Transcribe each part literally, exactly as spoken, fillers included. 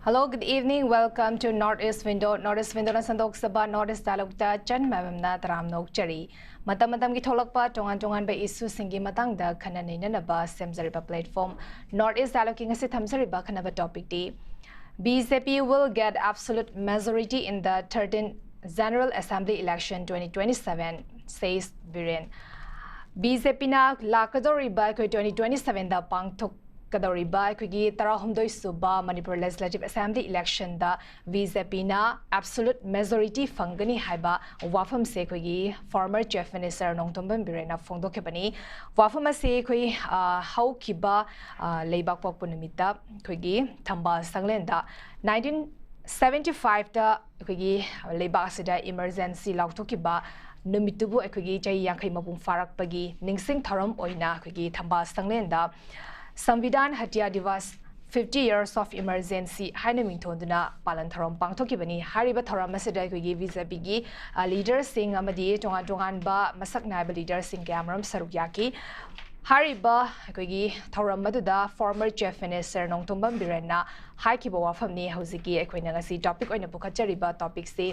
Hello, good evening. Welcome to North East Window. North East Windowꯅ ꯁꯟꯗꯣꯛꯆꯕ North East Dialogueꯇ ꯆꯟ ꯃꯌꯥꯝꯅ ꯇꯔꯥꯝꯅ ꯑꯣꯛꯆꯔꯤ꯫ ꯃꯇꯝ ꯃꯇꯝꯒꯤ ꯊꯣꯛꯂꯛꯄ ꯇꯣꯉꯥꯟ ꯇꯣꯉꯥꯟꯕ issueꯁꯤꯡꯒꯤ ꯃꯇꯥꯡꯗ ꯈꯟꯅ ꯅꯩꯅꯅꯕ ꯁꯦꯝꯖꯔꯤꯕ platform North East Dialogueꯀꯤ ꯉꯁꯤ ꯊꯝꯖꯔꯤꯕ ꯈꯟꯅꯕ topicꯇꯤ, B J P will get absolute majority in the thirteenth General Assembly election twenty twenty-seven, says Biren. B J Pꯅ ꯂꯥꯛꯀꯗꯧꯔꯤꯕ ꯑꯩꯈꯣꯏ twenty twenty-sevenꯗ ꯄꯥꯡꯊꯣꯛꯀꯗꯧꯔꯤꯕ ꯑꯩꯈꯣꯏꯒꯤ ꯇꯔꯥꯍꯨꯝꯗꯣꯏ ꯁꯨꯕ Manipur Legislative Assembly electionꯗ B J Pꯅ absolute majority ꯐꯪꯒꯅꯤ ꯍꯥꯏꯕ ꯋꯥꯐꯝꯁꯦ ꯑꯩꯈꯣꯏꯒꯤ former Chief Minister ꯅꯣꯡꯊꯣꯝꯕꯝ ꯕꯤꯔꯦꯟꯅ ꯐꯣꯡꯗꯣꯛꯈꯤꯕꯅꯤ꯫ ꯋꯥꯐꯝ ꯑꯁꯤ ꯑꯩꯈꯣꯏ, ꯑ, ꯍꯧꯈꯤꯕ, ꯑ, ꯂꯩꯕꯥꯛ ꯄꯣꯛꯄ ꯅꯨꯃꯤꯠꯇ ꯑꯩꯈꯣꯏꯒꯤ ꯊꯝꯕꯥꯜ ꯁꯪꯂꯦꯟꯗ nineteen seventy fiveꯇ ꯑꯩꯈꯣꯏꯒꯤ ꯂꯩꯕꯥꯛ ꯑꯁꯤꯗ emergency ꯂꯥꯎꯊꯣꯛꯈꯤꯕ ꯅꯨꯃꯤꯠꯇꯨꯕꯨ ꯑꯩꯈꯣꯏꯒꯤ ꯆꯍꯤ ꯌꯥꯡꯈꯩ ꯃꯄꯨꯡ ꯐꯥꯔꯛꯄꯒꯤ ꯅꯤꯡꯁꯤꯡ ꯊꯧꯔꯝ ꯑꯣꯏꯅ ꯑꯩꯈꯣꯏꯒꯤ ꯊꯝꯕꯥꯜ ꯁꯪꯂꯦꯟꯗ Samvidhan Hatya Divas, fifty years of emergency ꯍꯥꯏꯅ ꯃꯤꯡꯊꯣꯟꯗꯨꯅ ꯄꯥꯂꯟ ꯊꯧꯔꯝ ꯄꯥꯡꯊꯣꯛꯈꯤꯕꯅꯤ꯫ ꯍꯥꯏꯔꯤꯕ ꯊꯧꯔꯝ ꯑꯁꯤꯗ ꯑꯩꯈꯣꯏꯒꯤ B J Pꯒꯤ, ꯑ, leaderꯁꯤꯡ ꯑꯃꯗꯤ ꯇꯣꯉꯥꯟ ꯇꯣꯉꯥꯟꯕ ꯃꯁꯛ ꯅꯥꯏꯕ leaderꯁꯤꯡ ꯀꯌꯥꯃꯔꯨꯝ ꯁꯔꯨꯛ ꯌꯥꯈꯤ꯫ ꯍꯥꯏꯔꯤꯕ ꯑꯩꯈꯣꯏꯒꯤ ꯊꯧꯔꯝ ꯑꯗꯨꯗ former Chief Minister ꯅꯣꯡꯊꯣꯝꯕꯝ ꯕꯤꯔꯦꯟꯅ ꯍꯥꯏꯈꯤꯕ ꯋꯥꯐꯝꯅꯤ ꯍꯧꯖꯤꯛꯀꯤ ꯑꯩꯈꯣꯏꯅ ꯉꯁꯤ topic ꯑꯣꯏꯅ ꯄꯨꯈꯠꯆꯔꯤꯕ topicꯁꯤ꯫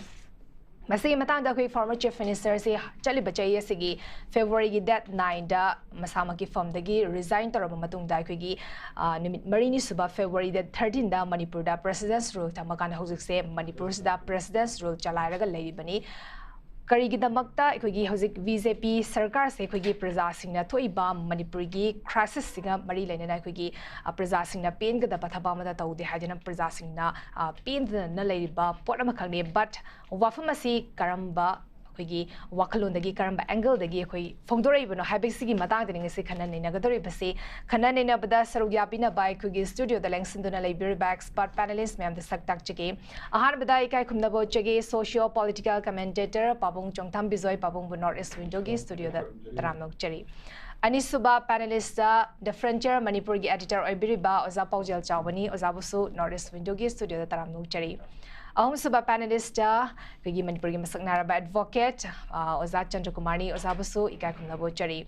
ꯃꯁꯤꯒꯤ ꯃꯇꯥꯡꯗ ꯑꯩꯈꯣꯏ former Chief Ministerꯁꯤ ꯆꯠꯂꯤꯕ ꯆꯍꯤ ꯑꯁꯤꯒꯤ Februaryꯒꯤ date nineꯗ ꯃꯁꯥꯃꯛꯀꯤ firmꯗꯒꯤ resign ꯇꯧꯔꯕ ꯃꯇꯨꯡꯗ ꯑꯩꯈꯣꯏꯒꯤ, ꯑ, ꯅꯨꯃꯤꯠ ꯃꯔꯤꯅꯤ ꯁꯨꯕ February date thirteenꯗ ꯃꯅꯤꯄꯨꯔꯗ President's Rule ꯊꯝꯃꯀꯥꯟꯗ ꯍꯧꯖꯤꯛꯁꯦ ꯃꯅꯤꯄꯨꯔꯁꯤꯗ President's Rule ꯆꯂꯥꯏꯔꯒ ꯂꯩꯔꯤꯕꯅꯤ꯫ ꯀꯔꯤꯒꯤꯗꯃꯛꯇ ꯑꯩꯈꯣꯏꯒꯤ ꯍꯧꯖꯤꯛ B J P ꯁꯔꯀꯥꯔꯁꯦ ꯑꯩꯈꯣꯏꯒꯤ ꯄ꯭ꯔꯖꯥꯁꯤꯡꯅ ꯊꯣꯛꯏꯕ ꯃꯅꯤꯄꯨꯔꯒꯤ crisisꯁꯤꯒ ꯃꯔꯤ ꯂꯩꯅꯅ ꯑꯩꯈꯣꯏꯒꯤ, ꯑ, ꯄ꯭ꯔꯖꯥꯁꯤꯡꯅ ꯄꯦꯟꯒꯗꯕ ꯊꯕꯛ ꯑꯃꯗ ꯇꯧꯗꯦ ꯍꯥꯏꯗꯨꯅ ꯄ꯭ꯔꯖꯥꯁꯤꯡꯅ, ꯑ, ꯄꯦꯟꯗꯅ ꯂꯩꯔꯤꯕ ꯄꯣꯠ ꯑꯃꯈꯛꯅꯤ꯫ But ꯋꯥꯐꯝ ꯑꯁꯤ ꯀꯔꯝꯕ ꯑꯩꯈꯣꯏꯒꯤ ꯋꯥꯈꯜꯂꯣꯟꯗꯒꯤ, ꯀꯔꯝꯕ angleꯗꯒꯤ ꯑꯩꯈꯣꯏ ꯐꯣꯡꯗꯣꯔꯛꯏꯕꯅꯣ ꯍꯥꯏꯕꯁꯤꯒꯤ ꯃꯇꯥꯡꯗꯅꯤ ꯉꯁꯤ ꯈꯟꯅ ꯅꯩꯅꯒꯗꯧꯔꯤꯕꯁꯤ꯫ ꯈꯟꯅ ꯅꯩꯅꯕꯗ ꯁꯔꯨꯛ ꯌꯥꯕꯤꯅꯕ ꯑꯩꯈꯣꯏꯒꯤ studioꯗ ꯂꯦꯡꯁꯤꯟꯗꯨꯅ ꯂꯩꯕꯤꯔꯤꯕ expert panelist ꯃꯌꯥꯝꯗ ꯁꯛ ꯇꯥꯛꯆꯒꯦ꯫ ꯑꯍꯥꯟꯕꯗ ꯏꯀꯥꯏ ꯈꯨꯝꯅꯕ ꯎꯠꯆꯒꯦ, socio political commentator ꯄꯥꯕꯨꯡ ꯆꯣꯡꯊꯥꯝ ꯕꯤꯖꯣꯏ ꯄꯥꯕꯨꯡꯕꯨ North East Windowꯒꯤ studioꯗ ꯇꯔꯥꯝꯅ ꯑꯣꯛꯆꯔꯤ꯫ ꯑꯅꯤꯁꯨꯕ panelist, The Frontier ꯃꯅꯤꯄꯨꯔꯒꯤ editor ꯑꯣꯏꯕꯤꯔꯤꯕ ꯑꯣꯖꯥ ꯄꯥꯎꯖꯦꯜ ꯆꯥꯎꯕꯅꯤ, ꯑꯣꯖꯥꯕꯨꯁꯨ North East Windowꯒꯤ studioꯗ ꯇꯔꯥꯝꯅ ꯑꯣꯛꯆꯔꯤ꯫ ꯑꯍꯨꯝꯁꯨꯕ panelist, ꯑꯩꯈꯣꯏꯒꯤ ꯃꯅꯤꯄꯨꯔꯒꯤ ꯃꯁꯛ ꯅꯥꯏꯔꯕ advocate, ꯑ, ꯑꯣꯖꯥ ꯆꯟꯗ꯭ꯔꯀꯨꯃꯥꯔꯅꯤ, ꯑꯣꯖꯥꯕꯨꯁꯨ ꯏꯀꯥꯏ ꯈꯨꯝꯅꯕ ꯎꯠꯆꯔꯤ꯫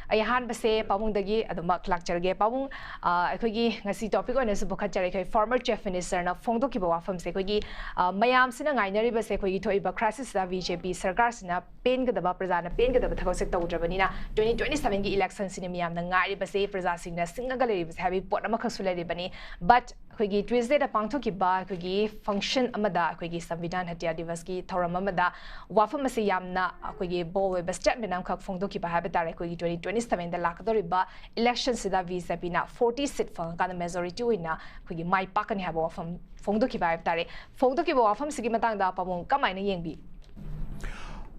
ꯑꯩ ꯑꯍꯥꯟꯕꯁꯦ ꯄꯥꯕꯨꯡꯗꯒꯤ ꯑꯗꯨꯃꯛ ꯂꯥꯛꯆꯔꯒꯦ꯫ ꯄꯥꯕꯨꯡ, ꯑ, ꯑꯩꯈꯣꯏꯒꯤ ꯉꯁꯤ topic ꯑꯣꯏꯅꯁꯨ ꯄꯨꯈꯠꯆꯔꯦ, ꯑꯩꯈꯣꯏ former Chief Minister ꯅ ꯐꯣꯡꯗꯣꯛꯈꯤꯕ ꯋꯥꯐꯝꯁꯦ, ꯑꯩꯈꯣꯏꯒꯤ, ꯑ, ꯃꯌꯥꯝꯁꯤꯅ ꯉꯥꯏꯅꯔꯤꯕꯁꯦ, ꯑꯩꯈꯣꯏꯒꯤ ꯊꯣꯛꯏꯕ crisis ꯇ B J P ꯁꯔꯀꯥꯔꯁꯤꯅ ꯄꯦꯟꯒꯗꯕ, ꯄ꯭ꯔꯖꯥꯅ ꯄꯦꯟꯒꯗꯕ ꯊꯕꯛꯁꯦ ꯇꯧꯗ꯭ꯔꯕꯅꯤꯅ, twenty twenty seven ꯒꯤ election ꯁꯤꯅ ꯃꯤꯌꯥꯝꯅ ꯉꯥꯏꯔꯤꯕꯁꯦ, ꯄ꯭ꯔꯖꯥꯁꯤꯡꯅ ꯁꯤꯡꯉꯒ ꯂꯩꯔꯤꯕꯁꯦ ꯍꯥꯏꯕꯒꯤ ꯄꯣꯠ ꯑꯃꯈꯛꯁꯨ ꯂꯩꯔꯤꯕꯅꯤ꯫ But ꯑꯩꯈꯣꯏꯒꯤ Tuesday ꯗ ꯄꯥꯡꯊꯣꯛꯈꯤꯕ ꯑꯩꯈꯣꯏꯒꯤ function ꯑꯃꯗ, ꯑꯩꯈꯣꯏꯒꯤ ꯁꯪꯕꯤꯙꯥꯟ ꯍꯇ꯭ꯌꯥ ꯗꯤꯕꯁꯀꯤ ꯊꯧꯔꯝ ꯑꯃꯗ ꯋꯥꯐꯝ ꯑꯁꯤ ꯌꯥꯝꯅ ꯑꯩꯈꯣꯏꯒꯤ bold ꯑꯣꯏꯕ statement ꯑꯃꯈꯛ ꯐꯣꯡꯗꯣꯛꯈꯤꯕ ꯍꯥꯏꯕ ꯇꯥꯔꯦ꯫ ꯑꯩꯈꯣꯏꯒꯤ twenty twenty seven ꯗ ꯂꯥꯛꯀꯗꯧꯔꯤꯕ election ꯁꯤꯗ B J P ꯅ forty seat ꯐꯪꯉꯀꯥꯟꯗ majority ꯑꯣꯏꯅ ꯑꯩꯈꯣꯏꯒꯤ ꯃꯥꯏ ꯄꯥꯛꯀꯅꯤ ꯍꯥꯏꯕ ꯋꯥꯐꯝ ꯐꯣꯡꯗꯣꯛꯈꯤꯕ ꯍꯥꯏꯕ ꯇꯥꯔꯦ꯫ ꯐꯣꯡꯗꯣꯛꯈꯤꯕ ꯋꯥꯐꯝꯁꯤꯒꯤ ꯃꯇꯥꯡꯗ ꯄꯥꯕꯨꯡ ꯀꯃꯥꯏꯅ ꯌꯦꯡꯕꯤ?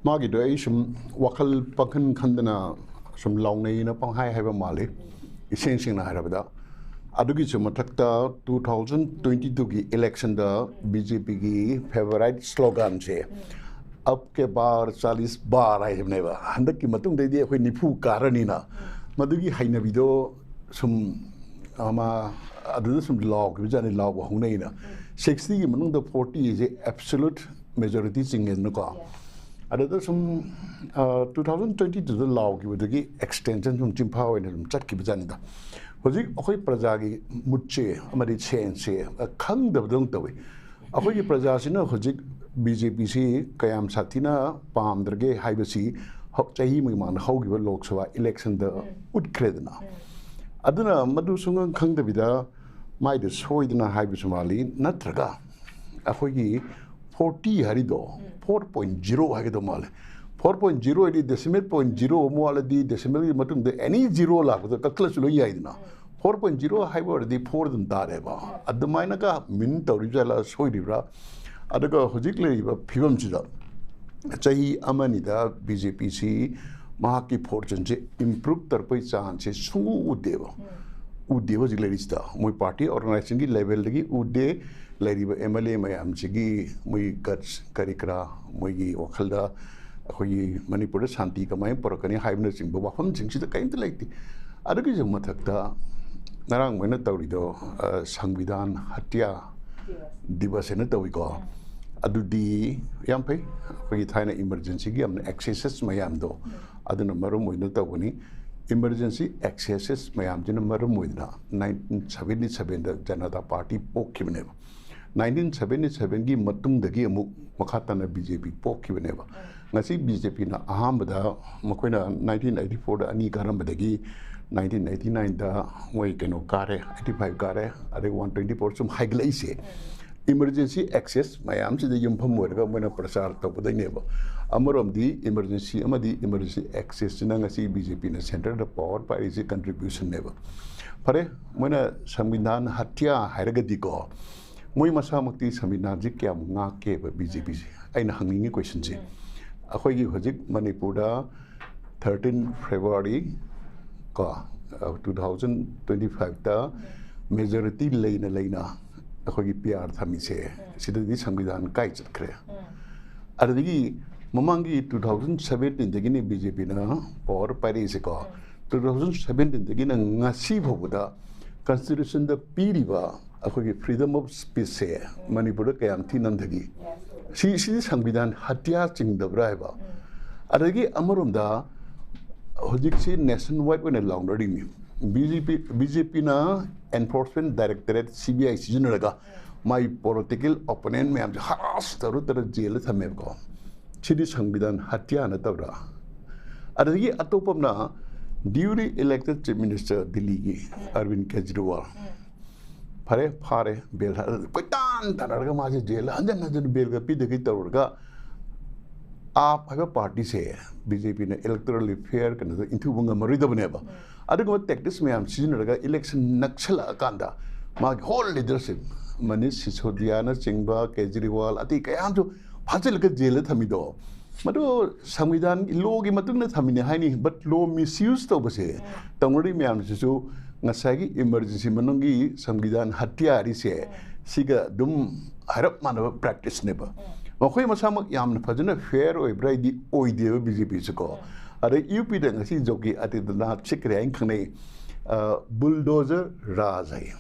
ꯃꯥꯒꯤꯗꯣ ꯑꯩ ꯁꯨꯝ ꯋꯥꯈꯜ ꯄꯪꯈꯟ ꯈꯟꯗꯅ ꯁꯨꯝ ꯂꯥꯎꯅꯩꯅ ꯄꯪꯍꯥꯏ ꯍꯥꯏꯕ ꯃꯥꯜꯂꯤ, ꯏꯁꯦꯡ ꯁꯦꯡꯅ ꯍꯥꯏꯔꯕꯗ꯫ ꯑꯗꯨꯒꯤꯁꯨ ꯃꯊꯛꯇ two thousand twenty two ꯒꯤ election ꯗ B J P ꯒꯤ favourite slogan ꯁꯦ "अब के बार चालीस बार" ꯍꯥꯏꯕꯅꯦꯕ, "ꯍꯟꯗꯛꯀꯤ ꯃꯇꯨꯡꯗꯩꯗꯤ ꯑꯩꯈꯣꯏ ꯅꯤꯐꯨ ꯀꯥꯔꯅꯤꯅ", ꯃꯗꯨꯒꯤ ꯍꯩꯅꯕꯤꯗꯣ ꯁꯨꯝ ꯑꯃ ꯑꯗꯨꯗ ꯁꯨꯝ ꯂꯥꯎꯈꯤꯕꯖꯥꯠꯅꯤ, ꯂꯥꯎꯕ ꯍꯧꯅꯩꯅ꯫ Sixty ꯒꯤ ꯃꯅꯨꯡꯗ forty ꯁꯦ absolute majority ꯆꯤꯡꯉꯦꯗꯅꯀꯣ꯫ ꯑꯗꯨꯗ ꯁꯨꯝ, ꯑ, two thousand twenty two ꯗ ꯂꯥꯎꯈꯤꯕꯗꯒꯤ extension ꯁꯨꯝ ꯆꯤꯟꯐꯥ ꯑꯣꯏꯅ ꯁꯨꯝ ꯆꯠꯈꯤꯕꯖꯥꯠꯅꯤꯗ꯫ ꯍꯧꯖꯤꯛ ꯑꯩꯈꯣꯏ ꯄ꯭ꯔꯖꯥꯒꯤ mood ꯁꯦ ꯑꯃꯗꯤ sense ꯁꯦ, ꯑ, ꯈꯪꯗꯕꯗꯧꯅ ꯇꯧꯏ꯫ ꯑꯩꯈꯣꯏꯒꯤ ꯄ꯭ꯔꯖꯥꯁꯤꯅ ꯍꯧꯖꯤꯛ B J P ꯁꯤ ꯀꯌꯥꯝ ꯁꯥꯊꯤꯅ ꯄꯥꯝꯗ꯭ꯔꯒꯦ ꯍꯥꯏꯕꯁꯤ ꯍꯧ-, ꯆꯍꯤ ꯑꯃꯒꯤ ꯃꯃꯥꯡꯗ ꯍꯧꯈꯤꯕ ꯂꯣꯛ ꯁꯚꯥ election ꯗ ꯎꯠꯈ꯭ꯔꯦꯗꯅ꯫ ꯑꯗꯨꯅ ꯃꯗꯨ ꯁꯨꯡꯈꯪ ꯈꯪꯗꯕꯤꯗ ꯃꯥꯏꯗ ꯁꯣꯏꯗꯅ ꯍꯥꯏꯕꯁꯨ ꯃꯥꯜꯂꯤ, ꯅꯠꯇ꯭ꯔꯒ ꯑꯩꯈꯣꯏꯒꯤ forty ꯍꯥꯏꯔꯤꯗꯣ four point zero ꯍꯥꯏꯒꯗꯧ ꯃꯥꯜꯂꯦ꯫ Four point zero ꯍꯥꯏꯗꯤ decimal point zero ꯑꯃ ꯋꯥꯠꯂꯗꯤ decimal ꯒꯤ ꯃꯇꯨꯡꯗ any zero ꯂꯥꯛꯄꯗ ꯀꯛꯊꯠꯂꯁꯨ ꯂꯣꯏ ꯌꯥꯏꯗꯅ꯫ Four point zero ꯍꯥꯏꯕ ꯑꯣꯏꯔꯗꯤ four ꯑꯗꯨꯝ ꯇꯥꯔꯦꯕ꯫ ꯑꯗꯨꯃꯥꯏꯅꯒ mean ꯇꯧꯔꯤꯕ ꯖꯥꯠꯂ, ꯁꯣꯏꯔꯤꯕ꯭ꯔꯥ? ꯑꯗꯨꯒ ꯍꯧꯖꯤꯛ ꯂꯩꯔꯤꯕ ꯐꯤꯕꯝꯁꯤꯗ ꯆꯍꯤ ꯑꯃꯅꯤꯗ B J P ꯁꯤ ꯃꯍꯥꯛꯀꯤ fortune ꯁꯦ improve ꯇꯧꯔꯛꯄꯒꯤ chance ꯁꯦ ꯁꯨꯡꯎ ꯎꯗꯦꯕ꯫ ꯎꯗꯦꯕ ꯍꯧꯖꯤꯛ ꯂꯩꯔꯤꯁꯤꯗ꯫ ꯃꯣꯏ party organization ꯒꯤ level ꯗꯒꯤ ꯎꯗꯦ꯫ ꯂꯩꯔꯤꯕ M L A ꯃꯌꯥꯝꯁꯤꯒꯤ ꯃꯣꯏ guts ꯀꯔꯤ ꯀꯔꯥ, ꯃꯣꯏꯒꯤ ꯋꯥꯈꯜꯗ ꯑꯩꯈꯣꯏꯒꯤ ꯃꯅꯤꯄꯨꯔꯗ ꯁꯥꯟꯇꯤ ꯀꯃꯥꯏꯅ ꯄꯨꯔꯛꯀꯅꯤ ꯍꯥꯏꯕꯅꯆꯤꯡꯕ ꯋꯥꯐꯝꯁꯤꯡꯁꯤꯗ ꯀꯔꯤꯝꯇ ꯂꯩꯇꯦ꯫ ꯑꯗꯨꯒꯤꯁꯨ ꯃꯊꯛꯇ ꯉꯔꯥꯡ ꯃꯣꯏꯅ ꯇꯧꯔꯤꯗꯣ, ꯑ, ꯁꯪꯕꯤꯙꯥꯟ ꯍꯇ꯭ꯌꯥ ꯗꯤꯕꯁ ꯍꯥꯏꯅ ꯇꯧꯏꯀꯣ꯫ ꯑꯗꯨꯗꯤ ꯌꯥꯝ ꯐꯩ꯫ ꯑꯩꯈꯣꯏꯒꯤ ꯊꯥꯏꯅ ꯏꯃꯔꯖꯦꯟꯁꯤꯒꯤ ꯌꯥꯝꯅ ꯑꯦꯛꯁꯦꯁꯦꯁ ꯃꯌꯥꯝꯗꯣ, ꯑꯗꯨꯅ ꯃꯔꯝ ꯑꯣꯏꯗꯨꯅ ꯇꯧꯕꯅꯤ꯫ ꯏꯃꯔꯖꯦꯟꯁꯤ ꯑꯦꯛꯁꯦꯁꯦꯁ ꯃꯌꯥꯝꯁꯤꯅ ꯃꯔꯝ ꯑꯣꯏꯗꯨꯅ ꯅꯥꯏꯟꯇꯤꯟ ꯁꯕꯦꯟꯇꯤ ꯁꯕꯦꯟꯗ ꯖꯅꯇꯥ ꯄꯥꯔꯇꯤ ꯄꯣꯛꯈꯤꯕꯅꯦꯕ꯫ ꯅꯥꯏꯟꯇꯤꯟ ꯁꯕꯦꯟꯇꯤ ꯁꯕꯦꯟꯒꯤ ꯃꯇꯨꯡꯗꯒꯤ ꯑꯃꯨꯛ ꯃꯈꯥ ꯇꯥꯅ ꯕꯤ ꯖꯦ ꯄꯤ ꯄꯣꯛꯈꯤꯕꯅꯦꯕ꯫ ꯉꯁꯤ ꯕꯤ ꯖꯦ ꯄꯤꯅ ꯑꯍꯥꯟꯕꯗ, ꯃꯈꯣꯏꯅ ꯅꯥꯏꯟꯇꯤꯟ ꯑꯩꯠꯇꯤ ꯐꯣꯔꯗ ꯑꯅꯤ ꯀꯥꯔꯝꯕꯗꯒꯤ ꯅꯥꯏꯟꯇꯤꯟ ꯑꯩꯠꯇꯤ ꯅꯥꯏꯟꯗ ꯃꯣꯏ ꯀꯩꯅꯣ ꯀꯥꯔꯦ, ꯑꯩꯠꯇꯤ ꯐꯥꯏꯚ ꯀꯥꯔꯦ, ꯑꯗꯩ ꯋꯥꯟ ꯇ꯭ꯋꯦꯟꯇꯤ ꯐꯣꯔ ꯁꯨꯝ ꯍꯥꯏꯒꯠꯂꯛꯏꯁꯦ꯫ ꯏꯃꯔꯖꯦꯟꯁꯤ ꯑꯦꯛꯁꯦꯁ ꯃꯌꯥꯝꯁꯤꯗ ꯌꯨꯝꯐꯝ ꯑꯣꯏꯔꯒ ꯃꯣꯏꯅ ꯄ꯭ꯔꯆꯥꯔ ꯇꯧꯒꯗꯣꯏꯅꯦꯕ꯫ ꯑꯃꯔꯣꯝꯗꯤ ꯏꯃꯔꯖꯦꯟꯁꯤ ꯑꯃꯗꯤ ꯏꯃꯔꯖꯦꯟꯁꯤ ꯑꯦꯛꯁꯦꯁꯁꯤꯅ ꯉꯁꯤ ꯕꯤ ꯖꯦ ꯄꯤꯅ ꯁꯦꯟꯇꯔꯗ ꯄꯋꯥꯔ ꯄꯥꯏꯔꯤꯁꯤ ꯀꯟꯇ꯭ꯔꯤꯕ꯭ꯌꯨꯁꯟꯅꯦꯕ꯫ ꯐꯔꯦ, ꯃꯣꯏꯅ ꯁꯪꯕꯤꯙꯥꯟ ꯍꯠꯌꯥ ꯍꯥꯏꯔꯒꯗꯤꯀꯣ, ꯃꯣꯏ ꯃꯁꯥꯃꯛꯇꯤ ꯁꯪꯕꯤꯙꯥꯟꯁꯤ ꯀꯌꯥꯝ ꯉꯥꯛꯀꯦꯕ ꯕꯤ ꯖꯦ ꯄꯤꯁꯦ? ꯑꯩꯅ ꯍꯪꯅꯤꯡꯉꯤ ꯀꯣꯏꯁꯟꯁꯦ꯫ ꯑꯩꯈꯣꯏꯒꯤ ꯍꯧꯖꯤꯛ ꯃꯅꯤꯄꯨꯔꯗ ꯊꯥꯔꯇꯤꯟ ꯐꯦꯕ꯭ꯔꯨꯋꯥꯔꯤ ꯀꯣ, ꯇꯨ ꯊꯥꯎꯖꯟ ꯇ꯭ꯋꯦꯟꯇꯤ ꯐꯥꯏꯚꯇ ꯃꯦꯖꯣꯔꯤꯇꯤ ꯂꯩꯅ ꯂꯩꯅ ꯑꯩꯈꯣꯏꯒꯤ ꯄꯤ ꯑꯥꯔ ꯊꯝꯃꯤꯁꯦ, ꯁꯤꯗꯗꯤ ꯁꯪꯕꯤꯙꯥꯟ ꯀꯥꯏ ꯆꯠꯈ꯭ꯔꯦ? ꯑꯗꯨꯗꯒꯤ ꯃꯃꯥꯡꯒꯤ ꯇꯨ ꯊꯥꯎꯖꯟ ꯁꯕꯦꯟꯇꯤꯟꯗꯒꯤꯅꯤ ꯕꯤ ꯖꯦ ꯄꯤꯅ ꯄꯋꯥꯔ ꯄꯥꯏꯔꯛꯏꯁꯦꯀꯣ꯫ ꯇꯨ ꯊꯥꯎꯖꯟ ꯁꯕꯦꯟꯇꯤꯟꯗꯒꯤꯅ ꯉꯁꯤ ꯐꯥꯎꯕꯗ ꯀꯟꯁꯇꯤꯇ꯭ꯌꯨꯁꯟꯗ ꯄꯤꯔꯤꯕ ꯑꯩꯈꯣꯏꯒꯤ ꯐ꯭ꯔꯤꯗꯝ ꯑꯣꯐ ꯁ꯭ꯄꯤꯁꯁꯦ ꯃꯅꯤꯄꯨꯔꯗ ꯀꯌꯥꯝ ꯊꯤ ꯅꯝꯊꯈꯤ? ꯁꯤ, ꯁꯤꯗꯤ ꯁꯪꯕꯤꯙꯥꯟ ꯍꯠꯌꯥ ꯆꯤꯡꯗꯕ꯭ꯔꯥ ꯍꯥꯏꯕ? ꯑꯗꯒꯤ ꯑꯃꯔꯣꯝꯗ ꯍꯧꯖꯤꯛꯁꯤ ꯅꯦꯁꯟ ꯋꯥꯏꯗ ꯑꯣꯏꯅ ꯂꯥꯎꯅꯔꯤꯅꯤ꯫ ꯕꯤ ꯖꯦ ꯄꯤ, ꯕꯤ ꯖꯦ ꯄꯤꯅ ꯑꯦꯟꯐꯣꯔꯁꯃꯦꯟ ꯗꯥꯏꯔꯦꯛꯇꯣꯔꯦꯠ, ꯁꯤ ꯕꯤ ꯑꯥꯏ ꯁꯤꯖꯤꯟꯅꯔꯒ ꯃꯥꯒꯤ ꯄꯣꯂꯤꯇꯤꯀꯦꯜ ꯑꯣꯄꯣꯅꯦꯟ ꯃꯌꯥꯝꯁꯦ ꯍꯔꯥꯁ ꯇꯧꯔ ꯇꯧꯔ ꯖꯦꯜꯗ ꯊꯝꯃꯦꯕꯀꯣ꯫ ꯁꯤꯗꯤ ꯁꯪꯕꯤꯙꯥꯟ ꯍꯠꯌꯥ ꯅꯠꯇꯕ꯭ꯔꯥ? ꯑꯗꯒꯤ ꯑꯇꯣꯞꯄ ꯑꯃꯅ duly elected chief minister ꯗꯤꯜꯂꯤꯒꯤ ꯑꯔꯕꯤꯟ ꯀꯦꯖꯔꯤꯋꯥꯜ, ꯐꯔꯦ, ꯐꯥꯔꯦ, ꯕꯦꯜ ꯀꯣꯏꯇꯥꯟ ꯇꯥꯟꯅꯔꯒ ꯃꯥꯁꯦ ꯖꯦꯜꯗ ꯍꯟꯖꯟ ꯍꯟꯖꯟ ꯕꯦꯜꯒ ꯄꯤꯗꯒꯩ ꯇꯧꯔꯒ ꯑꯥꯞ ꯍꯥꯏꯕ ꯄꯥꯔꯇꯤꯁꯦ ꯕꯤ ꯖꯦ ꯄꯤꯅ ꯏꯂꯦꯛꯇꯣꯔꯦꯜꯂꯤ ꯐꯤꯌꯔ ꯀꯩꯅꯣꯗ ꯏꯟꯊꯨꯕ ꯉꯝꯃꯔꯣꯏꯗꯕꯅꯦꯕ꯫ ꯑꯗꯨꯒꯨꯝꯕ ꯇꯦꯛꯇꯤꯛꯁ ꯃꯌꯥꯝ ꯁꯤꯖꯤꯟꯅꯔꯒ ꯏꯂꯦꯛꯁꯟ ꯅꯛꯁꯜꯂꯛꯑꯀꯥꯟꯗ ꯃꯥꯒꯤ ꯍꯣꯜ ꯂꯤꯗꯔꯁꯤꯞ, ꯃꯅꯤꯁ ꯁꯤꯁꯣꯗꯤꯌꯥꯅꯆꯤꯡꯕ, ꯀꯦꯖꯔꯤꯋꯥꯜ, ꯑꯇꯩ ꯀꯌꯥ ꯑꯃꯁꯨ ꯐꯥꯖꯤꯜꯂꯒ ꯖꯦꯜꯗ ꯊꯝꯃꯤꯗꯣ, ꯃꯗꯨ ꯁꯪꯕꯤꯙꯥꯟꯒꯤ ꯂꯣꯒꯤ ꯃꯇꯨꯡ ꯏꯟꯅ ꯊꯝꯃꯤꯅꯦ ꯍꯥꯏꯅꯤ, but ꯂꯣ ꯃꯤꯁꯌꯨꯁ ꯇꯧꯕꯁꯦ ꯇꯧꯅꯔꯤ ꯃꯌꯥꯝꯁꯤꯁꯨ ꯉꯁꯥꯏꯒꯤ ꯏꯃꯔꯖꯦꯟꯁꯤ ꯃꯅꯨꯡꯒꯤ ꯁꯪꯕꯤꯙꯥꯟ ꯍꯠꯌꯥꯔꯤꯁꯦ ꯁꯤꯒ ꯑꯗꯨꯝ ꯍꯥꯏꯔꯞ ꯃꯥꯟꯅꯕ ꯄ꯭ꯔꯦꯛꯇꯤꯁꯅꯦꯕ꯫ ꯃꯈꯣꯏ ꯃꯁꯥꯃꯛ ꯌꯥꯝꯅ ꯐꯖꯅ ꯐꯤꯌꯔ ꯑꯣꯏꯕ꯭ꯔꯥ ꯍꯥꯏꯗꯤ ꯑꯣꯏꯗꯦꯕ ꯕꯤ ꯖꯦ ꯄꯤꯁꯦꯀꯣ꯫ ꯑꯗꯩ ꯌꯨ ꯄꯤꯗ ꯉꯁꯤ ꯖꯣꯒꯤ ꯑꯗꯤꯇ꯭ꯌꯅꯥꯊ ꯁꯤꯈ꯭ꯔꯦ ꯍꯥꯏꯅ ꯈꯪꯅꯩ꯫ ꯑ, ꯕꯨꯜꯗꯣꯖꯔ ꯔꯥꯖ ꯍꯥꯏ꯫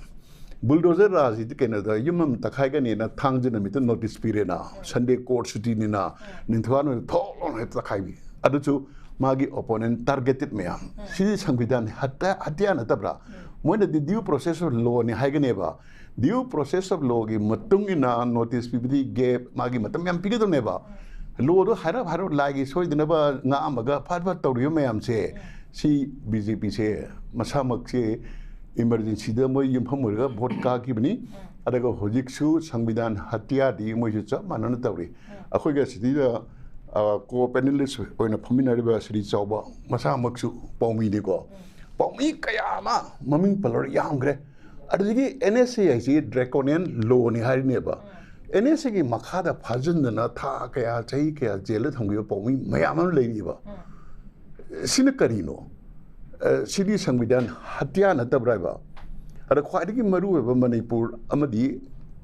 ꯕꯨꯜꯗꯣꯖꯔ ꯔꯥꯖꯁꯤꯗꯤ ꯀꯩꯅꯣꯗ ꯌꯨꯝ ꯑꯃ ꯇꯛꯈꯥꯏꯒꯅꯤꯅ ꯊꯥꯡꯖ ꯅꯨꯃꯤꯠꯇ ꯅꯣꯇꯤꯁ ꯄꯤꯔꯦꯅ, ꯁꯟꯗꯦ ꯀꯣꯔꯠ ꯁꯨꯇꯤꯅꯤꯅ, ꯅꯤꯡꯊꯧꯀꯥꯕ ꯅꯨꯃꯤꯠ ꯊꯣꯛ ꯂꯥꯎꯅ ꯍꯦꯛꯇ ꯇꯛꯈꯥꯏꯕꯤ꯫ ꯑꯗꯨꯁꯨ ꯃꯥꯒꯤ ꯑꯣꯄꯣꯅꯦꯟ ꯇꯥꯔꯒꯦꯇꯦꯠ ꯃꯌꯥꯝ꯫ ꯁꯤꯗꯤ ꯁꯪꯕꯤꯙꯥꯟ ꯍꯠꯇ-, ꯍꯠꯌꯥ ꯅꯠꯇꯕ꯭ꯔꯥ? ꯃꯣꯏꯅꯗꯤ ꯗ꯭ꯌꯨ ꯄ꯭ꯔꯣꯁꯦꯁ ꯑꯣꯐ ꯂꯣꯅꯤ ꯍꯥꯏꯒꯅꯦꯕ꯫ ꯗ꯭ꯌꯨ ꯄ꯭ꯔꯣꯁꯦꯁ ꯑꯣꯐ ꯂꯣꯒꯤ ꯃꯇꯨꯡ ꯏꯟꯅ ꯅꯣꯇꯤꯁ ꯄꯤꯕꯗꯤ ꯒꯦꯞ, ꯃꯥꯒꯤ ꯃꯇꯝ ꯌꯥꯝ ꯄꯤꯒꯗꯕꯅꯦꯕ꯫ ꯂꯣꯗꯣ ꯍꯥꯏꯔꯞ ꯍꯥꯏꯔꯞ ꯂꯥꯏꯒꯤ ꯁꯣꯏꯗꯅꯕ ꯉꯥꯛꯑꯝꯃꯒ ꯐꯠ ꯐꯠ ꯇꯧꯔꯤꯕ ꯃꯌꯥꯝꯁꯦ, ꯁꯤ ꯕꯤ ꯖꯦ ꯄꯤꯁꯦ ꯃꯁꯥꯃꯛꯁꯦ ꯏꯃꯔꯖꯦꯟꯁꯤꯗ ꯃꯣꯏ ꯌꯨꯝꯐꯝ ꯑꯣꯏꯔꯒ ꯚꯣꯠ ꯀꯥꯈꯤꯕꯅꯤ꯫ ꯑꯗꯨꯒ ꯍꯧꯖꯤꯛꯁꯨ ꯁꯪꯕꯤꯙꯥꯟ ꯍꯠꯌꯥꯗꯤ ꯃꯣꯏꯁꯨ ꯆꯞ ꯃꯥꯟꯅꯅ ꯇꯧꯔꯤ꯫ ꯑꯩꯈꯣꯏꯒ ꯁꯤꯗ ꯀꯣ ꯄꯦꯅꯦꯂꯤꯁ ꯑꯣꯏꯅ ꯐꯝꯃꯤꯟꯅꯔꯤꯕ ꯁ꯭ꯔꯤ ꯆꯥꯎꯕ ꯃꯁꯥꯃꯛꯁꯨ ꯄꯥꯎꯃꯤꯅꯤꯀꯣ꯫ ꯄꯥꯎꯃꯤ ꯀꯌꯥ ꯑꯃ ꯃꯃꯤꯡ ꯄꯜꯂꯔꯣꯏ, ꯌꯥꯝꯈ꯭ꯔꯦ꯫ ꯑꯗꯨꯗꯒꯤ ꯑꯦꯟ ꯑꯦꯁ ꯑꯦ ꯍꯥꯏꯁꯤ ꯗ꯭ꯔꯦꯀꯣꯅꯤꯌꯟ ꯂꯣꯅꯤ ꯍꯥꯏꯔꯤꯅꯦꯕ꯫ ꯑꯦꯟ ꯑꯦꯁ ꯑꯦꯒꯤ ꯃꯈꯥꯗ ꯐꯥꯖꯤꯟꯗꯅ ꯊꯥ ꯀꯌꯥ, ꯆꯍꯤ ꯀꯌꯥ ꯖꯦꯜꯗ ꯊꯝꯈꯤꯕ ꯄꯥꯎꯃꯤ ꯃꯌꯥꯝ ꯑꯃ ꯂꯩꯔꯤꯕ꯫ ꯁꯤꯅ ꯀꯔꯤꯅꯣ? ꯑ, ꯁꯤꯗꯤ ꯁꯪꯕꯤꯙꯥꯟ ꯍꯠꯌꯥ ꯅꯠꯇꯕ꯭ꯔꯥ ꯍꯥꯏꯕ? ꯑꯗ ꯈ꯭ꯋꯥꯏꯗꯒꯤ ꯃꯔꯨꯑꯣꯏꯕ ꯃꯅꯤꯄꯨꯔ ꯑꯃꯗꯤ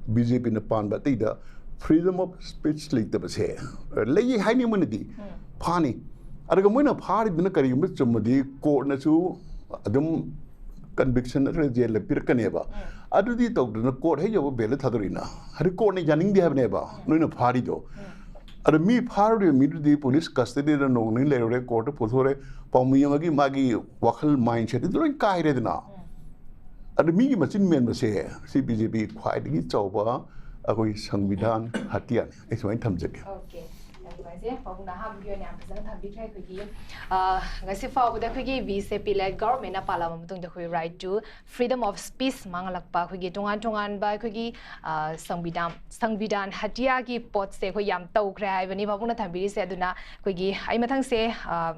ꯕꯤ ꯖꯦ ꯄꯤꯅ ꯄꯥꯟꯕ ꯑꯇꯩꯗ ꯐ꯭ꯔꯤꯗꯝ ꯑꯣꯐ ꯁ꯭ꯄꯤꯆ ꯂꯩꯇꯕꯁꯦ, ꯑ, ꯂꯩ ꯍꯥꯏꯅꯤꯡꯕꯅꯗꯤ ꯐꯥꯅꯤ꯫ ꯑꯗꯨꯒ ꯃꯣꯏꯅ ꯐꯥꯔꯤꯗꯨꯅ ꯀꯔꯤꯒꯨꯝꯕ ꯆꯨꯝꯃꯗꯤ ꯀꯣꯔꯠꯅꯁꯨ ꯑꯗꯨꯝ ꯀꯟꯚꯤꯛꯁꯟ ꯅꯠꯇ꯭ꯔꯒ ꯖꯦꯜꯗ ꯄꯤꯔꯛꯀꯅꯦꯕ꯫ ꯑꯗꯨꯗꯤ ꯇꯧꯗꯅ ꯀꯣꯔꯠ ꯍꯦꯛ ꯌꯧꯕ ꯕꯦꯜꯗ ꯊꯥꯗꯣꯔꯛꯏꯅ꯫ ꯍꯥꯏꯗꯤ ꯀꯣꯔꯠꯅ ꯌꯥꯅꯤꯡꯗꯦ ꯍꯥꯏꯕꯅꯦꯕ ꯅꯣꯏꯅ ꯐꯥꯔꯤꯗꯣ꯫ ꯑꯗ ꯃꯤ ꯐꯥꯔꯨꯔꯤꯕ ꯃꯤꯗꯨꯗꯤ ꯄꯨꯂꯤꯁ ꯀꯁꯇꯗꯤꯗ ꯅꯣꯡ ꯅꯤꯅꯤ ꯂꯩꯔꯨꯔꯦ, ꯀꯣꯔꯠꯇ ꯄꯨꯊꯣꯔꯦ, ꯄꯥꯎꯃꯤ ꯑꯃꯒꯤ ꯃꯥꯒꯤ ꯋꯥꯈꯜ ꯃꯥꯏꯟꯁꯦꯠꯇꯨ ꯂꯣꯏ ꯀꯥꯏꯔꯦꯗꯅ꯫ ꯑꯗ ꯃꯤꯒꯤ ꯃꯆꯤꯟ ꯃꯦꯟꯕꯁꯦ ꯁꯤ ꯕꯤ ꯖꯦ ꯄꯤ ꯈ꯭ꯋꯥꯏꯗꯒꯤ ꯆꯥꯎꯕ ꯑꯩꯈꯣꯏ ꯁꯪꯕꯤꯙꯥꯟ ꯍꯠꯌꯥꯅꯤ꯫ ꯑꯩ ꯁꯨꯃꯥꯏꯅ ꯊꯝꯖꯒꯦ꯫ ꯑꯣꯀꯦ, ꯌꯥꯝ ꯅꯨꯡꯉꯥꯏꯖꯩ꯫ ꯄꯥꯕꯨꯡꯅ ꯑꯍꯥꯟꯕꯒꯤ ꯑꯣꯏꯅ ꯌꯥꯝ ꯐꯖꯅ ꯊꯝꯕꯤꯈ꯭ꯔꯦ꯫ ꯑꯩꯈꯣꯏꯒꯤ, ꯑ, ꯉꯁꯤ ꯐꯥꯎꯕꯗ ꯑꯩꯈꯣꯏꯒꯤ ꯕꯤ ꯖꯦ ꯄꯤ ꯂꯦꯗ ꯒꯚꯔꯟꯃꯦꯟꯠꯅ ꯄꯥꯜꯂꯕ ꯃꯇꯨꯡꯗ ꯑꯩꯈꯣꯏ right to freedom of speech ꯃꯥꯡꯍꯜꯂꯛꯄ, ꯑꯩꯈꯣꯏꯒꯤ ꯇꯣꯉꯥꯟ ꯇꯣꯉꯥꯟꯕ ꯑꯩꯈꯣꯏꯒꯤ, ꯑ, ꯁꯪꯕꯤꯙꯥꯟ, ꯁꯪꯕꯤꯙꯥꯟ ꯍꯠꯌꯥꯒꯤ ꯄꯣꯠꯁꯦ ꯑꯩꯈꯣꯏ ꯌꯥꯝ ꯇꯧꯈ꯭ꯔꯦ ꯍꯥꯏꯕꯅꯤ ꯄꯥꯕꯨꯡꯅ ꯊꯝꯕꯤꯔꯤꯁꯦ꯫ ꯑꯗꯨꯅ ꯑꯩꯈꯣꯏꯒꯤ ꯑꯩ ꯃꯊꯪꯁꯦ, ꯑ,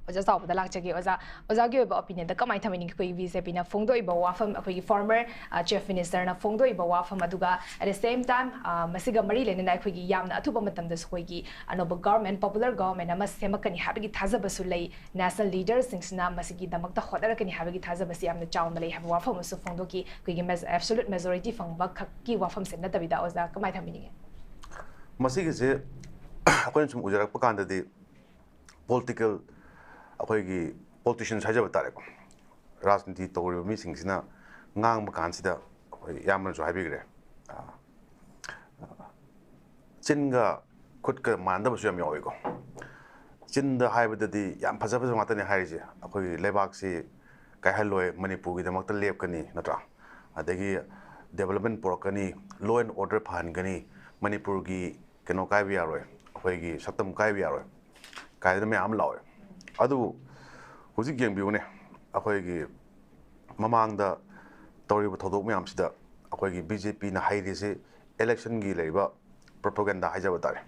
ꯑꯣꯖꯥ ꯆꯥꯎꯕꯗ ꯂꯥꯛꯆꯒꯦ꯫ ꯑꯣꯖꯥ, ꯑꯣꯖꯥꯒꯤ ꯑꯣꯏꯕ ꯑꯣꯄꯤꯅꯤꯌꯟꯗ ꯀꯃꯥꯏꯅ ꯊꯝꯕꯤꯅꯤꯡꯒꯦ? ꯑꯩꯈꯣꯏꯒꯤ ꯕꯤ ꯖꯦ ꯄꯤꯅ ꯐꯣꯡꯗꯣꯛꯏꯕ ꯋꯥꯐꯝ, ꯑꯩꯈꯣꯏꯒꯤ ꯐꯣꯔꯃꯔ, ꯑ, ꯆꯤꯐ ꯃꯤꯅꯤꯁꯇꯔꯅ ꯐꯣꯡꯗꯣꯛꯏꯕ ꯋꯥꯐꯝ, ꯑꯗꯨꯒ at the same time, ꯑ, ꯃꯁꯤꯒ ꯃꯔꯤ ꯂꯩꯅꯅ ꯑꯩꯈꯣꯏꯒꯤ ꯌꯥꯝꯅ ꯑꯊꯨꯕ ꯃꯇꯝꯗꯁꯨ ꯑꯩꯈꯣꯏꯒꯤ ꯑꯅꯧꯕ ꯒꯚꯔꯟꯃꯦꯟꯠ, ꯄꯣꯄꯨꯂꯔ ꯒꯚꯔꯟꯃꯦꯟꯠ ꯑꯃ ꯁꯦꯝꯃꯛꯀꯅꯤ ꯍꯥꯏꯕꯒꯤ ꯊꯥꯖꯕꯁꯨ ꯂꯩ꯫ ꯅꯦꯁꯅꯦꯜ ꯂꯤꯗꯔꯁꯤꯡꯁꯤꯅ ꯃꯁꯤꯒꯤꯗꯃꯛꯇ ꯍꯣꯠꯅꯔꯛꯀꯅꯤ ꯍꯥꯏꯕꯒꯤ ꯊꯥꯖꯕꯁꯤ ꯌꯥꯝꯅ ꯆꯥꯎꯅ ꯂꯩ ꯍꯥꯏꯕ ꯋꯥꯐꯝ ꯑꯃꯁꯨ ꯐꯣꯡꯗꯣꯛꯈꯤ꯫ ꯑꯩꯈꯣꯏꯒꯤ ꯃꯦꯖ-, ꯑꯦꯕꯁꯣꯂꯨꯠ ꯃꯦꯖꯣꯔꯤꯇꯤ ꯐꯪꯕ ꯈꯛꯀꯤ ꯋꯥꯐꯝꯁꯦ ꯅꯠꯇꯕꯤꯗ, ꯑꯣꯖꯥ ꯀꯃꯥꯏꯅ ꯊꯝꯕꯤꯅꯤꯡꯉꯤ? ꯃꯁꯤꯒꯤꯁꯦ ꯑꯩꯈꯣꯏꯅ ꯁꯨꯝ ꯎꯖꯔꯛꯄ ꯀꯥꯟꯗꯗꯤ, ꯄꯣꯂꯤꯇꯤꯀꯦꯜ, ꯑꯩꯈꯣꯏꯒꯤ ꯄꯣꯂꯤꯇꯤꯁꯤꯌꯟꯁ ꯍꯥꯏꯖꯕ ꯇꯥꯔꯦꯀꯣ, ꯔꯥꯖꯅꯤꯇꯤ ꯇꯧꯔꯤꯕ ꯃꯤꯁꯤꯡꯁꯤꯅ ꯉꯥꯡꯕ ꯀꯥꯟꯁꯤꯗ ꯑꯩꯈꯣꯏ ꯏꯌꯥꯝꯕꯅꯁꯨ ꯍꯥꯏꯕꯤꯈ꯭ꯔꯦ, ꯑ, ꯑ, ꯆꯤꯟꯒ ꯈꯨꯠꯀ ꯃꯥꯟꯅꯗꯕꯁꯨ ꯌꯥꯝ ꯌꯥꯎꯋꯤꯀꯣ꯫ ꯆꯤꯟꯗ ꯍꯥꯏꯕꯗꯗꯤ ꯌꯥꯝ ꯐꯖ ꯐꯖꯕ ꯉꯥꯛꯇꯅꯦ ꯍꯥꯏꯔꯤꯁꯦ, ꯑꯩꯈꯣꯏꯒꯤ ꯂꯩꯕꯥꯛꯁꯤ ꯀꯥꯏꯍꯜꯂꯣꯏ, ꯃꯅꯤꯄꯨꯔꯒꯤꯗꯃꯛꯇ ꯂꯦꯞꯀꯅꯤ, ꯅꯠꯇ꯭ꯔꯥ? ꯑꯗꯒꯤ development ꯄꯨꯔꯛꯀꯅꯤ, law and order ꯐꯍꯟꯒꯅꯤ, ꯃꯅꯤꯄꯨꯔꯒꯤ ꯀꯩꯅꯣ ꯀꯥꯏꯕ ꯌꯥꯔꯣꯏ, ꯑꯩꯈꯣꯏꯒꯤ ꯁꯛꯇꯝ ꯀꯥꯏꯕ ꯌꯥꯔꯣꯏ ꯀꯥꯏꯗꯅ ꯃꯌꯥꯝ ꯑꯃ ꯂꯥꯎꯋꯦ꯫ ꯑꯗꯨꯕꯨ ꯍꯧꯖꯤꯛ ꯌꯦꯡꯕꯤꯌꯨꯅꯦ, ꯑꯩꯈꯣꯏꯒꯤ ꯃꯃꯥꯡꯗ ꯇꯧꯔꯤꯕ ꯊꯧꯗꯣꯛ ꯃꯌꯥꯝꯁꯤꯗ ꯑꯩꯈꯣꯏꯒꯤ ꯕꯤ ꯖꯦ ꯄꯤꯅ ꯍꯩꯔꯤꯁꯤ electionꯒꯤ ꯂꯩꯔꯤꯕ propaganda ꯍꯥꯏꯖꯕ ꯇꯥꯔꯦ꯫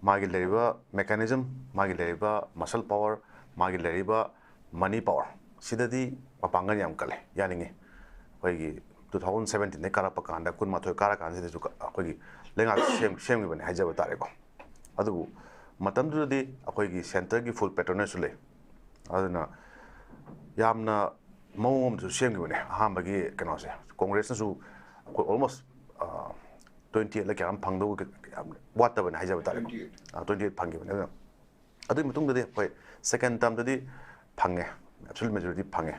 ꯃꯥꯒꯤ ꯂꯩꯔꯤꯕ mechanism, ꯃꯥꯒꯤ ꯂꯩꯔꯤꯕ muscle power, ꯃꯥꯒꯤ ꯂꯩꯔꯤꯕ money power, ꯁꯤꯗꯗꯤ ꯃꯄꯥꯡꯒꯜ ꯌꯥꯝ ꯀꯜꯂꯦ, ꯌꯥꯅꯤꯡꯉꯤ꯫ ꯑꯩꯈꯣꯏꯒꯤ two thousand seventeenꯗꯒꯤ ꯀꯥꯔꯛꯄ ꯀꯥꯟꯗ ꯀꯨꯟꯃꯥꯊꯣꯏ ꯀꯥꯔꯀꯥꯟꯁꯤꯗꯁꯨ ꯑꯩꯈꯣꯏꯒꯤ ꯂꯩꯉꯥꯛ ꯁꯦꯝ-, ꯁꯦꯝꯈꯤꯕꯅꯦ ꯍꯥꯏꯖꯕ ꯇꯥꯔꯦꯀꯣ꯫ ꯑꯗꯨꯕꯨ ꯃꯇꯝꯗꯨꯗꯗꯤ ꯑꯩꯈꯣꯏꯒꯤ centreꯒꯤ full patronage ꯁꯨ ꯂꯩ꯫ ꯑꯗꯨꯅ ꯌꯥꯝꯅ ꯃꯑꯣꯡ ꯑꯃꯁꯨ ꯁꯦꯝꯈꯤꯕꯅꯦ꯫ ꯑꯍꯥꯟꯕꯒꯤ ꯀꯩꯅꯣꯁꯦ, ꯀꯣꯡꯒ꯭ꯔꯦꯁꯅꯁꯨ ꯑꯩꯈꯣꯏ almost, ꯑ, twenty eight ꯂ ꯀꯌꯥ ꯑꯃ ꯐꯪꯗꯧ ꯌꯥꯝ ꯋꯥꯠꯇꯕꯅꯦ ꯍꯥꯏꯖꯕ ꯇꯥꯔꯦꯀꯣ꯫ Twenty eight꯫ ꯑ, twenty eight ꯐꯪꯈꯤꯕꯅꯦ꯫ ꯑꯗꯨꯅ ꯑꯗꯨꯒꯤ ꯃꯇꯨꯡꯗꯗꯤ ꯑꯩꯈꯣꯏ second termꯗꯗꯤ ꯐꯪꯉꯦ, absolute majority ꯐꯪꯉꯦ꯫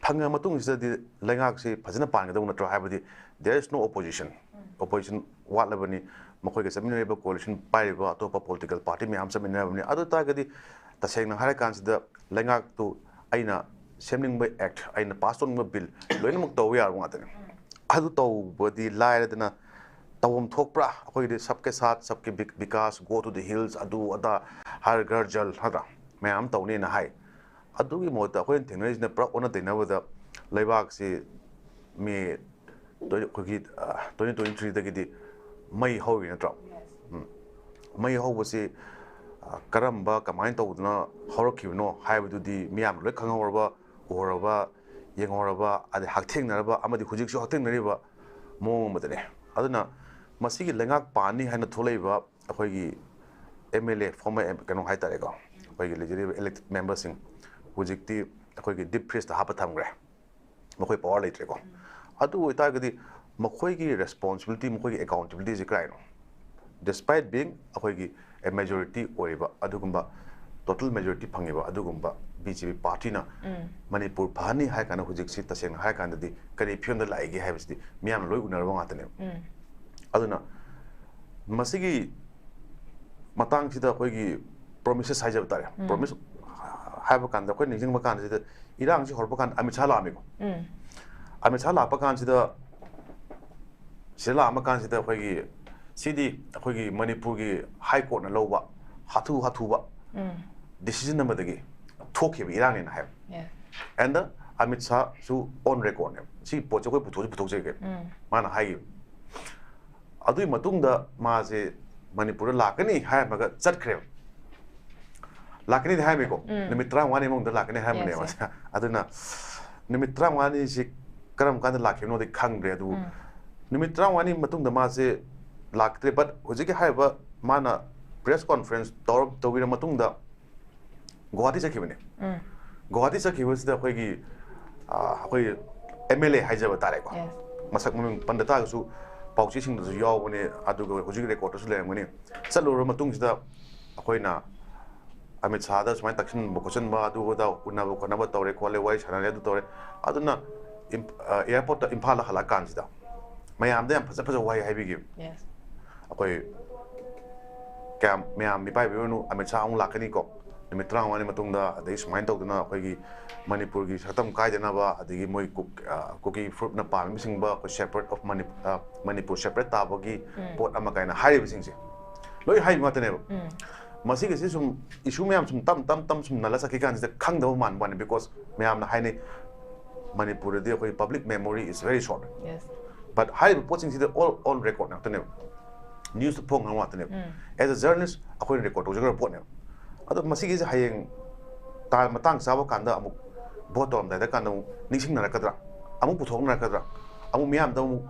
ꯐꯪꯉ ꯃꯇꯨꯡꯁꯤꯗꯗꯤ ꯂꯩꯉꯥꯛꯁꯤ ꯐꯖꯅ ꯄꯥꯟꯒꯗꯧ ꯅꯠꯇ꯭ꯔꯣ? ꯍꯥꯏꯕꯗꯤ there is no opposition, opposition ꯋꯥꯠꯂꯕꯅꯤ꯫ ꯃꯈꯣꯏꯒ ꯆꯠꯃꯤꯟꯅꯔꯤꯕ coalition ꯄꯥꯏꯔꯤꯕ ꯑꯇꯣꯞꯄ political party ꯃꯌꯥꯝ ꯆꯠꯃꯤꯟꯅꯔꯕꯅꯤ꯫ ꯑꯗꯨ ꯑꯣꯏ ꯇꯥꯔꯒꯗꯤ ꯇꯁꯦꯡꯅ ꯍꯥꯏꯔꯀꯥꯟꯁꯤꯗ ꯂꯩꯉꯥꯛꯇꯨ ꯑꯩꯅ ꯁꯦꯝꯅꯤꯡꯕ act, ꯑꯩꯅ pass ꯇꯧꯅꯤꯡꯕ bill ꯂꯣꯏꯅꯃꯛ ꯇꯧꯕ ꯌꯥꯔꯕ ꯉꯥꯛꯇꯅꯤ꯫ ꯑꯗꯨ ꯇꯧꯕꯗꯤ ꯂꯥꯏꯔꯗꯅ ꯇꯧꯐꯝ ꯊꯣꯛꯄ꯭ꯔꯥ? ꯑꯩꯈꯣꯏꯒꯤꯗꯤ सबके साथ सबके विक-, विकास, go to the hills, ꯑꯗꯨ ꯑꯗꯥ, हर घर जल, ꯅꯠꯇ꯭ꯔꯥ? ꯃꯌꯥꯝ ꯑꯃ ꯇꯧꯅꯦꯅ ꯍꯥꯏ꯫ ꯑꯗꯨꯒꯤ ꯃꯍꯨꯠꯇ ꯑꯩꯈꯣꯏꯅ ꯊꯦꯡꯅꯔꯤꯁꯤꯅ ꯄꯨꯔꯥ ꯑꯣꯟꯅ ꯇꯩꯅꯕꯗ ꯂꯩꯕꯥꯛꯁꯤ ꯃꯤ ꯇ꯭ꯋꯦꯟꯇꯤ, ꯑꯩꯈꯣꯏꯒꯤ, ꯑ, twenty twenty threeꯗꯒꯤꯗꯤ ꯃꯩ ꯍꯧꯔꯤ ꯅꯠꯇ꯭ꯔꯣ? ꯎꯝ꯫ ꯃꯩ ꯍꯧꯕꯁꯤ, ꯑ, ꯀꯔꯝꯕ, ꯀꯃꯥꯏꯅ ꯇꯧꯗꯅ ꯍꯧꯔꯛꯈꯤꯕꯅꯣ ꯍꯥꯏꯕꯗꯨꯗꯤ ꯃꯤꯌꯥꯝꯅ ꯂꯣꯏ ꯈꯪꯍꯧꯔꯕ, ꯎꯍꯧꯔꯕ, ꯌꯦꯡꯍꯧꯔꯕ, ꯑꯗꯩ ꯍꯛꯊꯦꯡꯅꯔꯕ ꯑꯃꯗꯤ ꯍꯧꯖꯤꯛꯁꯨ ꯍꯛꯊꯦꯡꯅꯔꯤꯕ ꯃꯑꯣꯡ ꯑꯃꯗꯅꯤ꯫ ꯑꯗꯨꯅ ꯃꯁꯤꯒꯤ ꯂꯩꯉꯥꯛ ꯄꯥꯟꯅꯤ ꯍꯥꯏꯅ ꯊꯣꯛꯂꯛꯏꯕ ꯑꯩꯈꯣꯏꯒꯤ M L A, former M-, ꯀꯩꯅꯣ ꯍꯥꯏꯇꯥꯔꯦꯀꯣ, ꯑꯩꯈꯣꯏꯒꯤ ꯂꯩꯖꯔꯤꯕ elected memberꯁꯤꯡ ꯍꯧꯖꯤꯛꯇꯤ ꯑꯩꯈꯣꯏꯒꯤ deep freezeꯇ ꯍꯥꯞꯄ ꯊꯝꯈ꯭ꯔꯦ, ꯃꯈꯣꯏ power ꯂꯩꯇ꯭ꯔꯦꯀꯣ꯫ ꯑꯗꯨ ꯑꯣꯏꯇꯥꯔꯒꯗꯤ ꯃꯈꯣꯏꯒꯤ responsibility, ꯃꯈꯣꯏꯒꯤ accountabilityꯁꯦ ꯀꯗꯥꯏꯅꯣ? Despite being ꯑꯩꯈꯣꯏꯒꯤ a majority ꯑꯣꯏꯔꯤꯕ ꯑꯗꯨꯒꯨꯝꯕ ꯇꯣꯇꯦꯜ ꯃꯦꯖꯣꯔꯤꯇꯤ ꯐꯪꯉꯤꯕ ꯑꯗꯨꯒꯨꯝꯕ ꯕꯤ ꯖꯦ ꯄꯤ ꯄꯥꯔꯇꯤꯅ ꯎꯝ ꯃꯅꯤꯄꯨꯔ ꯐꯍꯟꯅꯤ ꯍꯥꯏ ꯀꯥꯟꯗ ꯍꯧꯖꯤꯛꯁꯤ ꯇꯁꯦꯡꯅ ꯍꯥꯏꯔ ꯀꯥꯟꯗꯗꯤ ꯀꯔꯤ ꯐꯤꯕꯝꯗ ꯂꯥꯛꯏꯒꯦ ꯍꯥꯏꯕꯁꯤꯗꯤ ꯃꯤꯌꯥꯝꯅ ꯂꯣꯏ ꯎꯅꯔꯕ ꯉꯥꯛꯇꯅꯦꯕ꯫ ꯎꯝ ꯑꯗꯨꯅ ꯃꯁꯤꯒꯤ ꯃꯇꯥꯡꯁꯤꯗ ꯑꯩꯈꯣꯏꯒꯤ ꯄ꯭ꯔꯣꯃꯤꯁꯦꯁ ꯍꯥꯏꯖꯕ ꯇꯥꯔꯦ꯫ ꯎꯝ ꯄ꯭ꯔꯣꯃꯤꯁ ꯍꯥꯏꯕ ꯀꯥꯟꯗ ꯑꯩꯈꯣꯏ ꯅꯤꯡꯁꯤꯡꯕ ꯀꯥꯟꯁꯤꯗ ꯏꯔꯥꯡꯁꯤ ꯍꯧꯔꯛꯄ ꯀꯥꯟꯗ ꯑꯃꯤꯠ ꯁꯥꯍ ꯂꯥꯛꯑꯝꯃꯤꯀꯣ꯫ ꯎꯝ ꯑꯃꯤꯠ ꯁꯥꯍ ꯂꯥꯛꯄ ꯀꯥꯟꯁꯤꯗ ꯁꯤꯗ ꯂꯥꯛꯑꯝꯃ ꯀꯥꯟꯁꯤꯗ ꯑꯩꯈꯣꯏꯒꯤ ꯁꯤꯗꯤ ꯑꯩꯈꯣꯏꯒꯤ ꯃꯅꯤꯄꯨꯔꯒꯤ ꯍꯥꯏ ꯀꯣꯔꯠꯅ ꯂꯧꯕ ꯍꯥꯊꯨ ꯍꯥꯊꯨꯕ ꯎꯝ ꯗꯤꯁꯤꯖꯟ ꯑꯃꯗꯒꯤ ꯊꯣꯛꯈꯤꯕ ꯏꯔꯥꯡꯅꯦꯅ ꯍꯥꯏꯕ꯫ Yes. ꯑꯦꯟꯗ ꯑꯃꯤꯠ ꯁꯥꯍꯁꯨ ꯑꯣꯟ ꯔꯦꯀꯣꯔꯠꯅꯦꯕ꯫ ꯁꯤ ꯄꯣꯠꯁꯦ ꯑꯩꯈꯣꯏ ꯄꯨꯊꯣꯛꯁꯤ ꯄꯨꯊꯣꯛꯆꯒꯦ꯫ ꯎꯝ ꯃꯥꯅ ꯍꯥꯏꯈꯤꯕ꯫ ꯑꯗꯨꯒꯤ ꯃꯇꯨꯡꯗ ꯃꯥꯁꯦ ꯃꯅꯤꯄꯨꯔꯗ ꯂꯥꯛꯀꯅꯤ ꯍꯥꯏꯔꯝꯃꯒ ꯆꯠꯈ꯭ꯔꯦꯕ꯫ ꯂꯥꯛꯀꯅꯤꯗꯤ ꯍꯥꯏꯔꯝꯃꯤꯀꯣ꯫ ꯎꯝ ꯅꯨꯃꯤꯠ ꯇꯔꯥꯃꯉꯥꯅꯤꯃꯨꯛꯇ ꯂꯥꯛꯀꯅꯤ ꯍꯥꯏꯔꯝꯕꯅꯦꯕ꯫ Yes, yes. ꯑꯗꯨꯅ ꯅꯨꯃꯤꯠ ꯇꯔꯥꯃꯉꯥꯅꯤꯁꯤ ꯀꯔꯝ ꯀꯥꯟꯗ ꯂꯥꯛꯈꯤꯕꯅꯣꯗꯤ ꯈꯪꯗ꯭ꯔꯦ꯫ ꯑꯗꯨꯕꯨ ꯎꯝ ꯅꯨꯃꯤꯠ ꯇꯔꯥꯃꯉꯥꯅꯤ ꯃꯇꯨꯡꯗ ꯃꯥꯁꯦ ꯂꯥꯛꯇ꯭ꯔꯦ꯫ ꯕꯠ ꯍꯧꯖꯤꯛꯀꯤ ꯍꯥꯏꯔꯤꯕ ꯃꯥꯅ ꯄ꯭ꯔꯦꯁ ꯀꯣꯟꯐ꯭ꯔꯦꯟꯁ ꯇꯧꯔ ꯇꯧꯕꯤꯔ ꯃꯇꯨꯡꯗ ꯒꯨꯋꯥꯍꯥꯇꯤ ꯆꯠꯈꯤꯕꯅꯦ꯫ ꯎꯝ ꯒꯨꯋꯥꯍꯥꯇꯤ ꯆꯠꯈꯤꯕꯁꯤꯗ ꯑꯩꯈꯣꯏꯒꯤ ꯑꯥ, ꯑꯩꯈꯣꯏ ꯑꯦꯝ ꯑꯦꯜ ꯑꯦ ꯍꯥꯏꯖꯕ ꯇꯥꯔꯦꯀꯣ꯫ Yes. ꯃꯁꯛ ꯃꯃꯤꯡ ꯄꯟꯗ ꯇꯥꯔꯒꯁꯨ ꯄꯥꯎꯆꯦꯁꯤꯡꯗꯁꯨ ꯌꯥꯎꯕꯅꯦ꯫ ꯑꯗꯨꯒ ꯍꯧꯖꯤꯛ ꯔꯦꯀꯣꯔꯠꯇꯁꯨ ꯂꯩꯔꯝꯒꯅꯤ꯫ ꯆꯠꯂꯨꯔꯕ ꯃꯇꯨꯡꯁꯤꯗ ꯑꯩꯈꯣꯏꯅ ꯑꯃꯤꯠ ꯁꯥꯍꯗ ꯁꯨꯃꯥꯏꯅ ꯇꯛꯁꯤꯟꯕ ꯈꯣꯠꯆꯤꯟꯕ ꯑꯗꯨ ꯑꯗꯥ ꯎꯅꯕ ꯈꯣꯠꯅꯕ ꯇꯧꯔꯦ ꯈꯣꯠꯂꯦ, ꯋꯥꯔꯤ ꯁꯥꯟꯅꯔꯦ, ꯑꯗꯨ ꯇꯧꯔꯦ꯫ ꯑꯗꯨꯅ ꯏꯝ-, ꯑ, ꯑꯦꯌꯥꯔꯄꯣꯔꯠꯇ ꯏꯝꯐꯥꯜꯗ ꯍꯜꯂꯛꯑꯀꯥꯟꯁꯤꯗ ꯃꯌꯥꯝꯗ ꯌꯥꯝ ꯐꯖ ꯐꯖꯕ ꯋꯥꯍꯩ ꯍꯥꯏꯕꯤꯈꯤꯕ꯫ Yes. ꯑꯩꯈꯣꯏ ꯀꯌꯥꯝ ꯃꯌꯥꯝ ꯃꯤꯄꯥꯏꯕꯤꯔꯨꯅꯨ, ꯑꯃꯤꯠ ꯁꯥꯍ ꯑꯃꯨꯛ ꯂꯥꯛꯀꯅꯤꯀꯣ ꯅꯨꯃꯤꯠ ꯇꯔꯥꯃꯉꯥꯅꯤ ꯃꯇꯨꯡꯗ, ꯑꯗꯒꯤ ꯁꯨꯃꯥꯏꯅ ꯇꯧꯗꯅ ꯑꯩꯈꯣꯏꯒꯤ ꯃꯅꯤꯄꯨꯔꯒꯤ ꯁꯛꯇꯝ ꯀꯥꯏꯗꯅꯕ, ꯑꯗꯒꯤ ꯃꯣꯏ ꯀꯨꯛ-, ꯑ, ꯀꯨꯀꯤ ꯐꯨꯔꯨꯞꯅ ꯄꯥꯝꯃꯤꯕꯁꯤꯡꯕ ꯑꯩꯈꯣꯏ separate of ꯃꯅꯤ-, ꯑ, ꯃꯅꯤꯄꯨꯔ separate ꯇꯥꯕꯒꯤ ꯎꯝ ꯄꯣꯠ ꯑꯃ ꯀꯥꯏꯅ ꯍꯥꯏꯔꯤꯕꯁꯤꯡꯁꯦ ꯂꯣꯏ ꯍꯥꯏꯕ ꯉꯥꯛꯇꯅꯦꯕ꯫ ꯎꯝ ꯃꯁꯤꯒꯤꯁꯤ ꯁꯨꯝ ꯏꯁꯨ ꯃꯌꯥꯝ ꯁꯨꯝ ꯇꯞ ꯇꯞ ꯇꯞ ꯁꯨꯝ ꯅꯜꯂ ꯆꯠꯈꯤ ꯀꯥꯟꯁꯤꯗ ꯈꯪꯗꯕ ꯃꯥꯟꯕ ꯋꯥꯅꯤ, because ꯃꯌꯥꯝꯅ ꯍꯥꯏꯅꯩ ꯃꯅꯤꯄꯨꯔꯗꯗꯤ ꯑꯩꯈꯣꯏ public memory is very short꯫ Yes. But ꯍꯥꯏꯔꯤꯕ ꯄꯣꯠꯁꯤꯡꯁꯤꯗ all on record ꯉꯥꯛꯇꯅꯦꯕ, ꯅ꯭ꯌꯨꯁꯇ ꯐꯣꯡ ꯉꯥꯛꯇꯅꯦꯕ꯫ ꯎꯝ ꯑꯦꯖ ꯑ ꯖꯔꯅꯦꯂꯤꯁ ꯑꯩꯈꯣꯏꯅ ꯔꯦꯀꯣꯔꯠ ꯇꯧꯖꯈ꯭ꯔꯕ ꯄꯣꯠꯅꯦꯕ꯫ ꯑꯗꯣ ꯃꯁꯤꯒꯤꯁꯦ ꯍꯌꯦꯡ ꯇꯥ-, ꯃꯇꯥꯡ ꯆꯥꯕ ꯀꯥꯟꯗ ꯑꯃꯨꯛ ꯚꯣꯠ ꯇꯧꯔꯝꯗꯥꯏꯗ ꯀꯥꯟꯗ ꯑꯃꯨꯛ ꯅꯤꯡꯁꯤꯡꯅꯔꯛꯀꯗ꯭ꯔꯥ, ꯑꯃꯨꯛ ꯄꯨꯊꯣꯛꯅꯔꯛꯀꯗ꯭ꯔꯥ, ꯑꯃꯨꯛ ꯃꯤꯌꯥꯝꯗ ꯑꯃꯨꯛ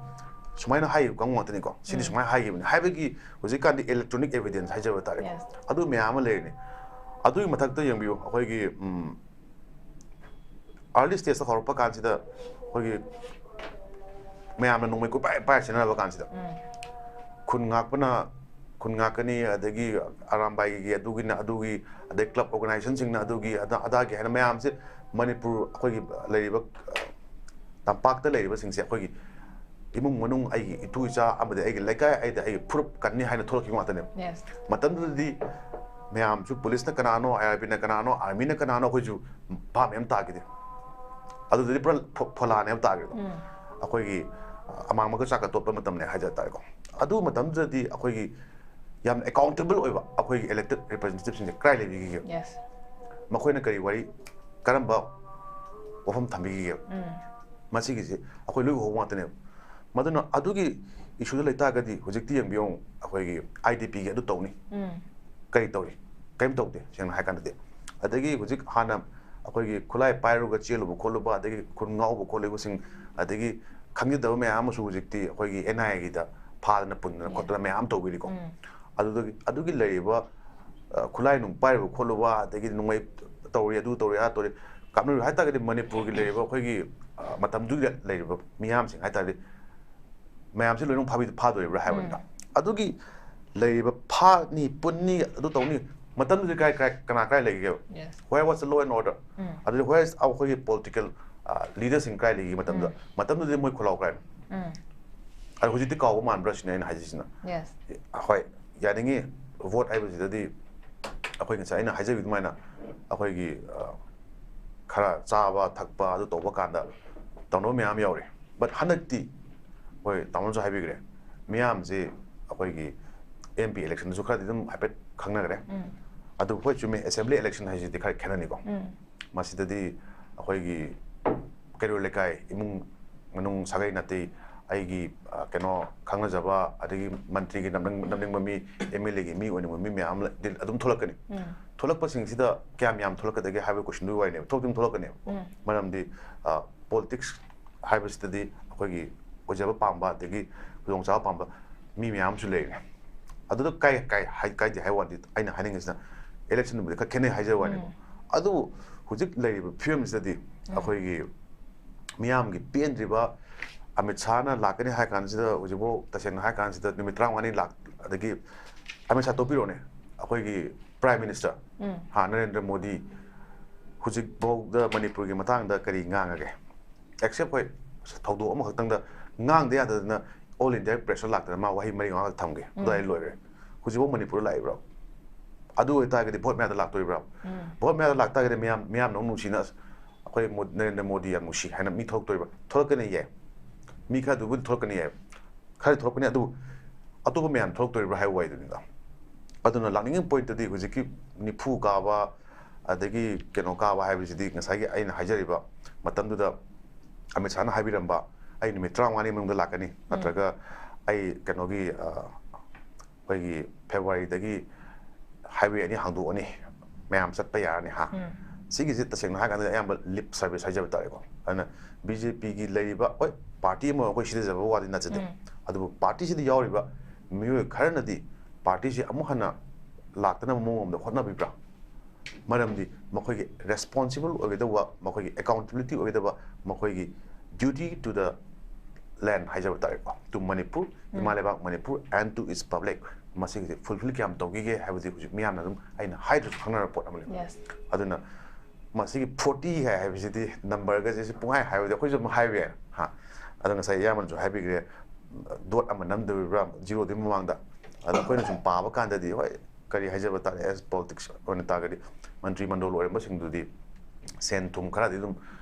ꯁꯨꯃꯥꯏꯅ ꯍꯥꯏꯈꯤꯕ ꯀꯥꯡꯕꯨ ꯉꯥꯛꯇꯅꯤꯀꯣ, ꯁꯤꯗꯤ ꯎꯝ ꯁꯨꯃꯥꯏꯅ ꯍꯥꯏꯈꯤꯕꯅꯤ ꯍꯥꯏꯕꯒꯤ ꯍꯧꯖꯤꯛꯀꯥꯟꯗꯤ electronic evidence ꯍꯥꯏꯖꯕ ꯇꯥꯔꯦꯀꯣ꯫ Yes. ꯑꯗꯨ ꯃꯌꯥꯝ ꯑꯃ ꯂꯩꯔꯤꯅꯤ꯫ ꯑꯗꯨꯒꯤ ꯃꯊꯛꯇ ꯌꯦꯡꯕꯤꯌꯨ, ꯑꯩꯈꯣꯏꯒꯤ ꯎꯝ, early stageꯇ ꯍꯧꯔꯛꯄ ꯀꯥꯟꯁꯤꯗ ꯑꯩꯈꯣꯏꯒꯤ ꯃꯌꯥꯝꯅ ꯅꯣꯡꯃꯩ ꯀꯣꯏꯄꯥꯏ ꯄꯥꯏꯔ ꯆꯦꯟꯅꯔꯕ ꯀꯥꯟꯁꯤꯗ ꯎꯝ ꯈꯨꯟ ꯉꯥꯛꯄꯅ ꯈꯨꯟ ꯉꯥꯛꯀꯅꯤ, ꯑꯗꯒꯤ ꯑꯔꯥꯝꯕꯥꯏꯒꯤ ꯑꯗꯨꯒꯤꯅ ꯑꯗꯨꯒꯤ, ꯑꯗꯩ ꯀ꯭ꯂꯕ ꯑꯣꯔꯒꯅꯥꯏꯖꯦꯁꯟꯁꯤꯡꯅ ꯑꯗꯨꯒꯤ, ꯑꯗ ꯑꯗꯥꯒꯤ ꯍꯥꯏꯅ ꯃꯌꯥꯝꯁꯦ ꯃꯅꯤꯄꯨꯔ ꯑꯩꯈꯣꯏꯒꯤ ꯂꯩꯔꯤꯕ, ꯑ, ꯇꯝꯄꯥꯛꯇ ꯂꯩꯔꯤꯕꯁꯤꯡꯁꯦ ꯑꯩꯈꯣꯏꯒꯤ ꯏꯃꯨꯡ ꯃꯅꯨꯡ, ꯑꯩꯒꯤ ꯏꯇꯨ ꯏꯆꯥ ꯑꯃꯗꯤ ꯑꯩꯒꯤ ꯂꯩꯀꯥꯏ, ꯑꯩꯗꯤ ꯑꯩꯒꯤ ꯐꯨꯔꯨꯞ ꯀꯟꯅꯤ ꯍꯥꯏꯅ ꯊꯣꯛꯂꯛꯈꯤꯕ ꯉꯥꯛꯇꯅꯦꯕ꯫ Yes. ꯃꯇꯝꯗꯨꯗꯗꯤ ꯃꯌꯥꯝꯁꯨ ꯄꯨꯂꯤꯁꯅ ꯀꯅꯥꯅꯣ, ꯑꯥꯏ ꯑꯥꯔ ꯕꯤꯅ ꯀꯅꯥꯅꯣ, ꯑꯥꯔꯃꯤꯅ ꯀꯅꯥꯅꯣ ꯑꯩꯈꯣꯏꯁꯨ ꯚꯥꯞ ꯃꯌꯥꯝ ꯇꯥꯈꯤꯗꯦ꯫ ꯑꯗꯨꯗꯗꯤ ꯄꯨꯔꯥ ꯐꯣ- ꯐꯣꯂꯥꯅꯦꯕ ꯇꯥꯈꯤꯗꯣ꯫ ꯎꯝ. ꯑꯩꯈꯣꯏꯒꯤ, ꯑ, ꯑꯃꯥꯡꯕꯒ ꯆꯥꯛꯀ ꯇꯣꯠꯄ ꯃꯇꯝꯅꯦ ꯍꯥꯏꯖ ꯇꯥꯔꯦꯀꯣ꯫ ꯑꯗꯨ ꯃꯇꯝꯗꯨꯗꯗꯤ ꯑꯩꯈꯣꯏꯒꯤ ꯌꯥꯝꯅ ꯑꯦꯀꯥꯎꯟꯇꯦꯕꯜ ꯑꯣꯏꯕ ꯑꯩꯈꯣꯏꯒꯤ ꯏꯂꯦꯛꯇꯦꯠ ꯔꯤꯄ꯭ꯔꯖꯦꯟꯇꯦꯇꯤꯚꯁꯤꯡꯁꯦ ꯀꯗꯥꯏ ꯂꯩꯕꯤꯈꯤꯒꯦ? Yes. ꯃꯈꯣꯏꯅ ꯀꯔꯤ ꯋꯥꯔꯤ, ꯀꯔꯝꯕ ꯋꯥꯐꯝ ꯊꯝꯕꯤꯈꯤꯒꯦ? ꯎꯝ. ꯃꯁꯤꯒꯤꯁꯦ ꯑꯩꯈꯣꯏ ꯂꯣꯏ ꯎꯍꯧꯕ ꯉꯥꯛꯇꯅꯦꯕ꯫ ꯃꯗꯨꯅ ꯑꯗꯨꯒꯤ ꯏꯁꯨꯗ ꯂꯩꯇꯥꯔꯒꯗꯤ ꯍꯧꯖꯤꯛꯇꯤ ꯌꯦꯡꯕꯤꯌꯨ, ꯑꯩꯈꯣꯏꯒꯤ ꯑꯥꯏ ꯗꯤ ꯄꯤꯒꯤ ꯑꯗꯨ ꯇꯧꯅꯤ꯫ ꯎꯝ. ꯀꯔꯤ ꯇꯧꯔꯤ? ꯀꯔꯤꯝ ꯇꯧꯗꯦ, ꯁꯦꯡꯅ ꯍꯥꯏ ꯀꯥꯟꯗꯗꯤ꯫ ꯑꯗꯒꯤ ꯍꯧꯖꯤꯛ ꯍꯥꯟꯅ ꯑꯩꯈꯣꯏꯒꯤ ꯈꯨꯠꯂꯥꯏ ꯄꯥꯏꯔꯨꯔꯒ ꯆꯦꯜꯂꯨꯕ ꯈꯣꯠꯂꯨꯕ, ꯑꯗꯒꯤ ꯈꯨꯟ ꯉꯥꯎꯕ ꯈꯣꯠꯂꯨꯕꯁꯤꯡ, ꯑꯗꯒꯤ ꯈꯪꯖꯗꯕ ꯃꯌꯥꯝ ꯑꯃꯁꯨ ꯍꯧꯖꯤꯛꯇꯤ ꯑꯩꯈꯣꯏꯒꯤ ꯑꯦꯟ ꯑꯥꯏ ꯑꯦꯒꯤꯗ ꯐꯥꯗꯅ ꯄꯨꯟꯗꯅ Yeah. ꯈꯣꯠꯇꯅ ꯃꯌꯥꯝ ꯑꯃ ꯇꯧꯕꯤꯔꯤꯀꯣ꯫ ꯎꯝ. ꯑꯗꯨꯗꯒꯤ, ꯑꯗꯨꯒꯤ ꯂꯩꯔꯤꯕ, ꯑ, ꯈꯨꯠꯂꯥꯏ ꯅꯨꯡ ꯄꯥꯏꯔꯨꯕ ꯈꯣꯠꯂꯨꯕ, ꯑꯗꯒꯤꯗꯤ ꯅꯣꯡꯃꯩ ꯇꯧꯔꯤ, ꯑꯗꯨ ꯇꯧꯔꯤ, ꯑꯗꯥ ꯇꯧꯔꯤ, ꯀꯥꯞꯅꯔꯤ ꯍꯥꯏ ꯇꯥꯔꯒꯗꯤ ꯃꯅꯤꯄꯨꯔꯒꯤ ꯂꯩꯔꯤꯕ ꯑꯩꯈꯣꯏꯒꯤ, ꯑ, ꯃꯇꯝꯗꯨꯗ ꯂꯩꯔꯤꯕ ꯃꯤꯌꯥꯝꯁꯤꯡ ꯍꯥꯏ ꯇꯥꯔꯗꯤ ꯃꯌꯥꯝꯁꯤ ꯂꯣꯏꯅꯃꯛ ꯐꯥꯕꯤ-, ꯐꯥꯗꯣꯔꯤꯕ꯭ꯔꯥ ꯍꯥꯏꯕꯅꯤꯗ꯫ ꯎꯝ. ꯑꯗꯨꯒꯤ ꯂꯩꯔꯤꯕ ꯐꯥꯅꯤ, ꯄꯨꯟꯅꯤ, ꯑꯗꯨ ꯇꯧꯅꯤ, ꯃꯇꯝꯗꯨꯗꯤ ꯀꯥꯏ, ꯀꯥꯏ, ꯀꯅꯥ ꯀꯥꯏ ꯂꯩꯒꯦꯕ? Yes. Where was the law and order? ꯎꯝ. ꯑꯗꯨꯗꯤ where is ꯑꯩꯈꯣꯏꯒꯤ ꯄꯣꯂꯤꯇꯤꯀꯦꯜ ꯂꯤꯗꯔꯁꯤꯡ ꯀꯥꯏ ꯂꯩꯒꯦ ꯃꯇꯝꯗ? ꯎꯝ. ꯃꯇꯝꯗꯨꯗꯤ ꯃꯣꯏ ꯈꯨꯜꯂꯥꯎ ꯀꯥꯏꯅꯣ? ꯎꯝ. ꯑꯗꯣ ꯍꯧꯖꯤꯛꯇꯤ ꯀꯥꯎꯕ ꯃꯥꯟꯕ꯭ꯔꯥ ꯁꯤꯅꯦ ꯑꯩꯅ ꯍꯥꯏꯖꯩꯁꯤꯅ꯫ Yes. ꯍꯣꯏ, ꯌꯥꯅꯤꯡꯉꯤ꯫ ꯚꯣꯠ ꯍꯥꯏꯕꯁꯤꯗꯗꯤ ꯑꯩꯈꯣꯏ ꯉꯁꯥꯏ ꯑꯩꯅ ꯍꯥꯏꯖꯈꯤꯕ ꯑꯗꯨꯃꯥꯏꯅ ꯑꯩꯈꯣꯏꯒꯤ, ꯑ, ꯈꯔ ꯆꯥꯕ ꯊꯛꯄ ꯑꯗꯨ ꯇꯧꯕ ꯀꯥꯟꯗ ꯇꯧꯅꯕ ꯃꯌꯥꯝ ꯌꯥꯎꯔꯤ꯫ But ꯍꯟꯗꯛꯇꯤ ꯑꯩꯈꯣꯏ ꯇꯥꯃꯣꯅꯁꯨ ꯍꯥꯏꯕꯤꯈ꯭ꯔꯦ, ꯃꯤꯌꯥꯝꯁꯤ ꯑꯩꯈꯣꯏꯒꯤ ꯑꯦꯝ ꯄꯤ ꯏꯂꯦꯛꯁꯟꯗꯁꯨ ꯈꯔꯗꯤ ꯑꯗꯨꯝ ꯍꯥꯏꯐꯦꯠ ꯈꯪꯅꯈ꯭ꯔꯦ꯫ ꯎꯝ. ꯑꯗꯨ ꯍꯣꯏ, ꯆꯨꯝꯃꯦ, ꯑꯦꯁꯦꯝꯕ꯭ꯂꯤ ꯏꯂꯦꯛꯁꯟ ꯍꯥꯏꯁꯤꯗꯤ ꯈꯔ ꯈꯦꯠꯅꯅꯤꯀꯣ꯫ ꯎꯝ. ꯃꯁꯤꯗꯗꯤ ꯑꯩꯈꯣꯏꯒꯤ ꯀꯩꯔꯣꯜ ꯂꯩꯀꯥꯏ, ꯏꯃꯨꯡ ꯃꯅꯨꯡ, ꯁꯥꯒꯩ ꯅꯥꯇꯩ, ꯑꯩꯒꯤ, ꯑ, ꯀꯩꯅꯣ, ꯈꯪꯅꯖꯕ, ꯑꯗꯒꯤ ꯃꯟꯇ꯭ꯔꯤꯒꯤ ꯅꯝꯅꯤꯡ-, ꯅꯝꯅꯤꯡꯕ ꯃꯤ, ꯑꯦꯝ ꯑꯦꯜ ꯑꯦꯒꯤ ꯃꯤ ꯑꯣꯏꯅꯤꯡꯕ ꯃꯤ ꯃꯌꯥꯝ ꯑꯃ ꯗꯤ ꯑꯗꯨꯝ ꯊꯣꯛꯂꯛꯀꯅꯤ꯫ ꯎꯝ. ꯊꯣꯛꯂꯛꯄꯁꯤꯡꯁꯤꯗ ꯀꯌꯥꯝ ꯌꯥꯝ ꯊꯣꯛꯂꯛꯀꯗꯒꯦ ꯍꯥꯏꯕꯒꯤ ꯀꯣꯏꯁꯟꯗꯨꯒꯤ ꯋꯥꯔꯤꯅꯦꯕ꯫ ꯊꯣꯛꯇꯤ ꯑꯗꯨꯝ ꯊꯣꯛꯂꯛꯀꯅꯦꯕ꯫ ꯎꯝ. ꯃꯔꯝꯗꯤ, ꯑ, ꯄꯣꯂꯤꯇꯤꯛꯁ ꯍꯥꯏꯕꯁꯤꯗꯗꯤ ꯑꯩꯈꯣꯏꯒꯤ ꯑꯣꯏꯖꯕ ꯄꯥꯝꯕ, ꯑꯗꯒꯤ ꯈꯨꯗꯣꯡꯆꯥꯕ ꯄꯥꯝꯕ ꯃꯤ ꯃꯌꯥꯝ ꯑꯃꯁꯨ ꯂꯩꯔꯦ꯫ ꯑꯗꯨꯗ ꯀꯥꯏ, ꯀꯥꯏ, ꯍꯥꯏ-, ꯀꯥꯏꯗꯦ ꯍꯥꯏꯕ ꯋꯥꯗꯤ, ꯑꯩꯅ ꯍꯥꯏꯅꯤꯡꯉꯤꯁꯤꯅ ꯏꯂꯦꯛꯁꯟꯕꯨꯗꯤ ꯈꯔ ꯈꯦꯠꯅꯩ ꯍꯥꯏꯖꯕ ꯋꯥꯅꯦꯕ꯫ ꯎꯝ. ꯑꯗꯨꯕꯨ ꯍꯧꯖꯤꯛ ꯂꯩꯔꯤꯕ ꯐꯤꯕꯝꯁꯤꯗꯗꯤ ꯎꯝ. ꯑꯩꯈꯣꯏꯒꯤ ꯃꯤꯌꯥꯝꯒꯤ ꯄꯦꯟꯗ꯭ꯔꯤꯕ, ꯑꯃꯤꯠ ꯁꯥꯍꯅ ꯂꯥꯛꯀꯅꯤ ꯍꯥꯏ ꯀꯥꯟꯁꯤꯗ, ꯍꯧꯖꯤꯛꯐꯥꯎ ꯇꯁꯦꯡꯅ ꯍꯥꯏ ꯀꯥꯟꯁꯤꯗ ꯅꯨꯃꯤꯠ ꯇꯔꯥꯃꯉꯥꯅꯤ ꯂꯥꯛ-, ꯑꯗꯒꯤ ꯑꯃꯤꯠ ꯁꯥ ꯇꯣꯛꯄꯤꯔꯣꯅꯦ, ꯑꯩꯈꯣꯏꯒꯤ Prime Minister, ꯎꯝ꯫ ꯍꯥ, ꯅꯔꯦꯟꯗ꯭ꯔ ꯃꯣꯗꯤ ꯍꯧꯖꯤꯛꯐꯥꯎꯗ ꯃꯅꯤꯄꯨꯔꯒꯤ ꯃꯇꯥꯡꯗ ꯀꯔꯤ ꯉꯥꯡꯉꯒꯦ? Except ꯍꯣꯏ, ꯊꯧꯗꯣꯛ ꯑꯃꯈꯛꯇꯪꯗ ꯉꯥꯡꯗ ꯌꯥꯗꯗꯅ All India Press ꯂꯥꯛꯇꯅ ꯃꯥ ꯋꯥꯍꯩ ꯃꯔꯤ ꯃꯉꯥ ꯊꯝꯒꯦ, ꯎꯝ꯫ ꯑꯗꯨꯋꯥꯏ ꯂꯣꯏꯈ꯭ꯔꯦ꯫ ꯍꯧꯖꯤꯛꯐꯥꯎ ꯃꯅꯤꯄꯨꯔꯗ ꯂꯥꯛꯏꯕ꯭ꯔꯣ? ꯑꯗꯨ ꯑꯣꯏꯇꯥꯔꯒꯗꯤ ꯚꯣꯠ ꯃꯌꯥꯗ ꯂꯥꯛꯇꯣꯔꯤꯕ꯭ꯔꯥ? ꯎꯝ꯫ ꯚꯣꯠ ꯃꯌꯥꯗ ꯂꯥꯛꯇꯥꯔꯒꯗꯤ ꯃꯌꯥꯝ, ꯃꯌꯥꯝꯅ ꯑꯃꯨꯛ ꯅꯨꯡꯁꯤꯅ, "ꯑꯁ, ꯑꯩꯈꯣꯏ ꯃꯣ-, ꯅꯔꯦꯟꯗ꯭ꯔ ꯃꯣꯗꯤ ꯌꯥꯝ ꯅꯨꯡꯁꯤ" ꯍꯥꯏꯅ ꯃꯤ ꯊꯣꯛꯂꯛꯇꯣꯔꯤꯕ꯭ꯔꯥ? ꯊꯣꯛꯂꯛꯀꯅꯤ ꯌꯥꯏ, ꯃꯤ ꯈꯔꯗꯨꯕꯨꯗꯤ ꯊꯣꯛꯂꯛꯀꯅꯤ ꯌꯥꯏ, ꯈꯔꯗꯤ ꯊꯣꯛꯂꯛꯀꯅꯤ, ꯑꯗꯨꯕꯨ ꯑꯇꯣꯞꯄ ꯃꯌꯥꯝ ꯊꯣꯛꯂꯛꯇꯣꯔꯤꯕ꯭ꯔꯥ ꯍꯥꯏꯕ ꯋꯥꯔꯤꯗꯨꯅꯤꯗ꯫ ꯑꯗꯨꯅ ꯂꯥꯛꯅꯤꯡꯉꯤꯕ ꯄꯣꯏꯟꯠꯇꯗꯤ ꯍꯧꯖꯤꯛꯀꯤ ꯅꯤꯐꯨ ꯀꯥꯕ, ꯑꯗꯒꯤ ꯀꯩꯅꯣ ꯀꯥꯕ ꯍꯥꯏꯕꯁꯤꯗꯤ ꯉꯁꯥꯏꯒꯤ ꯑꯩꯅ ꯍꯥꯏꯖꯔꯤꯕ ꯃꯇꯝꯗꯨꯗ ꯑꯃꯤꯠ ꯁꯥꯍꯅ ꯍꯥꯏꯕꯤꯔꯝꯕ, "ꯑꯩ ꯅꯨꯃꯤꯠ ꯇꯔꯥꯃꯉꯥꯅꯤ ꯃꯅꯨꯡꯗ ꯂꯥꯛꯀꯅꯤ", ꯎꯝ꯫ ꯅꯠꯇ꯭ꯔꯒ "ꯑꯩ ꯀꯩꯅꯣꯒꯤ, ꯑ, ꯑꯩꯈꯣꯏꯒꯤ ꯐꯦꯕ꯭ꯔꯨꯋꯥꯔꯤꯗꯒꯤ highway ꯑꯅꯤ ꯍꯥꯡꯗꯣꯛꯑꯅꯤ, ꯃꯌꯥꯝ ꯆꯠꯄ ꯌꯥꯔꯅꯤ", ꯍꯥ? ꯎꯝ꯫ ꯁꯤꯒꯤꯁꯦ ꯇꯁꯦꯡꯅ ꯍꯥꯏꯔꯀꯥꯟꯗ ꯑꯌꯥꯝꯕ lip service ꯍꯥꯏꯖꯕ ꯇꯥꯔꯦꯀꯣ꯫ ꯑꯗꯨꯅ ꯕꯤ ꯖꯦ ꯄꯤꯒꯤ ꯂꯩꯔꯤꯕ, ꯍꯣꯏ, ꯄꯥꯔꯇꯤ ꯑꯃ ꯑꯩꯈꯣꯏ ꯁꯤꯗꯖꯕ ꯋꯥꯗꯤ ꯅꯠꯆꯗꯦ, ꯎꯝ꯫ ꯑꯗꯨꯕꯨ ꯄꯥꯔꯇꯤꯁꯤꯗ ꯌꯥꯎꯔꯤꯕ ꯃꯤꯑꯣꯏ ꯈꯔꯅꯗꯤ ꯄꯥꯔꯇꯤꯁꯤ ꯑꯃꯨꯛ ꯍꯟꯅ ꯂꯥꯛꯇꯅꯕ ꯃꯑꯣꯡ ꯑꯃꯗ ꯍꯣꯠꯅꯕꯤꯕ꯭ꯔꯥ? ꯃꯔꯝꯗꯤ ꯃꯈꯣꯏꯒꯤ responsible ꯑꯣꯏꯒꯗꯧꯕ, ꯃꯈꯣꯏꯒꯤ accountability ꯑꯣꯏꯒꯗꯕ, ꯃꯈꯣꯏꯒꯤ duty to the land ꯍꯥꯏꯖꯕ ꯇꯥꯔꯦꯀꯣ, to ꯃꯅꯤꯄꯨꯔ, ꯎꯝ꯫ ꯏꯃꯥ ꯂꯩꯕꯥꯛ Manipur and to its public, ꯃꯁꯤꯒꯤꯁꯦ fulfil ꯀꯌꯥꯝ ꯇꯧꯈꯤꯒꯦ ꯍꯥꯏꯕꯗꯤ ꯍꯧꯖꯤꯛ ꯃꯤꯌꯥꯝꯅ ꯑꯗꯨꯝ, ꯑꯩꯅ ꯍꯥꯏꯗ꯭ꯔꯁꯨ ꯈꯪꯅꯔꯕ ꯄꯣꯠ ꯑꯃꯅꯤ꯫ Yes꯫ ꯑꯗꯨꯅ ꯃꯁꯤꯒꯤ forty ꯍꯥꯏ ꯍꯥꯏꯕꯁꯤꯗꯤ number ꯒꯁꯦ ꯁꯤ ꯄꯨꯡꯍꯥꯏ ꯍꯥꯏꯕꯗꯤ ꯑꯩꯈꯣꯏꯁꯨ ꯑꯗꯨꯝ ꯍꯥꯏꯕ ꯌꯥꯏ, ꯍꯥ? ꯑꯗꯣ ꯉꯁꯥꯏ ꯏꯌꯥꯝꯕꯅꯁꯨ ꯍꯥꯏꯕꯤꯈ꯭ꯔꯦ, dot ꯑꯃ ꯅꯝꯗꯧꯔꯤꯕ꯭ꯔꯥ zeroꯗꯨꯒꯤ ꯃꯃꯥꯡꯗ? ꯑꯗꯣ ꯑꯩꯈꯣꯏꯅ ꯁꯨꯝ ꯄꯥꯕ ꯀꯥꯟꯗꯗꯤ, ꯍꯣꯏ, ꯀꯔꯤ ꯍꯥꯏꯖꯕ ꯇꯥꯔꯦ, as politics ꯑꯣꯏꯅ ꯇꯥꯔꯒꯗꯤ ꯃꯟꯇ꯭ꯔꯤ ꯃꯟꯗꯣꯜ ꯑꯣꯏꯔꯝꯕꯁꯤꯡꯗꯨꯗꯤ ꯁꯦꯟ ꯊꯨꯝ ꯈꯔꯗꯤ ꯑꯗꯨꯝ,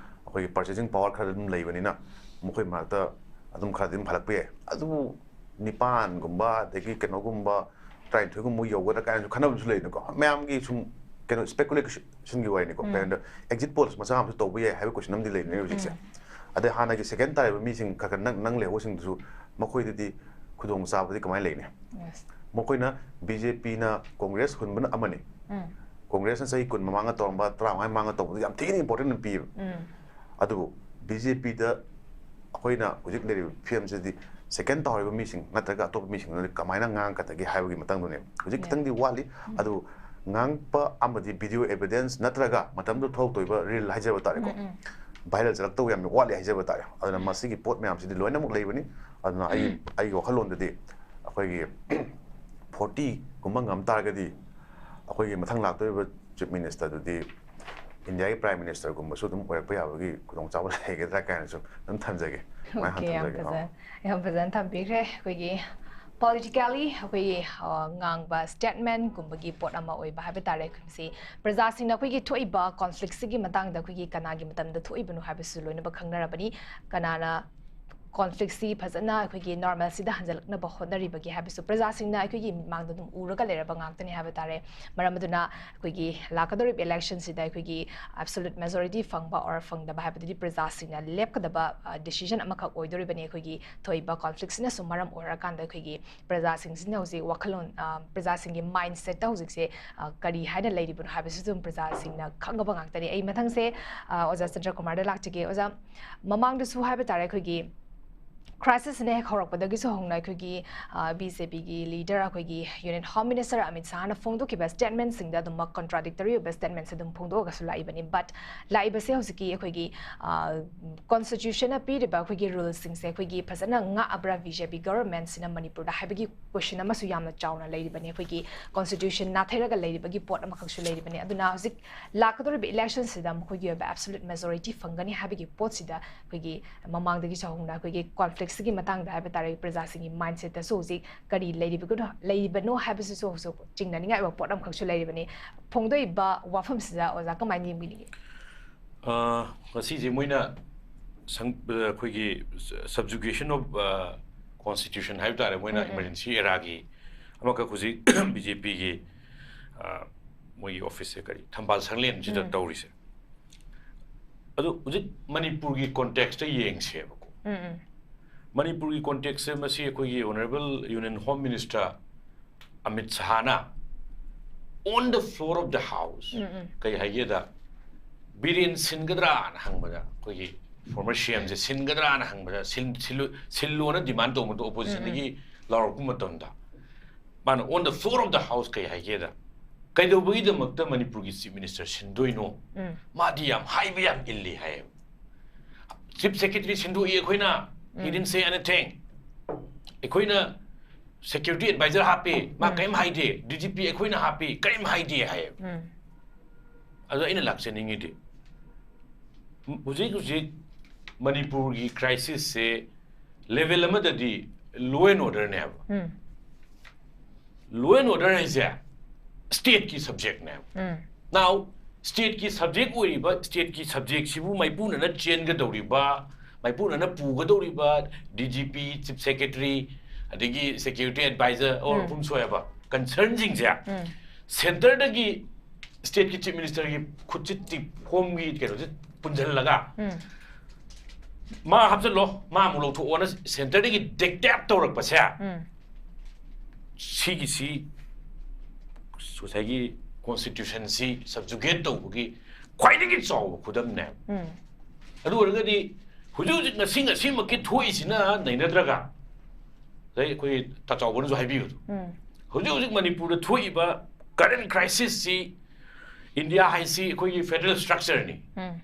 ꯑꯩꯈꯣꯏꯒꯤ purchasing power ꯈꯔ ꯑꯗꯨꯝ ꯂꯩꯕꯅꯤꯅ ꯃꯈꯣꯏ ꯃꯔꯛꯇ ꯑꯗꯨꯝ ꯈꯔꯗꯤ ꯑꯗꯨꯝ ꯍꯜꯂꯛꯄ ꯌꯥꯏ꯫ ꯑꯗꯨꯕꯨ ꯅꯤꯄꯥꯟꯒꯨꯝꯕ, ꯑꯗꯒꯤ ꯀꯩꯅꯣꯒꯨꯝꯕ, ꯇꯔꯥꯅꯤꯊꯣꯏꯒꯨꯝꯕ ꯌꯧꯒꯗ꯭ꯔꯥ ꯀꯥꯏꯅꯁꯨ ꯈꯟꯅꯕꯁꯨ ꯂꯩꯗꯅꯀꯣ, ꯃꯌꯥꯝꯒꯤ ꯁꯨꯝ ꯀꯩꯅꯣ speculationꯒꯤ ꯋꯥꯔꯤꯅꯤꯀꯣ꯫ ꯎꯝ꯫ ꯀꯩꯅꯣꯗ exit polls ꯃꯆꯥ ꯑꯃꯁꯨ ꯇꯧꯕ ꯌꯥꯏ ꯍꯥꯏꯕ question ꯑꯃꯗꯤ ꯂꯩꯕꯅꯦ ꯍꯧꯖꯤꯛꯁꯦ꯫ ꯎꯝ꯫ ꯑꯗꯩ ꯍꯥꯟꯅꯒꯤ second ꯇꯥꯔꯤꯕ ꯃꯤꯁꯤꯡ ꯈꯔ ꯈꯔ ꯅꯪ, ꯅꯪ ꯂꯩꯍꯧꯕꯁꯤꯡꯗꯨꯁꯨ ꯃꯈꯣꯏꯗꯗꯤ ꯈꯨꯗꯣꯡꯆꯥꯕꯗꯤ ꯀꯃꯥꯏꯅ ꯂꯩꯅꯤ? Yes꯫ ꯃꯈꯣꯏꯅ, ꯕꯤ ꯖꯦ ꯄꯤꯅ ꯀꯣꯡꯒ꯭ꯔꯦꯁ ꯍꯨꯟꯕꯅ ꯑꯃꯅꯤ꯫ ꯎꯝ꯫ ꯀꯣꯡꯒ꯭ꯔꯦꯁꯅ ꯆꯍꯤ ꯀꯨꯟ ꯃꯃꯥꯡꯗ ꯇꯧꯔꯝꯕ, ꯇꯔꯥꯃꯉꯥ ꯃꯃꯥꯡꯗ ꯇꯧꯕꯗ ꯌꯥꯝ ꯊꯤꯅ important ꯑꯣꯏꯅ ꯄꯤꯌꯦꯕ꯫ ꯎꯝ꯫ ꯑꯗꯨꯕꯨ ꯕꯤ ꯖꯦ ꯄꯤꯗ ꯑꯩꯈꯣꯏꯅ ꯍꯧꯖꯤꯛ ꯂꯩꯔꯤꯕ ꯐꯤꯕꯝꯁꯤꯗꯤ second ꯇꯧꯍꯧꯔꯤꯕ ꯃꯤꯁꯤꯡ ꯅꯠꯇ꯭ꯔꯒ ꯑꯇꯣꯞꯄ ꯃꯤꯁꯤꯡꯗꯨꯅ ꯀꯃꯥꯏꯅ ꯉꯥꯡꯉꯛꯀꯗꯒꯦ ꯍꯥꯏꯕꯒꯤ ꯃꯇꯥꯡꯗꯨꯅꯦ꯫ ꯍꯧꯖꯤꯛ ꯎꯝ꯫ ꯈꯤꯇꯪꯗꯤ ꯋꯥꯠꯂꯤ, ꯎꯝ꯫ ꯑꯗꯨꯕꯨ ꯉꯥꯡꯉꯛꯄ ꯑꯃꯗꯤ video evidence ꯅꯠꯇ꯭ꯔꯒ ꯃꯇꯝꯗꯨꯗ ꯊꯣꯛꯂꯛꯇꯣꯏꯕ reel ꯍꯥꯏꯖꯕ ꯇꯥꯔꯦꯀꯣ, ꯎꯝ, ꯎꯝ꯫ Viral ꯆꯠꯂꯛꯇꯧꯕ ꯌꯥꯝꯅ ꯋꯥꯠꯂꯤ ꯍꯥꯏꯖꯕ ꯇꯥꯔꯦ꯫ ꯑꯗꯨꯅ ꯃꯁꯤꯒꯤ ꯄꯣꯠ ꯃꯌꯥꯝꯁꯤꯗꯤ ꯂꯣꯏꯅꯃꯛ ꯂꯩꯕꯅꯤ꯫ ꯑꯗꯨꯅ ꯑꯩ, ꯎꯝ꯫ ꯑꯩꯒꯤ ꯋꯥꯈꯜꯂꯣꯟꯗꯗꯤ ꯑꯩꯈꯣꯏꯒꯤ ꯐꯣꯔꯇꯤꯒꯨꯝꯕ ꯉꯝ ꯇꯥꯔꯒꯗꯤ ꯑꯩꯈꯣꯏꯒꯤ ꯃꯊꯪ ꯂꯥꯛꯇꯣꯔꯤꯕ ꯆꯤꯐ ꯃꯤꯅꯤꯁꯇꯔꯗꯨꯗꯤ ꯏꯟꯗꯤꯌꯥꯒꯤ ꯄ꯭ꯔꯥꯏꯝ ꯃꯤꯅꯤꯁꯇꯔꯒꯨꯝꯕꯁꯨ ꯑꯗꯨꯝ ꯑꯣꯏꯔꯛꯄ ꯌꯥꯕꯒꯤ ꯈꯨꯗꯣꯡꯆꯥꯕ ꯂꯩꯒꯗ꯭ꯔꯥ ꯀꯥꯏꯅꯁꯨ ꯑꯗꯨꯝ ꯊꯝꯖꯒꯦ꯫ ꯁꯨꯃꯥꯏꯅ Okay, ꯌꯥꯝ ꯊꯝꯖꯒꯦ꯫ ꯑꯣ꯫ ꯐꯖꯅ ꯌꯥꯝ ꯐꯖꯅ ꯊꯝꯕꯤꯈ꯭ꯔꯦ꯫ ꯑꯩꯈꯣꯏꯒꯤ politically ꯑꯩꯈꯣꯏꯒꯤ ꯑ, ꯉꯥꯡꯕ statementꯀꯨꯝꯕꯒꯤ ꯄꯣꯠ ꯑꯃ ꯑꯣꯏꯕ ꯍꯥꯏꯕ ꯇꯥꯔꯦ꯫ ꯃꯁꯤ ꯄ꯭ꯔꯖꯥꯁꯤꯡꯅ ꯑꯩꯈꯣꯏꯒꯤ ꯊꯣꯛꯏꯕ conflictꯁꯤꯒꯤ ꯃꯇꯥꯡꯗ ꯑꯩꯈꯣꯏꯒꯤ ꯀꯅꯥꯒꯤ ꯃꯇꯝꯗ ꯊꯣꯛꯏꯕꯅꯣ ꯍꯥꯏꯕꯁꯨ ꯂꯣꯏꯅꯃꯛ ꯈꯪꯅꯔꯕꯅꯤ꯫ ꯀꯅꯥꯅ conflictꯁꯤ ꯐꯖꯅ ꯑꯩꯈꯣꯏꯒꯤ normalꯁꯤꯗ ꯍꯟꯖꯤꯜꯂꯛꯅꯕ ꯍꯣꯠꯅꯔꯤꯕꯒꯦ ꯍꯥꯏꯕꯁꯨ ꯄ꯭ꯔꯖꯥꯁꯤꯡꯅ ꯑꯩꯈꯣꯏꯒꯤ ꯃꯤꯠꯃꯥꯡꯗ ꯑꯗꯨꯝ ꯎꯔꯒ ꯂꯩꯔꯕ ꯉꯥꯛꯇꯅꯤ ꯍꯥꯏꯕ ꯇꯥꯔꯦ꯫ ꯃꯔꯝ ꯑꯗꯨꯅ ꯑꯩꯈꯣꯏꯒꯤ ꯂꯥꯛꯀꯗꯧꯔꯤꯕ electionꯁꯤꯗ ꯑꯩꯈꯣꯏꯒꯤ absolute majority ꯐꯪꯕ or ꯐꯪꯗꯕ ꯍꯥꯏꯕꯗꯨꯗꯤ ꯄ꯭ꯔꯖꯥꯁꯤꯡꯅ ꯂꯦꯞꯀꯗꯕ ꯑ, decision ꯑꯃꯈꯛ ꯑꯣꯏꯗꯣꯔꯤꯕꯅꯤ꯫ ꯑꯩꯈꯣꯏꯒꯤ ꯊꯣꯛꯏꯕ conflictꯁꯤꯅꯁꯨ ꯃꯔꯝ ꯑꯣꯏꯔꯀꯥꯟꯗ ꯑꯩꯈꯣꯏꯒꯤ ꯄ꯭ꯔꯖꯥꯁꯤꯡꯁꯤꯅ ꯍꯧꯖꯤꯛ ꯋꯥꯈꯜꯂꯣꯟ ꯑ, ꯄ꯭ꯔꯖꯥꯁꯤꯡꯒꯤ mindsetꯇ ꯍꯧꯖꯤꯛꯁꯦ ꯑ, ꯀꯔꯤ ꯍꯥꯏꯅ ꯂꯩꯔꯤꯕꯅꯣ ꯍꯥꯏꯕꯁꯤꯁꯨ ꯑꯗꯨꯝ ꯄ꯭ꯔꯖꯥꯁꯤꯡꯅ ꯈꯪꯉꯕ ꯉꯥꯛꯇꯅꯤ꯫ ꯑꯩ ꯃꯊꯪꯁꯦ ꯑ, ꯑꯣꯖꯥ ꯆꯟꯗ꯭ꯔꯀꯨꯃꯥꯔꯗ ꯂꯥꯛꯆꯒꯦ꯫ ꯑꯣꯖꯥ, ꯃꯃꯥꯡꯗꯁꯨ ꯍꯥꯏꯕ ꯇꯥꯔꯦ ꯑꯩꯈꯣꯏꯒꯤ crisisꯁꯤꯅ ꯍꯦꯛ ꯍꯧꯔꯛꯄꯗꯒꯤꯁꯨ ꯍꯧꯅ ꯑꯩꯈꯣꯏꯒꯤ ꯕꯤ ꯖꯦ ꯄꯤꯒꯤ leader ꯑꯩꯈꯣꯏꯒꯤ Union Home Minister ꯑꯃꯤꯠ ꯁꯥꯍꯅ ꯐꯣꯡꯗꯣꯛꯈꯤꯕ statementꯁꯤꯡꯗ ꯑꯗꯨꯝꯃꯛ contradictory ꯑꯣꯏꯕ statementsꯁꯦ ꯑꯗꯨꯝ ꯐꯣꯡꯗꯣꯛꯑꯒꯁꯨ ꯂꯥꯛꯏꯕꯅꯤ꯫ But ꯂꯥꯛꯏꯕꯁꯦ ꯍꯧꯖꯤꯛꯀꯤ ꯑꯩꯈꯣꯏꯒꯤ constitutionꯅ ꯄꯤꯔꯤꯕ ꯑꯩꯈꯣꯏꯒꯤ ruleꯁꯤꯡꯁꯦ ꯑꯩꯈꯣꯏꯒꯤ ꯐꯖꯅ ꯉꯥꯛꯑꯕ꯭ꯔꯥ ꯕꯤ ꯖꯦ ꯄꯤ governmentꯁꯤꯅ ꯃꯅꯤꯄꯨꯔꯗ ꯍꯥꯏꯕꯒꯤ question ꯑꯃꯁꯨ ꯌꯥꯝꯅ ꯆꯥꯎꯅ ꯂꯩꯔꯤꯕꯅꯤ꯫ ꯑꯩꯈꯣꯏꯒꯤ constitution ꯅꯥꯊꯩꯔꯒ ꯂꯩꯔꯤꯕꯒꯤ ꯄꯣꯠ ꯑꯃꯈꯛꯁꯨ ꯂꯩꯔꯤꯕꯅꯤ꯫ ꯑꯗꯨꯅ ꯍꯧꯖꯤꯛ ꯂꯥꯛꯀꯗꯧꯔꯤꯕ electionꯁꯤꯗ ꯃꯈꯣꯏꯒꯤ ꯑꯣꯏꯕ absolute majority ꯐꯪꯒꯅꯤ ꯍꯥꯏꯕꯒꯤ ꯄꯣꯠꯁꯤꯗ ꯑꯩꯈꯣꯏꯒꯤ ꯃꯃꯥꯡꯗꯒꯤꯁꯨ ꯍꯧꯅ ꯑꯩꯈꯣꯏꯒꯤ conflictꯁꯤꯒꯤ ꯃꯇꯥꯡꯗ ꯍꯥꯏꯕ ꯇꯥꯔꯦ ꯄ꯭ꯔꯖꯥꯁꯤꯡꯒꯤ mindsetꯇꯁꯨ ꯍꯧꯖꯤꯛ ꯀꯔꯤ ꯂꯩꯔꯤꯕꯒꯅꯣ ꯂꯩꯔꯤꯕꯅꯣ ꯍꯥꯏꯕꯁꯤꯁꯨ ꯍꯧꯖꯤꯛ ꯆꯤꯡꯅꯅꯤꯡꯉꯥꯏ ꯑꯣꯏꯕ ꯄꯣꯠ ꯑꯃꯈꯛꯁꯨ ꯂꯩꯔꯤꯕꯅꯤ꯫ ꯐꯣꯡꯗꯣꯛꯏꯕ ꯋꯥꯐꯝꯁꯤꯗ ꯑꯣꯖꯥ ꯀꯃꯥꯏꯅ ꯌꯦꯡꯕꯤꯅꯤꯡꯉꯤ? ꯑ, ꯉꯁꯤꯁꯦ ꯃꯣꯏꯅ ꯁꯪ-, ꯑꯩꯈꯣꯏꯒꯤ subjugation of constitution ꯍꯥꯏꯕ ꯇꯥꯔꯦ, ꯃꯣꯏꯅ emergency eraꯒꯤ ꯑꯃꯈꯛ ꯍꯧꯖꯤꯛ ꯕꯤ ꯖꯦ ꯄꯤꯒꯤ ꯃꯣꯏꯒꯤ officeꯁꯦ ꯀꯔꯤ ꯊꯝꯕꯥꯜ ꯁꯪꯂꯦꯟꯁꯤꯗ ꯇꯧꯔꯤꯁꯦ꯫ ꯑꯗꯨ ꯍꯧꯖꯤꯛ ꯃꯅꯤꯄꯨꯔꯒꯤ contextꯇ ꯌꯦꯡꯁꯦꯕꯀꯣ꯫ ꯃꯅꯤꯄꯨꯔꯒꯤ contextꯁꯦ ꯃꯁꯤ ꯑꯩꯈꯣꯏꯒꯤ Honourable Union Home Minister Amit ꯁꯍꯥꯅ on the floor of the house ꯀꯩ ꯍꯥꯏꯒꯦꯗ, ꯕꯤꯔꯦꯟ ꯁꯤꯟꯒꯗ꯭ꯔꯥꯅ ꯍꯪꯕꯗ, ꯑꯩꯈꯣꯏꯒꯤ former ꯁꯤ ꯑꯦꯝꯁꯦ ꯁꯤꯟꯒꯗ꯭ꯔꯥꯅ ꯍꯪꯕꯗ, ꯁꯤꯜ-, ꯁꯤꯜꯂꯨ-, ꯁꯤꯜꯂꯣꯅ demand ꯇꯧꯕꯗꯣ oppositionꯗꯒꯤ ꯂꯥꯎꯔꯛꯄ ꯃꯇꯝꯗ, ꯃꯥꯅ on the floor of the house ꯀꯩ ꯍꯥꯏꯒꯦꯗ, ꯀꯩꯗꯧꯕꯒꯤꯗꯃꯛꯇ ꯃꯅꯤꯄꯨꯔꯒꯤ chief minister ꯁꯤꯟꯗꯣꯏꯅꯣ? ꯃꯥꯗꯤ ꯌꯥꯝ ꯍꯥꯏꯕ ꯌꯥꯝ ꯏꯜꯂꯤ ꯍꯥꯏꯌꯦꯕ꯫ Chief secretary ꯁꯤꯟꯗꯣꯛꯏ ꯑꯩꯈꯣꯏꯅ, he didn't say anything꯫ ꯑꯩꯈꯣꯏꯅ security advisor ꯍꯥꯞꯄꯤ, ꯃꯥ ꯎꯝ. ꯀꯔꯤꯝ ꯍꯥꯏꯗꯦ, D G P ꯑꯩꯈꯣꯏꯅ ꯍꯥꯞꯄꯤ, ꯀꯔꯤꯝ ꯍꯥꯏꯗꯦ ꯍꯥꯏꯌꯦꯕ꯫ ꯎꯝ. ꯑꯗꯣ ꯑꯩꯅ ꯂꯥꯛꯆꯅꯤꯡꯉꯤꯗꯤ, ꯍꯧꯖꯤꯛ ꯍꯧꯖꯤꯛ ꯃꯅꯤꯄꯨꯔꯒꯤ crisis ꯁꯦ level ꯑꯃꯗꯗꯤ law and order ꯅꯦꯕ꯫ ꯎꯝ. Law and order ꯍꯥꯏꯁꯦ stateꯀꯤ subject ꯅꯦꯕ꯫ ꯎꯝ. Now, stateꯀꯤ subject ꯑꯣꯏꯔꯤꯕ, stateꯀꯤ subject ꯁꯤꯕꯨ ꯃꯥꯏꯄꯨꯅꯅ ꯆꯦꯟꯒꯗꯧꯔꯤꯕ, ꯃꯥꯏꯄꯨꯅꯅ ꯄꯨꯒꯗꯧꯔꯤꯕ D G P, Chief Secretary, ꯑꯗꯒꯤ security advisor or um. whomsoever concern ꯁꯤꯡꯁꯦ ꯎꯝ. centreꯗꯒꯤ stateꯀꯤ Chief Ministerꯒꯤ ꯈꯨꯠꯁꯤ ꯍꯣꯝꯒꯤ ꯀꯩꯅꯣꯁꯦ ꯄꯨꯟꯁꯤꯜꯂꯒ ꯎꯝ. ꯃꯥ ꯍꯥꯞꯆꯜꯂꯣ, ꯃꯥ ꯑꯃꯨꯛ ꯂꯧꯊꯣꯛꯑꯣꯅ centreꯗꯒꯤ dictate ꯇꯧꯔꯛꯄꯁꯦ, ꯎꯝ. ꯁꯤꯒꯤꯁꯤ ꯉꯁꯥꯏꯒꯤ constitution ꯁꯤ subjugate ꯇꯧꯕꯒꯤ ꯈ꯭ꯋꯥꯏꯗꯒꯤ ꯆꯥꯎꯕ ꯈꯨꯗꯝꯅꯦꯕ꯫ ꯎꯝ. ꯑꯗꯨ ꯑꯣꯏꯔꯒꯗꯤ ꯍꯧꯖꯤꯛ ꯍꯧꯖꯤꯛ ꯉꯁꯤ ꯉꯁꯤꯃꯛꯀꯤ ꯊꯣꯛꯏꯁꯤꯅ ꯅꯩꯅꯗ꯭ꯔꯒ, ꯉꯁꯥꯏ ꯑꯩꯈꯣꯏ ꯇꯥꯆꯥꯎꯕꯅꯁꯨ ꯍꯥꯏꯕꯤꯕꯗꯣ, ꯎꯝ. ꯍꯧꯖꯤꯛ ꯍꯧꯖꯤꯛ ꯃꯅꯤꯄꯨꯔꯗ ꯊꯣꯛꯏꯕ current crisis ꯁꯤ, ꯏꯟꯗꯤꯌꯥ ꯍꯥꯏꯁꯤ ꯑꯩꯈꯣꯏꯒꯤ federal structure ꯅꯤ, ꯎꯝ.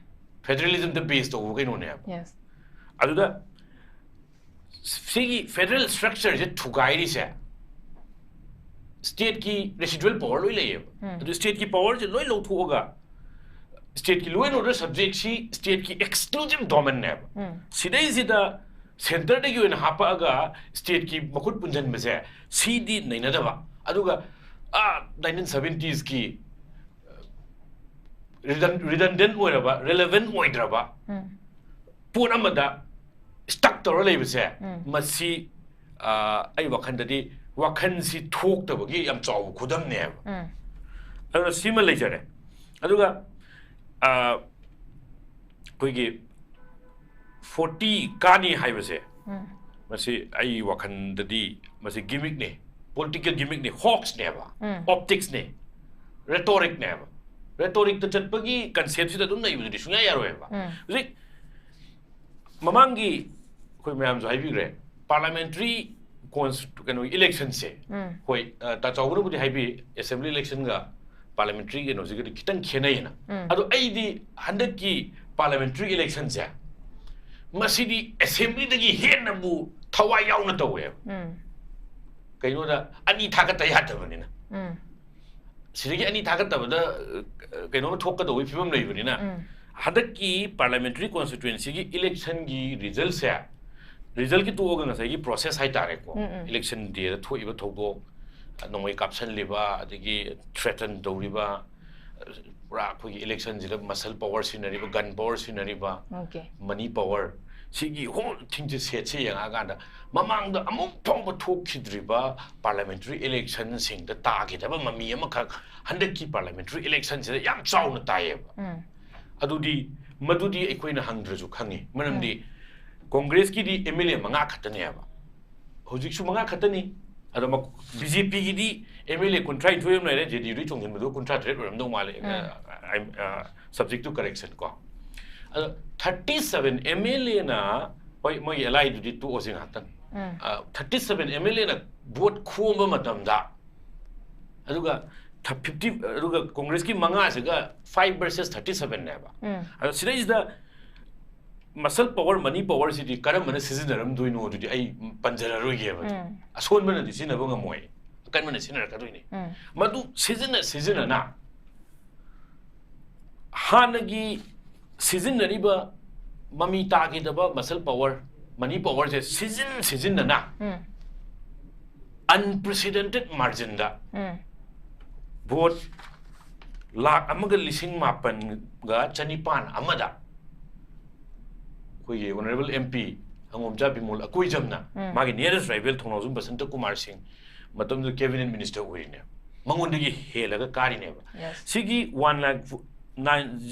federalismꯗ base ꯇꯧꯕ ꯀꯩꯅꯣꯅꯦꯕ꯫ Yes. ꯑꯗꯨꯗ ꯁꯤꯒꯤ federal structure ꯁꯦ ꯊꯨꯒꯥꯏꯔꯤꯁꯦ stateꯀꯤ residual power ꯂꯣꯏ ꯂꯩꯌꯦꯕ꯫ ꯎꯝ. ꯑꯗꯨ stateꯀꯤ power ꯁꯦ ꯂꯣꯏ ꯂꯧꯊꯣꯛꯑꯒ stateꯀꯤ law and order subject ꯁꯤ stateꯀꯤ exclusive domain ꯅꯦꯕ꯫ ꯎꯝ. ꯁꯤꯗꯩꯁꯤꯗ centreꯗꯒꯤ ꯑꯣꯏꯅ ꯍꯥꯞꯄꯛꯑꯒ stateꯀꯤ ꯃꯈꯨꯠ ꯄꯨꯟꯁꯤꯟꯕꯁꯦ ꯁꯤꯗꯤ ꯅꯩꯅꯗꯕ꯫ ꯑꯗꯨꯒ ꯑꯥ nineteen seventiesꯀꯤ redundant ꯑꯣꯏꯔꯕ, relevant ꯑꯣꯏꯗ꯭ꯔꯕ ꯎꯝ. ꯄꯣꯠ ꯑꯃꯗ stuck ꯇꯧꯔ ꯂꯩꯕꯁꯦ, ꯎꯝ. ꯃꯁꯤ, ꯑ, ꯑꯩ ꯋꯥꯈꯜꯗꯗꯤ ꯋꯥꯈꯜꯁꯤ ꯊꯣꯛꯇꯕꯒꯤ ꯌꯥꯝ ꯆꯥꯎꯕ ꯈꯨꯗꯝꯅꯦꯕ꯫ ꯎꯝ. ꯑꯗꯨꯅ ꯁꯤꯃ ꯂꯩꯖꯔꯦ꯫ ꯑꯗꯨꯒ, ꯑ, ꯑꯩꯈꯣꯏꯒꯤ forty ꯀꯥꯅꯤ ꯍꯥꯏꯕꯁꯦ, ꯎꯝ. ꯃꯁꯤ ꯑꯩ ꯋꯥꯈꯜꯗꯗꯤ ꯃꯁꯤ gimmickꯅꯦ, political gimmickꯅꯦ, hoaxꯅꯦꯕ, ꯎꯝ. opticsꯅꯦ, rhetoricꯅꯦꯕ꯫ Rhetoricꯇ ꯆꯠꯄꯒꯤ conceptꯁꯤꯗ ꯑꯗꯨꯝ ꯂꯩꯕꯗꯨꯗꯤ ꯁꯨꯡꯌꯥ ꯌꯥꯔꯣꯏꯕ꯫ ꯎꯝ. ꯍꯧꯖꯤꯛ ꯃꯃꯥꯡꯒꯤ ꯑꯩꯈꯣꯏ ꯃꯌꯥꯝꯁꯨ ꯍꯥꯏꯕꯤꯈ꯭ꯔꯦ, parliamentary cons-, ꯀꯩꯅꯣ, electionꯁꯦ, ꯎꯝ. ꯍꯣꯏ, ꯑ, ꯇꯥꯆꯥꯎꯕꯅꯕꯨꯗꯤ ꯍꯥꯏꯕꯤ, assembly electionꯒ parliamentary ꯀꯩꯅꯣꯁꯤꯒꯗꯤ ꯈꯤꯇꯪ ꯈꯦꯠꯅꯩꯌꯦꯅ꯫ ꯎꯝ. ꯑꯗꯣ ꯑꯩꯗꯤ ꯍꯟꯗꯛꯀꯤ parliamentary electionꯁꯦ, ꯃꯁꯤꯗꯤ assemblyꯗꯒꯤ ꯍꯦꯟꯅꯕꯨ ꯊꯋꯥꯏ ꯌꯥꯎꯅ ꯇꯧꯋꯦꯕ꯫ ꯎꯝ. ꯀꯩꯅꯣꯗ ꯑꯅꯤ ꯊꯥꯒꯠꯇ ꯌꯥꯗꯕꯅꯤꯅ, ꯎꯝ ꯁꯤꯗꯒꯤ ꯑꯅꯤ ꯊꯥꯒꯠꯇꯕꯗ ꯑ, ꯀꯩꯅꯣꯝꯃ ꯊꯣꯛꯀꯗꯧꯕꯒꯤ ꯐꯤꯕꯝ ꯂꯩꯕꯅꯤꯅ, ꯎꯝ ꯍꯟꯗꯛꯀꯤ parliamentary constituencyꯒꯤ electionꯒꯤ resultꯁꯦ, resultꯀꯤ ꯇꯣꯛꯑꯒ ꯉꯁꯥꯏꯒꯤ process ꯍꯥꯏꯇꯥꯔꯦꯀꯣ, ꯎꯝ, ꯎꯝ. election dayꯗ ꯊꯣꯛꯏꯕ ꯊꯧꯗꯣꯛ, ꯅꯣꯡꯃꯩ ꯀꯥꯞꯁꯜꯂꯤꯕ, ꯑꯗꯒꯤ threaten ꯇꯧꯔꯤꯕ, ꯄꯨꯔꯥ ꯑꯩꯈꯣꯏꯒꯤ electionꯁꯤꯗ muscle power ꯁꯤꯖꯤꯟꯅꯔꯤꯕ, gun power ꯁꯤꯖꯤꯟꯅꯔꯤꯕ, ꯑꯣꯀꯦ money power, ꯁꯤꯒꯤ whole thingꯁꯦ, setꯁꯦ ꯌꯦꯡꯉꯛꯑꯀꯥꯟꯗ, ꯃꯃꯥꯡꯗ ꯑꯃꯨꯛ ꯐꯥꯎꯕ ꯊꯣꯛꯈꯤꯗ꯭ꯔꯤꯕ parliamentary electionꯁꯤꯡꯗ ꯇꯥꯈꯤꯗꯕ ꯃꯃꯤ ꯑꯃꯈꯛ ꯍꯟꯗꯛꯀꯤ parliamentary electionꯁꯤꯗ ꯌꯥꯝ ꯆꯥꯎꯅ ꯇꯥꯏꯌꯦꯕ꯫ ꯎꯝ ꯑꯗꯨꯗꯤ, ꯃꯗꯨꯗꯤ ꯑꯩꯈꯣꯏꯅ ꯍꯪꯗ꯭ꯔꯁꯨ ꯈꯪꯉꯤ, ꯃꯔꯝꯗꯤ Congressꯀꯤꯗꯤ MLA ꯃꯉꯥ ꯈꯛꯇꯅꯦꯕ, ꯍꯧꯖꯤꯛꯁꯨ ꯃꯉꯥ ꯈꯛꯇꯅꯤ꯫ ꯑꯗꯣ BJPꯒꯤꯗꯤ MLA ꯀꯨꯟꯊ꯭ꯔꯥ ꯅꯤꯊꯣꯏ ꯑꯃ ꯂꯩꯔꯦ, JDUꯗꯒꯤ ꯆꯣꯡꯁꯤꯟꯕꯗꯣ ꯀꯨꯟꯊ꯭ꯔꯥ ꯇꯔꯦꯠ ꯑꯣꯏꯔꯝꯗꯧ ꯃꯥꯜꯂꯦ, ꯎꯝ. subject to correction ꯀꯣ꯫ ꯑꯗꯣ thirty seven MLAꯅ, ꯍꯣꯏ, ꯃꯣꯏꯒꯤ allyꯗꯨꯗꯤ ꯇꯣꯛꯑꯁꯤ ꯉꯥꯏꯍꯥꯛꯇꯪ, ꯎꯝ thirty seven MLAꯅ vote ꯈꯣꯝꯕ ꯃꯇꯝꯗ, ꯑꯗꯨꯒ fifty, ꯑꯗꯨꯒ Congressꯀꯤ ꯃꯉꯥꯁꯤꯒ five versus thirty sevenꯅꯦꯕ꯫ ꯎꯝ ꯑꯗꯣ ꯁꯤꯗꯩꯁꯤꯗ muscle power, money powerꯁꯤꯗꯤ ꯀꯔꯝꯕꯅ ꯁꯤꯖꯤꯟꯅꯔꯝꯗꯣꯏꯅꯣ, ꯑꯗꯨꯗꯤ ꯑꯩ ꯄꯟꯖꯔꯔꯣꯏꯒꯦꯕ꯫ ꯎꯝ ꯑꯁꯣꯟꯕꯅꯗꯤ ꯁꯤꯖꯤꯟꯅꯕ ꯉꯝꯃꯣꯏ, ꯑꯀꯟꯕꯅ ꯁꯤꯖꯤꯟꯅꯔꯛꯀꯗꯣꯏꯅꯤ꯫ ꯎꯝ ꯃꯗꯨ ꯁꯤꯖꯤꯟꯅ ꯁꯤꯖꯤꯟꯅꯅ ꯍꯥꯟꯅꯒꯤ ꯁꯤꯖꯤꯟꯅꯔꯤꯕ ꯃꯃꯤ ꯇꯥꯈꯤꯗꯕ muscle power, money powerꯁꯦ ꯁꯤꯖꯤꯟ ꯁꯤꯖꯤꯟꯅꯅ ꯎꯝ unprecedented marginꯗ ꯎꯝ vote ꯂꯥꯈ ꯑꯃꯒ ꯂꯤꯁꯤꯡ ꯃꯥꯄꯟꯒ ꯆꯅꯤꯄꯥꯟ ꯑꯃꯗ ꯑꯩꯈꯣꯏꯒꯤ honourable MP ꯍꯪꯉꯣꯝꯆꯥ ꯕꯤꯃꯣꯜ ꯑꯀꯣꯏꯖꯝꯅ ꯎꯝ. ꯃꯥꯒꯤ nearest rival ꯊꯧꯅꯥꯎꯖꯝ ꯕꯁꯟꯇ ꯀꯨꯃꯥꯔ ꯁꯤꯡ, ꯃꯇꯝꯗꯨꯗ cabinet minister ꯑꯣꯏꯔꯤꯅꯦ, ꯃꯉꯣꯟꯗꯒꯤ ꯍꯦꯜꯂꯒ ꯀꯥꯔꯤꯅꯦꯕ꯫ Yes. ꯁꯤꯒꯤ one lakh nine,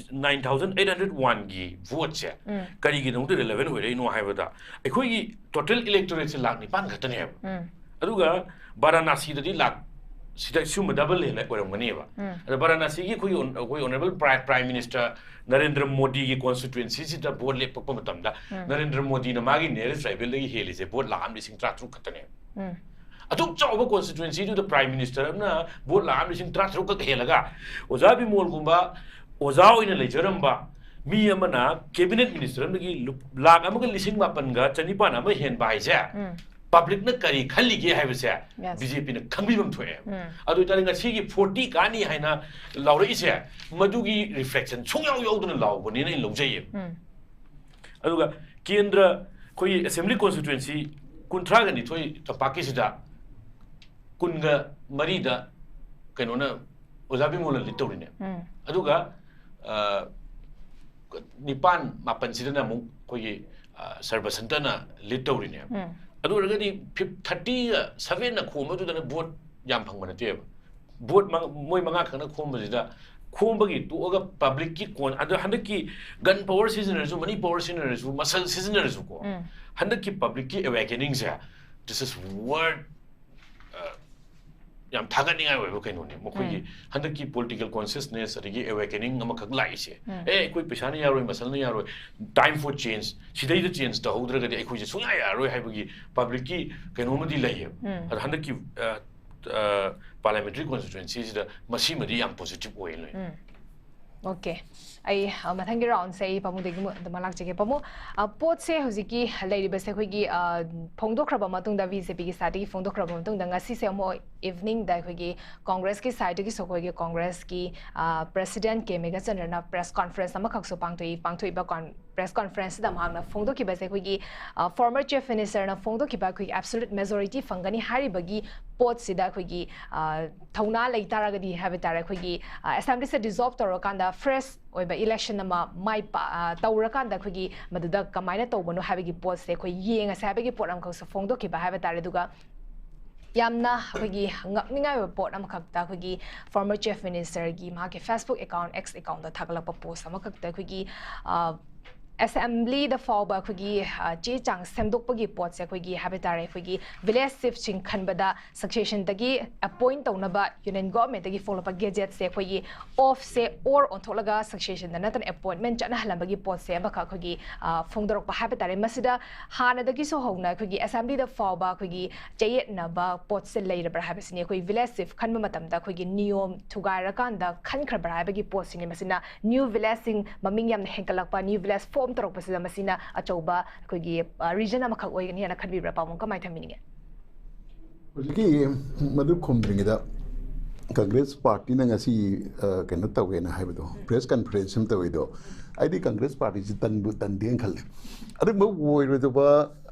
nine thousand eight hundred oneꯒꯤ voteꯁꯦ ꯎꯝ ꯀꯔꯤꯒꯤꯗꯃꯛꯇ relevant ꯑꯣꯏꯔꯛꯏꯅꯣ ꯍꯥꯏꯕꯗ, ꯑꯩꯈꯣꯏꯒꯤ total electorateꯁꯦ ꯂꯥꯈ ꯅꯤꯄꯥꯟ ꯈꯛꯇꯅꯦꯕ꯫ ꯎꯝ ꯑꯗꯨꯒ ꯕꯥꯔꯥꯅꯥꯁꯤꯗꯗꯤ ꯂꯥꯛ ꯁꯤꯗ ꯁꯤꯒꯨꯝꯕ double ꯍꯦꯟꯅ ꯑꯣꯏꯔꯝꯒꯅꯦꯕ꯫ ꯎꯝ. ꯑꯗ ꯕꯥꯔꯥꯅꯥꯁꯤꯒꯤ ꯑꯩꯈꯣꯏꯒꯤ ꯑꯩꯈꯣꯏ honourable prime, prime minister Narendra ꯃꯣꯗꯤꯒꯤ constituencyꯁꯤꯗ vote ꯂꯦꯞꯄꯛꯄ ꯃꯇꯝꯗ, ꯎꯝ. ꯅꯔꯦꯟꯗ꯭ꯔ ꯃꯣꯗꯤꯅ ꯃꯥꯒꯤ nearest rivalꯗꯒꯤ ꯍꯦꯜꯂꯤꯁꯦ vote ꯂꯥꯈ ꯑꯃ ꯂꯤꯁꯤꯡ ꯇꯔꯥꯇꯔꯨꯛ ꯈꯛꯇꯅꯦꯕ꯫ ꯎꯝ. ꯑꯗꯨꯛ ꯆꯥꯎꯕ constituencyꯗꯨꯗ prime minister ꯑꯃꯅ vote ꯂꯥꯈ ꯑꯃ ꯂꯤꯁꯤꯡ ꯇꯔꯥꯇꯔꯨꯛ ꯈꯛ ꯍꯦꯜꯂꯒ, ꯑꯣꯖꯥ ꯕꯤꯃꯣꯜꯒꯨꯝꯕ ꯑꯣꯖꯥ ꯑꯣꯏꯅ ꯂꯩꯖꯔꯝꯕ ꯃꯤ ꯑꯃꯅ cabinet minister ꯑꯃꯗꯒꯤ ꯂꯨꯞ-, ꯂꯥꯈ ꯑꯃꯒ ꯂꯤꯁꯤꯡ ꯃꯥꯄꯟꯒ ꯆꯅꯤꯄꯥꯟ ꯑꯃ ꯍꯦꯟꯕ ꯍꯥꯏꯁꯦ, ꯎꯝ. ꯄꯕ꯭ꯂꯤꯛꯅ ꯀꯔꯤ ꯈꯜꯂꯤꯒꯦ ꯍꯥꯏꯕꯁꯦ Yes. ꯕꯤ ꯖꯦ ꯄꯤꯅ ꯈꯪꯕꯤꯕ ꯑꯃ ꯊꯣꯛꯑꯦ꯫ ꯎꯝ. ꯑꯗꯨ ꯑꯣꯏꯇꯥꯔꯗꯤ ꯉꯁꯤꯒꯤ ꯐꯣꯔꯇꯤ ꯀꯥꯅꯤ ꯍꯥꯏꯅ ꯂꯥꯎꯔꯛꯏꯁꯦ ꯃꯗꯨꯒꯤ ꯔꯤꯐ꯭ꯂꯦꯛꯁꯟ ꯁꯨꯡꯌꯥꯎ ꯌꯥꯎꯗꯅ ꯂꯥꯎꯕꯅꯦꯅ ꯑꯩꯅ ꯂꯧꯖꯩꯌꯦ꯫ ꯎꯝ. ꯑꯗꯨꯒ ꯀꯦꯟꯗ꯭ꯔ ꯑꯩꯈꯣꯏꯒꯤ ꯑꯦꯁꯦꯝꯕ꯭ꯂꯤ ꯀꯣꯟꯁꯇꯤꯇ꯭ꯋꯦꯟꯁꯤ ꯀꯨꯟꯊ꯭ꯔꯥꯒ ꯅꯤꯊꯣꯏ ꯇꯝꯄꯥꯛꯀꯤꯁꯤꯗ ꯀꯨꯟꯒ ꯃꯔꯤꯗ ꯀꯩꯅꯣꯅ ꯑꯣꯖꯥ ꯕꯤꯃꯣꯜꯅ ꯂꯤꯠ ꯇꯧꯔꯤꯅꯦ꯫ ꯎꯝ. ꯑꯗꯨꯒ ꯑ, ꯅꯤꯄꯥꯟ ꯃꯥꯄꯟꯁꯤꯗꯅ ꯑꯃꯨꯛ ꯑꯩꯈꯣꯏꯒꯤ ꯑ, ꯁꯔꯕꯁꯟꯇꯅ ꯂꯤꯠ ꯇꯧꯔꯤꯅꯦ꯫ ꯎꯝ. ꯑꯗꯨ ꯑꯣꯏꯔꯒꯗꯤ ꯐꯤꯞ ꯊꯥꯔꯇꯤꯒ ꯁꯚꯦꯟꯅ ꯈꯣꯝꯕꯗꯨꯗꯅ ꯚꯣꯠ ꯌꯥꯝ ꯐꯪꯕ ꯅꯠꯇꯦꯕ꯫ ꯚꯣꯠ ꯃꯉ- ꯃꯣꯏ ꯃꯉꯥ ꯈꯛꯅ ꯈꯣꯝꯕꯁꯤꯗ ꯈꯣꯝꯕꯒꯤ ꯇꯣꯛꯑꯒ ꯄꯕ꯭ꯂꯤꯛꯀꯤ ꯀꯣꯟ ꯑꯗꯣ ꯍꯟꯗꯛꯀꯤ ꯒꯟ ꯄꯋꯔ ꯁꯤꯖꯤꯟꯅꯔꯁꯨ ꯃꯅꯤ ꯄꯋꯔ ꯁꯤꯖꯤꯟꯅꯔꯁꯨ ꯃꯁꯜ ꯁꯤꯖꯤꯟꯅꯔꯁꯨꯀꯣ ꯎꯝ. ꯍꯟꯗꯛꯀꯤ ꯄꯕ꯭ꯂꯤꯛꯀꯤ ꯑꯦꯋꯦꯀꯦꯅꯤꯡꯁꯦ this is worth ꯑ, ꯌꯥꯝ ꯊꯥꯒꯠꯅꯤꯡꯉꯥꯏ ꯑꯣꯏꯕ ꯀꯩꯅꯣꯅꯤ꯫ ꯃꯈꯣꯏꯒꯤ ꯎꯝ. ꯍꯟꯗꯛꯀꯤ ꯄꯣꯂꯤꯇꯤꯀꯦꯜ ꯀꯣꯟꯁꯤꯌꯁꯅꯦꯁ ꯑꯗꯒꯤ ꯑꯦꯋꯦꯀꯦꯅꯤꯡ ꯑꯃꯈꯛ ꯂꯥꯛꯏꯁꯦ ꯎꯝ. ꯑꯦ ꯑꯩꯈꯣꯏ ꯄꯩꯁꯥꯅ ꯌꯥꯔꯣꯏ ꯃꯁꯜꯅ ꯌꯥꯔꯣꯏ time for change ꯁꯤꯗꯩꯗ ꯆꯦꯟꯖ ꯇꯧꯍꯧꯗ꯭ꯔꯒꯗꯤ ꯑꯩꯈꯣꯏꯁꯦ ꯁꯨꯡꯌꯥ ꯌꯥꯔꯔꯣꯏ ꯍꯥꯏꯕꯒꯤ ꯄꯕ꯭ꯂꯤꯛꯀꯤ ꯀꯩꯅꯣꯃꯗꯤ ꯂꯩꯌꯦꯕ꯫ ꯎꯝ. ꯑꯗꯣ ꯍꯟꯗꯛꯀꯤ ꯄꯥꯔꯂꯤꯌꯥꯃꯦꯟꯇꯔꯤ ꯀꯣꯟꯁꯇꯤꯇ꯭ꯋꯦꯟꯁꯤꯁꯤꯗ ꯃꯁꯤꯃꯗꯤ ꯌꯥꯝ ꯄꯣꯖꯤꯇꯤꯚ ꯑꯣꯏꯌꯦ ꯂꯣꯏꯅ꯫ ꯎꯝ. ꯑꯣꯀꯦ. ꯑꯩ ꯑ, ꯃꯊꯪꯒꯤ ꯔꯥꯎꯟꯁꯦ ꯑꯩ ꯄꯥꯃꯨꯗꯒꯤ ꯑꯃꯨꯛ ꯑꯗꯨꯃꯛ ꯂꯥꯛꯆꯒꯦ꯫ ꯄꯥꯃꯨ, ꯑ, ꯄꯣꯠꯁꯦ ꯍꯧꯖꯤꯛꯀꯤ ꯂꯩꯔꯤꯕꯁꯦ ꯑꯩꯈꯣꯏꯒꯤ ꯑ, ꯐꯣꯡꯗꯣꯛꯈ꯭ꯔꯕ ꯃꯇꯨꯡꯗ, ꯕꯤ ꯖꯦ ꯄꯤꯒꯤ ꯁꯥꯏꯠꯇꯒꯤ ꯐꯣꯡꯗꯣꯛꯈ꯭ꯔꯕ ꯃꯇꯨꯡꯗ, ꯉꯁꯤꯁꯦ ꯑꯃꯨꯛ ꯏꯚꯤꯅꯤꯡꯗ ꯑꯩꯈꯣꯏꯒꯤ ꯀꯣꯡꯒ꯭ꯔꯦꯁꯀꯤ ꯁꯥꯏꯠꯇꯒꯤꯁꯨ ꯑꯩꯈꯣꯏꯒꯤ ꯀꯣꯡꯒ꯭ꯔꯦꯁꯀꯤ ꯄ꯭ꯔꯦꯁꯤꯗꯦꯟꯠ ꯀꯦ ꯃꯦꯘꯆꯟꯗ꯭ꯔꯅ ꯄ꯭ꯔꯦꯁ ꯀꯣꯟꯐꯔꯦꯟꯁ ꯑꯃꯈꯛꯁꯨ ꯄꯥꯡꯊꯣꯛꯏ꯫ ꯄꯥꯡꯊꯣꯛꯏꯕ ꯀꯣꯟ- ꯄ꯭ꯔꯦꯁ ꯀꯣꯟꯐꯔꯦꯟꯁꯁꯤꯗ ꯃꯍꯥꯛꯅ ꯐꯣꯡꯗꯣꯛꯈꯤꯕꯁꯦ ꯑꯩꯈꯣꯏꯒꯤ ꯐꯣꯔꯃꯔ ꯆꯤꯐ ꯃꯤꯅꯤꯁꯇꯔꯅ ꯐꯣꯡꯗꯣꯛꯈꯤꯕ ꯑꯩꯈꯣꯏꯒꯤ ꯑꯦꯕꯁꯣꯂꯨꯠ ꯃꯦꯖꯣꯔꯤꯇꯤ ꯐꯪꯒꯅꯤ ꯍꯥꯏꯔꯤꯕꯒꯤ ꯄꯣꯠꯁꯤꯗ ꯑꯩꯈꯣꯏꯒꯤ ꯑ, ꯊꯧꯅꯥ ꯂꯩ ꯇꯥꯔꯒꯗꯤ ꯍꯥꯏꯕ ꯇꯥꯔꯦ, ꯑꯩꯈꯣꯏꯒꯤ ꯑꯦꯁꯦꯝꯕ꯭ꯂꯤꯁꯦ ꯗꯤꯖꯣꯜꯕ ꯇꯧꯔꯀꯥꯟꯗ ꯐ꯭ꯔꯦꯁ ꯑꯣꯏꯕ ꯏꯂꯦꯛꯁꯟ ꯑꯃ ꯃꯥꯏ ꯄꯥ- ꯑ, ꯇꯧꯔꯀꯥꯟꯗ ꯑꯩꯈꯣꯏꯒꯤ ꯃꯗꯨꯗ ꯀꯃꯥꯏꯅ ꯇꯧꯕꯅꯣ ꯍꯥꯏꯕꯒꯤ ꯄꯣꯠꯁꯦ ꯑꯩꯈꯣꯏ ꯌꯦꯡꯉꯁꯦ ꯍꯥꯏꯕꯒꯤ ꯄꯣꯠ ꯑꯃꯈꯛꯁꯨ ꯐꯣꯡꯗꯣꯛꯈꯤꯕ ꯍꯥꯏꯕ ꯇꯥꯔꯦ꯫ ꯑꯗꯨꯒ ꯌꯥꯝꯅ ꯑꯩꯈꯣꯏꯒꯤ ꯉꯛꯅꯤꯡꯉꯥꯏ ꯑꯣꯏꯕ ꯄꯣꯠ ꯑꯃꯈꯛꯇ ꯑꯩꯈꯣꯏꯒꯤ ꯐꯣꯔꯃꯔ ꯆꯤꯐ ꯃꯤꯅꯤꯁꯇꯔꯒꯤ ꯃꯍꯥꯛꯀꯤ ꯐꯦꯁꯕꯨꯛ ꯑꯦꯀꯥꯎꯟ, ꯑꯦꯛꯁ ꯑꯦꯀꯥꯎꯟꯗ ꯊꯥꯒꯠꯂꯛꯄ ꯄꯣꯁ ꯑꯃꯈꯛꯇ ꯑꯩꯈꯣꯏꯒꯤ ꯑ, ꯑꯦꯁꯦꯝꯕ꯭ꯂꯤꯗ ꯐꯥꯎꯕ ꯑꯩꯈꯣꯏꯒꯤ ꯑ, ꯆꯦ ꯆꯥꯡ ꯁꯦꯝꯗꯣꯛꯄꯒꯤ ꯄꯣꯠꯁꯦ ꯑꯩꯈꯣꯏꯒꯤ ꯍꯥꯏꯕ ꯇꯥꯔꯦ, ꯑꯩꯈꯣꯏꯒꯤ ꯚꯤꯂꯦꯖ ꯆꯤꯐꯁꯤꯡ ꯈꯟꯕꯗ ꯁꯛꯁꯦꯁꯟꯗꯒꯤ ꯑꯦꯄꯣꯏꯟ ꯇꯧꯅꯕ ꯌꯨꯅꯤꯌꯟ ꯒꯣꯚꯔꯟꯃꯦꯟꯠꯇꯒꯤ ꯐꯣꯡꯂꯛꯄ ꯒꯦꯖꯦꯠꯁꯦ ꯑꯩꯈꯣꯏꯒꯤ ꯑꯣꯐꯁꯦ ꯑꯣꯔ ꯑꯣꯟꯊꯣꯛꯂꯒ ꯁꯛꯁꯦꯁꯟꯗ ꯅꯠꯇꯅ ꯑꯦꯄꯣꯏꯟꯃꯦꯟꯠ ꯆꯠꯅꯍꯜꯂꯝꯕꯒꯤ ꯄꯣꯠꯁꯦ ꯑꯃꯈꯛ ꯑꯩꯈꯣꯏꯒꯤ ꯑ, ꯐꯣꯡꯗꯣꯔꯛꯄ ꯍꯥꯏꯕ ꯇꯥꯔꯦ꯫ ꯃꯁꯤꯗ ꯍꯥꯟꯅꯗꯒꯤꯁꯨ ꯍꯧꯅ ꯑꯩꯈꯣꯏꯒꯤ ꯑꯦꯁꯦꯝꯕ꯭ꯂꯤꯗ ꯐꯥꯎꯕ ꯑꯩꯈꯣꯏꯒꯤ ꯆꯌꯦꯠꯅꯕ ꯄꯣꯠꯁꯦ ꯂꯩꯔꯕ꯭ꯔꯥ ꯍꯥꯏꯕꯁꯤꯅꯤ꯫ ꯑꯩꯈꯣꯏ ꯚꯤꯂꯦꯖ ꯆꯤꯐ ꯈꯟꯕ ꯃꯇꯝꯗ ꯑꯩꯈꯣꯏꯒꯤ ꯅꯤꯌꯣꯝ ꯊꯨꯒꯥꯏꯔꯀꯥꯟꯗ ꯈꯟꯈ꯭ꯔꯕ꯭ꯔꯥ ꯍꯥꯏꯕꯒꯤ ꯄꯣꯠꯁꯤꯅꯤ꯫ ꯃꯁꯤꯅ ꯅ꯭ꯌꯨ ꯚꯤꯂꯦꯖꯁꯤꯡ ꯃꯃꯤꯡ ꯌꯥꯝꯅ ꯍꯦꯟꯒꯠꯂꯛꯄ, ꯅ꯭ꯌꯨ ꯚꯤꯂꯦꯖ ꯐꯣꯝ ꯇꯧꯔꯛꯄꯁꯤꯗ ꯃꯁꯤꯅ ꯑꯆꯧꯕ ꯑꯩꯈꯣꯏꯒꯤ ꯔꯤꯖꯟ ꯑꯃꯈꯛ ꯑꯣꯏꯒꯅꯤ ꯍꯥꯏꯅ ꯈꯟꯕꯤꯕ꯭ꯔꯥ? ꯄꯥꯎꯃꯣꯡ, ꯀꯃꯥꯏꯅ ꯊꯝꯕꯤꯅꯤꯡꯉꯦ? ꯍꯧꯖꯤꯛꯀꯤ ꯃꯗꯨ ꯈꯨꯝꯗ꯭ꯔꯤꯉꯩꯗ, ꯀꯪꯒ꯭ꯔꯦꯁ ꯄꯥꯔꯇꯤꯅ ꯉꯁꯤ ꯑ, ꯀꯩꯅꯣ ꯇꯧꯋꯦꯅ ꯍꯥꯏꯕꯗꯣ, ꯄ꯭ꯔꯦꯁ ꯀꯟꯐꯔꯦꯟꯁ ꯑꯃ ꯇꯧꯋꯤꯗꯣ, ꯑꯩꯗꯤ ꯀꯪꯒ꯭ꯔꯦꯁ ꯄꯥꯔꯇꯤꯁꯤ ꯇꯟꯕꯨ ꯇꯟꯗꯦꯅ ꯈꯜꯂꯦ꯫ ꯑꯗꯨꯒꯨꯝꯕ ꯑꯣꯏꯔꯣꯏꯗꯕ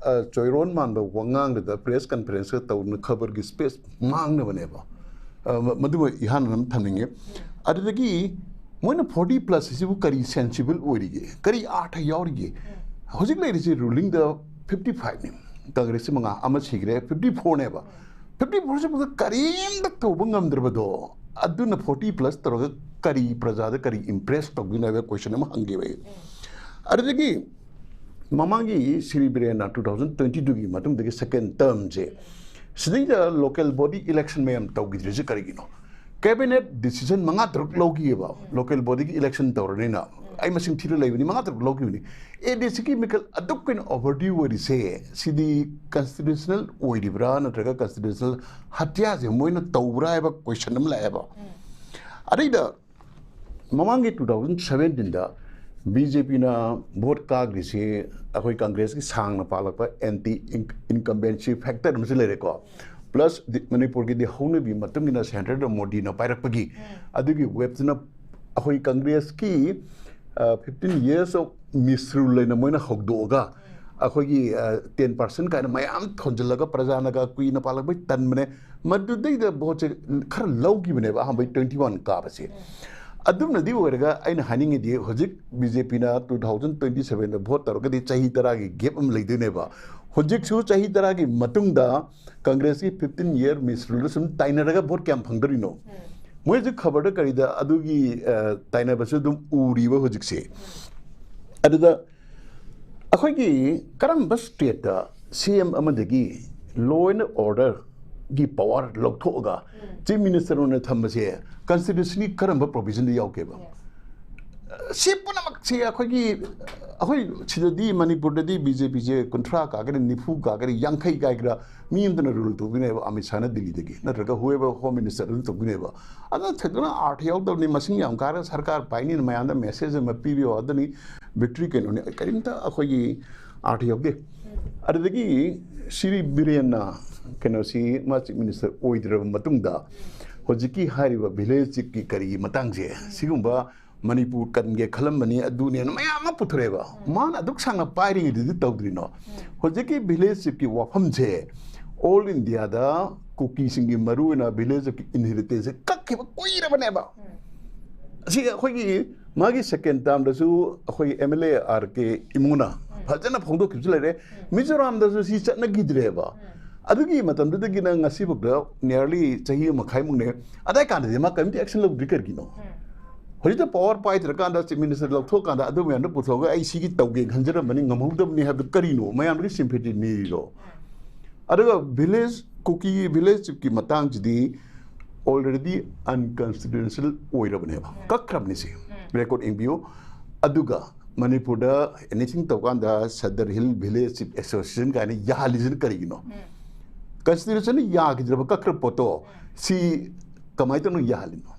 ꯑ, ꯆꯣꯏꯔꯣꯟ ꯃꯥꯟꯕ ꯋꯥꯉꯥꯡꯗꯨꯗ ꯄ꯭ꯔꯦꯁ ꯀꯟꯐꯔꯦꯟꯁꯀ ꯇꯧꯗꯅ ꯈꯕꯔꯒꯤ ꯁ꯭ꯄꯦꯁ ꯃꯥꯡꯅꯕꯅꯦꯕ꯫ ꯑ, ꯃ- ꯃꯗꯨꯃ ꯏꯍꯥꯟ ꯍꯥꯟꯅ ꯊꯝꯅꯤꯡꯉꯦ꯫ ꯑꯗꯨꯗꯒꯤ ꯃꯣꯏꯅ ꯐꯣꯔꯇꯤ ꯄ꯭ꯂꯁ ꯑꯁꯤꯕꯨ ꯀꯔꯤ ꯁꯦꯟꯁꯤꯕꯜ ꯑꯣꯏꯔꯤꯒꯦ, ꯀꯔꯤ ꯑꯥꯔꯊ ꯌꯥꯎꯔꯤꯒꯦ? ꯍꯧꯖꯤꯛ ꯂꯩꯔꯤꯁꯤ ꯔꯨꯂꯤꯡꯗ ꯐꯤꯐꯇꯤ ꯐꯥꯏꯚꯅꯤ, ꯀꯪꯒ꯭ꯔꯦꯁꯁꯤ ꯃꯉꯥ, ꯑꯃ ꯁꯤꯈ꯭ꯔꯦ, ꯐꯤꯐꯇꯤ ꯐꯣꯔꯅꯦꯕ꯫ ꯐꯤꯐꯇꯤ ꯐꯣꯔꯁꯤꯕꯨ ꯀꯔꯤꯝꯇ ꯇꯧꯕ ꯉꯝꯗ꯭ꯔꯕꯗꯣ, ꯑꯗꯨꯅ ꯐꯣꯔꯇꯤ ꯄ꯭ꯂꯁ ꯇꯧꯔꯒ ꯀꯔꯤ ꯄ꯭ꯔꯖꯥꯗ ꯀꯔꯤ ꯏꯝꯄ꯭ꯔꯦꯁ ꯇꯧꯗꯣꯏꯅꯣ ꯍꯥꯏꯕ ꯀꯣꯏꯁꯟ ꯑꯃ ꯍꯪꯒꯦꯕ ꯑꯩ꯫ ꯑꯗꯨꯗꯒꯤ ꯃꯃꯥꯡꯒꯤ ꯁ꯭ꯔꯤ ꯕꯤꯔꯦꯟꯅ ꯇꯨ ꯊꯥꯎꯖꯟ ꯇ꯭ꯋꯦꯟꯇꯤ ꯇꯨꯒꯤ ꯃꯇꯨꯡꯗꯒꯤ ꯁꯦꯀꯦꯟ ꯇꯔꯝꯁꯦ, ꯁꯤꯗꯩꯗ ꯂꯣꯀꯦꯜ ꯕꯣꯗꯤ ꯏꯂꯦꯛꯁꯟ ꯃꯌꯥꯝ ꯇꯧꯈꯤꯗ꯭ꯔꯤꯁꯦ ꯀꯔꯤꯒꯤꯅꯣ? ꯀꯦꯕꯤꯅꯦꯠ ꯗꯤꯁꯤꯖꯟ ꯃꯉꯥ ꯇꯔꯨꯛ ꯂꯧꯈꯤꯑꯕ, ꯂꯣꯀꯦꯜ ꯕꯣꯗꯤꯒꯤ ꯏꯂꯦꯛꯁꯟ ꯇꯧꯔꯅꯤꯅ꯫ ꯑꯩ ꯃꯁꯤꯡ ꯊꯤꯔ ꯂꯩꯕꯅꯤ, ꯃꯉꯥ ꯇꯔꯨꯛ ꯂꯧꯈꯤꯕꯅꯤ꯫ ꯑꯦ ꯗꯤ ꯁꯤꯒꯤ ꯃꯤꯈꯜ ꯑꯗꯨꯛ ꯀꯨꯏꯅ ꯑꯣꯚꯔꯗ꯭ꯌꯨ ꯑꯣꯏꯔꯤꯁꯦ, ꯁꯤꯗꯤ ꯀꯟꯁꯇꯤꯇ꯭ꯌꯨꯁꯅꯦꯜ ꯑꯣꯏꯔꯤꯕ꯭ꯔꯥ ꯅꯠꯇ꯭ꯔꯒ ꯀꯟꯁꯇꯤꯇ꯭ꯌꯨꯁꯅꯦꯜ ꯍꯠꯌꯥꯁꯦ ꯃꯣꯏꯅ ꯇꯧꯕ꯭ꯔꯥ ꯍꯥꯏꯕ ꯀꯣꯏꯁꯟ ꯑꯃ ꯂꯥꯛꯑꯦꯕ꯫ ꯑꯗꯩꯗ ꯃꯃꯥꯡꯒꯤ ꯇꯨ ꯊꯥꯎꯖꯟ ꯁꯕꯦꯟꯇꯤꯟꯗ ꯕꯤ ꯖꯦ ꯄꯤꯅ ꯚꯣꯠ ꯀꯥꯈ꯭ꯔꯤꯁꯤ ꯑꯩꯈꯣꯏ ꯀꯪꯒ꯭ꯔꯦꯁꯀꯤ ꯁꯥꯡꯅ ꯄꯥꯜꯂꯛꯄ ꯑꯦꯟꯇꯤ ꯏꯟꯀꯝꯕꯦꯟꯁꯤ ꯐꯦꯛꯇꯔ ꯑꯃꯁꯨ ꯂꯩꯔꯦꯀꯣ꯫ ꯄ꯭ꯂꯁ ꯃꯅꯤꯄꯨꯔꯒꯤꯗꯤ ꯍꯧꯅꯕꯤ ꯃꯇꯨꯡ ꯏꯟꯅ ꯁꯦꯟꯇꯔꯗ ꯃꯣꯗꯤꯅ ꯄꯥꯏꯔꯛꯄꯒꯤ ꯑꯗꯨꯒꯤ ꯋꯦꯞꯇꯨꯅ ꯑꯩꯈꯣꯏ ꯀꯪꯒ꯭ꯔꯦꯁꯀꯤ fifteen years of misrule ꯍꯥꯏꯅ ꯃꯣꯏꯅ ꯍꯧꯗꯣꯛꯑꯒ ꯑꯩꯈꯣꯏꯒꯤ ꯇꯦꯟ ꯄꯥꯔꯁꯦꯟ ꯀꯥꯏꯅ ꯃꯌꯥꯝ ꯊꯣꯟꯖꯤꯜꯂꯒ ꯄ꯭ꯔꯖꯥꯅꯒ ꯀꯨꯏꯅ ꯄꯥꯜꯂꯛꯄꯩ ꯇꯟꯕꯅꯦ꯫ ꯃꯗꯨꯗꯩꯗ ꯚꯣꯠꯁꯦ ꯈꯔ ꯂꯧꯈꯤꯕꯅꯦꯕ ꯑꯍꯥꯟꯕꯩ ꯇ꯭ꯋꯦꯟꯇꯤ ꯋꯥꯟ ꯀꯥꯕꯁꯦ꯫ ꯑꯗꯨꯝꯅꯗꯤ ꯑꯣꯏꯔꯒ ꯑꯩꯅ ꯍꯥꯏꯅꯤꯡꯉꯤꯗꯤ ꯍꯧꯖꯤꯛ ꯕꯤ ꯖꯦ ꯄꯤꯅ ꯇꯨ ꯊꯥꯎꯖꯟ ꯇ꯭ꯋꯦꯟꯇꯤ ꯁꯕꯦꯟꯗ ꯚꯣꯠ ꯇꯧꯔꯒꯗꯤ ꯆꯍꯤ ꯇꯔꯥꯒꯤ ꯒꯦꯞ ꯑꯃ ꯂꯩꯗꯣꯏꯅꯦꯕ꯫ ꯍꯧꯖꯤꯛꯁꯨ ꯆꯍꯤ ꯇꯔꯥꯒꯤ ꯃꯇꯨꯡꯗ ꯀꯪꯒ꯭ꯔꯦꯁꯀꯤ ꯐꯤꯐꯇꯤꯟ ꯌꯔ ꯃꯤꯁ ꯔꯨꯜꯗ ꯁꯨꯝ ꯇꯥꯏꯅꯔꯒ ꯚꯣꯠ ꯀꯌꯥꯝ ꯐꯪꯗꯣꯔꯤꯅꯣ? ꯃꯣꯏ ꯍꯧꯖꯤꯛ ꯈꯕꯔꯗ ꯀꯔꯤꯗ ꯑꯗꯨꯒꯤ ꯑ, ꯇꯥꯏꯅꯕꯁꯨ ꯑꯗꯨꯝ ꯎꯔꯤꯕ ꯍꯧꯖꯤꯛꯁꯦ꯫ ꯑꯗꯨꯗ ꯑꯩꯈꯣꯏꯒꯤ ꯀꯔꯝꯕ ꯁ꯭ꯇꯦꯠꯇ ꯁꯤ ꯑꯦꯝ ꯑꯃꯗꯒꯤ ꯂꯣ ꯑꯦꯟ ꯑꯣꯔꯗꯔꯒꯤ ꯄꯋꯥꯔ ꯂꯧꯊꯣꯛꯑꯒ ꯆꯤꯐ ꯃꯤꯅꯤꯁꯇꯔ ꯑꯣꯏꯅ ꯊꯝꯕꯁꯦ ꯀꯟꯁꯇꯤꯇ꯭ꯌꯨꯁꯟꯒꯤ ꯀꯔꯝꯕ ꯄ꯭ꯔꯣꯚꯤꯖꯟꯗ ꯌꯥꯎꯒꯦꯕ? ꯁꯤ ꯄꯨꯝꯅꯃꯛꯁꯦ ꯑꯩꯈꯣꯏꯒꯤ ꯑꯩꯈꯣꯏ ꯁꯤꯗꯗꯤ, ꯃꯅꯤꯄꯨꯔꯗꯗꯤ ꯕꯤ ꯖꯦ ꯄꯤꯁꯦ ꯀꯨꯟꯊ꯭ꯔꯥ ꯀꯥꯒꯦꯔꯥ, ꯅꯤꯐꯨ ꯀꯥꯒꯦꯔꯥ, ꯌꯥꯡꯈꯩ ꯀꯥꯒꯦꯔꯥ, ꯃꯤ ꯑꯃꯗꯨꯅ ꯔꯨꯜ ꯇꯧꯗꯣꯏꯅꯦꯕ, ꯑꯃꯤꯠ ꯁꯥꯍꯅ ꯗꯤꯜꯂꯤꯗꯒꯤ, ꯅꯠꯇ꯭ꯔꯒ whoever home minister ꯑꯗꯨꯅ ꯇꯧꯗꯣꯏꯅꯦꯕ꯫ ꯑꯗꯨꯅ ꯊꯣꯏꯗꯣꯛꯅ ꯑꯥꯔꯊ ꯌꯥꯎꯗꯕꯅꯤ, ꯃꯁꯤꯡ ꯌꯥꯝ ꯀꯥꯔꯒ ꯁꯔꯀꯥꯔ ꯄꯥꯏꯅꯤꯅ ꯃꯌꯥꯝꯗ ꯃꯦꯁꯦꯖ ꯑꯃ ꯄꯤꯕꯤꯌꯣ, ꯑꯗꯨꯅꯤ ꯕꯤꯛꯇ꯭ꯔꯤ ꯀꯩꯅꯣꯅꯤ, ꯀꯔꯤꯝꯇ ꯑꯩꯈꯣꯏꯒꯤ ꯑꯥꯔꯊ ꯌꯥꯎꯗꯦ꯫ ꯑꯗꯨꯗꯒꯤ ꯁꯤꯔꯤ ꯕꯤꯔꯦꯟꯅ, ꯀꯩꯅꯣꯁꯤ, ꯃꯥ ꯆꯤꯐ ꯃꯤꯅꯤꯁꯇꯔ ꯑꯣꯏꯗ꯭ꯔꯕ ꯃꯇꯨꯡꯗ ꯍꯧꯖꯤꯛꯀꯤ ꯍꯥꯏꯔꯤꯕ ꯚꯤꯂꯦꯖ ꯆꯤꯐꯀꯤ ꯀꯔꯤꯒꯤ ꯃꯇꯥꯡꯁꯦ, ꯁꯤꯒꯨꯝꯕ ꯃꯅꯤꯄꯨꯔ ꯀꯟꯒꯦ ꯈꯜꯂꯝꯕꯅꯤ, ꯑꯗꯨꯅꯦꯅ ꯃꯌꯥꯝ ꯑꯃ ꯄꯨꯊꯣꯔꯛꯑꯦꯕ꯫ ꯃꯥꯅ ꯑꯗꯨꯛ ꯁꯥꯡꯅ ꯄꯥꯏꯔꯤꯉꯩꯗꯨꯗꯤ ꯇꯧꯗ꯭ꯔꯤꯅꯣ? ꯍꯧꯖꯤꯛꯀꯤ ꯚꯤꯂꯦꯖ ꯆꯤꯐꯀꯤ ꯋꯥꯐꯝꯁꯦ ꯑꯣꯜ ꯏꯟꯗꯤꯌꯥꯗ ꯀꯨꯀꯤꯁꯤꯡꯒꯤ ꯃꯔꯨꯑꯣꯏꯅ ꯚꯤꯂꯦꯖ ꯆꯤꯐꯀꯤ ꯏꯟꯍꯦꯔꯤꯇꯦꯟꯁꯁꯦ ꯀꯛꯈꯤꯕ ꯀꯨꯏꯔꯕꯅꯦꯕ꯫ ꯑꯁꯤ ꯑꯩꯈꯣꯏꯒꯤ, ꯃꯥꯒꯤ ꯁꯦꯀꯦꯟ ꯇꯥꯔꯝꯗꯁꯨ ꯑꯩꯈꯣꯏ ꯑꯦꯝ ꯑꯦꯜ ꯑꯦ ꯑꯥꯔ ꯀꯦ ꯏꯃꯣꯅ ꯐꯖꯅ ꯐꯣꯡꯗꯣꯛꯈꯤꯕꯁꯨ ꯂꯩꯔꯦ꯫ ꯃꯤꯖꯣꯔꯥꯝꯗꯁꯨ ꯁꯤ ꯆꯠꯅꯈꯤꯗ꯭ꯔꯦꯕ꯫ ꯑꯗꯨꯒꯤ ꯃꯇꯝꯗꯨꯗꯒꯤꯅ ꯉꯁꯤꯐꯥꯎꯗ nearly ꯆꯍꯤ ꯑꯃ ꯃꯈꯥꯏꯃꯨꯛꯅꯦ꯫ ꯑꯗꯥꯏ ꯀꯥꯟꯗꯗꯤ ꯃꯥ ꯀꯔꯤꯝꯇ action ꯂꯧꯗ꯭ꯔꯤ ꯀꯔꯤꯒꯤꯅꯣ? ꯍꯧꯖꯤꯛꯇ power ꯄꯥꯏꯗ꯭ꯔꯀꯥꯟꯗ, ꯆꯤꯐ ꯃꯤꯅꯤꯁꯇꯔ ꯂꯧꯊꯣꯛꯑꯀꯥꯟꯗ ꯑꯗꯨ ꯃꯌꯥꯝꯗꯣ ꯄꯨꯊꯣꯛꯑꯒ "ꯑꯩ ꯁꯤꯒꯤ ꯇꯧꯒꯦ ꯈꯟꯖꯔꯝꯕꯅꯤ, ꯉꯝꯍꯧꯗꯕꯅꯤ" ꯍꯥꯏꯕꯗꯨ ꯀꯔꯤꯅꯣ? ꯃꯌꯥꯝꯗꯒꯤ sympathy ꯅꯤꯔꯤꯔꯣ? ꯑꯗꯨꯒ ꯚꯤꯂꯦꯖ, ꯀꯨꯀꯤ ꯚꯤꯂꯦꯖ ꯆꯤꯐꯀꯤ ꯃꯇꯥꯡꯁꯤꯗꯤ already unconstitutional ꯑꯣꯏꯔꯕꯅꯦꯕ, ꯀꯛꯈ꯭ꯔꯕꯅꯤ ꯁꯤ꯫ ꯔꯦꯀꯣꯔꯗ ꯌꯦꯡꯕꯤꯌꯨ꯫ ꯑꯗꯨꯒ ꯃꯅꯤꯄꯨꯔꯗ anything ꯇꯧꯀꯥꯟꯗ Sadar hill village chief association ꯀꯥꯏꯅ ꯌꯥꯍꯜꯂꯤꯁꯤꯅ ꯀꯔꯤꯒꯤꯅꯣ? ꯀꯟꯁꯇꯤꯇ꯭ꯌꯨꯁꯟꯅ ꯌꯥꯈꯤꯗ꯭ꯔꯕ, ꯀꯛꯈ꯭ꯔꯕ ꯄꯣꯠꯇꯣ ꯁꯤ ꯀꯃꯥꯏꯅ ꯇꯧꯅ ꯌꯥꯍꯜꯂꯤꯅꯣ?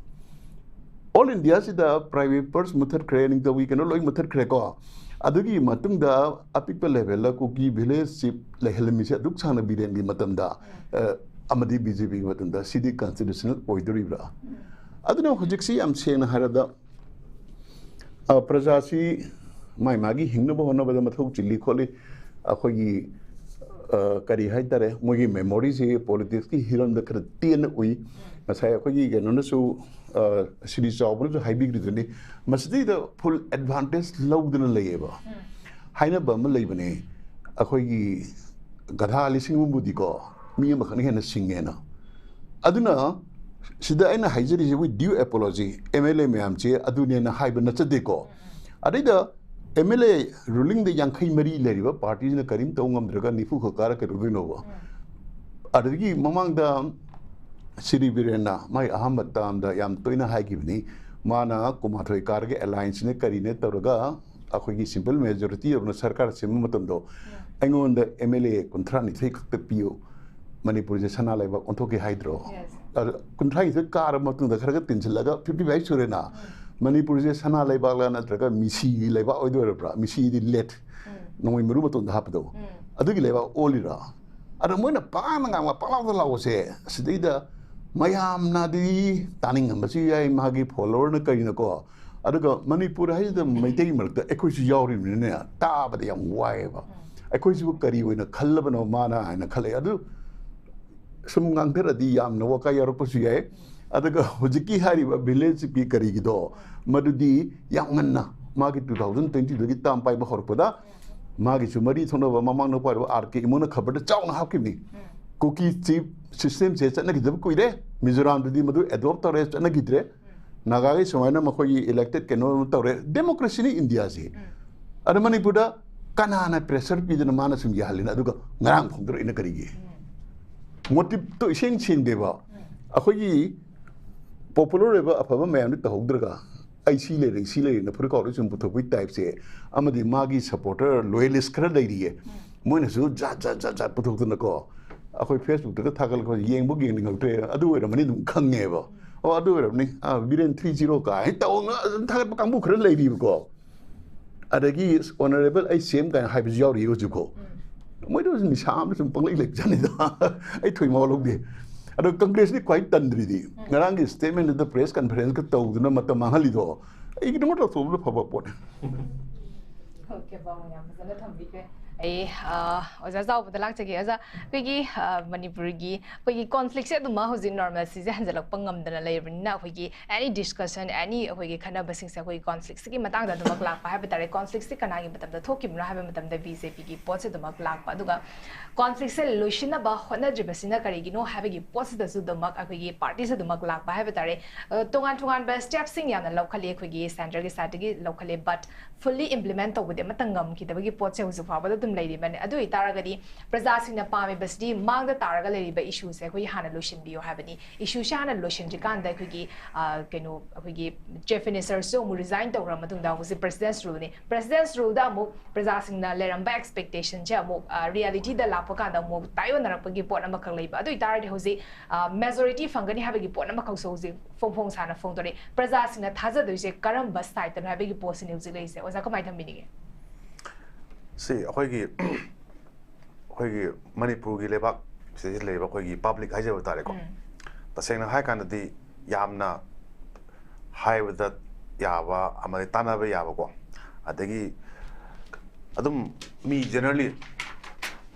ꯑꯣꯜ ꯏꯟꯗꯤꯌꯥꯁꯤꯗ ꯄ꯭ꯔꯥꯏꯚꯦꯠ ꯄꯔꯁ ꯃꯨꯠꯊꯠꯈ꯭ꯔꯦ, ꯅꯤꯡꯊꯧꯒꯤ ꯀꯩꯅꯣ ꯂꯣꯏ ꯃꯨꯠꯊꯠꯈ꯭ꯔꯦꯀꯣ꯫ ꯑꯗꯨꯒꯤ ꯃꯇꯨꯡꯗ ꯑꯄꯤꯛꯄ ꯂꯦꯚꯦꯜꯗ ꯀꯨꯀꯤ ꯚꯤꯂꯦꯖ ꯆꯤꯐ ꯂꯩꯍꯜꯂꯝꯃꯤꯁꯦ ꯑꯗꯨꯛ ꯁꯥꯡꯅ ꯕꯤꯔꯦꯟꯒꯤ ꯃꯇꯝꯗ, ꯑ, ꯑꯃꯗꯤ ꯕꯤ ꯖꯦ ꯄꯤꯒꯤ ꯃꯇꯝꯗ, ꯁꯤꯗꯤ ꯀꯟꯁꯇꯤꯇ꯭ꯌꯨꯁꯅꯦꯜ ꯑꯣꯏꯗꯣꯔꯤꯕ꯭ꯔꯥ? ꯑꯗꯨꯅ ꯍꯧꯖꯤꯛꯁꯤ ꯌꯥꯝ ꯁꯦꯡꯅ ꯍꯥꯏꯔꯕꯗ, ꯑ, ꯄ꯭ꯔꯖꯥꯁꯤ ꯃꯥꯏ ꯃꯥꯒꯤ ꯍꯤꯡꯅꯕ ꯍꯣꯠꯅꯕꯗ ꯃꯊꯧ ꯆꯤꯜꯂꯤ ꯈꯣꯠꯂꯤ, ꯑꯩꯈꯣꯏꯒꯤ, ꯑ, ꯀꯔꯤ ꯍꯥꯏꯇꯥꯔꯦ, ꯃꯣꯏꯒꯤ ꯃꯦꯃꯣꯔꯤꯁꯤ ꯄꯣꯂꯤꯇꯤꯛꯁꯀꯤ ꯍꯤꯔꯝꯗ ꯈꯔ ꯇꯦꯟꯅ ꯎꯏ꯫ ꯉꯁꯥꯏ ꯑꯩꯈꯣꯏꯒꯤ ꯀꯩꯅꯣꯅꯁꯨ, ꯑ, ꯁꯤꯔꯤ ꯆꯥꯎꯕꯅꯁꯨ ꯍꯥꯏꯕꯤꯈ꯭ꯔꯤꯗꯨꯅꯤ, ꯃꯁꯤꯗꯩꯗ ꯐꯨꯜ ꯑꯦꯗꯚꯥꯟꯇꯦꯖ ꯂꯧꯗꯅ ꯂꯩꯌꯦꯕ꯫ ꯍꯥꯏꯅꯕ ꯑꯃ ꯂꯩꯕꯅꯦ, ꯑꯩꯈꯣꯏꯒꯤ ꯒꯙꯥ ꯂꯤꯁꯤꯡ ꯑꯃꯕꯨꯗꯤꯀꯣ, ꯃꯤ ꯑꯃꯈꯛꯅ ꯍꯦꯟꯅ ꯁꯤꯡꯉꯦꯅ꯫ ꯑꯗꯨꯅ ꯁꯤꯗ ꯑꯩꯅ ꯍꯥꯏꯖꯔꯤꯁꯦ, with due apology, M L A ꯃꯌꯥꯝꯁꯦ ꯑꯗꯨꯅꯦꯅ ꯍꯥꯏꯕ ꯅꯠꯆꯗꯦꯀꯣ꯫ ꯑꯗꯩꯗ ꯑꯦꯝ ꯑꯦꯜ ꯑꯦ ꯔꯨꯂꯤꯡꯗ ꯌꯥꯡꯈꯩ ꯃꯔꯤ ꯂꯩꯔꯤꯕ ꯄꯥꯔꯇꯤꯁꯤꯅ ꯀꯔꯤꯝ ꯇꯧ ꯉꯝꯗ꯭ꯔꯒ ꯅꯤꯐꯨ ꯈꯛ ꯀꯥꯔ ꯀꯩꯗꯧꯗꯣꯏꯅꯣꯕ? ꯑꯗꯨꯗꯒꯤ ꯃꯃꯥꯡꯗ ꯁꯤꯔꯤ ꯕꯤꯔꯦꯟꯅ ꯃꯥꯒꯤ ꯑꯍꯥꯟꯕ ꯇꯥꯔꯝꯗ ꯌꯥꯝ ꯇꯣꯏꯅ ꯍꯥꯏꯈꯤꯕꯅꯤ, ꯃꯥꯅ ꯀꯨꯟꯃꯥꯊꯣꯏ ꯀꯥꯔꯒ ꯑꯦꯂꯥꯏꯟꯁꯅꯦ ꯀꯔꯤꯅꯦ ꯇꯧꯔꯒ ꯑꯩꯈꯣꯏꯒꯤ simple majority ꯑꯣꯏꯅ ꯁꯔꯀꯥꯔ ꯁꯦꯝꯕ ꯃꯇꯝꯗꯣ ꯑꯩꯉꯣꯟꯗ M L A ꯀꯨꯟꯊ꯭ꯔꯥ ꯅꯤꯊꯣꯏ ꯈꯛꯇ ꯄꯤꯌꯨ, ꯃꯅꯤꯄꯨꯔꯁꯦ ꯁꯅꯥ ꯂꯩꯕꯥꯛ ꯑꯣꯟꯊꯣꯛꯀꯦ ꯍꯥꯏꯗ꯭ꯔꯣ? Yes. ꯑꯗ ꯀꯨꯟꯊ꯭ꯔꯥ ꯅꯤꯊꯣꯏ ꯀꯥꯔꯕ ꯃꯇꯨꯡꯗ ꯈꯔ ꯈꯔ ꯇꯤꯟꯁꯤꯜꯂꯒ fifty five ꯁꯨꯔꯦꯅ, ꯃꯅꯤꯄꯨꯔꯁꯦ ꯁꯅꯥ ꯂꯩꯕꯥꯛꯂ ꯅꯠꯇ꯭ꯔꯒ ꯃꯤꯁꯤꯒꯤ ꯂꯩꯕꯥꯛ ꯑꯣꯏꯗꯣꯏꯔꯕ꯭ꯔꯥ? ꯃꯤꯁꯤꯗꯤ lead, ꯅꯣꯡꯃꯩ ꯃꯔꯨ ꯃꯇꯣꯟꯗ ꯍꯥꯞꯄꯗꯣ, ꯑꯗꯨꯒꯤ ꯂꯩꯕꯥꯛ ꯑꯣꯜꯂꯤꯔꯥ? ꯑꯗ ꯃꯣꯏꯅ ꯄꯥꯡꯅ ꯉꯥꯡꯕ ꯄꯪꯂꯥꯎꯗ ꯂꯥꯎꯕꯁꯦ, ꯑꯁꯤꯗꯩꯗ ꯃꯌꯥꯝꯅꯗꯤ ꯇꯥꯅꯤꯡꯉꯝꯕꯁꯨ ꯌꯥꯏ, ꯃꯥꯒꯤ followerꯅ ꯀꯔꯤꯅꯀꯣ꯫ ꯑꯗꯨꯒ ꯃꯅꯤꯄꯨꯔ ꯍꯥꯏꯁꯤꯗ ꯃꯩꯇꯩ ꯃꯔꯛꯇ ꯑꯩꯈꯣꯏꯁꯨ ꯌꯥꯎꯔꯤꯕꯅꯤꯅ ꯇꯥꯕꯗ ꯌꯥꯝ ꯋꯥꯏꯑꯦꯕ꯫ ꯑꯩꯈꯣꯏꯁꯤꯕꯨ ꯀꯔꯤ ꯑꯣꯏꯅ ꯈꯜꯂꯕꯅꯣ ꯃꯥꯅ ꯍꯥꯏꯅ ꯈꯜꯂꯛꯑꯦ꯫ ꯑꯗꯨ ꯁꯨꯝ ꯉꯥꯡꯊꯔꯗꯤ ꯌꯥꯝꯅ ꯋꯥꯀꯥꯏ ꯌꯥꯎꯔꯛꯄꯁꯨ ꯌꯥꯏ꯫ ꯑꯗꯨꯒ ꯍꯧꯖꯤꯛꯀꯤ ꯍꯥꯏꯔꯤꯕ village chiefꯀꯤ ꯀꯔꯤꯒꯤꯗꯣ, ꯃꯗꯨꯗꯤ ꯌꯥꯝ ꯉꯟꯅ ꯃꯥꯒꯤ two thousand twenty two ꯒꯤ term ꯄꯥꯏꯕ ꯍꯧꯔꯛꯄꯗ ꯃꯥꯒꯤꯁꯨ ꯃꯔꯤ ꯊꯣꯛꯅꯕ ꯃꯃꯥꯡꯗ ꯄꯥꯏꯔꯤꯕ R K ꯏꯃꯣꯅ ꯈꯕꯔꯗ ꯆꯥꯎꯅ ꯍꯥꯞꯈꯤꯕꯅꯤ꯫ ꯀꯨꯀꯤ chief systemꯁꯦ ꯆꯠꯅꯈꯤꯗꯕ ꯀꯨꯏꯔꯦ꯫ ꯃꯤꯖꯣꯔꯥꯝꯗꯗꯤ ꯃꯗꯨ adopt ꯇꯧꯔꯦ, ꯆꯠꯅꯈꯤꯗ꯭ꯔꯦ꯫ ꯅꯥꯒꯥꯒꯤ ꯁꯨꯃꯥꯏꯅ ꯃꯈꯣꯏꯒꯤ elected ꯀꯩꯅꯣ ꯇꯧꯔꯦ꯫ Democracyꯅꯤ ꯏꯟꯗꯤꯌꯥꯁꯤ꯫ ꯑꯗ ꯃꯅꯤꯄꯨꯔꯗ ꯀꯅꯥꯅ pressure ꯄꯤꯗꯅ ꯃꯥꯅ ꯁꯨꯝ ꯌꯥꯍꯜꯂꯤꯅꯣ? ꯑꯗꯨꯒ ꯉꯔꯥꯡ ꯐꯣꯡꯗꯣꯔꯛꯏꯅ ꯀꯔꯤꯒꯤ? Motiveꯇꯣ ꯏꯁꯦꯡ ꯁꯦꯡꯗꯦꯕ꯫ ꯑꯩꯈꯣꯏꯒꯤ popular ꯑꯣꯏꯕ ꯑꯐꯕ ꯃꯌꯥꯝꯗꯤ ꯇꯧꯍꯧꯗ꯭ꯔꯒ ꯑꯩ ꯁꯤ ꯂꯩꯔꯦ, ꯁꯤ ꯂꯩꯔꯦꯅ ꯐꯨꯔꯤꯠ ꯈꯥꯎꯗ ꯁꯨꯝ ꯄꯨꯊꯣꯛꯄꯒꯤ typeꯁꯦ, ꯑꯃꯗꯤ ꯃꯥꯒꯤ supporter, loyalist ꯈꯔ ꯂꯩꯔꯤꯌꯦ, ꯃꯣꯏꯅꯁꯨ ꯖꯥꯠ ꯖꯥꯠ ꯖꯥꯠ ꯖꯥꯠ ꯄꯨꯊꯣꯛꯇꯅꯀꯣ, ꯑꯩꯈꯣꯏ Facebookꯇꯒ ꯊꯥꯒꯠꯂꯛꯄ ꯌꯦꯡꯕ ꯌꯦꯡꯅꯤꯡꯉꯛꯇ꯭ꯔꯦ꯫ ꯑꯗꯨ ꯑꯣꯏꯔꯝꯃꯅꯤ ꯑꯗꯨꯝ ꯈꯪꯉꯦꯕ꯫ ꯑꯣ, ꯑꯗꯨ ꯑꯣꯏꯔꯝꯅꯤ, ꯑꯥ, ꯕꯤꯔꯦꯟ three zero ꯀꯥꯏꯅ ꯇꯧꯅ ꯑꯗꯨꯝ ꯊꯥꯒꯠꯄ ꯀꯥꯡꯕꯨ ꯈꯔ ꯂꯩꯔꯤꯕꯀꯣ꯫ ꯑꯗꯒꯤ honourable ꯑꯩ ꯁꯦꯝ ꯀꯥꯏꯅ ꯍꯥꯏꯕꯁꯨ ꯌꯥꯎꯔꯤ ꯍꯧꯖꯤꯛꯐꯥꯎ꯫ ꯃꯣꯏꯗꯣ ꯅꯤꯁꯥ ꯑꯃ ꯁꯨꯝ ꯄꯪꯂꯩ ꯂꯩꯕꯖꯥꯠꯅꯤꯗ꯫ ꯑꯩ ꯊꯣꯏ ꯃꯋꯥ ꯂꯧꯗꯦ꯫ ꯑꯗꯣ ꯀꯪꯒ꯭ꯔꯦꯁꯅꯤ ꯈ꯭ꯋꯥꯏ ꯇꯟꯗ꯭ꯔꯤꯗꯤ꯫ ꯉꯔꯥꯡꯒꯤ statementꯗꯨꯗ press conferenceꯀ ꯇꯧꯗꯨꯅ ꯃꯇꯝ ꯃꯥꯡꯍꯜꯂꯤꯗꯣ ꯑꯩꯒꯤꯗꯃꯛ ꯇꯧꯊꯣꯛꯄꯅ ꯐꯕ ꯄꯣꯠꯅꯤ꯫ Okay, ꯄꯥꯎ ꯌꯥꯝ ꯐꯖꯅ ꯊꯝꯕꯤꯈ꯭ꯔꯦ꯫ ꯑꯩ, ꯑ, ꯑꯣꯖꯥ ꯆꯥꯎꯕꯗ ꯂꯥꯛꯆꯒꯦ꯫ ꯑꯣꯖꯥ, ꯑꯩꯈꯣꯏꯒꯤ, ꯑ, ꯃꯅꯤꯄꯨꯔꯒꯤ ꯑꯩꯈꯣꯏꯒꯤ conflictꯁꯦ ꯑꯗꯨꯝ ꯍꯧꯖꯤꯛ normalcyꯁꯦ ꯍꯟꯖꯤꯜꯂꯛꯄ ꯉꯝꯗꯅ ꯂꯩꯔꯕꯅꯤꯅ, ꯑꯩꯈꯣꯏꯒꯤ any discussion, any ꯑꯩꯈꯣꯏꯒꯤ ꯈꯟꯅꯕꯁꯤꯡꯁꯦ ꯑꯩꯈꯣꯏꯒꯤ conflictꯁꯤꯒꯤ ꯃꯇꯥꯡꯗ ꯑꯗꯨꯃꯛ ꯂꯥꯛꯄ ꯍꯥꯏꯕ ꯇꯥꯔꯦ꯫ Conflictꯁꯤ ꯀꯅꯥꯒꯤ ꯃꯇꯝꯗ ꯊꯣꯛꯈꯤꯕꯅꯣ ꯍꯥꯏꯕ ꯃꯇꯝꯗ BJPꯒꯤ ꯄꯣꯠꯁꯤ ꯑꯗꯨꯃꯛ ꯂꯥꯛꯄ, ꯑꯗꯨꯒ conflictꯁꯦ ꯂꯣꯏꯁꯤꯟꯅꯕ ꯍꯣꯠꯅꯗ꯭ꯔꯤꯕꯁꯤꯅ ꯀꯔꯤꯒꯤꯅꯣ ꯍꯥꯏꯕꯒꯤ ꯄꯣꯠꯁꯤꯗꯁꯨ ꯑꯗꯨꯃꯛ ꯑꯩꯈꯣꯏꯒꯤ partyꯁꯤ ꯑꯗꯨꯃꯛ ꯂꯥꯛꯄ ꯍꯥꯏꯕ ꯇꯥꯔꯦ꯫ ꯑ, ꯇꯣꯉꯥꯟ ꯇꯣꯉꯥꯟꯕ stepꯁꯤꯡ ꯌꯥꯝꯅ ꯂꯧꯈꯠꯂꯤ, ꯑꯩꯈꯣꯏꯒꯤ centreꯒꯤ sideꯇꯒꯤ ꯂꯧꯈꯠꯂꯤ, but fully implement ꯇꯧꯕꯗꯤ ꯑꯃꯠꯇ ꯉꯝꯈꯤꯗꯕꯒꯤ ꯄꯣꯠꯁꯦ ꯍꯧꯖꯤꯛ ꯐꯥꯎꯕꯗ ꯑꯗꯨꯝ ꯂꯩꯔꯤꯕꯅꯤ꯫ ꯑꯗꯨ ꯑꯣꯏꯇꯥꯔꯒꯗꯤ ꯄ꯭ꯔꯖꯥꯁꯤꯡꯅ ꯄꯥꯝꯃꯤꯕꯁꯤꯗꯤ ꯃꯥꯡꯗ ꯇꯥꯔꯒ ꯂꯩꯔꯤꯕ ꯏꯁꯨꯁꯦ ꯑꯩꯈꯣꯏ ꯍꯥꯟꯅ ꯂꯣꯏꯁꯤꯟꯕꯤꯌꯨ ꯍꯥꯏꯕꯅꯤ꯫ ꯏꯁꯨꯁꯦ ꯍꯥꯟꯅ ꯂꯣꯏꯁꯤꯟꯗ꯭ꯔꯤꯀꯥꯟꯗ ꯑꯩꯈꯣꯏꯒꯤ, ꯑ, ꯀꯩꯅꯣ, ꯑꯩꯈꯣꯏꯒꯤ ꯆꯤꯐ ꯃꯤꯅꯤꯁꯇꯔꯁꯨ ꯑꯃꯨꯛ ꯔꯤꯖꯥꯏꯟ ꯇꯧꯈ꯭ꯔ ꯃꯇꯨꯡꯗ ꯍꯧꯖꯤꯛ ꯄ꯭ꯔꯦꯁꯤꯗꯦꯟꯁ ꯔꯨꯜꯅꯤ꯫ ꯄ꯭ꯔꯦꯁꯤꯗꯦꯟꯁ ꯔꯨꯜꯗ ꯑꯃꯨꯛ ꯄ꯭ꯔꯖꯥꯁꯤꯡꯅ ꯂꯩꯔꯝꯕ ꯑꯦꯛꯁꯄꯦꯛꯇꯦꯁꯟꯁꯦ ꯑꯃꯨꯛ, ꯑ, ꯔꯤꯌꯦꯂꯤꯇꯤꯗ ꯂꯥꯛꯄ ꯀꯥꯟꯗ ꯑꯃꯨꯛ ꯇꯥꯏꯑꯣꯟꯅꯔꯛꯄꯒꯤ ꯄꯣꯠ ꯑꯃꯈꯛ ꯂꯩꯕ꯫ ꯑꯗꯨ ꯑꯣꯏꯇꯥꯔꯗꯤ ꯍꯧꯖꯤꯛ, ꯑ, ꯃꯦꯖꯣꯔꯤꯇꯤ ꯐꯪꯒꯅꯤ ꯍꯥꯏꯕꯒꯤ ꯄꯣꯠ ꯑꯃꯈꯛꯁꯨ ꯍꯧꯖꯤꯛ ꯐꯣꯡ ꯐꯣꯡ ꯁꯥꯅ ꯐꯣꯡꯗꯣꯔꯛꯏ꯫ ꯄ꯭ꯔꯖꯥꯁꯤꯡꯅ ꯊꯥꯖꯗꯣꯏꯁꯦ ꯀꯔꯝꯕ ꯁꯥꯏꯠꯇꯅꯣ ꯍꯥꯏꯕꯒꯤ ꯄꯣꯠꯁꯤꯅꯤ ꯍꯧꯖꯤꯛ ꯂꯩꯔꯤꯁꯦ꯫ ꯑꯣꯖꯥ, ꯀꯃꯥꯏꯅ ꯊꯝꯕꯤꯅꯤꯡꯉꯤ? ꯁꯤ ꯑꯩꯈꯣꯏꯒꯤ, ꯑꯩꯈꯣꯏꯒꯤ ꯃꯅꯤꯄꯨꯔꯒꯤ ꯂꯩꯕꯥꯛ ꯁꯤꯗꯩꯁꯤꯗ ꯂꯩꯔꯤꯕ ꯑꯩꯈꯣꯏꯒꯤ ꯄꯕ꯭ꯂꯤꯛ ꯍꯥꯏꯖꯕ ꯇꯥꯔꯦꯀꯣ꯫ ꯎꯝ. ꯇꯁꯦꯡꯅ ꯍꯥꯏꯔ ꯀꯥꯟꯗꯗꯤ ꯌꯥꯝꯅ ꯍꯥꯏꯕꯗ ꯌꯥꯕ ꯑꯃꯗꯤ ꯇꯥꯟꯅꯕ ꯌꯥꯕꯀꯣ, ꯑꯗꯒꯤ ꯑꯗꯨꯝ ꯃꯤ ꯖꯦꯅꯔꯦꯜꯂꯤ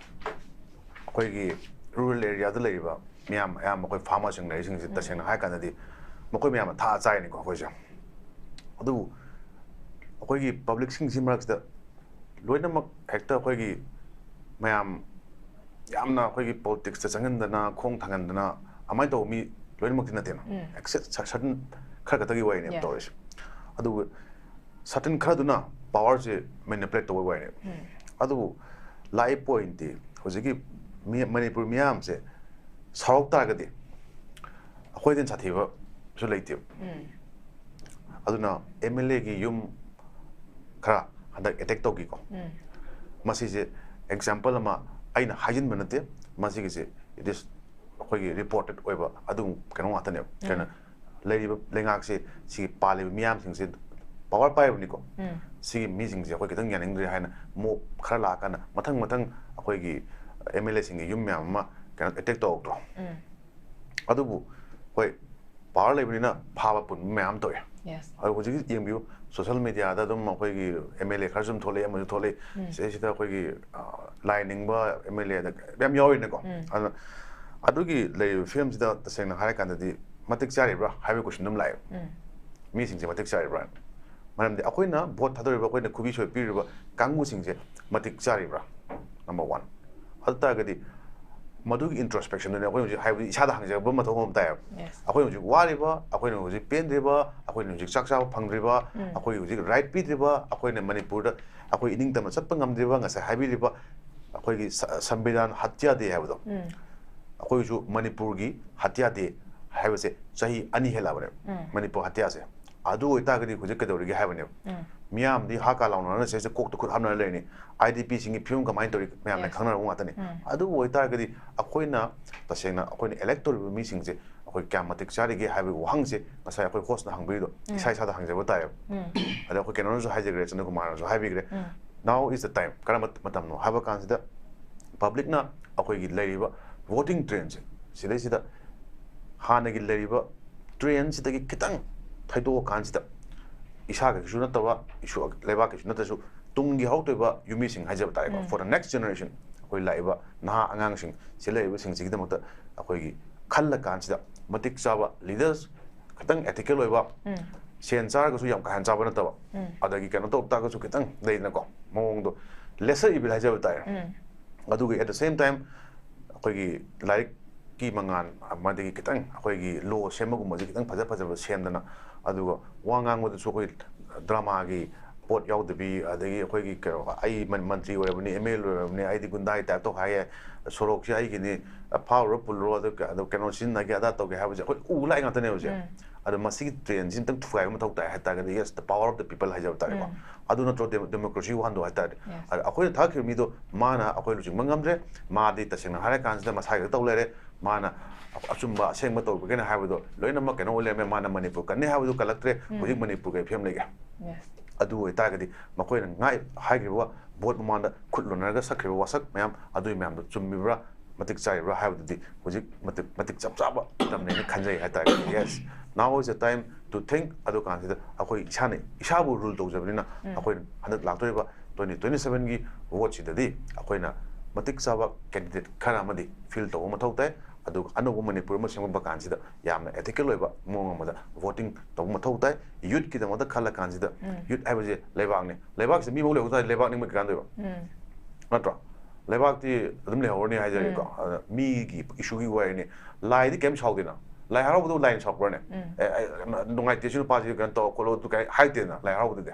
ꯑꯩꯈꯣꯏꯒꯤ ꯔꯨꯔꯦꯜ ꯑꯦꯔꯤꯌꯥꯗ ꯂꯩꯔꯤꯕ ꯃꯤꯌꯥꯝ, ꯑꯌꯥꯝꯕ ꯑꯩꯈꯣꯏ ꯐꯥꯔꯃꯔꯁꯤꯡ ꯂꯩꯔꯤꯁꯤꯡꯁꯦ, ꯎꯝ. ꯇꯁꯦꯡꯅ ꯍꯥꯏꯔ ꯀꯥꯟꯗꯗꯤ ꯃꯈꯣꯏ ꯃꯌꯥꯝꯅ ꯊꯥ ꯆꯥꯏꯅꯤꯀꯣ ꯑꯩꯈꯣꯏꯁꯦ꯫ ꯑꯗꯨꯕꯨ ꯑꯩꯈꯣꯏꯒꯤ ꯄꯕ꯭ꯂꯤꯛꯁꯤꯡꯁꯤ ꯃꯔꯛꯁꯤꯗ ꯂꯣꯏꯅꯃꯛ ꯍꯦꯛꯇ ꯑꯩꯈꯣꯏꯒꯤ ꯃꯌꯥꯝ ꯌꯥꯝꯅ ꯑꯩꯈꯣꯏꯒꯤ ꯄꯣꯂꯤꯇꯤꯛꯁꯇ ꯆꯪꯍꯟꯗꯅ, ꯈꯣꯡ ꯊꯥꯡꯍꯟꯗꯅ ꯑꯗꯨꯃꯥꯏꯅ ꯇꯧꯕ ꯃꯤ ꯂꯣꯏꯅꯃꯛꯇꯤ ꯅꯠꯇꯦꯅ꯫ ꯎꯝ. ꯑꯦꯛꯁꯦꯁ ꯁꯔꯇꯟ ꯈꯔ ꯈꯛꯇꯒꯤ ꯋꯥꯔꯤꯅꯦꯕ Yes. ꯇꯧꯔꯤꯁꯦ꯫ ꯑꯗꯨꯒ ꯁꯔꯇꯟ ꯈꯔꯗꯨꯅ ꯄꯋꯥꯔꯁꯦ ꯃꯦꯅꯤꯄꯨꯂꯦꯠ ꯇꯧꯕ ꯋꯥꯔꯤꯅꯦꯕ꯫ ꯎꯝ. ꯑꯗꯨꯕꯨ ꯂꯥꯛꯏ ꯄꯣꯏꯟꯠꯇꯤ ꯍꯧꯖꯤꯛꯀꯤ ꯃꯤ-, ꯃꯅꯤꯄꯨꯔ ꯃꯤꯌꯥꯝꯁꯦ ꯁꯥꯎꯔꯛ ꯇꯥꯔꯒꯗꯤ ꯑꯩꯈꯣꯏꯗꯩ ꯍꯦꯟꯅ ꯁꯥꯊꯤꯕꯁꯨ ꯂꯩꯇꯦꯕ꯫ ꯎꯝ. ꯑꯗꯨꯅ ꯑꯦꯝ ꯑꯦꯜ ꯑꯦꯒꯤ ꯌꯨꯝ ꯈꯔ ꯍꯟꯗꯛ ꯑꯦꯇꯦꯛ ꯇꯧꯈꯤꯀꯣ꯫ ꯎꯝ. ꯃꯁꯤꯁꯦ ꯑꯦꯛꯖꯥꯝꯄꯜ ꯑꯃ ꯑꯩꯅ ꯍꯥꯏꯖꯤꯟꯕ ꯅꯠꯇꯦ, ꯃꯁꯤꯒꯤꯁꯦ it is ꯑꯩꯈꯣꯏꯒꯤ ꯔꯤꯄꯣꯔꯇꯦꯠ ꯑꯣꯏꯕ ꯑꯗꯨꯒꯨꯝꯕ ꯀꯩꯅꯣ ꯉꯥꯛꯇꯅꯦꯕ꯫ ꯎꯝ. ꯀꯩꯅꯣ, ꯂꯩꯔꯤꯕ ꯂꯩꯉꯥꯛꯁꯦ, ꯁꯤꯒꯤ ꯄꯥꯜꯂꯤꯕ ꯃꯤꯌꯥꯝꯁꯤꯡꯁꯦ ꯄꯋꯥꯔ ꯄꯥꯏꯕꯅꯤꯀꯣ꯫ ꯎꯝ. ꯁꯤꯒꯤ ꯃꯤꯁꯤꯡꯁꯦ ꯑꯩꯈꯣꯏ ꯈꯤꯇꯪ ꯌꯥꯅꯤꯡꯗ꯭ꯔꯦ ꯍꯥꯏꯅ ꯃꯣꯞ ꯈꯔ ꯂꯥꯛꯑꯀꯥꯟꯗ ꯃꯊꯪ ꯃꯊꯪ ꯑꯩꯈꯣꯏꯒꯤ ꯑꯦꯝ ꯑꯦꯜ ꯑꯦꯁꯤꯡꯒꯤ ꯌꯨꯝ ꯃꯌꯥꯝ ꯑꯃ ꯀꯩꯅꯣ ꯑꯦꯇꯦꯛ ꯇꯧꯔꯛꯇ꯭ꯔꯣ? ꯎꯝ. ꯑꯗꯨꯕꯨ ꯍꯣꯏ, ꯄꯋꯥꯔ ꯂꯩꯕꯅꯤꯅ ꯐꯥꯕ ꯄꯨꯟꯕ ꯃꯌꯥꯝ ꯇꯧꯋꯦ꯫ Yes. ꯑꯗꯣ ꯍꯧꯖꯤꯛ ꯌꯦꯡꯕꯤꯌꯨ, ꯁꯣꯁꯦꯜ ꯃꯦꯗꯤꯌꯥꯗ ꯑꯗꯨꯝ ꯑꯩꯈꯣꯏꯒꯤ ꯑꯦꯝ ꯑꯦꯜ ꯑꯦ ꯈꯔꯁꯨ ꯑꯗꯨꯝ ꯊꯣꯛꯂꯛꯑꯦ, ꯑꯃꯁꯨ ꯊꯣꯛꯂꯛꯑꯦ꯫ ꯎꯝ. ꯁꯤꯗꯩꯁꯤꯗ ꯑꯩꯈꯣꯏꯒꯤ, ꯑ, ꯂꯥꯏ ꯅꯤꯡꯕ ꯑꯦꯝ ꯑꯦꯜ ꯑꯦꯗ ꯌꯥꯝ ꯌꯥꯎꯔꯤꯅꯦꯀꯣ꯫ ꯎꯝ. ꯑꯗꯨꯅ ꯑꯗꯨꯒꯤ ꯂꯩꯔꯤꯕ ꯐꯤꯕꯝꯁꯤꯗ ꯇꯁꯦꯡꯅ ꯍꯥꯏꯔꯀꯥꯟꯗꯗꯤ ꯃꯇꯤꯛ ꯆꯥꯔꯤꯕ꯭ꯔꯥ ꯍꯥꯏꯕꯒꯤ ꯀꯣꯏꯁꯟ ꯑꯗꯨꯝ ꯂꯥꯛꯑꯦꯕ꯫ ꯎꯝ. ꯃꯤꯁꯤꯡꯁꯦ ꯃꯇꯤꯛ ꯆꯥꯔꯤꯕ꯭ꯔꯥ? ꯃꯔꯝꯗꯤ ꯑꯩꯈꯣꯏꯅ ꯚꯣꯠ ꯊꯥꯗꯧꯔꯤꯕ, ꯑꯩꯈꯣꯏꯅ ꯈꯨꯕꯤ ꯁꯣꯏ ꯄꯤꯔꯤꯕ ꯀꯥꯡꯕꯨꯁꯤꯡꯁꯦ ꯃꯇꯤꯛ ꯆꯥꯔꯤꯕ꯭ꯔꯥ? Number one. ꯑꯗꯨ ꯇꯥꯔꯒꯗꯤ ꯃꯗꯨꯒꯤ ꯏꯟꯇ꯭ꯔꯣꯁꯄꯦꯛꯁꯟꯗꯨꯅꯦ ꯑꯩꯈꯣꯏ ꯍꯧꯖꯤꯛ, ꯍꯥꯏꯕꯗꯤ ꯏꯁꯥꯗ ꯍꯪꯖꯕ ꯃꯊꯧ ꯑꯃ ꯇꯥꯏꯌꯦꯕ꯫ Yes. ꯑꯩꯈꯣꯏꯅ ꯍꯧꯖꯤꯛ ꯋꯥꯔꯤꯕ, ꯑꯩꯈꯣꯏꯅ ꯍꯧꯖꯤꯛ ꯄꯦꯟꯗ꯭ꯔꯤꯕ, ꯑꯩꯈꯣꯏꯅ ꯍꯧꯖꯤꯛ ꯆꯥꯛ ꯆꯥꯕ ꯐꯪꯗ꯭ꯔꯤꯕ, ꯎꯝ. ꯑꯩꯈꯣꯏ ꯍꯧꯖꯤꯛ ꯔꯥꯏꯠ ꯄꯤꯗ꯭ꯔꯤꯕ, ꯑꯩꯈꯣꯏꯅ ꯃꯅꯤꯄꯨꯔꯗ ꯑꯩꯈꯣꯏ ꯏꯅꯤꯡꯇꯝꯅ ꯆꯠꯄ ꯉꯝꯗ꯭ꯔꯤꯕ, ꯉꯁꯥꯏ ꯍꯥꯏꯕꯤꯔꯤꯕ ꯑꯩꯈꯣꯏꯒꯤ ꯁ- ꯁꯪꯕꯤꯙꯥꯟ ꯍꯠꯌꯥ ꯗꯦ ꯍꯥꯏꯕꯗꯣ, ꯎꯝ. ꯑꯩꯈꯣꯏꯁꯨ ꯃꯅꯤꯄꯨꯔꯒꯤ ꯍꯠꯌꯥ ꯗꯦ ꯍꯥꯏꯕꯁꯦ ꯆꯍꯤ ꯑꯅꯤ ꯍꯦꯜꯂꯛꯑꯕꯅꯦꯕ꯫ ꯎꯝ. ꯃꯅꯤꯄꯨꯔ ꯍꯠꯌꯥꯁꯦ꯫ ꯑꯗꯨ ꯑꯣꯏꯇꯥꯔꯒꯗꯤ ꯍꯧꯖꯤꯛ ꯀꯩꯗꯧꯔꯤꯒꯦ ꯍꯥꯏꯕꯅꯦꯕ꯫ ꯎꯝ. ꯃꯤꯌꯥꯝꯗꯤ ꯍꯥ ꯀꯥ ꯂꯥꯎꯅꯔꯅ ꯁꯤꯁꯦ ꯀꯣꯛꯇ ꯈꯨꯠ ꯍꯥꯞꯅꯔ ꯂꯩꯔꯅꯤ꯫ ꯑꯥꯏ ꯗꯤ ꯄꯤꯁꯤꯡꯒꯤ ꯐꯤꯕꯝ ꯀꯃꯥꯏꯅ ꯇꯧꯔꯤ ꯃꯌꯥꯝꯅ Yes. ꯈꯪꯅꯔꯕ ꯉꯥꯛꯇꯅꯤ꯫ ꯎꯝ. ꯑꯗꯨꯕꯨ ꯑꯣꯏꯇꯥꯔꯒꯗꯤ ꯑꯩꯈꯣꯏꯅ ꯇꯁꯦꯡꯅ ꯑꯩꯈꯣꯏꯅ ꯏꯂꯦꯛ ꯇꯧꯔꯤꯕ ꯃꯤꯁꯤꯡꯁꯦ ꯑꯩꯈꯣꯏ ꯀꯌꯥꯝ ꯃꯇꯤꯛ ꯆꯥꯔꯤꯒꯦ ꯍꯥꯏꯕꯒꯤ ꯋꯥꯍꯪꯁꯦ ꯉꯁꯥꯏ ꯑꯩꯈꯣꯏ ꯍꯣꯁꯅ ꯍꯪꯕꯤꯔꯤꯗꯣ ꯎꯝ. ꯏꯁꯥ ꯏꯁꯥꯗ ꯍꯪꯖꯕ ꯇꯥꯏꯌꯦꯕ꯫ ꯎꯝ. ꯑꯗ ꯑꯩꯈꯣꯏ ꯀꯩꯅꯣꯅꯁꯨ ꯍꯥꯏꯖꯈ꯭ꯔꯦ, ꯆꯟꯗ꯭ꯔꯀꯨꯃꯥꯔꯅꯁꯨ ꯍꯥꯏꯕꯤꯈ꯭ꯔꯦ꯫ ꯎꯝ. Now is the time꯫ ꯀꯔꯝꯕ ꯃꯇꯝꯅꯣ ꯍꯥꯏꯕ ꯀꯥꯟꯁꯤꯗ ꯄꯕ꯭ꯂꯤꯛꯅ ꯑꯩꯈꯣꯏꯒꯤ ꯂꯩꯔꯤꯕ ꯚꯣꯇꯤꯡ ꯇ꯭ꯔꯦꯟꯁꯦ ꯁꯤꯗꯩꯁꯤꯗ ꯍꯥꯟꯅꯒꯤ ꯂꯩꯔꯤꯕ ꯇ꯭ꯔꯦꯟꯁꯤꯗꯒꯤ ꯈꯤꯇꯪ ꯊꯩꯗꯣꯛꯑꯀꯥꯟꯁꯤꯗ ꯏꯁꯥꯒꯤꯁꯨ ꯅꯠꯇꯕ, ꯏꯁꯨ ꯂꯩꯕꯥꯛꯀꯤꯁꯨ ꯅꯠꯇ꯭ꯔꯁꯨ ꯇꯨꯡꯒꯤ ꯍꯧꯔꯛꯇꯣꯏꯕ ꯌꯨꯝꯕꯤꯁꯤꯡ ꯍꯥꯏꯖꯕ ꯇꯥꯔꯦꯀꯣ, ꯎꯝ. for the next generation, ꯑꯩꯈꯣꯏ ꯂꯥꯛꯏꯕ ꯅꯍꯥ ꯑꯉꯥꯡꯁꯤꯡ ꯁꯤ ꯂꯩꯔꯤꯕꯁꯤꯡꯁꯤꯒꯤꯗꯃꯛꯇ ꯑꯩꯈꯣꯏꯒꯤ ꯈꯜꯂ ꯀꯥꯟꯁꯤꯗ ꯃꯇꯤꯛ ꯆꯥꯕ ꯂꯤꯗꯔꯁ, ꯈꯤꯇꯪ ethical ꯑꯣꯏꯕ, ꯎꯝ. ꯁꯦꯟ ꯆꯥꯔꯒꯁꯨ ꯌꯥꯝ ꯀꯥ ꯍꯦꯟꯅ ꯆꯥꯕ ꯅꯠꯇꯕ, ꯎꯝ. ꯑꯗꯒꯤ ꯀꯩꯅꯣ ꯇꯧ ꯇꯥꯔꯒꯁꯨ ꯈꯤꯇꯪ ꯂꯩꯗꯅꯀꯣ ꯃꯑꯣꯡꯗꯣ, lesser evil ꯍꯥꯏꯖꯕ ꯇꯥꯔꯦ꯫ ꯎꯝ. ꯑꯗꯨꯒ at the same time ꯑꯩꯈꯣꯏꯒꯤ ꯂꯥꯏꯔꯤꯛꯀꯤ ꯃꯉꯥꯟ ꯑꯃꯗꯒꯤ ꯈꯤꯇꯪ ꯑꯩꯈꯣꯏꯒꯤ ꯂꯣ ꯁꯦꯝꯕꯒꯨꯝꯕꯁꯦ ꯈꯤꯇꯪ ꯐꯖ ꯐꯖꯕ ꯁꯦꯝꯗꯅ, ꯑꯗꯨꯒ ꯋꯥ ꯉꯥꯡꯕꯗꯁꯨ ꯑꯩꯈꯣꯏ ꯗ꯭ꯔꯃꯥꯒꯤ ꯄꯣꯠ ꯌꯥꯎꯗꯕꯤ, ꯑꯗꯒꯤ ꯑꯩꯈꯣꯏꯒꯤ ꯀꯩꯅꯣ, "ꯑꯩ ꯃꯟ- ꯃꯟꯇ꯭ꯔꯤ ꯑꯣꯏꯔꯕꯅꯤ, ꯑꯦꯝ ꯑꯦꯜ ꯑꯦ ꯑꯣꯏꯔꯕꯅꯤ, ꯑꯩꯗꯤ ꯒꯨꯟꯗꯥꯒꯤ ꯇꯥꯏꯞ ꯇꯧ ꯍꯥꯏꯌꯦ, ꯁꯣꯔꯣꯛꯁꯦ ꯑꯩꯒꯤꯅꯤ, ꯐꯥꯎꯔꯨꯔ ꯄꯨꯜꯂꯨꯔꯣ, ꯑꯗꯨ ꯀ- ꯑꯗꯨ ꯀꯩꯅꯣ ꯁꯤꯖꯤꯟꯅꯒꯦ, ꯑꯗꯥ ꯇꯧꯒꯦ" ꯍꯥꯏꯕꯁꯦ ꯑꯩꯈꯣꯏ ꯎ ꯂꯥꯛꯏ ꯉꯥꯛꯇꯅꯦꯕ ꯍꯧꯖꯤꯛ꯫ ꯎꯝ. ꯑꯗꯣ ꯃꯁꯤꯒꯤ ꯇ꯭ꯔꯦꯟꯁꯤ ꯑꯝꯇꯪ ꯊꯨꯒꯥꯏꯕ ꯃꯊꯧ ꯇꯥꯏ ꯍꯥꯏꯇꯥꯔꯒꯗꯤ, yes, the power of the people ꯍꯥꯏꯖꯕ ꯇꯥꯔꯦꯀꯣ꯫ ꯎꯝ. ꯑꯗꯨ ꯅꯠꯇ꯭ꯔꯣ ꯗꯦꯃꯣ- ꯗꯦꯃꯣꯀ꯭ꯔꯦꯁꯤ ꯋꯥꯍꯟꯗꯣꯛ ꯍꯥꯏꯇꯥꯔꯗꯤ? Yes. ꯑꯗ ꯑꯩꯈꯣꯏꯅ ꯊꯥꯒꯠꯈꯤꯕ ꯃꯤꯗꯣ ꯃꯥꯅ ꯑꯩꯈꯣꯏ ꯂꯨꯆꯤꯡꯕ ꯉꯝꯗ꯭ꯔꯦ, ꯃꯥꯗꯤ ꯇꯁꯦꯡꯅ ꯍꯥꯏꯔ ꯀꯥꯟꯁꯤꯗ ꯃꯁꯥꯒꯤ ꯈꯛꯇ ꯇꯧ ꯂꯩꯔꯦ, ꯃꯥꯅ ꯑꯆꯨꯝꯕ ꯑꯁꯦꯡꯕ ꯇꯧꯕꯤꯒꯅꯤ ꯍꯥꯏꯕꯗꯣ ꯂꯣꯏꯅꯃꯛ ꯀꯩꯅꯣ ꯑꯣꯏ ꯂꯩꯔꯝꯃꯦ, ꯃꯥꯅ ꯃꯅꯤꯄꯨꯔ ꯀꯟꯅꯤ ꯍꯥꯏꯕꯗꯨ ꯀꯜꯂꯛꯇ꯭ꯔꯦ, ꯎꯝ. ꯍꯧꯖꯤꯛ ꯃꯅꯤꯄꯨꯔ ꯀꯩ ꯐꯤꯕꯝ ꯂꯩꯒꯦ? Yes. ꯑꯗꯨ ꯑꯣꯏꯇꯥꯔꯒꯗꯤ ꯃꯈꯣꯏꯅ ꯉꯥꯏ ꯍꯥꯏꯈ꯭ꯔꯤꯕ ꯚꯣꯠ ꯃꯃꯥꯡꯗ ꯈꯨꯠ ꯂꯣꯟꯅꯔꯒ ꯁꯛꯈ꯭ꯔꯤꯕ ꯋꯥꯁꯛ ꯃꯌꯥꯝ ꯑꯗꯨꯒꯤ ꯃꯌꯥꯝꯗꯣ ꯆꯨꯝꯃꯤꯕ꯭ꯔꯥ, ꯃꯇꯤꯛ ꯆꯥꯔꯤꯕ꯭ꯔꯥ ꯍꯥꯏꯕꯗꯨꯗꯤ ꯍꯧꯖꯤꯛ ꯃꯇꯤꯛ ꯃꯇꯤꯛ ꯆꯞ ꯆꯥꯕ ꯃꯇꯝꯅꯦꯅ ꯈꯟꯖꯩ ꯍꯥꯏꯇꯥꯔꯦ꯫ Yes, now is the time to think꯫ ꯑꯗꯨ ꯀꯥꯟꯁꯤꯗ ꯑꯩꯈꯣꯏ ꯏꯁꯥꯅ ꯏꯁꯥꯕꯨ ꯔꯨꯜ ꯇꯧꯖꯕꯅꯤꯅ ꯎꯝ. ꯑꯩꯈꯣꯏ ꯍꯟꯗꯛ ꯂꯥꯛꯇꯣꯔꯤꯕ ꯇ꯭ꯋꯦꯟꯇꯤ ꯇ꯭ꯋꯦꯟꯇꯤ ꯁꯕꯦꯟꯒꯤ ꯚꯣꯠꯁꯤꯗꯗꯤ ꯑꯩꯈꯣꯏꯅ ꯃꯇꯤꯛ ꯆꯥꯕ ꯀꯦꯟꯗꯤꯗꯦꯠ ꯈꯔ ꯑꯃꯗꯤ ꯐꯤꯜ ꯇꯧꯕ ꯃꯊꯧ ꯇꯥꯏ꯫ ꯑꯗꯨꯒ ꯑꯅꯧꯕ ꯃꯅꯤꯄꯨꯔ ꯑꯃ ꯁꯦꯝꯒꯠꯄ ꯀꯥꯟꯁꯤꯗ ꯌꯥꯝꯅ ethical ꯑꯣꯏꯕ ꯃꯑꯣꯡ ꯑꯃꯗ ꯚꯣꯇꯤꯡ ꯇꯧꯕ ꯃꯊꯧ ꯇꯥꯏ꯫ ꯌꯨꯠꯀꯤꯗꯃꯛꯇ ꯈꯜꯂ ꯀꯥꯟꯁꯤꯗ, ꯎꯝ. ꯌꯨꯠ ꯍꯥꯏꯕꯁꯦ ꯂꯩꯕꯥꯛꯅꯤ, ꯂꯩꯕꯥꯛꯁꯤꯗ ꯃꯤ ꯑꯃ ꯂꯩꯍꯧ ꯇꯥꯔꯗꯤ ꯂꯩꯕꯥꯛ ꯅꯤꯡꯕ ꯀꯩꯀꯥꯟꯗꯣꯏꯕ? ꯎꯝ. ꯅꯠꯇ꯭ꯔꯣ? ꯂꯩꯕꯥꯛꯇꯤ ꯑꯗꯨꯝ ꯂꯩꯍꯧꯔꯅꯤ ꯍꯥꯏꯖꯔꯒꯦꯀꯣ꯫ ꯎꯝ꯫ ꯑꯗ ꯃꯤꯒꯤ ꯏꯁꯨꯒꯤ ꯋꯥꯔꯤꯅꯤ꯫ ꯂꯥꯏꯗꯤ ꯀꯩꯝ ꯁꯥꯎꯗꯦꯅ꯫ ꯂꯥꯏ ꯍꯔꯥꯎꯕꯗꯕꯨ ꯂꯥꯏꯅ ꯁꯥꯎꯕ꯭ꯔꯅꯦ? ꯎꯝ꯫ "ꯑꯦ, ꯑꯩ, ꯅꯨꯡꯉꯥꯏꯇꯦ, ꯁꯤ ꯅꯨꯄꯥꯁꯤ ꯀꯩꯅꯣ ꯇꯧ ꯈꯣꯠꯂꯣ" ꯑꯗꯨ ꯀꯥꯏ ꯍꯥꯏꯗꯦꯅ ꯂꯥꯏ ꯍꯔꯥꯎꯕꯗꯗꯤ꯫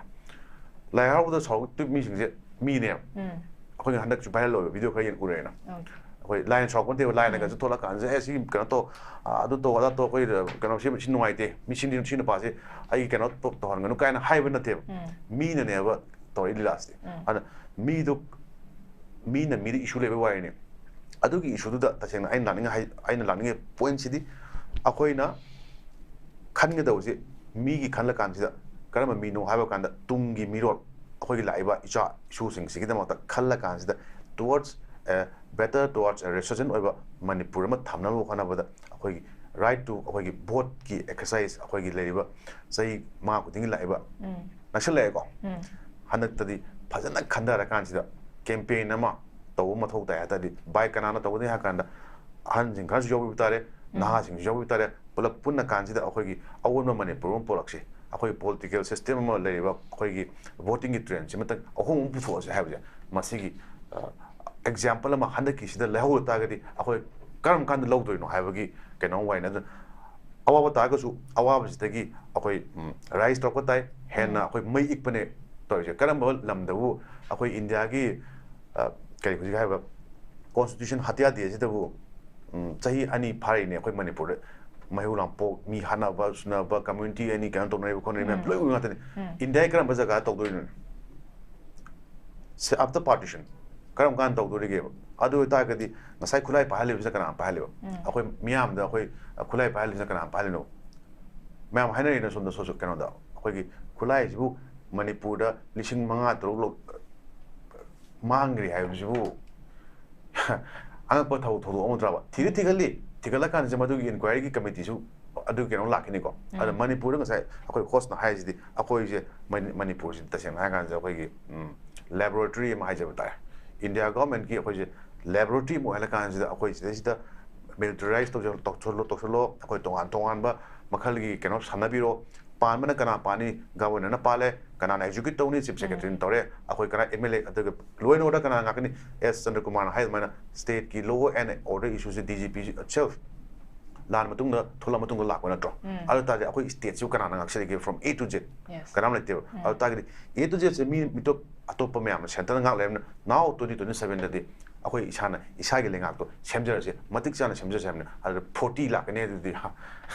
ꯂꯥꯏ ꯍꯔꯥꯎꯕꯗ ꯁꯥꯎꯔꯛꯇꯣꯏ ꯃꯤꯁꯤꯡꯁꯦ ꯃꯤꯅꯦꯕ꯫ ꯎꯝ꯫ ꯑꯩꯈꯣꯏꯅ ꯍꯟꯗꯛꯁꯨ viral ꯑꯣꯏꯕ video ꯈꯔ ꯌꯦꯡ ꯎꯔꯦꯅ꯫ Okay꯫ ꯑꯩꯈꯣꯏ ꯂꯥꯏꯅ ꯁꯥꯎꯔꯛꯄ ꯅꯠꯇꯦꯕ, ꯂꯥꯏꯅꯒꯁꯨ ꯎꯝ꯫ ꯊꯣꯛꯂꯛꯀꯥꯟꯁꯤꯗ, "ꯑꯦ, ꯁꯤ ꯀꯩꯅꯣ ꯇꯧ, ꯑ, ꯑꯗꯨ ꯇꯧ, ꯑꯗꯥ ꯇꯧ, ꯑꯩꯈꯣꯏ ꯀꯩꯅꯣ ꯁꯤ, ꯁꯤ ꯅꯨꯡꯉꯥꯏꯇꯦ, ꯃꯤ ꯁꯤ, ꯁꯤ ꯅꯨꯄꯥꯁꯦ ꯑꯩ ꯀꯩꯅꯣ ꯇꯧ-, ꯇꯧꯍꯟꯒꯅꯨ" ꯀꯥꯏꯅ ꯍꯥꯏꯕ ꯅꯠꯇꯦꯕ꯫ ꯎꯝ꯫ ꯃꯤꯅꯅꯦꯕ ꯇꯧꯔꯛꯏ ꯂꯤꯂꯥꯁꯤꯗꯤ꯫ ꯎꯝ꯫ ꯑꯗꯨꯅ ꯃꯤꯗꯨ, ꯃꯤꯅ ꯃꯤꯗ issue ꯂꯩꯕꯩ ꯋꯥꯔꯤꯅꯤ꯫ ꯑꯗꯨꯒꯤ issueꯗꯨꯗ ꯇꯁꯦꯡꯅ ꯑꯩꯅ ꯂꯥꯛꯅꯤꯡꯉ-, ꯍꯥꯏ-, ꯑꯩꯅ ꯂꯥꯛꯅꯤꯡꯉꯤ pointꯁꯤꯗꯤ, ꯑꯩꯈꯣꯏꯅ ꯈꯟꯒꯗꯧꯕꯁꯤ ꯃꯤꯒꯤ ꯈꯜꯂꯀꯥꯟꯁꯤꯗ ꯀꯔꯝꯕ ꯃꯤꯅꯣ ꯍꯥꯏꯕ ꯀꯥꯟꯗ, ꯇꯨꯡꯒꯤ ꯃꯤꯔꯣꯜ, ꯑꯩꯈꯣꯏꯒꯤ ꯂꯥꯛꯏꯕ ꯏꯆꯥ ꯏꯁꯨꯁꯤꯡꯁꯤꯒꯤꯗꯃꯛꯇ ꯈꯜꯂꯀꯥꯟꯁꯤꯗ, towards a better, towards a resurgent ꯑꯣꯏꯕ ꯃꯅꯤꯄꯨꯔ ꯑꯃ ꯊꯝꯅꯕ ꯍꯣꯠꯅꯕꯗ, ꯑꯩꯈꯣꯏꯒꯤ right to, ꯑꯩꯈꯣꯏꯒꯤ voteꯀꯤ exercise, ꯑꯩꯈꯣꯏꯒꯤ ꯂꯩꯔꯤꯕ ꯆꯍꯤ ꯃꯉꯥ ꯈꯨꯗꯤꯡꯒꯤ ꯂꯥꯛꯏꯕ ꯎꯝ꯫ ꯅꯛꯁꯤꯜꯂꯛꯑꯦꯀꯣ꯫ ꯎꯝ꯫ ꯍꯟꯗꯛꯇꯗꯤ ꯐꯖꯅ ꯈꯟꯊꯔꯀꯥꯟꯁꯤꯗ campaign ꯑꯃ ꯇꯧꯕ ꯃꯊꯧ ꯇꯥꯏ ꯍꯥꯏ ꯇꯥꯔꯗꯤ, by ꯀꯅꯥꯅ ꯇꯧꯒꯅꯤ ꯍꯥꯏ ꯀꯥꯟꯗ, ꯑꯍꯟꯁꯤꯡ ꯈꯔꯁꯨ ꯌꯥꯎꯕꯤꯕ ꯇꯥꯔꯦ, ꯎꯝ꯫ ꯅꯍꯥꯁꯤꯡꯁꯨ ꯌꯥꯎꯕꯤꯕ ꯇꯥꯔꯦ, ꯄꯨꯂꯞ ꯄꯨꯟꯅ ꯀꯥꯟꯁꯤꯗ ꯑꯩꯈꯣꯏꯒꯤ ꯑꯑꯣꯟꯕ ꯃꯅꯤꯄꯨꯔ ꯑꯃ ꯄꯣꯔꯛꯁꯤ꯫ ꯑꯩꯈꯣꯏ political system ꯑꯃ ꯂꯩꯔꯤꯕ ꯑꯩꯈꯣꯏꯒꯤ votingꯒꯤ trendꯁꯤꯃꯇꯪ ꯑꯍꯣꯡꯕ ꯑꯃ ꯄꯨꯊꯣꯛꯑꯁꯤ ꯍꯥꯏꯕꯁꯦ, ꯃꯁꯤꯒꯤ, ꯑ, example ꯑꯃ ꯍꯟꯗꯛꯀꯤꯁꯤꯗ ꯂꯩꯍꯧꯕ ꯇꯥꯔꯒꯗꯤ, ꯑꯩꯈꯣꯏ ꯀꯔꯝ ꯀꯥꯟꯗ ꯂꯧꯗꯣꯏꯅꯣ ꯍꯥꯏꯕꯒꯤ ꯀꯩꯅꯣ ꯋꯥꯏꯅ꯫ ꯑꯗꯨꯅ ꯑꯋꯥꯕ ꯇꯥꯔꯒꯁꯨ, ꯑꯋꯥꯕꯁꯤꯗꯒꯤ ꯑꯩꯈꯣꯏ, ꯎꯝ, rise ꯇꯧꯔꯛꯄ ꯇꯥꯏ, ꯍꯦꯟꯅ ꯎꯝ꯫ ꯑꯩꯈꯣꯏ ꯃꯩ ꯏꯛꯄꯅꯦ ꯇꯧꯔꯤꯁꯦ꯫ ꯀꯔꯝꯕ ꯂꯝꯗꯕꯨ ꯑꯩꯈꯣꯏ ꯏꯟꯗꯤꯌꯥꯒꯤ, ꯑ, ꯀꯔꯤ ꯍꯧꯖꯤꯛ ꯍꯥꯏꯕ constitution ꯍꯠꯌꯥꯗꯦ ꯑꯁꯤꯗꯕꯨ, ꯎꯝ, ꯆꯍꯤ ꯑꯅꯤ ꯐꯥꯔꯤꯅꯦ ꯑꯩꯈꯣꯏ ꯃꯅꯤꯄꯨꯔꯗ ꯃꯩꯍꯧ ꯂꯥꯡꯄꯣꯛ, ꯃꯤ ꯍꯥꯠꯅꯕ ꯁꯨꯅꯕ, community ꯑꯅꯤ ꯀꯩꯅꯣ ꯇꯧꯅꯔꯤꯕ ꯈꯣꯠꯅꯔꯤꯕ ꯃꯌꯥꯝ ꯎꯝ꯫ ꯂꯣꯏ ꯎ ꯉꯥꯛꯇꯅꯤ꯫ ꯎꯝ꯫ ꯏꯟꯗꯤꯌꯥꯒꯤ ꯀꯔꯝꯕ ꯖꯒꯥ ꯇꯧꯗꯣꯏꯅꯣ? ꯁꯦ, after partition ꯀꯔꯝ ꯀꯥꯟꯗ ꯇꯧꯗꯣꯔꯤꯒꯦꯕ? ꯑꯗꯨ ꯑꯣꯏꯇꯥꯔꯒꯗꯤ ꯉꯁꯥꯏ ꯈꯨꯠꯂꯥꯏ ꯄꯥꯏꯍꯜꯂꯤꯕꯁꯤꯅ ꯀꯅꯥꯅ ꯄꯥꯏꯍꯜꯂꯤꯕ? ꯎꯝ꯫ ꯑꯩꯈꯣꯏ ꯃꯤꯌꯥꯝꯗ ꯑꯩꯈꯣꯏ ꯈꯨꯠꯂꯥꯏ ꯄꯥꯏꯍꯜꯂꯤꯕꯁꯤꯅ ꯀꯅꯥꯅ ꯄꯥꯏꯍꯜꯂꯤꯅꯣ? ꯃꯌꯥꯝ ꯍꯥꯏꯅꯔꯤꯅ ꯁꯣꯝꯗ ꯁꯣꯁ-, ꯀꯩꯅꯣꯗ, ꯑꯩꯈꯣꯏꯒꯤ ꯈꯨꯠꯂꯥꯏꯁꯤꯕꯨ ꯃꯅꯤꯄꯨꯔꯗ ꯂꯤꯁꯤꯡ ꯃꯉꯥ ꯇꯔꯨꯛ ꯂꯧ-, ꯃꯥꯡꯈ꯭ꯔꯦ ꯍꯥꯏꯕꯁꯤꯕꯨ ꯑꯉꯛꯄ ꯊꯧ-, ꯊꯧꯗꯣꯛ ꯑꯃ ꯅꯠꯇ꯭ꯔꯕ? ꯊꯤꯗꯤ ꯊꯤꯒꯠꯂꯤ, ꯊꯤꯒꯠꯂꯀꯥꯟꯁꯤꯗ ꯃꯗꯨꯒꯤ inquiryꯒꯤ committeeꯁꯨ ꯑꯗꯨ ꯀꯩꯅꯣ ꯂꯥꯛꯈꯤꯅꯤꯀꯣ꯫ ꯑꯗ ꯎꯝ꯫ ꯃꯅꯤꯄꯨꯔꯗ ꯉꯁꯥꯏ ꯑꯩꯈꯣꯏ hostꯅ ꯍꯥꯏꯔꯤꯁꯤꯗꯤ, ꯑꯩꯈꯣꯏꯁꯦ ꯃꯅꯤ-, ꯃꯅꯤꯄꯨꯔꯁꯤꯗꯤ ꯇꯁꯦꯡꯅ ꯍꯥꯏꯔ ꯀꯥꯟꯁꯤꯗ ꯑꯩꯈꯣꯏꯒꯤ, ꯎꯝ, laboratory ꯑꯃ ꯍꯥꯏꯖꯕ ꯇꯥꯔꯦ꯫ ꯏꯟꯗꯤꯌꯥ governmentꯀꯤ ꯑꯩꯈꯣꯏꯁꯦ laboratory ꯑꯃ ꯑꯣꯏꯍꯜꯂ ꯀꯥꯟꯁꯤꯗ ꯑꯩꯈꯣꯏ ꯁꯤꯗꯩꯁꯤꯗ militarize ꯇꯧꯁꯜ-, ꯇꯧꯁꯜꯂꯣ, ꯇꯧꯁꯜꯂꯣ, ꯑꯩꯈꯣꯏ ꯇꯣꯉꯥꯟ ꯇꯣꯉꯥꯟꯕ ꯃꯈꯜꯒꯤ ꯀꯩꯅꯣ ꯁꯥꯟꯅꯕꯤꯔꯣ, ꯄꯥꯟꯕꯅ ꯀꯅꯥ ꯄꯥꯟꯅꯤ? ꯒꯕꯔꯅꯔꯅ ꯄꯥꯜꯂꯦ, ꯀꯅꯥꯅ ꯑꯦꯛꯖꯤꯀ꯭ꯌꯨꯠ ꯇꯧꯅꯤ? ꯆꯤꯐ ꯁꯦꯀ꯭ꯔꯦꯇꯔꯤꯅ ꯇꯧꯔꯦ꯫ ꯑꯩꯈꯣꯏ ꯀꯅꯥ? ꯑꯦꯝ ꯑꯦꯜ ꯑꯦ, ꯑꯗꯨꯒ ꯂꯣ ꯑꯦꯟ ꯑꯣꯔꯗꯔ ꯀꯅꯥ ꯉꯥꯛꯀꯅꯤ? ꯑꯦꯁ ꯆꯟꯗ꯭ꯔꯀꯨꯃꯥꯔꯅ ꯍꯥꯏ ꯑꯗꯨꯃꯥꯏꯅ ꯁ꯭ꯇꯦꯠꯀꯤ ꯂꯣ ꯑꯦꯟ ꯑꯣꯔꯗꯔ ꯏꯁꯨꯁꯦ ꯗꯤ ꯖꯤ ꯄꯤ ꯁꯦꯜꯐ ꯂꯥꯟ ꯃꯇꯨꯡꯗ, ꯊꯣꯛꯂꯛꯑ ꯃꯇꯨꯡꯗ ꯂꯥꯛꯄ ꯅꯠꯇ꯭ꯔꯣ? ꯎꯝ꯫ ꯑꯗꯨ ꯇꯥꯔꯗꯤ ꯑꯩꯈꯣꯏ ꯁ꯭ꯇꯦꯠꯁꯤꯕꯨ ꯀꯅꯥꯅ ꯉꯥꯛꯆꯔꯤꯒꯦ from A to Z? Yes. ꯀꯅꯥꯝ ꯂꯩꯇꯦꯕ꯫ ꯎꯝ꯫ ꯑꯗꯨ ꯇꯥꯔꯒꯗꯤ A to Zꯁꯦ ꯃꯤ ꯃꯤꯇꯣꯞ ꯑꯇꯣꯞꯄ ꯃꯌꯥꯝꯅ ꯁꯦꯟꯇꯔꯗ ꯉꯥꯛ ꯂꯩꯔꯕꯅꯤꯅ, now twenty twenty sevenꯗꯗꯤ ꯑꯩꯈꯣꯏ ꯏꯁꯥꯅ ꯏꯁꯥꯒꯤ ꯂꯩꯉꯥꯛꯇꯣ ꯁꯦꯝꯖꯔꯁꯦ, ꯃꯇꯤꯛ ꯆꯥꯅ ꯁꯦꯝꯖꯔꯁꯦ ꯍꯥꯏꯕꯅꯤ꯫ ꯑꯗꯨꯗ forty ꯂꯥꯛꯀꯅꯤ ꯑꯗꯨꯗꯤ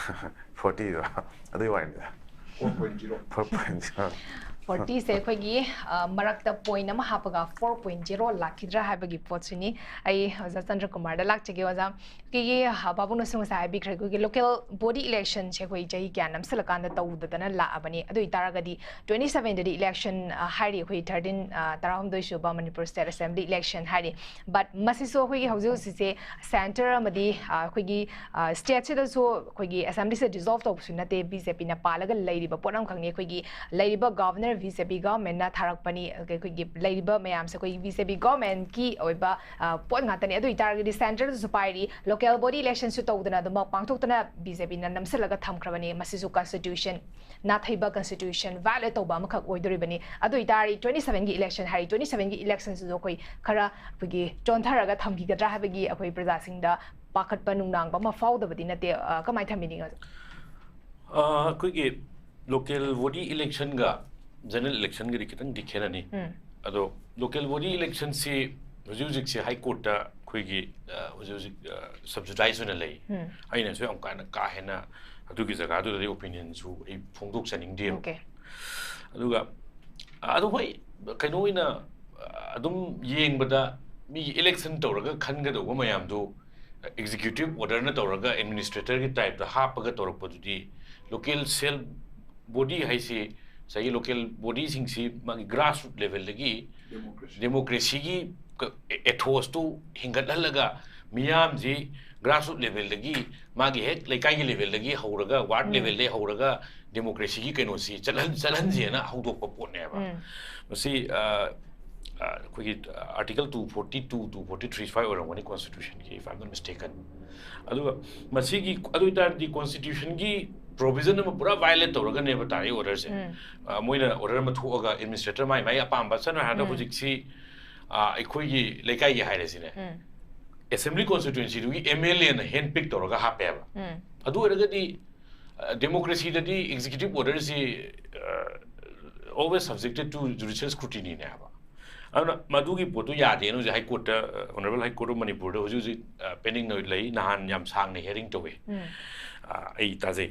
fortyꯗꯣ ꯑꯗꯨꯒꯤ ꯋꯥꯔꯤꯅꯤꯗ꯫ Four point zero. Four point zero. fortyꯁꯦ ꯑꯩꯈꯣꯏꯒꯤ ꯑ, ꯃꯔꯛꯇ point ꯑꯃ ꯍꯥꯞꯄꯒ four point zero ꯂꯥꯛꯈꯤꯗ꯭ꯔꯥ ꯍꯥꯏꯕꯒꯤ ꯄꯣꯠꯁꯤꯅꯤ꯫ ꯑꯩ ꯑꯣꯖꯥ ꯆꯟꯗ꯭ꯔꯀꯨꯃꯥꯔꯗ ꯂꯥꯛꯆꯒꯦ꯫ ꯑꯣꯖꯥ, ꯑꯩꯈꯣꯏꯒꯤ ꯑ, ꯄꯥꯕꯨꯡꯅꯁꯨ ꯉꯁꯥꯏ ꯍꯥꯏꯕꯤꯈ꯭ꯔꯦ, ꯑꯩꯈꯣꯏꯒꯤ local body electionꯁꯦ ꯑꯩꯈꯣꯏ ꯆꯍꯤ ꯀꯌꯥ ꯅꯝꯁꯤꯜꯂꯀꯥꯟꯗ ꯇꯧꯗꯗꯅ ꯂꯥꯛꯑꯕꯅꯤ꯫ ꯑꯗꯨ ꯑꯣꯏꯇꯥꯔꯒꯗꯤ twenty sevenꯗꯗꯤ election ꯑ, ꯍꯥꯏꯔꯤ, ꯑꯩꯈꯣꯏ thirteen ꯑ, ꯇꯔꯥꯍꯨꯝꯗꯣꯏ ꯁꯨꯕ Manipur State Assembly election ꯍꯥꯏꯔꯤ꯫ But ꯃꯁꯤꯁꯨ ꯑꯩꯈꯣꯏꯒꯤ ꯍꯧꯖꯤꯛ ꯍꯧꯖꯤꯛꯁꯦ ꯁꯦꯟꯇꯔ ꯑꯃꯗꯤ ꯑ, ꯑꯩꯈꯣꯏꯒꯤ ꯑ, ꯁ꯭ꯇꯦꯠꯁꯤꯗꯁꯨ ꯑꯩꯈꯣꯏꯒꯤ ꯑꯦꯁꯦꯝꯕ꯭ꯂꯤꯁꯦ ꯗꯤꯖꯣꯜꯕ ꯇꯧꯕꯁꯨ ꯅꯠꯇꯦ, ꯕꯤ ꯖꯦ ꯄꯤꯅ ꯄꯥꯜꯂꯒ ꯂꯩꯔꯤꯕ ꯄꯣꯠ ꯑꯃꯈꯛꯅꯤ꯫ ꯑꯩꯈꯣꯏꯒꯤ ꯂꯩꯔꯤꯕ ꯒꯚꯔꯅꯔ ꯕꯤ ꯖꯦ ꯄꯤ ꯒꯚꯔꯟꯃꯦꯟꯠꯅ ꯊꯥꯔꯛꯄꯅꯤ꯫ ꯑꯩꯈꯣꯏꯒꯤ ꯂꯩꯔꯤꯕ ꯃꯌꯥꯝꯁꯦ ꯑꯩꯈꯣꯏꯒꯤ ꯕꯤ ꯖꯦ ꯄꯤ ꯒꯚꯔꯟꯃꯦꯟꯠꯀꯤ ꯑꯣꯏꯕ ꯑ, ꯄꯣꯠ ꯉꯥꯛꯇꯅꯤ꯫ ꯑꯗꯨ ꯑꯣꯏꯇꯥꯔꯒꯗꯤ ꯁꯦꯟꯇꯔꯗꯁꯨ ꯄꯥꯏꯔꯤ, ꯂꯣꯀꯦꯜ ꯕꯣꯗꯤ ꯏꯂꯦꯛꯁꯟꯁꯨ ꯇꯧꯗꯅ ꯑꯗꯨꯃꯛ ꯄꯥꯡꯊꯣꯛꯇꯅ ꯕꯤ ꯖꯦ ꯄꯤꯅ ꯅꯝꯁꯤꯜꯂꯒ ꯊꯝꯈ꯭ꯔꯕꯅꯤ꯫ ꯃꯁꯤꯁꯨ ꯀꯟꯁꯇꯤꯇ꯭ꯌꯨꯁꯟ, ꯅꯥꯊꯩꯕ ꯀꯟꯁꯇꯤꯇ꯭ꯌꯨꯁꯟ ꯚꯥꯏꯑꯣꯂꯦꯠ ꯇꯧꯕ ꯑꯃꯈꯛ ꯑꯣꯏꯗꯣꯔꯤꯕꯅꯤ꯫ ꯑꯗꯨ ꯑꯣꯏꯇꯥꯔꯗꯤ twenty sevenꯒꯤ election ꯍꯥꯏꯔꯤ, twenty sevenꯒꯤ electionꯁꯤꯁꯨ ꯑꯩꯈꯣꯏ ꯈꯔ ꯑꯩꯈꯣꯏꯒꯤ ꯆꯣꯟꯊꯔꯒ ꯊꯝꯈꯤꯒꯗ꯭ꯔꯥ ꯍꯥꯏꯕꯒꯤ ꯑꯩꯈꯣꯏ ꯄ꯭ꯔꯖꯥꯁꯤꯡꯗ ꯄꯥꯈꯠꯄ ꯅꯨꯡꯅꯥꯡꯕ ꯑꯃ ꯐꯥꯎꯗꯕꯗꯤ ꯅꯠꯇꯦ꯫ ꯑ, ꯀꯃꯥꯏꯅ ꯊꯝꯕꯤꯅꯤꯡꯉꯤ? ꯑ, ꯑꯩꯈꯣꯏꯒꯤ ꯂꯣꯀꯦꯜ ꯕꯣꯗꯤ ꯏꯂꯦꯛꯁꯟꯒ ꯖꯦꯅꯔꯦꯜ ꯏꯂꯦꯛꯁꯟꯒꯗꯤ ꯈꯤꯇꯪꯗꯤ ꯈꯦꯠꯅꯅꯤ꯫ ꯎꯝ꯫ ꯑꯗꯣ ꯂꯣꯀꯦꯜ ꯕꯣꯗꯤ ꯏꯂꯦꯛꯁꯟꯁꯤ ꯍꯧꯖꯤꯛ ꯍꯧꯖꯤꯛꯁꯦ ꯍꯥꯏ ꯀꯣꯔꯠꯇ ꯑꯩꯈꯣꯏꯒꯤ, ꯑ, ꯍꯧꯖꯤꯛ ꯍꯧꯖꯤꯛ, ꯑ, ꯁꯕꯁꯤꯗꯥꯏꯁ ꯑꯣꯏꯅ ꯂꯩ꯫ ꯎꯝ꯫ ꯑꯩꯅꯁꯨ ꯌꯥꯝ ꯀꯥ ꯍꯦꯟꯅ, ꯀꯥ ꯍꯦꯟꯅ ꯑꯗꯨꯒꯤ ꯖꯒꯥꯗꯨꯗꯗꯤ ꯑꯣꯄꯤꯅꯤꯌꯟꯁꯨ ꯑꯩ ꯐꯣꯡꯗꯣꯛꯆꯅꯤꯡꯗꯦꯕ꯫ Okay. ꯑꯗꯨꯒ, ꯑ, ꯑꯗꯨ ꯍꯣꯏ, ꯀꯩꯅꯣ ꯑꯣꯏꯅ, ꯑ, ꯑꯗꯨꯝ ꯌꯦꯡꯕꯗ ꯃꯤꯒꯤ ꯏꯂꯦꯛꯁꯟ ꯇꯧꯔꯒ ꯈꯟꯒꯗꯧꯕ ꯃꯌꯥꯝꯗꯨ ꯑꯦꯛꯖꯤꯀ꯭ꯌꯨꯇꯤꯚ ꯑꯣꯔꯗꯔꯅ ꯇꯧꯔꯒ ꯑꯦꯗꯃꯤꯅꯤꯁꯇ꯭ꯔꯦꯇꯔꯒꯤ ꯇꯥꯏꯞꯇ ꯍꯥꯞꯄꯒ ꯇꯧꯔꯛꯄꯗꯨꯗꯤ ꯂꯣꯀꯦꯜ ꯁꯦꯜꯐ ꯕꯣꯗꯤ ꯍꯥꯏꯁꯤ ꯉꯁꯥꯏꯒꯤ ꯂꯣꯀꯦꯜ ꯕꯣꯗꯤꯁꯤꯡꯁꯤ ꯃꯥꯒꯤ ꯒ꯭ꯔꯥꯁꯔꯨꯠ ꯂꯦꯚꯦꯜꯗꯒꯤ Democracy. ꯗꯦꯃꯣꯀ꯭ꯔꯦꯁꯤꯒꯤ ꯀ-, ꯑꯦ-, ethosꯇꯨ ꯍꯤꯡꯒꯠꯍꯜꯂꯒ ꯃꯤꯌꯥꯝꯁꯤ ꯒ꯭ꯔꯥꯁꯔꯨꯠ ꯂꯦꯚꯦꯜꯗꯒꯤ ꯃꯥꯒꯤ ꯍꯦꯛ ꯂꯩꯀꯥꯏꯒꯤ ꯂꯦꯚꯦꯜꯗꯒꯤ ꯍꯧꯔꯒ ꯋꯥꯔꯗ ꯎꯝ꯫ ꯂꯦꯚꯦꯜꯗꯒꯤ ꯍꯧꯔꯒ ꯗꯦꯃꯣꯀ꯭ꯔꯦꯁꯤꯒꯤ ꯀꯩꯅꯣꯁꯤ ꯆꯠꯍꯟ-, ꯆꯠꯍꯟꯁꯦꯅ ꯍꯧꯗꯣꯛꯄ ꯄꯣꯠꯅꯦꯕ꯫ ꯎꯝ꯫ ꯃꯁꯤ, ꯑ, ꯑ, ꯑꯩꯈꯣꯏꯒꯤ Article two forty two, two forty three ꯁ꯭ꯋꯥꯏ ꯑꯣꯏꯔꯝꯒꯅꯤ constitutionꯒꯤ, if I'm not mistaken꯫ ꯑꯗꯨꯒ ꯃꯁꯤꯒꯤ, ꯑꯗꯨ ꯑꯣꯏꯇꯥꯔꯗꯤ constitutionꯒꯤ ꯄ꯭ꯔꯣꯚꯤꯖꯟ ꯑꯃ ꯄꯨꯔꯥ ꯚꯥꯏꯑꯣꯂꯦꯠ ꯇꯧꯔꯒꯅꯦꯕ ꯇꯥꯔꯛꯏ ꯑꯣꯔꯗꯔꯁꯦ꯫ ꯎꯝ. ꯑ, ꯃꯣꯏꯅ ꯑꯣꯔꯗꯔ ꯑꯃ ꯊꯣꯛꯑꯒ ꯑꯦꯗꯃꯤꯅꯤꯁꯇ꯭ꯔꯦꯇꯔ ꯃꯥꯏ ꯃꯥꯏ ꯑꯄꯥꯝꯕ, ꯁꯝꯅ ꯍꯥꯏꯔꯕꯗ ꯎꯝ. ꯍꯧꯖꯤꯛꯁꯤ, ꯑ, ꯑꯩꯈꯣꯏꯒꯤ ꯂꯩꯀꯥꯏꯒꯤ ꯍꯥꯏꯔꯁꯤꯅꯦ, ꯎꯝ. ꯑꯦꯁꯦꯝꯕ꯭ꯂꯤ ꯀꯣꯟꯁꯇꯤꯇ꯭ꯌꯨꯑꯦꯟꯁꯤꯗꯨꯒꯤ ꯑꯦꯝ ꯑꯦꯜ ꯑꯦꯅ ꯍꯦꯟ ꯄꯤꯛ ꯇꯧꯔꯒ ꯍꯥꯞꯄꯦꯕ꯫ ꯎꯝ. ꯑꯗꯨ ꯑꯣꯏꯔꯒꯗꯤ, ꯑ, ꯗꯦꯃꯣꯀ꯭ꯔꯦꯁꯤꯗꯗꯤ executive ꯑꯣꯔꯗꯔꯁꯤ always subjected to judicial scrutiny ꯅꯦ ꯍꯥꯏꯕ꯫ ꯑꯗꯨꯅ ꯃꯗꯨꯒꯤ ꯄꯣꯠꯇꯨ ꯌꯥꯗꯦꯅ ꯍꯧꯖꯤꯛ ꯍꯥꯏ ꯀꯣꯔꯠꯇ, ꯑ, ꯑꯣꯅꯔꯦꯕꯜ ꯍꯥꯏ ꯀꯣꯔꯠ ꯑꯣꯐ ꯃꯅꯤꯄꯨꯔꯗ ꯍꯧꯖꯤꯛ ꯍꯧꯖꯤꯛ, ꯑ, ꯄꯦꯟꯗꯤꯡ ꯂꯩ, ꯅꯍꯥꯟ ꯌꯥꯝ ꯁꯥꯡꯅ ꯍꯤꯌꯔꯤꯡ ꯇꯧꯋꯦ꯫ ꯎꯝ. ꯑ, ꯑꯩ ꯇꯥꯖꯩ꯫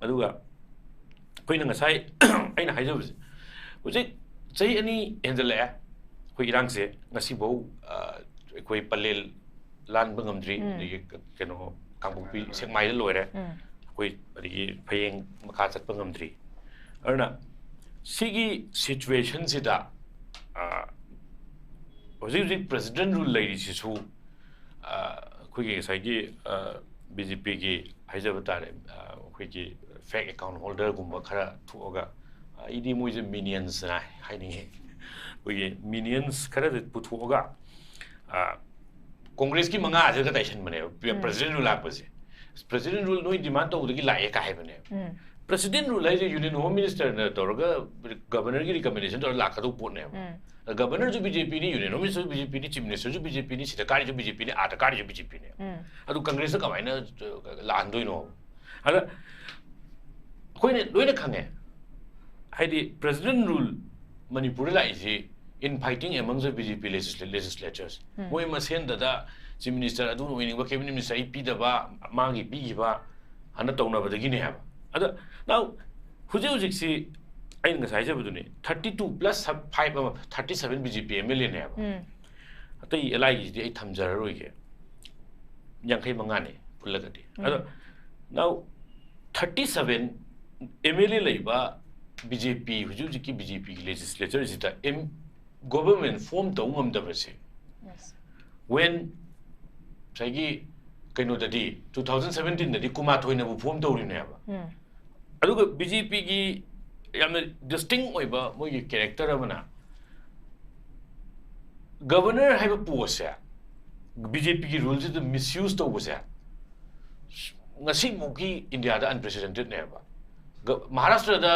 ꯑꯗꯨꯒ ꯑꯩꯈꯣꯏꯅ ꯉꯁꯥꯏ ꯑꯩꯅ ꯍꯥꯏꯖꯕꯁꯦ, ꯍꯧꯖꯤꯛ ꯆꯍꯤ ꯑꯅꯤ ꯍꯦꯟꯖꯜꯂꯛꯑꯦ ꯑꯩꯈꯣꯏ ꯏꯔꯥꯡꯁꯦ, ꯉꯁꯤꯐꯥꯎ, ꯑ, ꯑꯩꯈꯣꯏ ꯄꯂꯦꯜ ꯂꯥꯟꯕ ꯉꯝꯗ꯭ꯔꯤ, ꯎꯝ. ꯑꯗꯒꯤ ꯀꯩꯅꯣ ꯀꯥꯡꯄꯣꯛꯄꯤ ꯁꯦꯛꯃꯥꯏꯗ ꯂꯣꯏꯔꯦ, ꯎꯝ. ꯑꯩꯈꯣꯏ ꯑꯗꯒꯤ ꯐꯌꯦꯡ ꯃꯈꯥ ꯆꯠꯄ ꯉꯝꯗ꯭ꯔꯤ꯫ ꯑꯗꯨꯅ ꯁꯤꯒꯤ ꯁꯤꯆꯨꯋꯦꯁꯟꯁꯤꯗ, ꯑ, ꯍꯧꯖꯤꯛ ꯍꯧꯖꯤꯛ ꯄ꯭ꯔꯦꯁꯤꯗꯦꯟ ꯔꯨꯜ ꯂꯩꯔꯤꯁꯤꯁꯨ, ꯑ, ꯑꯩꯈꯣꯏꯒꯤ ꯉꯁꯥꯏꯒꯤ, ꯑ, ꯕꯤ ꯖꯦ ꯄꯤꯒꯤ ꯍꯥꯏꯖꯕ ꯇꯥꯔꯦ, ꯑ, ꯑꯩꯈꯣꯏꯒꯤ ꯐꯦꯛ ꯑꯦꯀꯥꯎꯟ ꯍꯣꯜꯗꯔꯒꯨꯝꯕ ꯈꯔ ꯊꯣꯛꯑꯒ, ꯑ, ꯑꯩꯗꯤ ꯃꯣꯏꯁꯦ ꯃꯤꯅꯤꯌꯟꯁꯅ ꯍꯥꯏꯅꯤꯡꯉꯤ꯫ ꯑꯩꯈꯣꯏꯒꯤ ꯃꯤꯅꯤꯌꯟꯁ ꯈꯔꯗ ꯄꯨꯊꯣꯛꯑꯒ, ꯑ, ꯀꯣꯡꯒ꯭ꯔꯦꯁꯀꯤ ꯃꯉꯥꯁꯤꯒ ꯇꯥꯏꯁꯟꯕꯅꯦꯕ, ꯄ꯭ꯔ- ꯎꯝ. ꯄ꯭ꯔꯦꯁꯤꯗꯦꯟ ꯔꯨꯜ ꯂꯥꯛꯄꯁꯦ꯫ ꯄ꯭ꯔꯦꯁꯤꯗꯦꯟ ꯔꯨꯜ ꯅꯣꯏ ꯗꯤꯃꯥꯟ ꯇꯧꯕꯗꯒꯤ ꯂꯥꯛꯑꯦ ꯀꯥꯏ ꯍꯥꯏꯕꯅꯦꯕ꯫ ꯎꯝ. ꯄ꯭ꯔꯦꯁꯤꯗꯦꯟ ꯔꯨꯜ ꯍꯥꯏꯁꯦ ꯌꯨꯅꯤꯌꯟ ꯍꯣꯝ ꯃꯤꯅꯤꯁꯇꯔꯅ ꯇꯧꯔꯒ ꯒꯕꯔꯅꯔꯒꯤ ꯔꯤꯀꯃꯦꯟꯗꯦꯁꯟ ꯇꯧꯔꯒ ꯂꯥꯛꯀꯗꯧꯕ ꯄꯣꯠꯅꯦꯕ꯫ ꯎꯝ. ꯒꯕꯔꯅꯔꯁꯨ ꯕꯤ ꯖꯦ ꯄꯤꯅꯤ, ꯌꯨꯅꯤꯌꯟ ꯍꯣꯝ ꯃꯤꯅꯤꯁꯇꯔꯁꯨ ꯕꯤ ꯖꯦ ꯄꯤꯅꯤ, ꯆꯤꯐ ꯃꯤꯅꯤꯁꯇꯔꯁꯨ ꯕꯤ ꯖꯦ ꯄꯤꯅꯤ, ꯁꯤꯗ ꯀꯥꯔꯤꯁꯨ ꯕꯤ ꯖꯦ ꯄꯤꯅꯤ, ꯑꯥꯗ ꯀꯥꯔꯤꯁꯨ ꯕꯤ ꯖꯦ ꯄꯤꯅꯤ꯫ ꯎꯝ. ꯑꯗꯨ ꯀꯪꯒ꯭ꯔꯦꯁꯇ ꯀꯃꯥꯏꯅ, ꯑ, ꯂꯥꯛꯍꯟꯗꯣꯏꯅꯣ? ꯑꯗ ꯑꯩꯈꯣꯏꯅ ꯂꯣꯏꯅ ꯈꯪꯉꯦ, ꯍꯥꯏꯗꯤ ꯄ꯭ꯔꯦꯁꯤꯗꯦꯟ ꯔꯨꯜ ꯃꯅꯤꯄꯨꯔꯗ ꯂꯥꯛꯏꯁꯤ in fighting among the B J P legisla- legislatures. ꯎꯝ. ꯃꯣꯏ ꯃꯁꯦꯟꯗꯗ ꯆꯤꯐ ꯃꯤꯅꯤꯁꯇꯔ ꯑꯗꯨ ꯑꯣꯏꯅꯤꯡꯕ, ꯀꯦꯕꯤꯅꯦꯠ ꯃꯤꯅꯤꯁꯇꯔ ꯑꯩ ꯄꯤꯗꯕ, ꯃꯥꯒꯤ ꯄꯤꯈꯤꯕ ꯍꯥꯟꯅ ꯇꯧꯅꯕꯗꯒꯤꯅꯦ ꯍꯥꯏꯕ꯫ ꯑꯗ now ꯍꯧꯖꯤꯛ ꯍꯧꯖꯤꯛꯁꯤ ꯑꯩꯅ ꯉꯁꯥꯏ ꯍꯥꯏꯖꯕꯗꯨꯅꯤ, thirty two plus five ꯑꯃ, thirty seven B J P M L A ꯅꯦ ꯍꯥꯏꯕ꯫ ꯎꯝ. ꯑꯇꯩ ꯑꯦꯜ ꯑꯥꯏꯒꯤꯁꯤꯗꯤ ꯑꯩ ꯊꯝꯖꯔꯔꯣꯏꯒꯦ, ꯌꯥꯡꯈꯩ ꯃꯉꯥꯅꯤ ꯄꯨꯜꯂꯒꯗꯤ꯫ ꯎꯝ. ꯑꯗꯣ now thirty seven M L A ꯂꯩꯕ B J P, ꯍꯧꯖꯤꯛ ꯍꯧꯖꯤꯛꯀꯤ B J P ꯒꯤ ꯂꯦꯖꯤꯁꯂꯦꯆꯔꯁꯤꯗ ꯑꯦꯝ ꯒꯣꯕꯔꯃꯦꯟ ꯐꯣꯝ ꯇꯧ ꯉꯝꯗꯕꯁꯦ, Yes. when ꯉꯁꯥꯏꯒꯤ ꯀꯩꯅꯣꯗꯗꯤ, two thousand seventeen ꯗꯗꯤ ꯀꯨꯟꯃꯥꯊꯣꯏꯅꯕꯨ ꯐꯣꯝ ꯇꯧꯔꯤꯅꯦꯕ꯫ ꯎꯝ. ꯑꯗꯨꯒ B J P ꯒꯤ ꯌꯥꯝꯅ ꯗꯤꯁꯇꯤꯡ ꯑꯣꯏꯕ ꯃꯣꯏꯒꯤ ꯀꯦꯔꯦꯛꯇꯔ ꯑꯃꯅ, ꯒꯕꯔꯅꯔ ꯍꯥꯏꯕ ꯄꯣꯁꯁꯦ B J P ꯒꯤ ꯔꯨꯜꯁꯤꯗ ꯃꯤꯁꯌꯨꯁ ꯇꯧꯕꯁꯦ ꯉꯁꯤꯃꯨꯛꯀꯤ ꯏꯟꯗꯤꯌꯥꯗ ꯑꯟꯄ꯭ꯔꯦꯁꯤꯗꯦꯟꯇꯦꯠꯅꯦꯕ꯫ ꯒ- ꯃꯍꯥꯔꯥꯁꯇ꯭ꯔꯗ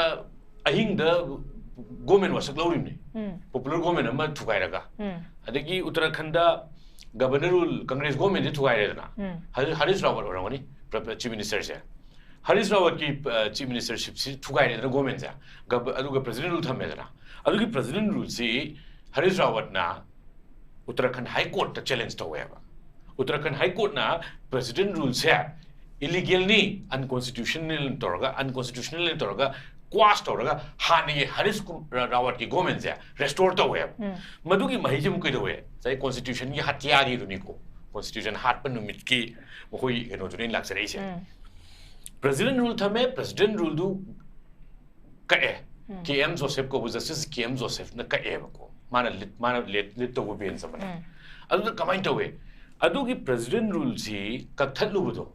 ꯑꯍꯤꯡꯗ ꯒꯣꯃꯦꯟ ꯋꯥꯁꯛ ꯂꯧꯔꯤꯕꯅꯤ꯫ ꯎꯝ. ꯄꯣꯄꯨꯂꯔ ꯒꯣꯃꯦꯟ ꯑꯃ ꯊꯨꯒꯥꯏꯔꯒ꯫ ꯎꯝ. ꯑꯗꯒꯤ ꯎꯠꯇꯔꯥꯈꯟꯗ ꯒꯕꯔꯅꯔ ꯔꯨꯜ, ꯀꯪꯒ꯭ꯔꯦꯁ ꯒꯣꯃꯦꯟꯁꯦ ꯊꯨꯒꯥꯏꯔꯦꯗꯅ꯫ ꯎꯝ. ꯍꯔꯤ- ꯍꯔꯤꯁ ꯔꯥꯋꯠ ꯑꯣꯏꯔꯝꯒꯅꯤ ꯆꯤꯐ ꯃꯤꯅꯤꯁꯇꯔꯁꯦ꯫ ꯍꯔꯤꯁ ꯔꯥꯋꯠꯀꯤ ꯆꯤꯐ ꯃꯤꯅꯤꯁꯇꯔꯁꯤꯞꯁꯤ ꯊꯨꯒꯥꯏꯔꯦꯗꯅ ꯒꯣꯃꯦꯟꯁꯦ꯫ ꯒꯕ- ꯑꯗꯨꯒ ꯄ꯭ꯔꯦꯁꯤꯗꯦꯟ ꯔꯨꯜ ꯊꯝꯃꯦꯗꯅ꯫ ꯑꯗꯨꯒꯤ ꯄ꯭ꯔꯦꯁꯤꯗꯦꯟ ꯔꯨꯜꯁꯤ ꯍꯔꯤꯁ ꯔꯥꯋꯠꯅ ꯎꯠꯇꯔꯥꯈꯟ ꯍꯥꯏ ꯀꯣꯔꯠꯇ ꯆꯦꯂꯦꯟꯖ ꯇꯧꯋꯦꯕ꯫ ꯎꯠꯇꯔꯥꯈꯟ ꯍꯥꯏ ꯀꯣꯔꯠꯅ ꯄ꯭ꯔꯦꯁꯤꯗꯦꯟ ꯔꯨꯜꯁꯦ ꯏꯂꯤꯒꯦꯜꯅꯤ, ꯑꯟꯀꯣꯟꯁꯇꯤꯇ꯭ꯌꯨꯁꯅꯦꯜ ꯇꯧꯔꯒ, ꯑꯟꯀꯣꯟꯁꯇꯤꯇ꯭ꯌꯨꯁꯅꯦꯜ ꯇꯧꯔꯒ, ꯀ꯭ꯋꯥꯁ ꯇꯧꯔꯒ ꯍꯥꯟꯅꯒꯤ ꯍꯔꯤꯁ ꯀꯨ- ꯔꯥ- ꯔꯥꯋꯠꯀꯤ ꯒꯣꯃꯦꯟꯁꯦ ꯔꯦꯁꯇꯣꯔ ꯇꯧꯋꯦꯕ꯫ ꯎꯝ. ꯃꯗꯨꯒꯤ ꯃꯍꯩꯁꯦ ꯑꯃꯨꯛ ꯀꯩꯗꯧꯋꯦ? ꯉꯁꯥꯏ ꯀꯣꯟꯁꯇꯤꯇ꯭ꯌꯨꯁꯟꯒꯤ ꯍꯠꯌꯥꯔꯤꯗꯨꯅꯤꯀꯣ, ꯀꯣꯟꯁꯇꯤꯇ꯭ꯌꯨꯁꯟ ꯍꯥꯠꯄ ꯅꯨꯃꯤꯠꯀꯤ ꯃꯈꯣꯏ ꯀꯩꯅꯣꯗꯨꯅ ꯂꯥꯛꯆꯔꯛꯏꯁꯦ꯫ ꯎꯝ. ꯄ꯭ꯔꯦꯁꯤꯗꯦꯟ ꯔꯨꯜ ꯊꯝꯃꯦ, ꯄ꯭ꯔꯦꯁꯤꯗꯦꯟ ꯔꯨꯜꯗꯨ ꯀꯛꯑꯦ꯫ ꯎꯝ. ꯀꯦ ꯑꯦꯝ ꯖꯣꯁꯦꯐ ꯀꯧꯕ ꯖꯁꯇꯤꯁ ꯀꯦ ꯑꯦꯝ ꯖꯣꯁꯦꯐꯅ ꯀꯛꯑꯦꯕꯀꯣ꯫ ꯃꯥꯅ ꯂꯤꯠ ꯃꯥꯅ ꯂꯤꯠ ꯂꯤꯠ ꯇꯧꯕ ꯕꯦꯟꯁ ꯑꯃꯅ꯫ ꯎꯝ. ꯑꯗꯨꯗ ꯀꯃꯥꯏꯅ ꯇꯧꯋꯦ? ꯑꯗꯨꯒꯤ ꯄ꯭ꯔꯦꯁꯤꯗꯦꯟ ꯔꯨꯜꯁꯤ ꯀꯛꯊꯠꯂꯨꯕꯗꯣ,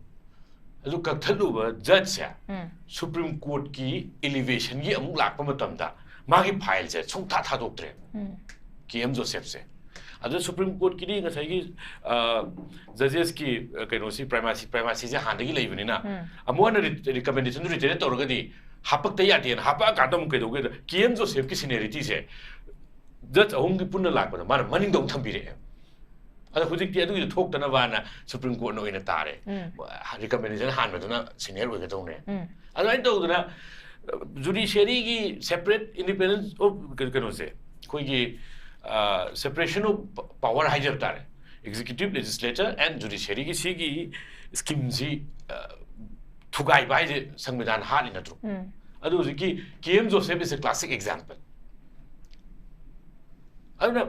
ꯑꯗꯨ ꯀꯛꯊꯠꯂꯨꯕ ꯖꯖꯁꯦ ꯎꯝ. ꯁꯨꯄ꯭ꯔꯤꯝ ꯀꯣꯔꯠꯀꯤ ꯏꯂꯤꯚꯦꯁꯟꯒꯤ ꯑꯃꯨꯛ ꯂꯥꯛꯄ ꯃꯇꯝꯗ ꯃꯥꯒꯤ ꯐꯥꯏꯜꯁꯦ ꯁꯨꯡꯊꯥ ꯊꯥꯗꯣꯛꯇ꯭ꯔꯦ꯫ ꯎꯝ. ꯀꯦ ꯑꯦꯝ ꯖꯣꯁꯦꯐꯁꯦ꯫ ꯑꯗꯨ ꯁꯨꯄ꯭ꯔꯤꯝ ꯀꯣꯔꯠꯀꯤꯗꯤ ꯉꯁꯥꯏꯒꯤ ꯖꯖꯦꯁꯀꯤ ꯀꯩꯅꯣꯁꯤ, ꯄ꯭ꯔꯥꯏꯃꯥꯁꯤ ꯄ꯭ꯔꯥꯏꯃꯥꯁꯤꯁꯦ ꯍꯥꯟꯅꯗꯒꯤ ꯂꯩꯕꯅꯤꯅ ꯎꯝ. ꯑꯃꯨꯛ ꯍꯟꯅ ꯔꯤꯀꯃꯦꯟꯗꯦꯁꯟꯗꯨ ꯔꯤꯇꯦꯟ ꯇꯧꯔꯒꯗꯤ ꯍꯥꯄꯛꯇ ꯌꯥꯗꯦꯅ ꯍꯥꯄꯛꯑꯀꯥꯟꯗ ꯑꯃꯨꯛ ꯀꯩꯗꯧꯒꯦꯗ ꯀꯦ ꯑꯦꯝ ꯖꯣꯁꯦꯐꯀꯤ ꯁꯤꯅꯤꯌꯔꯤꯇꯤꯁꯦ ꯖꯖ ꯑꯍꯨꯝꯒꯤ ꯄꯨꯟꯅ ꯂꯥꯛꯄꯗ ꯃꯥꯅ ꯃꯅꯤꯡꯗ ꯑꯃꯨꯛ ꯊꯝꯕꯤꯔꯛꯑꯦ꯫ ꯑꯗꯣ ꯍꯧꯖꯤꯛꯇꯤ ꯑꯗꯨꯒꯤꯗꯣ ꯊꯣꯛꯇꯅꯕꯅ ꯁꯨꯄ꯭ꯔꯤꯝ ꯀꯣꯔꯠꯅ ꯑꯣꯏꯅ ꯇꯥꯔꯦ꯫ ꯎꯝ. ꯔꯤꯀꯃꯦꯟꯗꯦꯁꯟ ꯍꯥꯟꯕꯗꯨꯅ ꯁꯤꯅꯤꯌꯔ ꯑꯣꯏꯒꯗꯧꯅꯦ꯫ ꯎꯝ. ꯑꯗꯨꯃꯥꯏꯅ ꯇꯧꯗꯅ ꯖꯨꯗꯤꯁꯤꯌꯔꯤꯒꯤ ꯁꯦꯄꯔꯦꯠ ꯏꯟꯗꯤꯄꯦꯟꯗꯦꯟꯁ ꯑꯣꯐ ꯀꯩꯅꯣꯁꯦ, ꯑꯩꯈꯣꯏꯒꯤ ꯁꯦꯄꯔꯦꯁꯟ ꯑꯣꯐ ꯄꯥꯋꯔ ꯍꯥꯏꯖꯕ ꯇꯥꯔꯦ, executive, legislature and judiciaryꯒꯤ ꯁꯤꯒꯤ ꯁ꯭ꯀꯤꯝꯁꯤ ꯊꯨꯒꯥꯏꯕ ꯍꯥꯏꯁꯦ ꯁꯪꯕꯤꯙꯥꯟ ꯍꯥꯠꯂꯤ ꯅꯠꯇ꯭ꯔꯣ? ꯎꯝ. ꯑꯗꯨ ꯍꯧꯖꯤꯛꯀꯤ K M Joseph is a classic example꯫ ꯑꯗꯨꯅ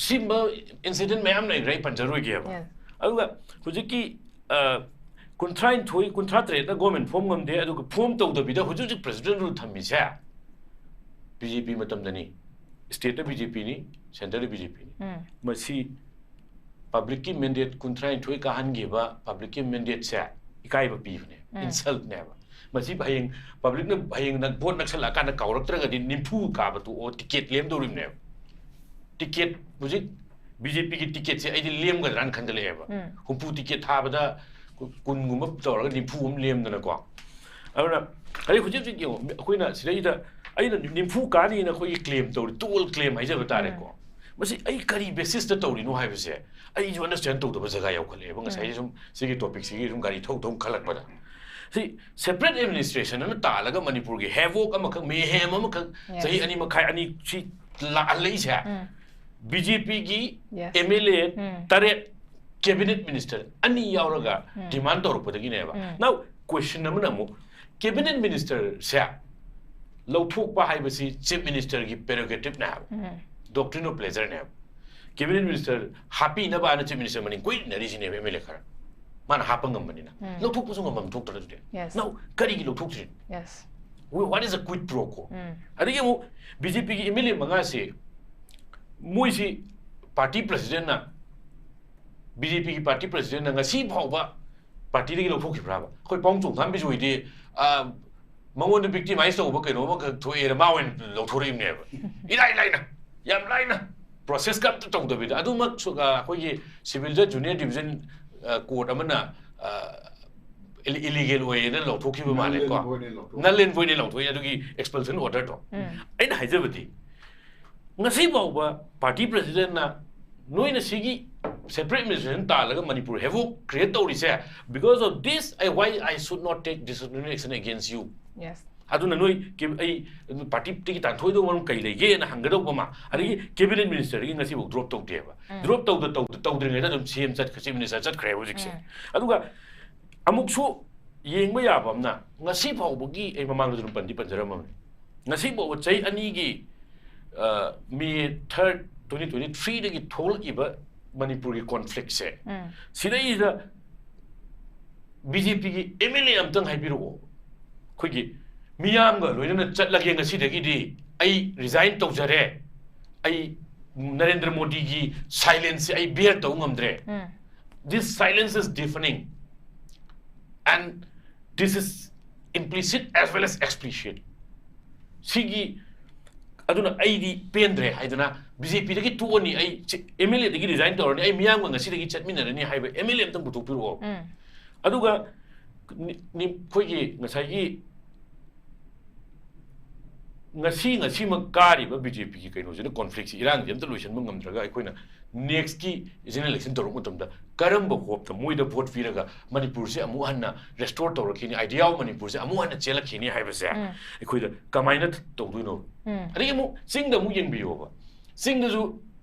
ꯁꯤꯒꯨꯝꯕ ꯏꯟꯁꯤꯗꯦꯟ ꯃꯌꯥꯝ ꯂꯩꯈ꯭ꯔꯦ, ꯑꯩ ꯄꯟꯖꯔꯣꯏꯒꯦꯕ꯫ Yes. ꯑꯗꯨꯒ ꯍꯧꯖꯤꯛꯀꯤ ꯀꯨꯟꯊ꯭ꯔꯥ ꯅꯤꯊꯣꯏ ꯀꯨꯟꯊ꯭ꯔꯥ ꯇꯔꯦꯠꯅ ꯒꯣꯔꯃꯦꯟ ꯐꯣꯝ ꯉꯝꯗꯦ, ꯑꯗꯨꯒ ꯐꯣꯝ ꯇꯧꯗꯕꯤꯗ ꯍꯧꯖꯤꯛ ꯍꯧꯖꯤꯛ ꯄ꯭ꯔꯦꯁꯤꯗꯦꯟ ꯔꯨꯜ ꯊꯝꯃꯤꯁꯦ ꯕꯤ ꯖꯦ ꯄꯤ ꯃꯇꯝꯗꯅꯤ꯫ ꯁ꯭ꯇꯦꯠꯇ ꯕꯤ ꯖꯦ ꯄꯤꯅꯤ, ꯁꯦꯟꯇꯔꯗ ꯕꯤ ꯖꯦ ꯄꯤꯅꯤ꯫ ꯎꯝ. ꯃꯁꯤ ꯄꯕ꯭ꯂꯤꯛꯀꯤ ꯃꯦꯟꯗꯦꯠ ꯀꯨꯟꯊ꯭ꯔꯥ ꯅꯤꯊꯣꯏ ꯀꯥꯍꯟꯈꯤꯕ ꯄꯕ꯭ꯂꯤꯛꯀꯤ ꯃꯦꯟꯗꯦꯠꯁꯦ ꯏꯀꯥꯏꯕ ꯄꯤꯕꯅꯦ, ꯎꯝ. ꯏꯟꯁꯜꯠꯅꯦꯕ꯫ ꯃꯁꯤ ꯍꯌꯦꯡ ꯄꯕ꯭ꯂꯤꯛꯅ ꯍꯌꯦꯡ ꯅꯪ ꯚꯣꯠ ꯅꯛꯁꯜꯂꯛꯑꯀꯥꯟꯗ ꯀꯥꯎꯔꯛꯇ꯭ꯔꯒꯗꯤ ꯅꯤꯝꯐꯨ ꯀꯥꯕ ꯇꯣꯛꯑꯣ, ꯇꯤꯀꯦꯠ ꯂꯦꯝꯗꯧꯔꯤꯕꯅꯦꯕ꯫ ꯇꯤꯀꯦꯠ ꯍꯧꯖꯤꯛ ꯕꯤ ꯖꯦ ꯄꯤꯒꯤ ꯇꯤꯀꯦꯠꯁꯦ ꯑꯩꯗꯤ ꯂꯦꯝꯒꯗ꯭ꯔꯥꯅ ꯈꯟꯖꯜꯂꯛꯑꯦꯕ꯫ ꯎꯝ. ꯍꯨꯝꯐꯨ ꯇꯤꯀꯦꯠ ꯊꯥꯕꯗ ꯀꯨꯟꯒꯨꯝꯕ ꯇꯧꯔꯒ ꯅꯤꯐꯨ ꯑꯃ ꯂꯦꯝꯗꯅꯀꯣ꯫ ꯑꯗꯨꯅ ꯑꯩ ꯍꯧꯖꯤꯛ ꯍꯧꯖꯤꯛ ꯌꯦꯡꯉꯣ, ꯑꯩꯈꯣꯏꯅ ꯁꯤꯗꯩꯗ ꯑꯩꯅ ꯅꯤꯐꯨ ꯀꯥꯅꯤꯅ ꯑꯩꯈꯣꯏꯒꯤ ꯀ꯭ꯂꯦꯝ ꯇꯧꯔꯤ, ꯇꯣꯜ ꯀ꯭ꯂꯦꯝ ꯍꯥꯏꯖꯕ ꯇꯥꯔꯦꯀꯣ꯫ ꯃꯁꯤ ꯑꯩ ꯀꯔꯤ ꯕꯦꯁꯤꯁꯇ ꯇꯧꯔꯤꯅꯣ ꯍꯥꯏꯕꯁꯦ ꯑꯩꯁꯨ ꯑꯟꯗꯔꯁꯇꯦꯟ ꯇꯧꯗꯕ ꯖꯒꯥ ꯌꯥꯎꯈꯠꯂꯛꯑꯦꯕ꯫ ꯉꯁꯥꯏ ꯁꯨꯝ ꯁꯤꯒꯤ ꯇꯣꯄꯤꯛꯁꯤꯒꯤ ꯁꯨꯝ ꯒꯥꯔꯤ ꯊꯧ ꯊꯧ ꯈꯜꯂꯛꯄꯗ, ꯁꯤ ꯁꯦꯄꯔꯦꯠ ꯑꯦꯗꯃꯤꯅꯤꯁꯇ꯭ꯔꯦꯁꯟ ꯑꯃ ꯇꯥꯜꯂꯒ ꯃꯅꯤꯄꯨꯔꯒꯤ ꯍꯦꯕꯣꯛ ꯑꯃꯈꯛ, ꯃꯦꯍꯦꯝ ꯑꯃꯈꯛ, Yes. ꯆꯍꯤ ꯑꯅꯤ ꯃꯈꯥꯏ ꯑꯅꯤ ꯁꯤ ꯂꯥꯛꯍꯜꯂꯛꯏꯁꯦ, ꯎꯝ. ꯕꯤ ꯖꯦ ꯄꯤꯒꯤ Yes. ꯑꯦꯝ ꯑꯦꯜ ꯑꯦ ꯎꯝ. ꯇꯔꯦꯠ, ꯀꯦꯕꯤꯅꯦꯠ ꯃꯤꯅꯤꯁꯇꯔ ꯑꯅꯤ ꯌꯥꯎꯔꯒ ꯎꯝ. ꯗꯤꯃꯥꯟ ꯇꯧꯔꯛꯄꯗꯒꯤꯅꯦꯕ꯫ ꯎꯝ. Now, ꯀꯣꯏꯁꯟ ꯑꯃꯅ ꯑꯃꯨꯛ, ꯀꯦꯕꯤꯅꯦꯠ ꯃꯤꯅꯤꯁꯇꯔꯁꯦ ꯂꯧꯊꯣꯛꯄ ꯍꯥꯏꯕꯁꯤ ꯆꯤꯐ ꯃꯤꯅꯤꯁꯇꯔꯒꯤ ꯄ꯭ꯔꯦꯔꯣꯒꯦꯇꯤꯞꯅꯦ ꯍꯥꯏꯕ, ꯎꯝ. ꯗꯣꯛꯇ꯭ꯔꯤꯟ ꯑꯣꯐ ꯄ꯭ꯂꯦꯖꯔꯅꯦ ꯍꯥꯏꯕ꯫ ꯀꯦꯕꯤꯅꯦꯠ ꯃꯤꯅꯤꯁꯇꯔ ꯍꯥꯞꯄꯤꯅꯕꯅ ꯆꯤꯐ ꯃꯤꯅꯤꯁꯇꯔ ꯃꯅꯤꯡ ꯀꯨꯏꯅ ꯏꯟꯅꯔꯤꯁꯤꯅꯦꯕ ꯑꯦꯝ ꯑꯦꯜ ꯑꯦ ꯈꯔ, ꯃꯥꯅ ꯍꯥꯞꯄ ꯉꯝꯕꯅꯤꯅ꯫ ꯎꯝ. ꯂꯧꯊꯣꯛꯄꯁꯨ ꯉꯝꯐꯝ ꯊꯣꯛꯇ꯭ꯔ ꯑꯗꯨꯗꯤ? Yes. Now, ꯀꯔꯤꯒꯤ ꯂꯧꯊꯣꯛꯇ꯭ꯔꯤꯅꯣ? Yes. What is a quid pro quo? ꯎꯝ. ꯑꯗꯒꯤ ꯑꯃꯨꯛ ꯕꯤ ꯖꯦ ꯄꯤꯒꯤ ꯑꯦꯝ ꯑꯦꯜ ꯑꯦ ꯃꯉꯥꯁꯤ ꯃꯣꯏꯁꯤ ꯄꯥꯔꯇꯤ ꯄ꯭ꯔꯁꯤꯗꯦꯟꯅ, ꯕꯤ ꯖꯦ ꯄꯤꯒꯤ ꯄꯥꯔꯇꯤ ꯄ꯭ꯔꯁꯤꯗꯦꯟꯅ ꯉꯁꯤ ꯐꯥꯎꯕ ꯄꯥꯔꯇꯤꯗꯒꯤ ꯂꯧꯊꯣꯛꯈꯤꯕ꯭ꯔꯥꯕ? ꯑꯩꯈꯣꯏ ꯄꯥꯎꯡ ꯆꯣꯡꯊꯥꯝꯕꯤꯁꯨ ꯍꯣꯏꯗꯤ, ꯑ, ꯃꯉꯣꯟꯗ ꯕꯤꯛꯇꯤꯃꯥꯏꯁ ꯇꯧꯕ ꯀꯩꯅꯣ ꯑꯃꯈꯛ ꯊꯣꯛꯑꯦꯅ ꯃꯥ ꯑꯣꯏꯅ ꯂꯧꯊꯣꯔꯛꯏꯕꯅꯦꯕ꯫ ꯏꯔꯥꯏ ꯂꯥꯏꯅ, ꯌꯥꯝ ꯂꯥꯏꯅ, ꯄ꯭ꯔꯣꯁꯦꯁꯀ ꯑꯝꯇ ꯇꯧꯗꯕꯤꯗ꯫ ꯑꯗꯨꯃꯛ ꯁꯨ-, ꯑ, ꯑꯩꯈꯣꯏꯒꯤ ꯁꯤꯚꯤꯜꯗ ꯖꯨꯅꯤꯌꯔ ꯗꯤꯕꯤꯖꯟ, ꯑ, ꯀꯣꯔꯠ ꯑꯃꯅ, ꯑ, ꯏꯂꯤꯒꯦꯜ ꯑꯣꯏꯌꯦꯅ ꯂꯧꯊꯣꯛꯈꯤꯕ ꯃꯥꯜꯂꯦꯀꯣ꯫ Null and void ꯑꯣꯏꯅ ꯂꯧꯊꯣꯛ- Null and void ꯑꯣꯏꯅ ꯂꯧꯊꯣꯛꯑꯦ ꯑꯗꯨꯒꯤ ꯑꯦꯛꯁꯄꯜꯁꯟ ꯑꯣꯔꯗꯔꯗꯣ꯫ ꯎꯝ. ꯑꯩꯅ ꯍꯥꯏꯖꯕꯗꯤ, ꯉꯁꯤ ꯐꯥꯎꯕ ꯄꯥꯔꯇꯤ ꯄ꯭ꯔꯁꯤꯗꯦꯟꯅ ꯅꯣꯏꯅ ꯁꯤꯒꯤ ꯁꯦꯄꯔꯦꯠ ꯑꯦꯗꯃꯤꯅꯤꯁꯇ꯭ꯔꯦꯁꯟ ꯇꯥꯜꯂꯒ ꯃꯅꯤꯄꯨꯔ ꯍꯦꯕꯣꯛ ꯀ꯭ꯔꯤꯌꯦꯠ ꯇꯧꯔꯤꯁꯦ, because of this, I, why I should not take disciplinary action against you? Yes. ꯑꯗꯨꯅ ꯅꯣꯏ ꯀꯦ-, ꯑꯩ ꯄꯥꯔꯇꯤꯗꯒꯤ ꯇꯥꯟꯊꯣꯛꯏꯗꯧꯕ ꯃꯔꯝ ꯀꯩ ꯂꯩꯒꯦꯅ ꯍꯪꯒꯗꯧꯕ ꯑꯃ, ꯑꯗꯒꯤ ꯀꯦꯕꯤꯅꯦꯠ ꯃꯤꯅꯤꯁꯇꯔꯗꯒꯤ ꯉꯁꯤꯐꯥꯎ ꯗ꯭ꯔꯣꯞ ꯇꯧꯗꯦꯕ꯫ ꯎꯝ. ꯗ꯭ꯔꯣꯞ ꯇꯧꯗ ꯇꯧꯗ ꯇꯧꯗ꯭ꯔꯤꯉꯩꯗ ꯑꯗꯨꯝ ꯁꯤ ꯑꯦꯝ ꯆꯠꯈ꯭ꯔꯦ, ꯆꯤꯐ ꯃꯤꯅꯤꯁꯇꯔ ꯆꯠꯈ꯭ꯔꯦꯕ ꯍꯧꯖꯤꯛꯁꯦ꯫ ꯎꯝ. ꯑꯗꯨꯒ ꯑꯃꯨꯛꯁꯨ ꯌꯦꯡꯕ ꯌꯥꯕ ꯑꯃꯅ, ꯉꯁꯤ ꯐꯥꯎꯕꯒꯤ, ꯑꯩ ꯃꯃꯥꯡꯗꯁꯨ ꯑꯗꯨꯝ ꯄꯟꯗꯤ ꯄꯟꯖꯔꯝꯃꯕꯅꯤ, ꯉꯁꯤ ꯐꯥꯎꯕ ꯆꯍꯤ ꯑꯅꯤꯒꯤ, ꯑ, ꯃꯦ ꯊꯥꯔꯠ, ꯇ꯭ꯋꯦꯟꯇꯤ ꯇ꯭ꯋꯦꯟꯇꯤ ꯊ꯭ꯔꯤꯗꯒꯤ ꯊꯣꯛꯂꯛꯏꯕ ꯃꯅꯤꯄꯨꯔꯒꯤ ꯀꯣꯟꯐ꯭ꯂꯤꯛꯁꯦ, ꯎꯝ. ꯁꯤꯗꯩꯁꯤꯗ ꯕꯤ ꯖꯦ ꯄꯤꯒꯤ ꯑꯦꯝ ꯑꯦꯜ ꯑꯦ ꯑꯝꯇꯪ ꯍꯥꯏꯕꯤꯔꯛꯑꯣ, ꯑꯩꯈꯣꯏꯒꯤ ꯃꯤꯌꯥꯝꯒ ꯂꯣꯏꯅꯅ ꯆꯠꯂꯒꯦ ꯉꯁꯤꯗꯒꯤꯗꯤ, ꯑꯩ ꯔꯤꯖꯥꯏꯟ ꯇꯧꯖꯔꯦ, ꯑꯩ ꯅꯔꯦꯟꯗ꯭ꯔ ꯃꯣꯗꯤꯒꯤ ꯁꯥꯏꯂꯦꯟꯁꯁꯦ ꯑꯩ ꯕꯤꯌꯔ ꯇꯧ ꯉꯝꯗ꯭ꯔꯦ꯫ ꯎꯝ. This silence is deafening and this is implicit as well as explicit. ꯁꯤꯒꯤ, ꯑꯗꯨꯅ ꯑꯩꯗꯤ ꯄꯦꯟꯗ꯭ꯔꯦ ꯍꯥꯏꯗꯅ ꯕꯤ ꯖꯦ ꯄꯤꯗꯒꯤ ꯇꯣꯛꯑꯅꯤ, ꯑꯩ ꯑꯦꯝ ꯑꯦꯜ ꯑꯦꯗꯒꯤ ꯔꯤꯖꯥꯏꯟ ꯇꯧꯔꯅꯤ, ꯑꯩ ꯃꯤꯌꯥꯝꯒ ꯉꯁꯤꯗꯒꯤ ꯆꯠꯃꯤꯟꯅꯔꯅꯤ ꯍꯥꯏꯕ ꯑꯦꯝ ꯑꯦꯜ ꯑꯦ ꯑꯝꯇꯪ ꯄꯨꯊꯣꯛꯄꯤꯔꯛꯑꯣ꯫ ꯎꯝ. ꯑꯗꯨꯒ ꯅꯤ- ꯅꯤ- ꯑꯩꯈꯣꯏꯒꯤ ꯉꯁꯥꯏꯒꯤ ꯉꯁꯤ ꯉꯁꯤꯃꯛ ꯀꯥꯔꯤꯕ ꯕꯤ ꯖꯦ ꯄꯤꯒꯤ ꯀꯩꯅꯣꯁꯤꯅ, ꯀꯣꯟꯐ꯭ꯂꯤꯛꯁꯤ, ꯏꯔꯥꯡꯁꯤ ꯑꯝꯇ ꯂꯣꯏꯁꯤꯟꯕ ꯉꯝꯗ꯭ꯔꯒ ꯑꯩꯈꯣꯏꯅ ꯅꯦꯛꯁꯀꯤ ꯖꯦꯅꯔꯦꯜ ꯏꯂꯦꯛꯁꯟ ꯇꯧꯔꯛꯄ ꯃꯇꯝꯗ ꯀꯔꯝꯕ ꯍꯣꯞꯇ ꯃꯣꯏꯗ ꯚꯣꯠ ꯄꯤꯔꯒ ꯃꯅꯤꯄꯨꯔꯁꯦ ꯑꯃꯨꯛ ꯍꯟꯅ ꯔꯦꯁꯇꯣꯔ ꯇꯧꯔꯛꯈꯤꯅꯤ, ꯑꯥꯏꯗꯤꯌꯥ ꯑꯣꯐ ꯃꯅꯤꯄꯨꯔꯁꯦ ꯑꯃꯨꯛ ꯍꯟꯅ ꯆꯦꯜꯂꯛꯈꯤꯅꯤ ꯍꯥꯏꯕꯁꯦ ꯎꯝ. ꯑꯩꯈꯣꯏꯗ ꯀꯃꯥꯏꯅ ꯇꯧꯗꯣꯏꯅꯣ? ꯎꯝ. ꯑꯗꯒꯤ ꯑꯃꯨꯛ ꯆꯤꯡꯗ ꯑꯃꯨꯛ ꯌꯦꯡꯕꯤꯌꯣꯕ, ꯆꯤꯡꯗꯁꯨ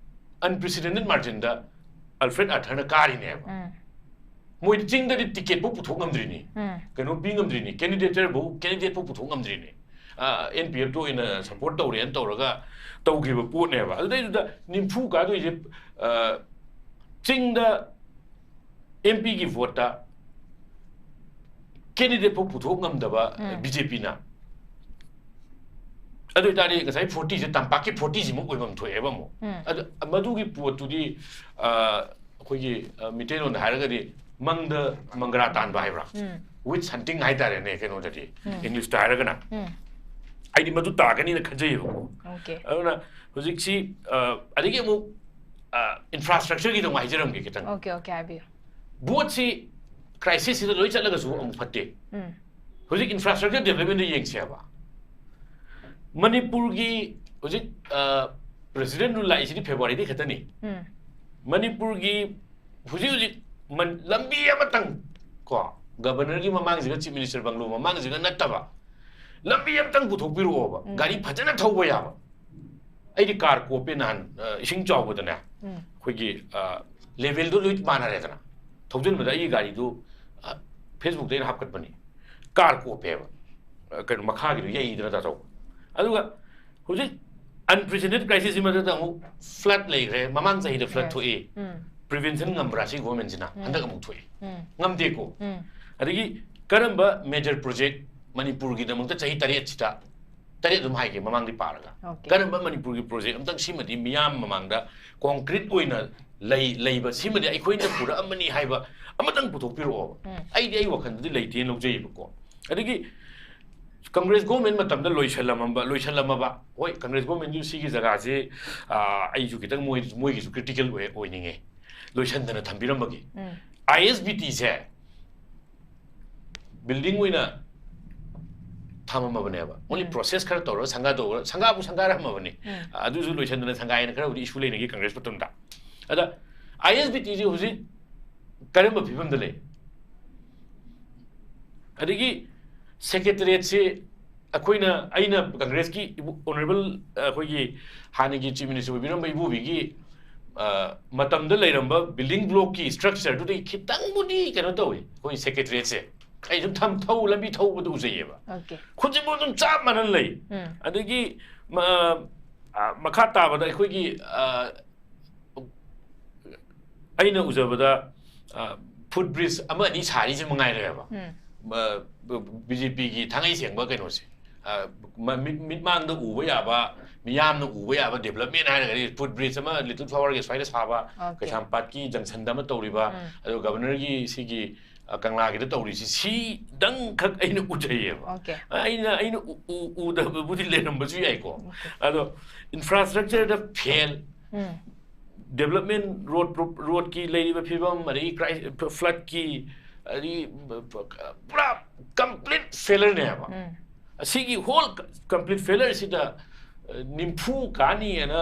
ꯑꯟꯄ꯭ꯔꯤꯁꯤꯗꯦꯟꯇꯦꯠ ꯃꯥꯔꯖꯤꯟꯗ ꯑꯜꯐ꯭ꯔꯦꯗ ꯑꯥꯔꯊꯔꯅ ꯀꯥꯔꯤꯅꯦꯕ꯫ ꯎꯝ. ꯃꯣꯏꯗꯤ ꯆꯤꯡꯗꯗꯤ ꯇꯤꯀꯦꯠ ꯐꯥꯎ ꯄꯨꯊꯣꯛ ꯉꯝꯗ꯭ꯔꯤꯅꯤ, ꯎꯝ. ꯀꯩꯅꯣ ꯄꯤ ꯉꯝꯗ꯭ꯔꯤꯅꯤ, ꯀꯦꯟꯗꯤꯗꯦꯇꯔ ꯐꯥꯎ, ꯀꯦꯟꯗꯤꯗꯦꯠ ꯐꯥꯎ ꯄꯨꯊꯣꯛ ꯉꯝꯗ꯭ꯔꯤꯅꯤ꯫ ꯑꯦꯟ ꯄꯤ ꯑꯦꯐꯇ ꯑꯣꯏꯅ ꯁꯄꯣꯔꯠ ꯇꯧꯔꯦꯅ ꯇꯧꯔꯒ ꯇꯧꯈꯤꯕ ꯄꯣꯠꯅꯦꯕ꯫ ꯑꯗꯨꯗꯩꯗꯨꯗ ꯅꯤꯝꯐꯨ ꯀꯥꯗꯣꯏꯁꯦ, ꯑ, ꯆꯤꯡꯗ ꯑꯦꯝ ꯄꯤꯒꯤ ꯚꯣꯠꯇ ꯀꯦꯟꯗꯤꯗꯦꯠ ꯐꯥꯎ ꯄꯨꯊꯣꯛ ꯉꯝꯗꯕ ꯎꯝ. ꯕꯤ ꯖꯦ ꯄꯤꯅ꯫ ꯑꯗꯨ ꯑꯣꯏꯇꯥꯔꯗꯤ ꯉꯁꯥꯏ ꯐꯣꯔꯇꯤꯁꯦ ꯇꯝꯄꯥꯛꯀꯤ ꯐꯣꯔꯇꯤꯁꯤꯃꯨꯛ ꯑꯣꯏꯐꯝ ꯊꯣꯛꯑꯦꯕ ꯑꯃꯨꯛ꯫ ꯎꯝ. ꯑꯗꯨ ꯃꯗꯨꯒꯤ ꯄꯣꯠꯇꯨꯗꯤ, ꯑ, ꯑꯩꯈꯣꯏꯒꯤ, ꯑ, ꯃꯤꯇꯩꯂꯣꯟꯗ ꯍꯥꯏꯔꯒꯗꯤ ꯃꯪꯗ ꯃꯪꯒ꯭ꯔꯥ ꯇꯥꯟꯕ ꯍꯥꯏꯕ꯭ꯔꯥ? ꯎꯝ. ꯋꯤꯠꯁ ꯍꯟꯇꯤꯡ ꯍꯥꯏꯇꯥꯔꯦꯅꯦ, ꯀꯩꯅꯣꯗꯗꯤ, ꯎꯝ. ꯏꯪꯂꯤꯁꯇ ꯍꯥꯏꯔꯒꯅ꯫ ꯎꯝ. ꯑꯩꯗꯤ ꯃꯗꯨ ꯇꯥꯒꯅꯤꯅ ꯈꯟꯖꯩꯌꯦꯕꯀꯣ꯫ Okay. ꯑꯗꯨꯅ ꯍꯧꯖꯤꯛꯁꯤ, ꯑ, ꯑꯗꯒꯤ ꯑꯃꯨꯛ, ꯑ, ꯏꯟꯐ꯭ꯔꯥꯁ꯭ꯇ꯭ꯔꯛꯆꯔꯒꯤꯗꯣ ꯑꯃꯨꯛ ꯍꯥꯏꯖꯔꯝꯒꯦ ꯈꯤꯇꯪ꯫ Okay, okay, ꯍꯥꯏꯕꯤꯌꯨ. ꯚꯣꯠꯁꯤ ꯀ꯭ꯔꯥꯏꯁꯤꯁꯁꯤꯗ ꯂꯣꯏ ꯆꯠꯂꯒꯁꯨ ꯑꯃꯨꯛ ꯐꯠꯇꯦ꯫ ꯎꯝ. ꯍꯧꯖꯤꯛ ꯏꯟꯐ꯭ꯔꯥꯁ꯭ꯇ꯭ꯔꯛꯆꯔ ꯗꯦꯕꯂꯞꯃꯦꯟꯗ ꯌꯦꯡꯁꯦꯕ, ꯃꯅꯤꯄꯨꯔꯒꯤ ꯍꯧꯖꯤꯛ, ꯑ, ꯄ꯭ꯔꯦꯁꯤꯗꯦꯟ ꯔꯨꯜ ꯂꯥꯛꯏꯁꯤꯗꯤ ꯐꯦꯕ꯭ꯔꯨꯋꯥꯔꯤꯗꯩ ꯈꯛꯇꯅꯤ꯫ ꯎꯝ. ꯃꯅꯤꯄꯨꯔꯒꯤ ꯍꯧꯖꯤꯛ ꯍꯧꯖꯤꯛ ꯃꯟ-, ꯂꯝꯕꯤ ꯑꯃꯇꯪ, ꯀꯣ, ꯒꯕꯔꯅꯔꯒꯤ ꯃꯃꯥꯡꯁꯤꯒ ꯆꯤꯐ ꯃꯤꯅꯤꯁꯇꯔ ꯕꯪꯒ꯭ꯂꯣ ꯃꯃꯥꯡꯁꯤꯒ ꯅꯠꯇꯕ ꯂꯝꯕꯤ ꯑꯃꯇꯪ ꯄꯨꯊꯣꯛꯄꯤꯔꯛꯑꯣꯕ, ꯎꯝ. ꯒꯥꯔꯤ ꯐꯖꯅ ꯊꯧꯕ ꯌꯥꯕ꯫ ꯑꯩꯗꯤ ꯀꯥꯔ ꯀꯣꯞꯄꯦ ꯅꯍꯥꯟ, ꯑ, ꯏꯁꯤꯡ ꯆꯥꯎꯕꯗꯅꯦ, ꯎꯝ. ꯑꯩꯈꯣꯏꯒꯤ, ꯑ, ꯂꯦꯚꯦꯜꯗꯣ ꯂꯣꯏ ꯃꯥꯟꯅꯔꯦꯗꯅ꯫ ꯊꯧꯖꯤꯟꯕꯗ ꯑꯩꯒꯤ ꯒꯥꯔꯤꯗꯨ, ꯑ, ꯐꯦꯁꯕꯨꯛꯇ ꯑꯩꯅ ꯍꯥꯞꯀꯠꯄꯅꯤ, ꯀꯥꯔ ꯀꯣꯞꯄꯦꯕ꯫ ꯑ, ꯀꯩꯅꯣ, ꯃꯈꯥꯒꯤꯗꯣ ꯌꯩꯗꯅ ꯇꯥꯊꯧ꯫ ꯑꯗꯨꯒ ꯍꯧꯖꯤꯛ ꯑꯟꯄ꯭ꯔꯤꯁꯤꯗꯦꯟꯇꯦꯠ ꯀ꯭ꯔꯥꯏꯁꯤꯁꯀꯤ ꯃꯊꯛꯇ ꯑꯃꯨꯛ ꯐ꯭ꯂꯠ ꯂꯩꯈ꯭ꯔꯦ꯫ ꯃꯃꯥꯡ ꯆꯍꯤꯗ ꯐ꯭ꯂꯠ Yes. ꯊꯣꯛꯏ꯫ ꯎꯝ. ꯄ꯭ꯔꯤꯚꯦꯟꯁꯟ ꯉꯝꯕ꯭ꯔꯥ ꯁꯤ ꯒꯣꯔꯃꯦꯟꯁꯤꯅ? ꯎꯝ. ꯍꯟꯗꯛ ꯑꯃꯨꯛ ꯊꯣꯛꯏ꯫ ꯎꯝ. ꯉꯝꯗꯦꯀꯣ꯫ ꯎꯝ. ꯑꯗꯒꯤ ꯀꯔꯝꯕ ꯃꯦꯖꯔ ꯄ꯭ꯔꯣꯖꯦꯛ ꯃꯅꯤꯄꯨꯔꯒꯤꯗꯃꯛꯇ ꯆꯍꯤ ꯇꯔꯦꯠꯁꯤꯗ, ꯇꯔꯦꯠ ꯑꯗꯨꯝ ꯍꯥꯏꯒꯦ ꯃꯃꯥꯡꯗꯤ ꯄꯥꯔꯒ, Okay. ꯀꯔꯝꯕ ꯃꯅꯤꯄꯨꯔꯒꯤ ꯄ꯭ꯔꯣꯖꯦꯛ ꯑꯝꯇꯪ ꯁꯤꯃꯗꯤ ꯃꯤꯌꯥꯝ ꯃꯃꯥꯡꯗ ꯀꯣꯟꯀ꯭ꯔꯤꯠ ꯑꯣꯏꯅ ꯂꯩ-, ꯂꯩꯕ ꯁꯤꯃꯗꯤ ꯑꯩꯈꯣꯏꯅ ꯄꯨꯔꯛꯑꯝꯕꯅꯤ ꯍꯥꯏꯕ ꯑꯃꯇꯪ ꯄꯨꯊꯣꯛꯄꯤꯔꯛꯑꯣꯕ꯫ ꯎꯝ. ꯑꯩꯗꯤ ꯑꯩ ꯋꯥꯈꯜꯗꯗꯤ ꯂꯩꯇꯦꯅ ꯂꯧꯖꯩꯌꯦꯕꯀꯣ꯫ ꯑꯗꯒꯤ ꯀꯪꯒ꯭ꯔꯦꯁ ꯒꯣꯔꯃꯦꯟ ꯃꯇꯝꯗ ꯂꯣꯏꯁꯜꯂꯝꯃꯕ, ꯂꯣꯏꯁꯜꯂꯝꯃꯕ, ꯍꯣꯏ, ꯀꯪꯒ꯭ꯔꯦꯁ ꯒꯣꯔꯃꯦꯟꯁꯨ ꯁꯤꯒꯤ ꯖꯒꯥꯁꯦ, ꯑ, ꯑꯩꯁꯨ ꯈꯤꯇꯪ ꯃꯣꯏ-, ꯃꯣꯏꯒꯤꯁꯨ ꯀ꯭ꯔꯤꯇꯤꯀꯦꯜ ꯑꯣꯏ-, ꯑꯣꯏꯅꯤꯡꯉꯦ, ꯂꯣꯏꯁꯟꯗꯅ ꯊꯝꯕꯤꯔꯝꯕꯒꯤ꯫ ꯎꯝ. ꯑꯥꯏ ꯑꯦꯁ ꯕꯤ ꯇꯤꯁꯦ ꯕꯤꯜꯗꯤꯡ ꯑꯣꯏꯅ ꯊꯝꯃꯝꯃꯕꯅꯦꯕ꯫ ꯑꯣꯟꯂꯤ ꯎꯝ꯫ ꯄ꯭ꯔꯣꯁꯦꯁ ꯈꯔ ꯇꯧꯔꯒ ꯁꯪꯒꯥꯗꯧꯔ, ꯁꯪꯒꯥꯕꯨ ꯁꯪꯒꯥꯔꯝꯃꯕꯅꯤ꯫ ꯎꯝ꯫ ꯑꯗꯨꯁꯨ ꯂꯣꯏꯁꯟꯗꯅ ꯁꯪꯒꯥꯏꯅ ꯈꯔꯕꯨꯗꯤ ꯏꯁꯨ ꯂꯩꯅꯈꯤ ꯀꯪꯒ꯭ꯔꯦꯁ ꯃꯇꯝꯗ꯫ ꯑꯗ ꯑꯥꯏ ꯑꯦꯁ ꯕꯤ ꯇꯤꯁꯦ ꯍꯧꯖꯤꯛ ꯀꯔꯝꯕ ꯐꯤꯕꯝꯗ ꯂꯩ? ꯑꯗꯒꯤ ꯁꯦꯀ꯭ꯔꯦꯇꯔꯤꯌꯦꯠꯁꯤ ꯑꯩꯈꯣꯏꯅ, ꯑꯩꯅ ꯀꯪꯒ꯭ꯔꯦꯁꯀꯤ ꯏꯕꯨ-, ꯑꯣꯅꯔꯦꯕꯜ, ꯑꯩꯈꯣꯏꯒꯤ ꯍꯥꯟꯅꯒꯤ ꯆꯤꯐ ꯃꯤꯅꯤꯁꯇꯔ ꯑꯣꯏꯕꯤꯔꯝꯕ ꯏꯕꯣꯕꯤꯒꯤ, ꯑ, ꯃꯇꯝꯗ ꯂꯩꯔꯝꯕ ꯕꯤꯜꯗꯤꯡ ꯕ꯭ꯂꯣꯛꯀꯤ ꯁ꯭ꯇ꯭ꯔꯛꯆꯔꯗꯨꯗꯒꯤ ꯈꯤꯇꯪꯕꯨꯗꯤ ꯀꯩꯅꯣ ꯇꯧꯏ ꯑꯩꯈꯣꯏ ꯁꯦꯀ꯭ꯔꯦꯇꯔꯤꯌꯦꯠꯁꯦ꯫ ꯑꯩ ꯁꯨꯝ ꯊꯝ-, ꯊꯧ-, ꯂꯝꯕꯤ ꯊꯧꯕꯗ ꯎꯖꯩꯌꯦꯕ꯫ Okay. ꯍꯧꯖꯤꯛꯐꯥꯎ ꯑꯗꯨꯝ ꯆꯞ ꯃꯥꯟꯅꯅ ꯂꯩ꯫ ꯎꯝ꯫ ꯑꯗꯒꯤ ꯃ-, ꯑ, ꯃꯈꯥ ꯇꯥꯕꯗ ꯑꯩꯈꯣꯏꯒꯤ, ꯑ, ꯑꯩꯅ ꯎꯖꯕꯗ, ꯑ, ꯐꯨꯠ ꯕ꯭ꯔꯤꯖ ꯑꯃ ꯑꯅꯤ ꯁꯥꯔꯤꯁꯦ ꯃꯉꯥꯏꯔꯦꯕ꯫ ꯎꯝ꯫ ꯃ-, ꯕ-, ꯕꯤ ꯖꯦ ꯄꯤꯒꯤ ꯊꯥꯡꯉꯩ ꯁꯦꯡꯕ ꯀꯩꯅꯣꯁꯦ꯫ ꯑ, ꯃ-, ꯃꯤꯠ-, ꯃꯤꯠꯃꯥꯡꯗ ꯎꯕ ꯌꯥꯕ, ꯃꯤꯌꯥꯝꯅ ꯎꯕ ꯌꯥꯕ ꯗꯤꯕꯂꯞꯃꯦꯟ ꯍꯥꯏꯔꯒꯗꯤ ꯐꯨꯠ ꯕ꯭ꯔꯤꯖ ꯑꯃ ꯂꯤꯇꯜ ꯐ꯭ꯂꯥꯋꯔꯒꯤ ꯁ꯭ꯋꯥꯏꯗ ꯁꯥꯕ, Okay. ꯀꯩꯁꯥꯝꯄꯥꯠꯀꯤ ꯖꯪꯁꯟꯗ ꯑꯃ ꯇꯧꯔꯤꯕ, ꯎꯝ꯫ ꯑꯗꯨꯒ ꯒꯕꯔꯅꯔꯒꯤ ꯁꯤꯒꯤ, ꯑ, ꯀꯪꯂꯥꯒꯤꯗ ꯇꯧꯔꯤꯁꯤ, ꯁꯤꯗꯪꯈꯛ ꯑꯩꯅ ꯎꯖꯩꯌꯦꯕ꯫ Okay. ꯑꯩꯅ, ꯑꯩꯅ ꯎ-, ꯎ-, ꯎꯗꯕꯕꯨꯗꯤ ꯂꯩꯔꯝꯕꯁꯨ ꯌꯥꯏꯀꯣ꯫ Okay. ꯑꯗꯣ ꯏꯟꯐ꯭ꯔꯥꯁ꯭ꯇ꯭ꯔꯛꯆꯔꯗ ꯐꯦꯜ, ꯎꯝ꯫ ꯗꯤꯕꯂꯞꯃꯦꯟ, ꯔꯣꯗ, ꯔꯣꯗꯀꯤ ꯂꯩꯔꯤꯕ ꯐꯤꯕꯝ, ꯑꯗꯒꯤ ꯀ꯭ꯔꯥꯏ-, ꯐ꯭ꯂꯗꯀꯤ, ꯑꯗꯒꯤ ꯄꯨꯔꯥ ꯀꯝꯄ꯭ꯂꯤꯠ ꯐꯦꯂꯔꯅꯦꯕ꯫ ꯎꯝ꯫ ꯑꯁꯤꯒꯤ ꯍꯣꯜ ꯀꯝꯄ꯭ꯂꯤꯠ ꯐꯦꯂꯔꯁꯤꯗ, ꯑ, ꯅꯤꯝꯐꯨ ꯀꯥꯅꯤꯅ,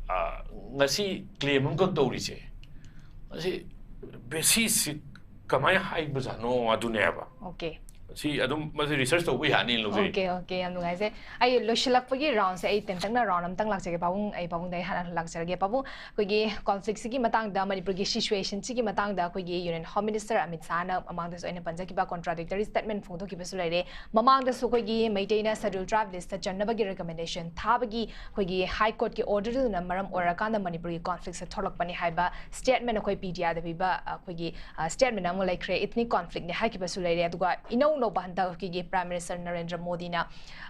ꯑ, ꯉꯁꯤ ꯀ꯭ꯂꯦꯝ ꯑꯃꯈꯛ ꯇꯧꯔꯤꯁꯦ, ꯃꯁꯤ ꯕꯦꯁꯤꯁꯁꯤ ꯀꯃꯥꯏꯅ ꯍꯥꯏꯕꯖꯥꯠꯅꯣ ꯑꯗꯨꯅꯦꯕ꯫ Okay. ꯁꯤ ꯑꯗꯨꯝ ꯃꯁꯤ ꯔꯤꯁꯔꯁ ꯇꯧꯕ ꯌꯥꯅꯤꯅ ꯂꯧꯖꯩ꯫ Okay, okay, ꯌꯥꯝ ꯅꯨꯡꯉꯥꯏꯖꯩ꯫ ꯑꯩ ꯂꯣꯏꯁꯤꯜꯂꯛꯄꯒꯤ ꯔꯥꯎꯟꯁꯦ ꯑꯩ ꯇꯦꯟꯇꯛꯅ ꯔꯥꯎꯟ ꯑꯝꯇꯪ ꯂꯥꯛꯆꯒꯦ ꯄꯥꯕꯨꯡ, ꯑꯩ ꯄꯥꯕꯨꯡꯗ ꯑꯩ ꯍꯥꯟꯅ ꯂꯥꯛꯆꯔꯒꯦ꯫ ꯄꯥꯕꯨꯡ, ꯑꯩꯈꯣꯏꯒꯤ ꯀꯣꯟꯐ꯭ꯂꯤꯛꯁꯤꯒꯤ ꯃꯇꯥꯡꯗ, ꯃꯅꯤꯄꯨꯔꯒꯤ ꯁꯤꯆꯨꯋꯦꯁꯟꯁꯤꯒꯤ ꯃꯇꯥꯡꯗ ꯑꯩꯈꯣꯏꯒꯤ ꯌꯨꯅꯤꯌꯟ ꯍꯣꯝ ꯃꯤꯅꯤꯁꯇꯔ ꯑꯃꯤꯠ ꯁꯥꯍꯅ ꯃꯃꯥꯡꯗꯁꯨ ꯑꯩꯅ ꯄꯟꯖꯈꯤꯕ ꯀꯣꯟꯇ꯭ꯔꯥꯗꯤꯛꯇꯔꯤ ꯁ꯭ꯇꯦꯠꯃꯦꯟ ꯐꯣꯡꯗꯣꯛꯈꯤꯕꯁꯨ ꯂꯩꯔꯦ꯫ ꯃꯃꯥꯡꯗꯁꯨ ꯑꯩꯈꯣꯏꯒꯤ ꯃꯩꯇꯩꯅ ꯁꯦꯗ꯭ꯌꯨꯜ ꯇ꯭ꯔꯥꯏꯕ ꯂꯤꯁꯇ ꯆꯟꯅꯕꯒꯤ ꯔꯤꯀꯃꯦꯟꯗꯦꯁꯟ ꯊꯥꯕꯒꯤ ꯑꯩꯈꯣꯏꯒꯤ ꯍꯥꯏ ꯀꯣꯔꯠꯀꯤ ꯑꯣꯔꯗꯔꯗꯨꯅ ꯃꯔꯝ ꯑꯣꯏꯔꯀꯥꯟꯗ ꯃꯅꯤꯄꯨꯔꯒꯤ ꯀꯣꯟꯐ꯭ꯂꯤꯛꯁꯦ ꯊꯣꯛꯂꯛꯄꯅꯤ ꯍꯥꯏꯕ ꯁ꯭ꯇꯦꯠꯃꯦꯟ ꯑꯩꯈꯣꯏ ꯄꯤ ꯇꯤ ꯑꯥꯏꯗ ꯄꯤꯕ ꯑꯩꯈꯣꯏꯒꯤ, ꯑ, ꯁ꯭ꯇꯦꯠꯃꯦꯟ ꯑꯃ ꯂꯩꯈ꯭ꯔꯦ, ꯏꯊꯅꯤꯛ ꯀꯣꯟꯐ꯭ꯂꯤꯛꯅꯤ ꯍꯥꯏꯈꯤꯕꯁꯨ ꯂꯩꯔꯦ꯫ ꯑꯗꯨꯒ ꯏꯅꯧ ꯅꯧꯕ ꯍꯟꯗꯛ ꯑꯩꯈꯣꯏꯒꯤ ꯄ꯭ꯔꯥꯏꯝ ꯃꯤꯅꯤꯁꯇꯔ ꯅꯔꯦꯟꯗ꯭ꯔ ꯃꯣꯗꯤꯅ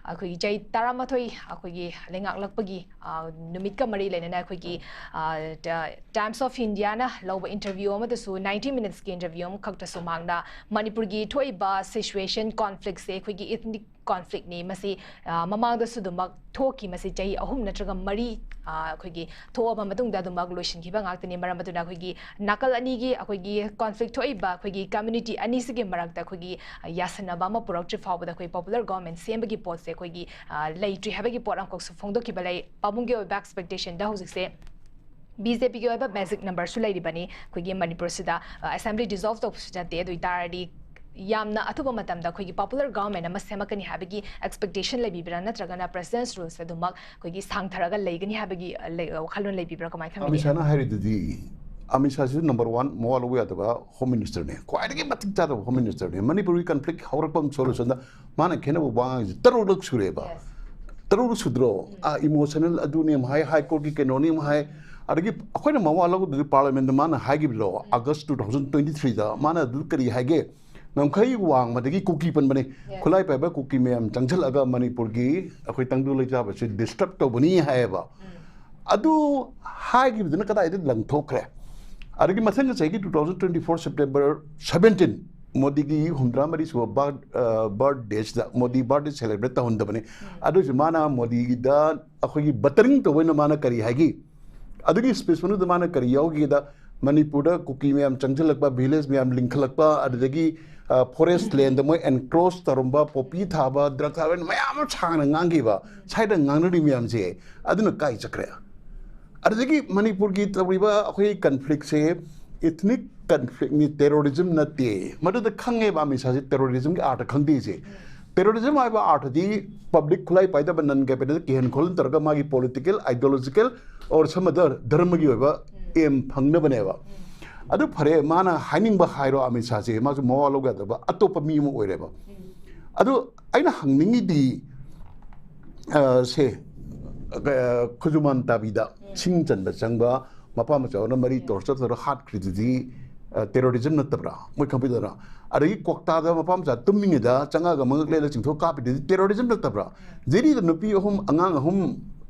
ꯑꯩꯈꯣꯏꯒꯤ ꯆꯍꯤ ꯇꯔꯥꯃꯥꯊꯣꯏ ꯑꯩꯈꯣꯏꯒꯤ ꯂꯩꯉꯥꯛꯂꯛꯄꯒꯤ, ꯑ, ꯅꯨꯃꯤꯠꯀ ꯃꯔꯤ ꯂꯩꯅꯅ ꯑꯩꯈꯣꯏꯒꯤ, ꯑ, ꯇ-, ꯇꯥꯏꯝꯁ ꯑꯣꯐ ꯏꯟꯗꯤꯌꯥꯅ ꯂꯧꯕ ꯏꯟꯇꯔꯚ꯭ꯌꯨ ꯑꯃꯗꯁꯨ, ꯅꯥꯏꯟꯇꯤ ꯃꯤꯅꯤꯠꯁꯀꯤ ꯏꯟꯇꯔꯚ꯭ꯌꯨ ꯑꯃꯈꯛꯇꯁꯨ ꯃꯍꯥꯛꯅ ꯃꯅꯤꯄꯨꯔꯒꯤ ꯊꯣꯛꯏꯕ ꯁꯤꯆꯨꯋꯦꯁꯟ, ꯀꯣꯟꯐ꯭ꯂꯤꯛꯁꯦ ꯑꯩꯈꯣꯏꯒꯤ ꯏꯊꯅꯤꯛ ꯀꯣꯟꯐ꯭ꯂꯤꯛꯅꯤ꯫ ꯃꯁꯤ ꯑ, ꯃꯃꯥꯡꯗꯁꯨ ꯑꯗꯨꯃꯛ ꯊꯣꯛꯈꯤ꯫ ꯃꯁꯤ ꯆꯍꯤ ꯑꯍꯨꯝ ꯅꯠꯇ꯭ꯔꯒ ꯃꯔꯤ, ꯑ, ꯑꯩꯈꯣꯏꯒꯤ ꯊꯣꯛꯑꯕ ꯃꯇꯨꯡꯗ ꯑꯗꯨꯃꯛ ꯂꯣꯏꯁꯤꯟꯈꯤꯕ ꯉꯥꯛꯇꯅꯤ꯫ ꯃꯔꯝ ꯑꯗꯨꯅ ꯑꯩꯈꯣꯏꯒꯤ ꯅꯥꯀꯜ ꯑꯅꯤꯒꯤ ꯑꯩꯈꯣꯏꯒꯤ ꯀꯣꯟꯐ꯭ꯂꯤꯛ ꯊꯣꯛꯏꯕ ꯑꯩꯈꯣꯏꯒꯤ ꯀꯝꯃ꯭ꯌꯨꯅꯤꯇꯤ ꯑꯅꯤꯁꯤꯒꯤ ꯃꯔꯛꯇ ꯑꯩꯈꯣꯏꯒꯤ, ꯑ, ꯌꯥꯁꯟꯅꯕ ꯑꯃ ꯄꯨꯔꯛꯇ꯭ꯔꯤ ꯐꯥꯎꯕꯗ ꯑꯩꯈꯣꯏ ꯄꯣꯄꯨꯂꯔ ꯒꯣꯚꯔꯟꯃꯦꯟꯠ ꯁꯦꯝꯕꯒꯤ ꯄꯣꯠꯁꯦ ꯑꯩꯈꯣꯏꯒꯤ, ꯑ, ꯂꯩꯇ꯭ꯔꯤ ꯍꯥꯏꯕꯒꯤ ꯄꯣꯠ ꯑꯃꯈꯛꯁꯨ ꯐꯣꯡꯗꯣꯛꯈꯤꯕ ꯂꯩ꯫ ꯄꯥꯕꯨꯡꯒꯤ ꯑꯣꯏꯕ ꯑꯦꯛꯁꯄꯦꯛꯇꯦꯁꯟꯗ ꯍꯧꯖꯤꯛꯁꯦ ꯕꯤ ꯖꯦ ꯄꯤꯒꯤ ꯑꯣꯏꯕ ꯃꯦꯖꯤꯛ ꯅꯝꯕꯔꯁꯨ ꯂꯩꯔꯤꯕꯅꯤ꯫ ꯑꯩꯈꯣꯏꯒꯤ ꯃꯅꯤꯄꯨꯔꯁꯤꯗ, ꯑ, ꯑꯦꯁꯦꯝꯕ꯭ꯂꯤ ꯗꯤꯖꯣꯜꯚ ꯇꯧꯕꯁꯨ ꯅꯠꯇꯦ꯫ ꯑꯗꯨ ꯑꯣꯏ ꯇꯥꯔꯗꯤ ꯌꯥꯝꯅ ꯑꯊꯨꯕ ꯃꯇꯝꯗ ꯑꯩꯈꯣꯏꯒꯤ ꯄꯣꯄꯨꯂꯔ ꯒꯣꯚꯔꯟꯃꯦꯟꯠ ꯑꯃ ꯁꯦꯝꯃꯛꯀꯅꯤ ꯍꯥꯏꯕꯒꯤ ꯑꯦꯛꯁꯄꯦꯛꯇꯦꯁꯟ ꯂꯩꯕꯤꯕ꯭ꯔꯥ? ꯅꯠꯇ꯭ꯔꯒꯅ ꯄ꯭ꯔꯦꯁꯤꯗꯦꯟꯠꯁ ꯔꯨꯜꯁꯦ ꯑꯗꯨꯃꯛ ꯑꯩꯈꯣꯏꯒꯤ ꯁꯥꯡꯊꯔꯒ ꯂꯩꯒꯅꯤ ꯍꯥꯏꯕꯒꯤ, ꯑ, ꯂꯩ-, ꯋꯥꯈꯜꯂꯣꯟ ꯂꯩꯕꯤꯕ꯭ꯔꯥ? ꯀꯃꯥꯏꯅ ꯊꯝꯕꯤꯒꯦ? ꯑꯃꯤꯠ ꯁꯥꯍꯅ ꯍꯥꯏꯔꯤꯗꯨꯗꯤ, ꯑꯃꯤꯠ ꯁꯥꯍꯁꯤꯁꯨ ꯅꯝꯕꯔ ꯋꯥꯟ ꯃꯋꯥ ꯂꯧꯕ ꯌꯥꯗꯕ ꯍꯣꯝ ꯃꯤꯅꯤꯁꯇꯔꯅꯦ, ꯈ꯭ꯋꯥꯏꯗꯒꯤ ꯃꯇꯤꯛ ꯆꯥꯗꯕ ꯍꯣꯝ ꯃꯤꯅꯤꯁꯇꯔꯅꯦ꯫ ꯃꯅꯤꯄꯨꯔꯒꯤ ꯀꯟꯐ꯭ꯂꯤꯛ ꯍꯧꯔꯛꯄ ꯁꯣꯂꯨꯁꯟꯗ ꯃꯥꯅ ꯈꯦꯠꯅꯕ ꯋꯥ ꯉꯥꯡꯉꯤꯁꯦ ꯇꯔꯨꯛꯂꯛ ꯁꯨꯔꯦꯕ꯫ ꯇꯔꯨꯛꯂꯛ ꯁꯨꯗ꯭ꯔꯣ? ꯑꯥ, ꯏꯃꯣꯁꯅꯦꯜ ꯑꯗꯨꯅꯦ ꯑꯃ ꯍꯥꯏ, ꯍꯥꯏ ꯀꯣꯔꯠꯀꯤ ꯀꯩꯅꯣꯅꯤ ꯑꯃ ꯍꯥꯏ꯫ ꯑꯗꯒꯤ ꯑꯩꯈꯣꯏꯅ ꯃꯋꯥ ꯂꯧꯗꯕꯗꯤ ꯄꯥꯔꯂꯤꯌꯥꯃꯦꯟꯠꯇ ꯃꯥꯅ ꯍꯥꯏꯈꯤꯕꯗꯣ, ꯑꯥꯒꯁ ꯇꯨ ꯊꯥꯎꯖꯟ ꯇ꯭ꯋꯦꯟꯇꯤ ꯊ꯭ꯔꯤꯗ ꯃꯥꯅ ꯑꯗꯨ ꯀꯔꯤ ꯍꯥꯏꯒꯦ? ꯉꯝꯈꯩ ꯋꯥꯡꯃꯗꯒꯤ ꯀꯨꯀꯤ ꯄꯟꯕꯅꯦ꯫ ꯈꯨꯠꯂꯥꯏ ꯄꯥꯏꯕ ꯀꯨꯀꯤ ꯃꯌꯥꯝ ꯆꯪꯁꯤꯜꯂꯒ ꯃꯅꯤꯄꯨꯔꯒꯤ ꯑꯩꯈꯣꯏ ꯇꯪꯗꯨ ꯂꯩꯇꯥꯕꯁꯦ ꯗꯤꯁꯇꯔꯕ ꯇꯧꯕꯅꯤ ꯍꯥꯏꯌꯦꯕ꯫ ꯑꯗꯨ ꯍꯥꯏꯈꯤꯕꯗꯨꯅ ꯀꯗꯥꯏꯗ ꯂꯪꯊꯣꯛꯈ꯭ꯔꯦ? ꯑꯗꯒꯤ ꯃꯊꯪꯒꯤ ꯆꯍꯤꯒꯤ two thousand twenty four September seventeen, ꯃꯣꯗꯤꯒꯤ ꯍꯨꯝꯗ꯭ꯔꯥ ꯃꯔꯤ ꯁꯨꯕ ꯕꯥꯔꯠ, ꯑ, ꯕꯥꯔꯠ ꯗꯦꯁꯤꯗ, ꯃꯣꯗꯤ ꯕꯥꯔꯠ ꯗꯦ ꯁꯦꯂꯦꯕ꯭ꯔꯦꯠ ꯇꯧꯍꯟꯗꯕꯅꯤ꯫ ꯑꯗꯨ ꯑꯣꯏꯔꯁꯨ ꯃꯥꯅ ꯃꯣꯗꯤꯗ ꯑꯩꯈꯣꯏꯒꯤ ꯕꯇꯔꯤꯡ ꯇꯧꯕ ꯑꯣꯏꯅ ꯃꯥꯅ ꯀꯔꯤ ꯍꯥꯏꯒꯦ? ꯑꯗꯨꯒꯤ ꯁ꯭ꯄꯤꯆ ꯃꯅꯨꯡꯗ ꯃꯥꯅ ꯀꯔꯤ ꯌꯥꯎꯒꯦꯗ, ꯃꯅꯤꯄꯨꯔꯗ ꯀꯨꯀꯤ ꯃꯌꯥꯝ ꯆꯪꯁꯤꯜꯂꯛꯄ, ꯚꯤꯂꯦꯖ ꯃꯌꯥꯝ ꯂꯤꯡꯈꯠꯂꯛꯄ, ꯑꯗꯨꯗꯒꯤ, ꯑ, ꯐꯣꯔꯦꯁ ꯂꯦꯟꯗ ꯃꯣꯏ ꯑꯦꯟꯀ꯭ꯔꯣꯁ ꯇꯧꯔꯝꯕ, ꯄꯣꯄꯤ ꯊꯥꯕ, ꯗ꯭ꯔꯒ ꯊꯥꯕ, ꯃꯌꯥꯝ ꯑꯃ ꯁꯥꯡꯅ ꯉꯥꯡꯈꯤꯕ, ꯁ꯭ꯋꯥꯏꯗ ꯉꯥꯡꯅꯔꯤ ꯃꯌꯥꯝꯁꯦ ꯑꯗꯨꯅ ꯀꯥꯏ ꯆꯠꯈ꯭ꯔꯦ? ꯑꯗꯨꯗꯒꯤ ꯃꯅꯤꯄꯨꯔꯒꯤ ꯇꯧꯔꯤꯕ ꯑꯩꯈꯣꯏ ꯀꯟꯐ꯭ꯂꯤꯛꯁꯦ ꯏꯊꯅꯤꯛ ꯀꯟꯐ꯭ꯂꯤꯛꯅꯤ, ꯇꯦꯔꯣꯔꯤꯖꯝ ꯅꯠꯇꯦ꯫ ꯃꯗꯨꯗ ꯈꯪꯉꯦꯕ ꯑꯃꯤꯠ ꯁꯥꯍꯁꯦ ꯇꯦꯔꯣꯔꯤꯖꯝꯒꯤ ꯑꯥꯔꯊ ꯈꯪꯗꯦꯁꯦ꯫ ꯇꯦꯔꯣꯔꯤꯖꯝ ꯍꯥꯏꯕ ꯑꯥꯔꯊꯗꯤ ꯄꯕ꯭ꯂꯤꯛ ꯈꯨꯠꯂꯥꯏ ꯄꯥꯏꯗꯕ ꯅꯟ ꯀꯦꯄꯤꯇꯦꯜ ꯀꯤꯍꯟ ꯈꯣꯜꯍꯟ ꯇꯧꯔꯒ ꯃꯥꯒꯤ ꯄꯣꯂꯤꯇꯤꯀꯦꯜ, ꯑꯥꯏꯗꯤꯌꯣꯂꯣꯖꯤꯀꯦꯜ ꯑꯣꯔ ꯁꯝ ꯑꯗꯔ ꯙꯔꯃꯒꯤ ꯑꯣꯏꯕ ꯑꯦꯝ ꯐꯪꯅꯕꯅꯦꯕ꯫ ꯑꯗꯨ ꯐꯔꯦ, ꯃꯥꯅ ꯍꯥꯏꯅꯤꯡꯕ ꯍꯥꯏꯔꯣ, ꯑꯃꯤꯠ ꯁꯥꯍꯁꯦ ꯃꯥꯁꯨ ꯃꯋꯥ ꯂꯧꯕ ꯌꯥꯗꯕ ꯑꯇꯣꯞꯄ ꯃꯤ ꯑꯃ ꯑꯣꯏꯔꯦꯕ꯫ ꯑꯗꯨ ꯑꯩꯅ ꯍꯪꯅꯤꯡꯉꯤꯗꯤ, ꯑ, ꯁꯦ, ꯑ, ꯈꯨꯖꯨꯃꯥꯟ ꯇꯥꯕꯤꯗ ꯁꯤꯡ ꯆꯟꯕ ꯆꯪꯕ, ꯃꯄꯥ ꯃꯆꯥꯅ ꯃꯔꯤ ꯇꯣꯔꯆꯔ ꯇꯧꯔ ꯍꯥꯠꯈ꯭ꯔꯤꯗꯨꯗꯤ, ꯑ, ꯇꯦꯔꯣꯔꯤꯖꯝ ꯅꯠꯇꯕ꯭ꯔꯥ? ꯃꯣꯏ ꯈꯪꯕꯤꯗꯅ꯫ ꯑꯗꯒꯤ ꯀ꯭ꯋꯥꯛꯇꯥꯗ ꯃꯄꯥ ꯃꯆꯥ ꯇꯨꯝꯃꯤꯉꯩꯗ ꯆꯪꯉꯛꯑꯒ ꯃꯉꯛ ꯂꯦꯜꯂ ꯆꯤꯡꯊꯣꯛ ꯀꯥꯞꯄꯤꯗꯨꯗꯤ ꯇꯦꯔꯣꯔꯤꯖꯝ ꯅꯠꯇꯕ꯭ꯔꯥ? ꯖꯤꯔꯤꯗ ꯅꯨꯄꯤ ꯑꯍꯨꯝ, ꯑꯉꯥꯡ ꯑꯍꯨꯝ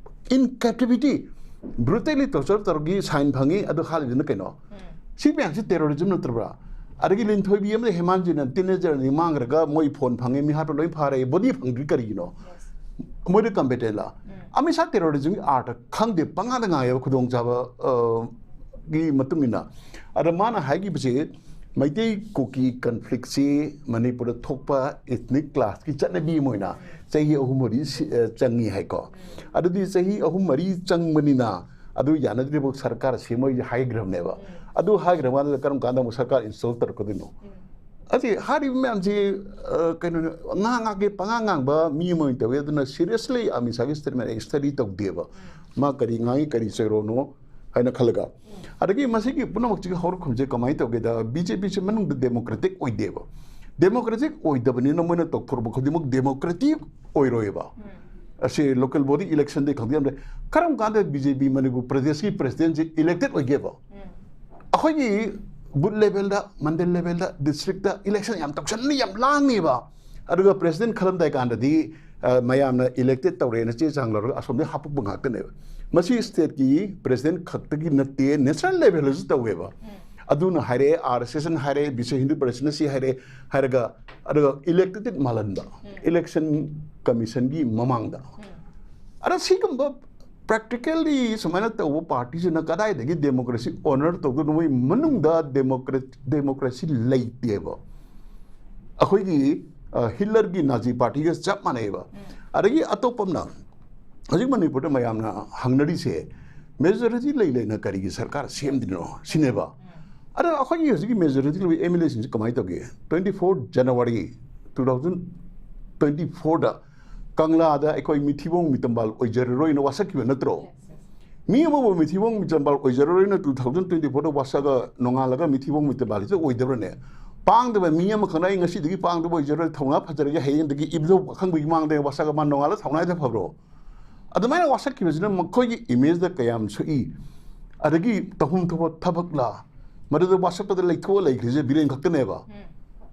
in captivity, brutally torture ꯇꯧꯔꯒꯤ ꯁꯥꯏꯟ ꯐꯪꯉꯤ, ꯑꯗꯨ ꯍꯥꯠꯂꯤꯗꯨꯅ ꯀꯩꯅꯣ? ꯁꯤ ꯃꯌꯥꯝꯁꯤ ꯇꯦꯔꯣꯔꯤꯖꯝ ꯅꯠꯇ꯭ꯔꯕ꯭ꯔꯥ? ꯑꯗꯒꯤ ꯂꯤꯟꯊꯣꯏꯕꯤ ꯑꯃꯗꯤ ꯍꯦꯃꯥꯟꯖꯤꯅ ꯇꯤꯅꯦꯖꯔꯅꯤ ꯃꯥꯡꯈ꯭ꯔꯒ ꯃꯣꯏ ꯐꯣꯟ ꯐꯪꯉꯦ, ꯃꯤ ꯍꯥꯠꯄ ꯂꯣꯏ ꯐꯥꯔꯦ, ꯕꯣꯗꯤ ꯐꯪꯗ꯭ꯔꯤ ꯀꯔꯤꯒꯤꯅꯣ? ꯃꯣꯏꯗ ꯀꯝꯄꯦꯇꯦꯟꯂ? ꯑꯃꯤꯁꯥ ꯇꯦꯔꯣꯔꯤꯖꯝꯒꯤ ꯑꯥꯔꯊ ꯈꯪꯗꯦ, ꯄꯉꯥꯗ ꯉꯥꯡꯉꯦꯕ ꯈꯨꯗꯣꯡꯆꯥꯕ, ꯑ, ꯒꯤ ꯃꯇꯨꯡ ꯏꯟꯅ꯫ ꯑꯗ ꯃꯥꯅ ꯍꯥꯏꯈꯤꯕꯁꯦ, ꯃꯩꯇꯩ ꯀꯨꯀꯤ ꯀꯟꯐ꯭ꯂꯤꯛꯁꯤ ꯃꯅꯤꯄꯨꯔꯗ ꯊꯣꯛꯄ ꯏꯊꯅꯤꯛ ꯀ꯭ꯂꯥꯁꯀꯤ ꯆꯠꯅꯕꯤ ꯑꯃ ꯑꯣꯏꯅ ꯆꯍꯤ ꯑꯍꯨꯝ ꯃꯔꯤ ꯁꯤ-, ꯑ, ꯆꯪꯉꯤ ꯍꯥꯏꯀꯣ꯫ ꯑꯗꯨꯗꯤ ꯆꯍꯤ ꯑꯍꯨꯝ ꯃꯔꯤ ꯆꯪꯕꯅꯤꯅ ꯑꯗꯨ ꯌꯥꯅꯗ꯭ꯔꯤꯕ ꯁꯔꯀꯥꯔ ꯁꯦꯝꯃꯣꯏ ꯍꯥꯏꯈ꯭ꯔꯕꯅꯦꯕ꯫ ꯑꯗꯨ ꯍꯥꯏꯈ꯭ꯔ ꯃꯥꯟꯗ ꯀꯔꯝ ꯀꯥꯟꯗ ꯑꯃꯨꯛ ꯁꯔꯀꯥꯔ ꯏꯟꯁꯇꯣꯜ ꯇꯧꯔꯛꯀꯗꯣꯏꯅꯣ? ꯑꯁꯤ ꯍꯥꯏꯔꯤꯕ ꯃꯌꯥꯝꯁꯤ, ꯑ, ꯀꯩꯅꯣꯅꯦ, ꯉꯥ ꯉꯥꯒꯤ ꯄꯉꯥ ꯉꯥꯡꯕ ꯃꯤ ꯑꯃ ꯑꯣꯏꯅ ꯇꯧꯋꯦ꯫ ꯑꯗꯨꯅ ꯁꯤꯔꯤꯌꯁꯂꯤ ꯑꯃꯤꯁꯥꯒꯤ ꯁ꯭ꯇꯦꯠꯃꯦꯟ ꯑꯩ ꯁ꯭ꯇꯗꯤ ꯇꯧꯗꯦꯕ꯫ ꯃꯥ ꯀꯔꯤ ꯉꯥꯡꯉꯤ, ꯀꯔꯤ ꯆꯩꯔꯣꯅꯣ ꯍꯥꯏꯅ ꯈꯜꯂꯒ꯫ ꯑꯗꯒꯤ ꯃꯁꯤꯒꯤ ꯄꯨꯝꯅꯃꯛꯁꯤꯒꯤ ꯍꯧꯔꯛꯐꯝꯁꯦ ꯀꯃꯥꯏꯅ ꯇꯧꯒꯦꯗ, ꯕꯤ ꯖꯦ ꯄꯤꯁꯦ ꯃꯅꯨꯡꯗ ꯗꯦꯃꯣꯀ꯭ꯔꯦꯇꯤꯛ ꯑꯣꯏꯗꯦꯕ꯫ ꯗꯦꯃꯣꯀ꯭ꯔꯦꯇꯤꯛ ꯑꯣꯏꯗꯕꯅꯤꯅ ꯃꯣꯏꯅ ꯇꯧꯊꯣꯔꯛꯄ ꯈꯨꯗꯤꯡꯃꯛ ꯗꯦꯃꯣꯀ꯭ꯔꯦꯇꯤꯛ ꯑꯣꯏꯔꯣꯏꯕ꯫ ꯑꯁꯤ ꯂꯣꯀꯦꯜ ꯕꯣꯗꯤ ꯏꯂꯦꯛꯁꯟꯗꯤ ꯈꯪꯗꯦ ꯌꯥꯝ ꯂꯩ꯫ ꯀꯔꯝ ꯀꯥꯟꯗ ꯕꯤ ꯖꯦ ꯄꯤ ꯃꯅꯤꯄꯨꯔ ꯄ꯭ꯔꯗꯦꯁꯀꯤ ꯄ꯭ꯔꯁꯤꯗꯦꯟꯁꯤ ꯏꯂꯦꯛꯇꯦꯠ ꯑꯣꯏꯒꯦꯕ? ꯑꯩꯈꯣꯏꯒꯤ ꯕꯨꯠ ꯂꯦꯚꯦꯜꯗ, ꯃꯟꯗꯜ ꯂꯦꯚꯦꯜꯗ, ꯗꯤꯁꯇ꯭ꯔꯤꯛꯇ ꯏꯂꯦꯛꯁꯟ ꯌꯥꯝ ꯇꯧꯁꯟꯅ ꯌꯥꯝ ꯂꯥꯡꯉꯦꯕ꯫ ꯑꯗꯨꯒ ꯄ꯭ꯔꯁꯤꯗꯦꯟ ꯈꯜꯂꯝꯗꯥꯏ ꯀꯥꯟꯗꯗꯤ, ꯑ, ꯃꯌꯥꯝꯅ ꯏꯂꯦꯛꯇꯦꯠ ꯇꯧꯔꯦꯅ ꯆꯦ ꯆꯥꯡ ꯂꯧꯔꯒ ꯑꯁꯣꯝꯗꯒꯤ ꯍꯥꯞꯄꯛꯄ ꯉꯥꯛꯇꯅꯦꯕ꯫ ꯃꯁꯤ ꯁ꯭ꯇꯦꯠꯀꯤ ꯄ꯭ꯔꯁꯤꯗꯦꯟ ꯈꯛꯇꯒꯤ ꯅꯠꯇꯦ, ꯅꯦꯁꯅꯦꯜ ꯂꯦꯚꯦꯜꯗꯁꯨ ꯇꯧꯋꯦꯕ꯫ ꯑꯗꯨꯅ ꯍꯥꯏꯔꯦ, ꯑꯥꯔ ꯑꯦꯁ ꯑꯦꯁꯅ ꯍꯥꯏꯔꯦ, ꯕꯤꯁ ꯍꯤꯟꯗꯨ ꯄꯔꯤꯁꯠꯅ ꯁꯤ ꯍꯥꯏꯔꯦ, ꯍꯥꯏꯔꯒ, ꯑꯗꯨꯒ ꯏꯂꯦꯛꯇꯦꯗ ꯃꯥꯜꯍꯟꯕ, ꯏꯂꯦꯛꯁꯟ ꯀꯃꯤꯁꯟꯒꯤ ꯃꯃꯥꯡꯗ꯫ ꯑꯗ ꯁꯤꯒꯨꯝꯕ ꯄ꯭ꯔꯦꯛꯇꯤꯀꯦꯜꯂꯤ ꯁꯨꯃꯥꯏꯅ ꯇꯧꯕ ꯄꯥꯔꯇꯤꯁꯤꯅ ꯀꯗꯥꯏꯗꯒꯤ ꯗꯦꯃꯣꯀ꯭ꯔꯦꯁꯤ ꯑꯣꯅꯔ ꯇꯧꯗꯣꯏꯅꯣ? ꯃꯣꯏ ꯃꯅꯨꯡꯗ ꯗꯦꯃꯣꯀ꯭ꯔꯦ-, ꯗꯦꯃꯣꯀ꯭ꯔꯦꯁꯤ ꯂꯩꯇꯦꯕ꯫ ꯑꯩꯈꯣꯏꯒꯤ, ꯑ, ꯍꯤꯠꯂꯔꯒꯤ ꯅꯥꯖꯤ ꯄꯥꯔꯇꯤꯒ ꯆꯞ ꯃꯥꯟꯅꯩꯕ꯫ ꯑꯗꯒꯤ ꯑꯇꯣꯞꯄ ꯑꯃꯅ, ꯍꯧꯖꯤꯛ ꯃꯅꯤꯄꯨꯔꯗ ꯃꯌꯥꯝꯅ ꯍꯪꯅꯔꯤꯁꯦ, ꯃꯦꯖꯣꯔꯤꯇꯤ ꯂꯩ ꯂꯩꯅ ꯀꯔꯤꯒꯤ ꯁꯔꯀꯥꯔ ꯁꯦꯝꯗ꯭ꯔꯤꯅꯣ ꯁꯤꯅꯦꯕ꯫ ꯑꯗ ꯑꯩꯈꯣꯏꯒꯤ ꯍꯧꯖꯤꯛꯀꯤ ꯃꯦꯖꯣꯔꯤꯇꯤ ꯂꯩꯕ ꯑꯦꯝ ꯑꯦꯜ ꯑꯦꯁꯤꯡꯁꯦ ꯀꯃꯥꯏꯅ ꯇꯧꯒꯦ? Twenty four January two thousand twenty fourꯗ ꯀꯪꯂꯥꯗ ꯑꯩꯈꯣꯏ ꯃꯤꯊꯤꯕꯣꯡ ꯃꯤꯇꯝꯕꯥꯜ ꯑꯣꯏꯖꯔꯔꯣꯏꯅ ꯋꯥꯁꯛꯈꯤꯕ ꯅꯠꯇ꯭ꯔꯣ? ꯃꯤ ꯑꯃꯕꯨ ꯃꯤꯊꯤꯕꯣꯡ ꯃꯤꯇꯝꯕꯥꯜ ꯑꯣꯏꯖꯔꯔꯣꯏꯅ two thousand twenty fourꯗ ꯋꯥꯁꯛꯑꯒ ꯅꯣꯡꯉꯥꯜꯂꯒ ꯃꯤꯊꯤꯕꯣꯡ ꯃꯤꯇꯝꯕꯥꯜ ꯍꯦꯛꯇ ꯑꯣꯏꯗꯕ꯭ꯔꯅꯦ? ꯄꯥꯡꯗꯕ ꯃꯤ ꯑꯃꯈꯛꯅ "ꯑꯩ ꯉꯁꯤꯗꯒꯤ ꯄꯥꯡꯗꯕ ꯑꯣꯏꯖꯔꯣꯏ, ꯊꯧꯅꯥ ꯐꯖꯔꯒꯦ, ꯍꯌꯦꯡꯗꯒꯤ ꯏꯕꯨꯙꯧ ꯑꯈꯪꯕꯒꯤ ꯃꯥꯡꯗ ꯋꯥꯁꯛꯑꯒ ꯃꯥ ꯅꯣꯡꯉꯥꯜꯂ ꯊꯧꯅꯥ ꯍꯦꯛꯇ ꯐꯕ꯭ꯔꯣ?" ꯑꯗꯨꯃꯥꯏꯅ ꯋꯥꯁꯛꯈꯤꯕꯁꯤꯅ ꯃꯈꯣꯏꯒꯤ ꯏꯃꯦꯖꯇ ꯀꯌꯥꯝ ꯁꯣꯛꯏ꯫ ꯑꯗꯒꯤ ꯇꯧꯐꯝ ꯊꯣꯛꯄ ꯊꯕꯛꯂ, ꯃꯗꯨꯗ ꯋꯥꯁꯛꯄꯗ ꯂꯩꯊꯣꯛꯑ ꯂꯩꯈ꯭ꯔꯤꯁꯦ ꯕꯤꯔꯦꯟ ꯈꯛꯇꯅꯦꯕ꯫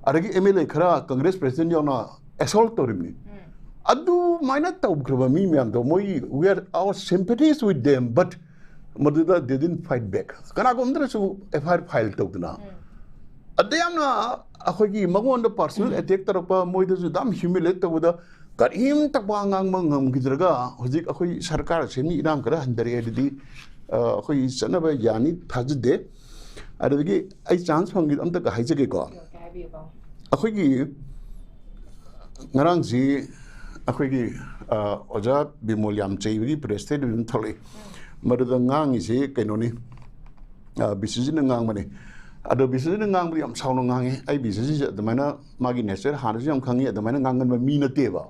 ꯑꯗꯒꯤ ꯑꯦꯝ ꯑꯦꯜ ꯑꯦ ꯈꯔ ꯀꯪꯒ꯭ꯔꯦꯁ ꯄ꯭ꯔꯁꯤꯗꯦꯟ ꯌꯥꯎꯅ ꯑꯦꯁꯣꯜꯠ ꯇꯧꯔꯤꯕꯅꯤ꯫ ꯑꯗꯨꯃꯥꯏꯅ ꯇꯧꯈ꯭ꯔꯕ ꯃꯤ ꯃꯌꯥꯝꯗꯣ, ꯃꯣꯏ, "We are, our sympathies with them, but" ꯃꯗꯨꯗ they didn't fight back꯫ ꯀꯅꯥꯒꯨꯝꯕꯗꯅꯁꯨ ꯑꯦꯐ ꯑꯥꯏ ꯑꯥꯔ ꯐꯥꯏꯜ ꯇꯧꯗꯅ, ꯑꯗ ꯌꯥꯝꯅ ꯑꯩꯈꯣꯏꯒꯤ ꯃꯉꯣꯟꯗ personal attack ꯇꯧꯔꯛꯄ, ꯃꯣꯏꯗꯁꯨ ꯑꯗꯨꯝ humiliate ꯇꯧꯕꯗ ꯀꯔꯤꯝꯇ ꯋꯥ ꯉꯥꯡꯕ ꯉꯝꯈꯤꯗ꯭ꯔꯒ ꯍꯧꯖꯤꯛ ꯑꯩꯈꯣꯏ ꯁꯔꯀꯥꯔꯁꯦ ꯃꯤ ꯏꯔꯥꯡ ꯈꯔ ꯍꯟꯊꯔꯛꯑꯦ ꯑꯗꯨꯗꯤ ꯑ, ꯑꯩꯈꯣꯏ ꯆꯠꯅꯕ ꯌꯥꯅꯤ ꯊꯥꯖꯗꯦ꯫ ꯑꯗꯨꯗꯒꯤ ꯑꯩ chance ꯐꯪꯈꯤꯗ ꯑꯝꯇꯒ ꯍꯥꯏꯖꯒꯦꯀꯣ꯫ ꯑꯩꯈꯣꯏꯒꯤ ꯉꯔꯥꯡꯁꯤ ꯑꯩꯈꯣꯏꯒꯤ ꯑ, ꯑꯣꯖꯥ ꯕꯤꯃꯣꯜ ꯌꯥꯝ ꯆꯩꯕꯒꯤ press statement ꯑꯃ ꯊꯣꯛꯂꯛꯏ꯫ ꯃꯗꯨꯗ ꯉꯥꯡꯉꯤꯁꯤ ꯀꯩꯅꯣꯅꯤ, ꯑ, ꯕꯤꯁ꯭ꯋꯖꯤꯠꯅ ꯉꯥꯡꯕꯅꯤ꯫ ꯑꯗꯣ ꯕꯤꯁ꯭ꯋꯖꯤꯠꯅ ꯉꯥꯡꯕꯗꯤ ꯌꯥꯝ ꯁꯥꯎꯅ ꯉꯥꯡꯉꯤ꯫ ꯑꯩ ꯕꯤꯁ꯭ꯋꯖꯤꯠꯁꯦ ꯑꯗꯨꯃꯥꯏꯅ ꯃꯥꯒꯤ nature ꯍꯥꯟꯅꯁꯨ ꯌꯥꯝ ꯈꯪꯉꯤ, ꯑꯗꯨꯃꯥꯏꯅ ꯉꯥꯡꯒꯟꯕ ꯃꯤ ꯅꯠꯇꯦꯕ꯫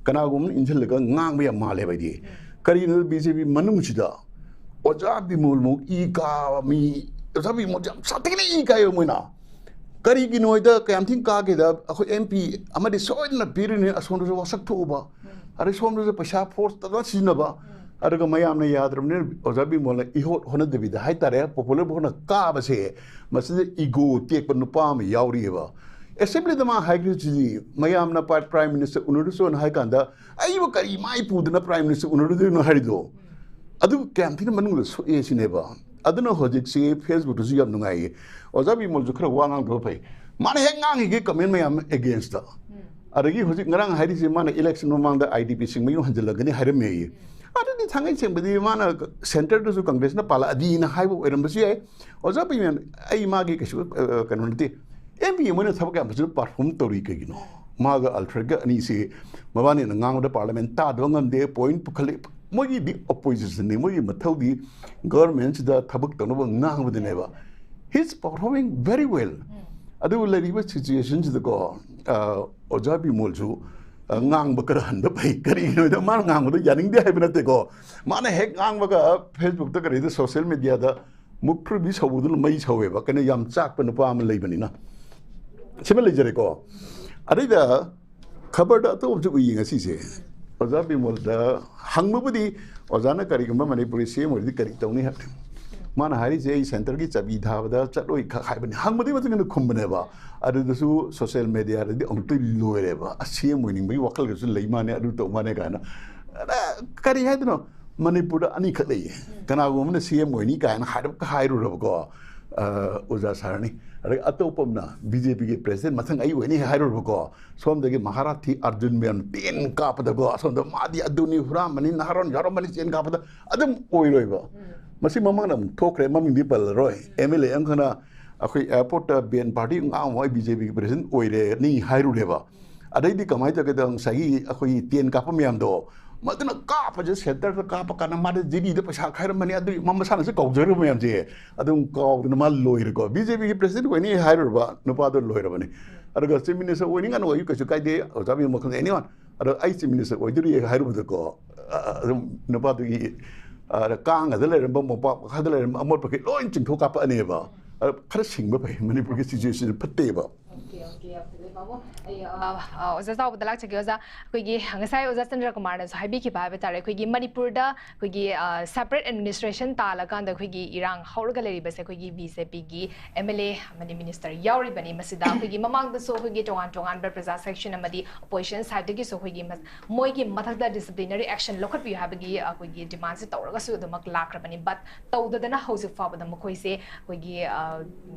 ꯀꯅꯥꯒꯨꯝꯕꯅ ꯏꯟꯁꯤꯜꯂꯒ ꯉꯥꯡꯕ ꯌꯥꯝ ꯃꯥꯜꯂꯦꯕ ꯑꯩꯗꯤ꯫ ꯀꯔꯤꯒꯤꯅꯣ, ꯕꯤ ꯖꯦ ꯄꯤ ꯃꯅꯨꯡꯁꯤꯗ ꯑꯣꯖꯥ ꯕꯤꯃꯣꯜꯃꯨꯛ ꯏ ꯀꯥꯕ ꯃꯤ, ꯑꯣꯖꯥ ꯕꯤꯃꯣꯜꯁꯦ ꯌꯥꯝ ꯁꯥꯊꯤꯅ ꯏ ꯀꯥꯏꯌꯦꯕ ꯃꯣꯏꯅ꯫ ꯀꯔꯤꯒꯤꯅꯣ ꯍꯥꯏꯗ ꯀꯌꯥꯝ ꯊꯤꯅ ꯀꯥꯒꯦꯗ ꯑꯩꯈꯣꯏ ꯑꯦꯝ ꯄꯤ ꯑꯃꯗꯤ ꯁꯣꯏꯗꯅ ꯄꯤꯔꯤꯅꯤ, ꯑꯁꯣꯝꯗꯁꯨ ꯋꯥꯁꯛ ꯊꯣꯛꯎꯕ, ꯑꯗꯩ ꯁꯣꯝꯗꯁꯨ ꯄꯩꯁꯥ force ꯇꯧꯔ ꯁꯤꯖꯤꯟꯅꯕ, ꯑꯗꯨꯒ ꯃꯌꯥꯝꯅ ꯌꯥꯗ꯭ꯔꯕꯅꯤꯅ ꯑꯣꯖꯥ ꯕꯤꯃꯣꯜꯅ ꯏꯍꯣꯠ ꯍꯣꯠꯅꯗꯕꯤꯗ ꯍꯥꯏꯇꯥꯔꯦ, popular vote ꯅ ꯀꯥꯕꯁꯦ, ꯃꯁꯤꯗ ego ꯇꯦꯛꯄ ꯅꯨꯄꯥ ꯑꯃ ꯌꯥꯎꯔꯤꯑꯕ꯫ Assembly ꯗ ꯃꯥ ꯍꯥꯏꯈ꯭ꯔꯤꯁꯤꯗꯤ ꯃꯌꯥꯝꯅ ꯄ꯭ꯔꯥꯏ-, Prime Minister ꯎꯅꯔꯨꯆꯣꯅ ꯍꯥꯏ ꯀꯥꯟꯗ ꯑꯩꯕꯨ ꯀꯔꯤ ꯃꯥꯏ ꯄꯨꯗꯅ Prime Minister ꯎꯅꯔꯨꯗꯣꯏꯅꯣ ꯍꯥꯏꯔꯤꯗꯣ꯫ ꯑꯗꯨ ꯀꯌꯥꯝ ꯊꯤꯅ ꯃꯅꯨꯡꯗ ꯁꯣꯛꯑꯦ ꯁꯤꯅꯦꯕ꯫ ꯑꯗꯨꯅ ꯍꯧꯖꯤꯛꯁꯤ Facebook ꯇꯁꯨ ꯌꯥꯝ ꯅꯨꯡꯉꯥꯏꯌꯦ꯫ ꯑꯣꯖꯥ ꯕꯤꯃꯣꯜꯁꯨ ꯈꯔ ꯋꯥ ꯉꯥꯡꯗꯕ ꯐꯩ꯫ ꯃꯥꯅ ꯍꯦꯛ ꯉꯥꯡꯉꯤꯒꯦ comment ꯃꯌꯥꯝ against ꯇ꯫ ꯑꯗꯒꯤ ꯍꯧꯖꯤꯛ ꯉꯔꯥꯡ ꯍꯥꯏꯔꯤꯁꯦ ꯃꯥꯅ election ꯃꯃꯥꯡꯗ ꯑꯥꯏ ꯗꯤ ꯄꯤ ꯁꯤꯡ ꯃꯌꯨꯝ ꯍꯟꯖꯤꯜꯂꯛꯀꯅꯤ ꯍꯥꯏꯔꯝꯃꯦꯌꯦ꯫ ꯑꯗꯨꯗꯤ ꯊꯥꯡꯉꯩ ꯁꯦꯡꯕꯗꯤ ꯃꯥꯅ center ꯗꯁꯨ Congress ꯅ ꯄꯥꯜꯂꯛꯑꯗꯤꯅ ꯍꯥꯏꯕ ꯑꯣꯏꯔꯝꯕꯁꯨ ꯌꯥꯏ꯫ ꯑꯣꯖꯥ ꯕꯤꯃꯣꯜ, ꯑꯩ ꯃꯥꯒꯤ ꯀꯩꯁꯨ, ꯑ, ꯀꯩꯅꯣ ꯅꯠꯇꯦ꯫ ꯑꯦꯝ ꯄꯤ ꯑꯦ ꯃꯣꯏꯅ ꯊꯕꯛ ꯌꯥꯝ ꯐꯖꯅ perform ꯇꯧꯔꯤ ꯀꯩꯒꯤꯅꯣ? ꯃꯥꯒ Alfred ꯀ ꯑꯅꯤꯁꯤ ꯃꯕꯥꯅꯤꯅ ꯉꯥꯡꯕꯗ parliament ꯇꯥꯗꯕ ꯉꯝꯗꯦ, point ꯄꯨꯈꯠꯂꯤ꯫ ꯃꯣꯏꯒꯤꯗꯤ opposition ꯅꯤ, ꯃꯣꯏꯒꯤ ꯃꯊꯧꯗꯤ government ꯁꯤꯗ ꯊꯕꯛ ꯇꯧꯅꯕ ꯉꯥꯡꯕꯗꯨꯅꯦꯕ꯫ He is performing very well꯫ ꯑꯗꯨꯕꯨ ꯂꯩꯔꯤꯕ situation ꯁꯤꯗꯀꯣ, ꯑ, ꯑꯣꯖꯥ ꯕꯤꯃꯣꯜꯁꯨ, ꯑ, ꯉꯥꯡꯕ ꯈꯔ ꯍꯟꯕ ꯐꯩ꯫ ꯀꯔꯤꯒꯤꯅꯣꯗ ꯃꯥꯅ ꯉꯥꯡꯕꯗ ꯌꯥꯅꯤꯡꯗꯦ ꯍꯥꯏꯕ ꯅꯠꯇꯦꯀꯣ꯫ ꯃꯥꯅ ꯍꯦꯛ ꯉꯥꯡꯕꯒ Facebook ꯇ ꯀꯔꯤꯗ social media ꯗ ꯃꯨꯛꯊ꯭ꯔꯨꯕꯤ ꯁꯧꯕꯗꯨꯅ ꯃꯩ ꯁꯧꯋꯦꯕ꯫ ꯀꯩꯅꯣ, ꯌꯥꯝ ꯆꯥꯛꯄ ꯅꯨꯄꯥ ꯑꯃ ꯂꯩꯕꯅꯤꯅ꯫ ꯁꯤꯃ ꯂꯩꯖꯔꯦꯀꯣ꯫ ꯑꯗꯩꯗ ꯈꯕꯔꯗ ꯑꯇꯣꯞꯄꯁꯨ ꯎꯏꯌꯦ ꯉꯁꯤꯁꯦ꯫ ꯑꯣꯖꯥ ꯕꯤꯃꯣꯜꯗ ꯍꯪꯕꯕꯨꯗꯤ, ꯑꯣꯖꯥꯅ ꯀꯔꯤꯒꯨꯝꯕ ꯃꯅꯤꯄꯨꯔꯤ ꯁꯤ ꯑꯦꯝ ꯑꯣꯏꯔꯗꯤ ꯀꯔꯤ ꯇꯧꯅꯤ ꯍꯥꯏꯕꯅꯤ꯫ ꯃꯥꯅ ꯍꯥꯏꯔꯤꯁꯦ, "ꯑꯩ center ꯒꯤ ꯆꯥꯕꯤ ꯊꯥꯕꯗ ꯆꯠꯂꯣꯏ" ꯈꯛ ꯍꯥꯏꯕꯅꯤ꯫ ꯍꯪꯕꯗꯤ ꯃꯇꯨꯡ ꯏꯟꯅ ꯈꯨꯝꯕꯅꯦꯕ꯫ ꯑꯗꯨꯗꯁꯨ social media ꯗꯗꯤ ꯑꯃꯨꯛꯇ ꯂꯣꯏꯔꯦꯕ꯫ ꯑ, ꯁꯤ ꯑꯦꯝ ꯑꯣꯏꯅꯤꯡꯕꯒꯤ ꯋꯥꯈꯜꯒꯁꯨ ꯂꯩ ꯃꯥꯅꯦ, ꯑꯗꯨ ꯇꯧ ꯃꯥꯅꯦ ꯀꯥꯏꯅ꯫ ꯑꯗ ꯀꯔꯤ ꯍꯥꯏꯗꯣꯏꯅꯣ? ꯃꯅꯤꯄꯨꯔꯗ ꯑꯅꯤꯈꯛ ꯂꯩꯌꯦ꯫ ꯀꯅꯥꯒꯨꯝꯕ ꯑꯃꯅ ꯁꯤ ꯑꯦꯝ ꯑꯣꯏꯅꯤ ꯀꯥꯏꯅ ꯍꯥꯏꯔꯞꯀ ꯍꯥꯏꯔꯨꯔꯕꯀꯣ, ꯑ, ꯑꯣꯖꯥ ꯁꯥꯔꯅꯤ꯫ ꯑꯗꯒꯤ ꯑꯇꯣꯞꯄ ꯑꯃꯅ ꯕꯤ ꯖꯦ ꯄꯤꯒꯤ ꯄ꯭ꯔꯦꯁꯤꯗꯦꯟ ꯃꯊꯪ ꯑꯩ ꯑꯣꯏꯅꯤ ꯍꯥꯏꯔꯨꯔꯕꯀꯣ, ꯁꯣꯝꯗꯒꯤ ꯃꯍꯥꯔꯥꯊꯤ ꯑꯔꯖꯨꯟ ꯃꯌꯥꯝ ꯇꯦꯟ ꯀꯥꯞꯄꯗꯀꯣ, ꯑꯁꯣꯝꯗ ꯃꯥꯗꯤ ꯑꯗꯨꯅꯤ, ꯍꯨꯔꯥꯟꯕꯅꯤ, ꯅꯍꯥꯔꯣꯟ ꯌꯥꯎꯔꯝꯕꯅꯤ ꯆꯦꯟ ꯀꯥꯞꯄꯗ, ꯑꯗꯨꯝ ꯑꯣꯏꯔꯣꯏꯕ꯫ ꯃꯁꯤ ꯃꯃꯥꯡꯗ ꯑꯃꯨꯛ ꯊꯣꯛꯈ꯭ꯔꯦ, ꯃꯃꯤꯡꯗꯤ ꯄꯜꯂꯔꯣꯏ꯫ ꯑꯦꯝ ꯑꯦꯜ ꯑꯦ ꯑꯃꯈꯛꯅ ꯑꯩꯈꯣꯏ ꯑꯦꯌꯥꯔꯄꯣꯔꯠꯇ ꯕꯦꯟ ꯄꯥꯔꯇꯤ ꯉꯥꯡꯕ, "ꯑꯩ ꯕꯤ ꯖꯦ ꯄꯤꯒꯤ ꯄ꯭ꯔꯦꯁꯤꯗꯦꯟ ꯑꯣꯏꯔꯦꯅꯤ" ꯍꯥꯏꯔꯨꯔꯦꯕ꯫ ꯑꯗꯩꯗꯤ ꯀꯃꯥꯏꯅ ꯇꯧꯒꯦꯗ, ꯉꯁꯥꯏꯒꯤ ꯑꯩꯈꯣꯏꯒꯤ ꯇꯦꯟ ꯀꯥꯞꯄ ꯃꯌꯥꯝꯗꯣ, ꯃꯗꯨꯅ ꯀꯥꯞꯄꯁꯦ, ꯁꯦꯟꯇꯔꯗ ꯀꯥꯞꯄ ꯀꯥꯟꯗ ꯃꯥꯗꯤ ꯖꯤ ꯗꯤꯗ ꯄꯩꯁꯥ ꯈꯥꯏꯔꯝꯕꯅꯤ, ꯑꯗꯨꯒꯤ ꯃꯥ ꯃꯁꯥꯅꯁꯨ ꯀꯥꯎꯖꯔꯨꯕ ꯃꯌꯥꯝꯁꯦ, ꯑꯗꯨꯝ ꯀꯥꯎꯗꯅ ꯃꯥ ꯂꯣꯏꯔꯦꯀꯣ꯫ ꯕꯤ ꯖꯦ ꯄꯤꯒꯤ ꯄ꯭ꯔꯦꯁꯤꯗꯦꯟ ꯑꯣꯏꯅꯤ ꯍꯥꯏꯔꯨꯔꯕ ꯅꯨꯄꯥꯗꯣ ꯂꯣꯏꯔꯕꯅꯤ꯫ ꯑꯗꯨꯒ ꯆꯤꯐ ꯃꯤꯅꯤꯁꯇꯔ ꯑꯣꯏꯅꯤꯡꯉꯅꯨ, ꯑꯩ ꯀꯩꯁꯨ ꯀꯥꯏꯗꯦ, ꯑꯣꯖꯥ ꯕꯤꯃꯜ ꯈꯪꯗꯦ, ꯑꯦꯅꯤ ꯋꯥꯟ꯫ ꯑꯗꯣ ꯑꯩ ꯆꯤꯐ ꯃꯤꯅꯤꯁꯇꯔ ꯑꯣꯏꯗꯣꯔꯤ ꯍꯥꯏꯔꯨꯕꯗꯀꯣ, ꯑ, ꯑꯗꯨꯝ ꯅꯨꯄꯥꯗꯨꯒꯤ, ꯑ, ꯀꯥꯡꯒꯗ ꯂꯩꯔꯝꯕ, ꯃꯣꯝꯄꯥꯛ ꯃꯈꯥꯗ ꯂꯩꯔꯝꯕ ꯑꯃꯣꯠ ꯄꯈꯩ ꯂꯣꯏ ꯆꯤꯡꯊꯣꯛ ꯀꯥꯞꯄꯛꯑꯅꯦꯕ꯫ ꯑꯗꯣ ꯈꯔ ꯁꯤꯡꯕ ꯐꯩ, ꯃꯅꯤꯄꯨꯔꯒꯤ ꯁꯤꯆꯨꯋꯦꯁꯟ ꯐꯠꯇꯦꯕ꯫ ꯑꯣꯀꯦ, ꯑꯣꯀꯦ, ꯌꯥꯝ ꯐꯖꯩ, ꯄꯥꯕꯨꯡ꯫ ꯑꯩ, ꯑ, ꯑ, ꯑꯣꯖꯥ ꯆꯥꯎꯕꯗ ꯂꯥꯛꯆꯒꯦ, ꯑꯣꯖꯥ꯫ ꯑꯩꯈꯣꯏꯒꯤ ꯉꯁꯥꯏ ꯑꯣꯖꯥ ꯆꯟꯗ꯭ꯔ ꯀꯨꯃꯥꯔꯅꯁꯨ ꯍꯥꯏꯕꯤꯈꯤꯕ ꯍꯥꯏꯕ ꯇꯥꯔꯦ, ꯑꯩꯈꯣꯏꯒꯤ ꯃꯅꯤꯄꯨꯔꯗ ꯑꯩꯈꯣꯏꯒꯤ, ꯑ, ꯁꯦꯄꯔꯦꯠ ꯑꯦꯗꯃꯤꯅꯤꯁꯇ꯭ꯔꯦꯁꯟ ꯇꯥꯜꯂꯀꯥꯟꯗ ꯑꯩꯈꯣꯏꯒꯤ ꯏꯔꯥꯡ ꯍꯧꯔꯒ ꯂꯩꯔꯤꯕꯁꯦ ꯑꯩꯈꯣꯏꯒꯤ ꯕꯤ ꯖꯦ ꯄꯤꯒꯤ ꯑꯦꯝ ꯑꯦꯜ ꯑꯦ ꯑꯃꯗꯤ ꯃꯤꯅꯤꯁꯇꯔ ꯌꯥꯎꯔꯤꯕꯅꯤ꯫ ꯃꯁꯤꯗ ꯑꯩꯈꯣꯏꯒꯤ ꯃꯃꯥꯡꯗꯁꯨ ꯑꯩꯈꯣꯏꯒꯤ ꯇꯣꯉꯥꯟ ꯇꯣꯉꯥꯟꯕ ꯄ꯭ꯔꯖꯥ ꯁꯦꯛꯁꯟ ꯑꯃꯗꯤ ꯑꯣꯄꯣꯖꯤꯁꯟ ꯁꯥꯏꯠꯇꯒꯤꯁꯨ ꯑꯩꯈꯣꯏꯒꯤ ꯃ-, ꯃꯣꯏꯒꯤ ꯃꯊꯛꯇ ꯗꯤꯁꯤꯄ꯭ꯂꯤꯅꯔꯤ ꯑꯦꯛꯁꯟ ꯂꯧꯈꯠꯄꯤꯌꯨ ꯍꯥꯏꯕꯒꯤ ꯑꯩꯈꯣꯏꯒꯤ ꯗꯤꯃꯥꯟꯁꯦ ꯇꯧꯔꯒꯁꯨ ꯑꯗꯨꯃꯛ ꯂꯥꯛꯈ꯭ꯔꯕꯅꯤ꯫ But ꯇꯧꯗꯗꯅ ꯍꯧꯖꯤꯛ ꯐꯥꯎꯕꯗ ꯃꯈꯣꯏꯁꯦ ꯑꯩꯈꯣꯏꯒꯤ, ꯑ,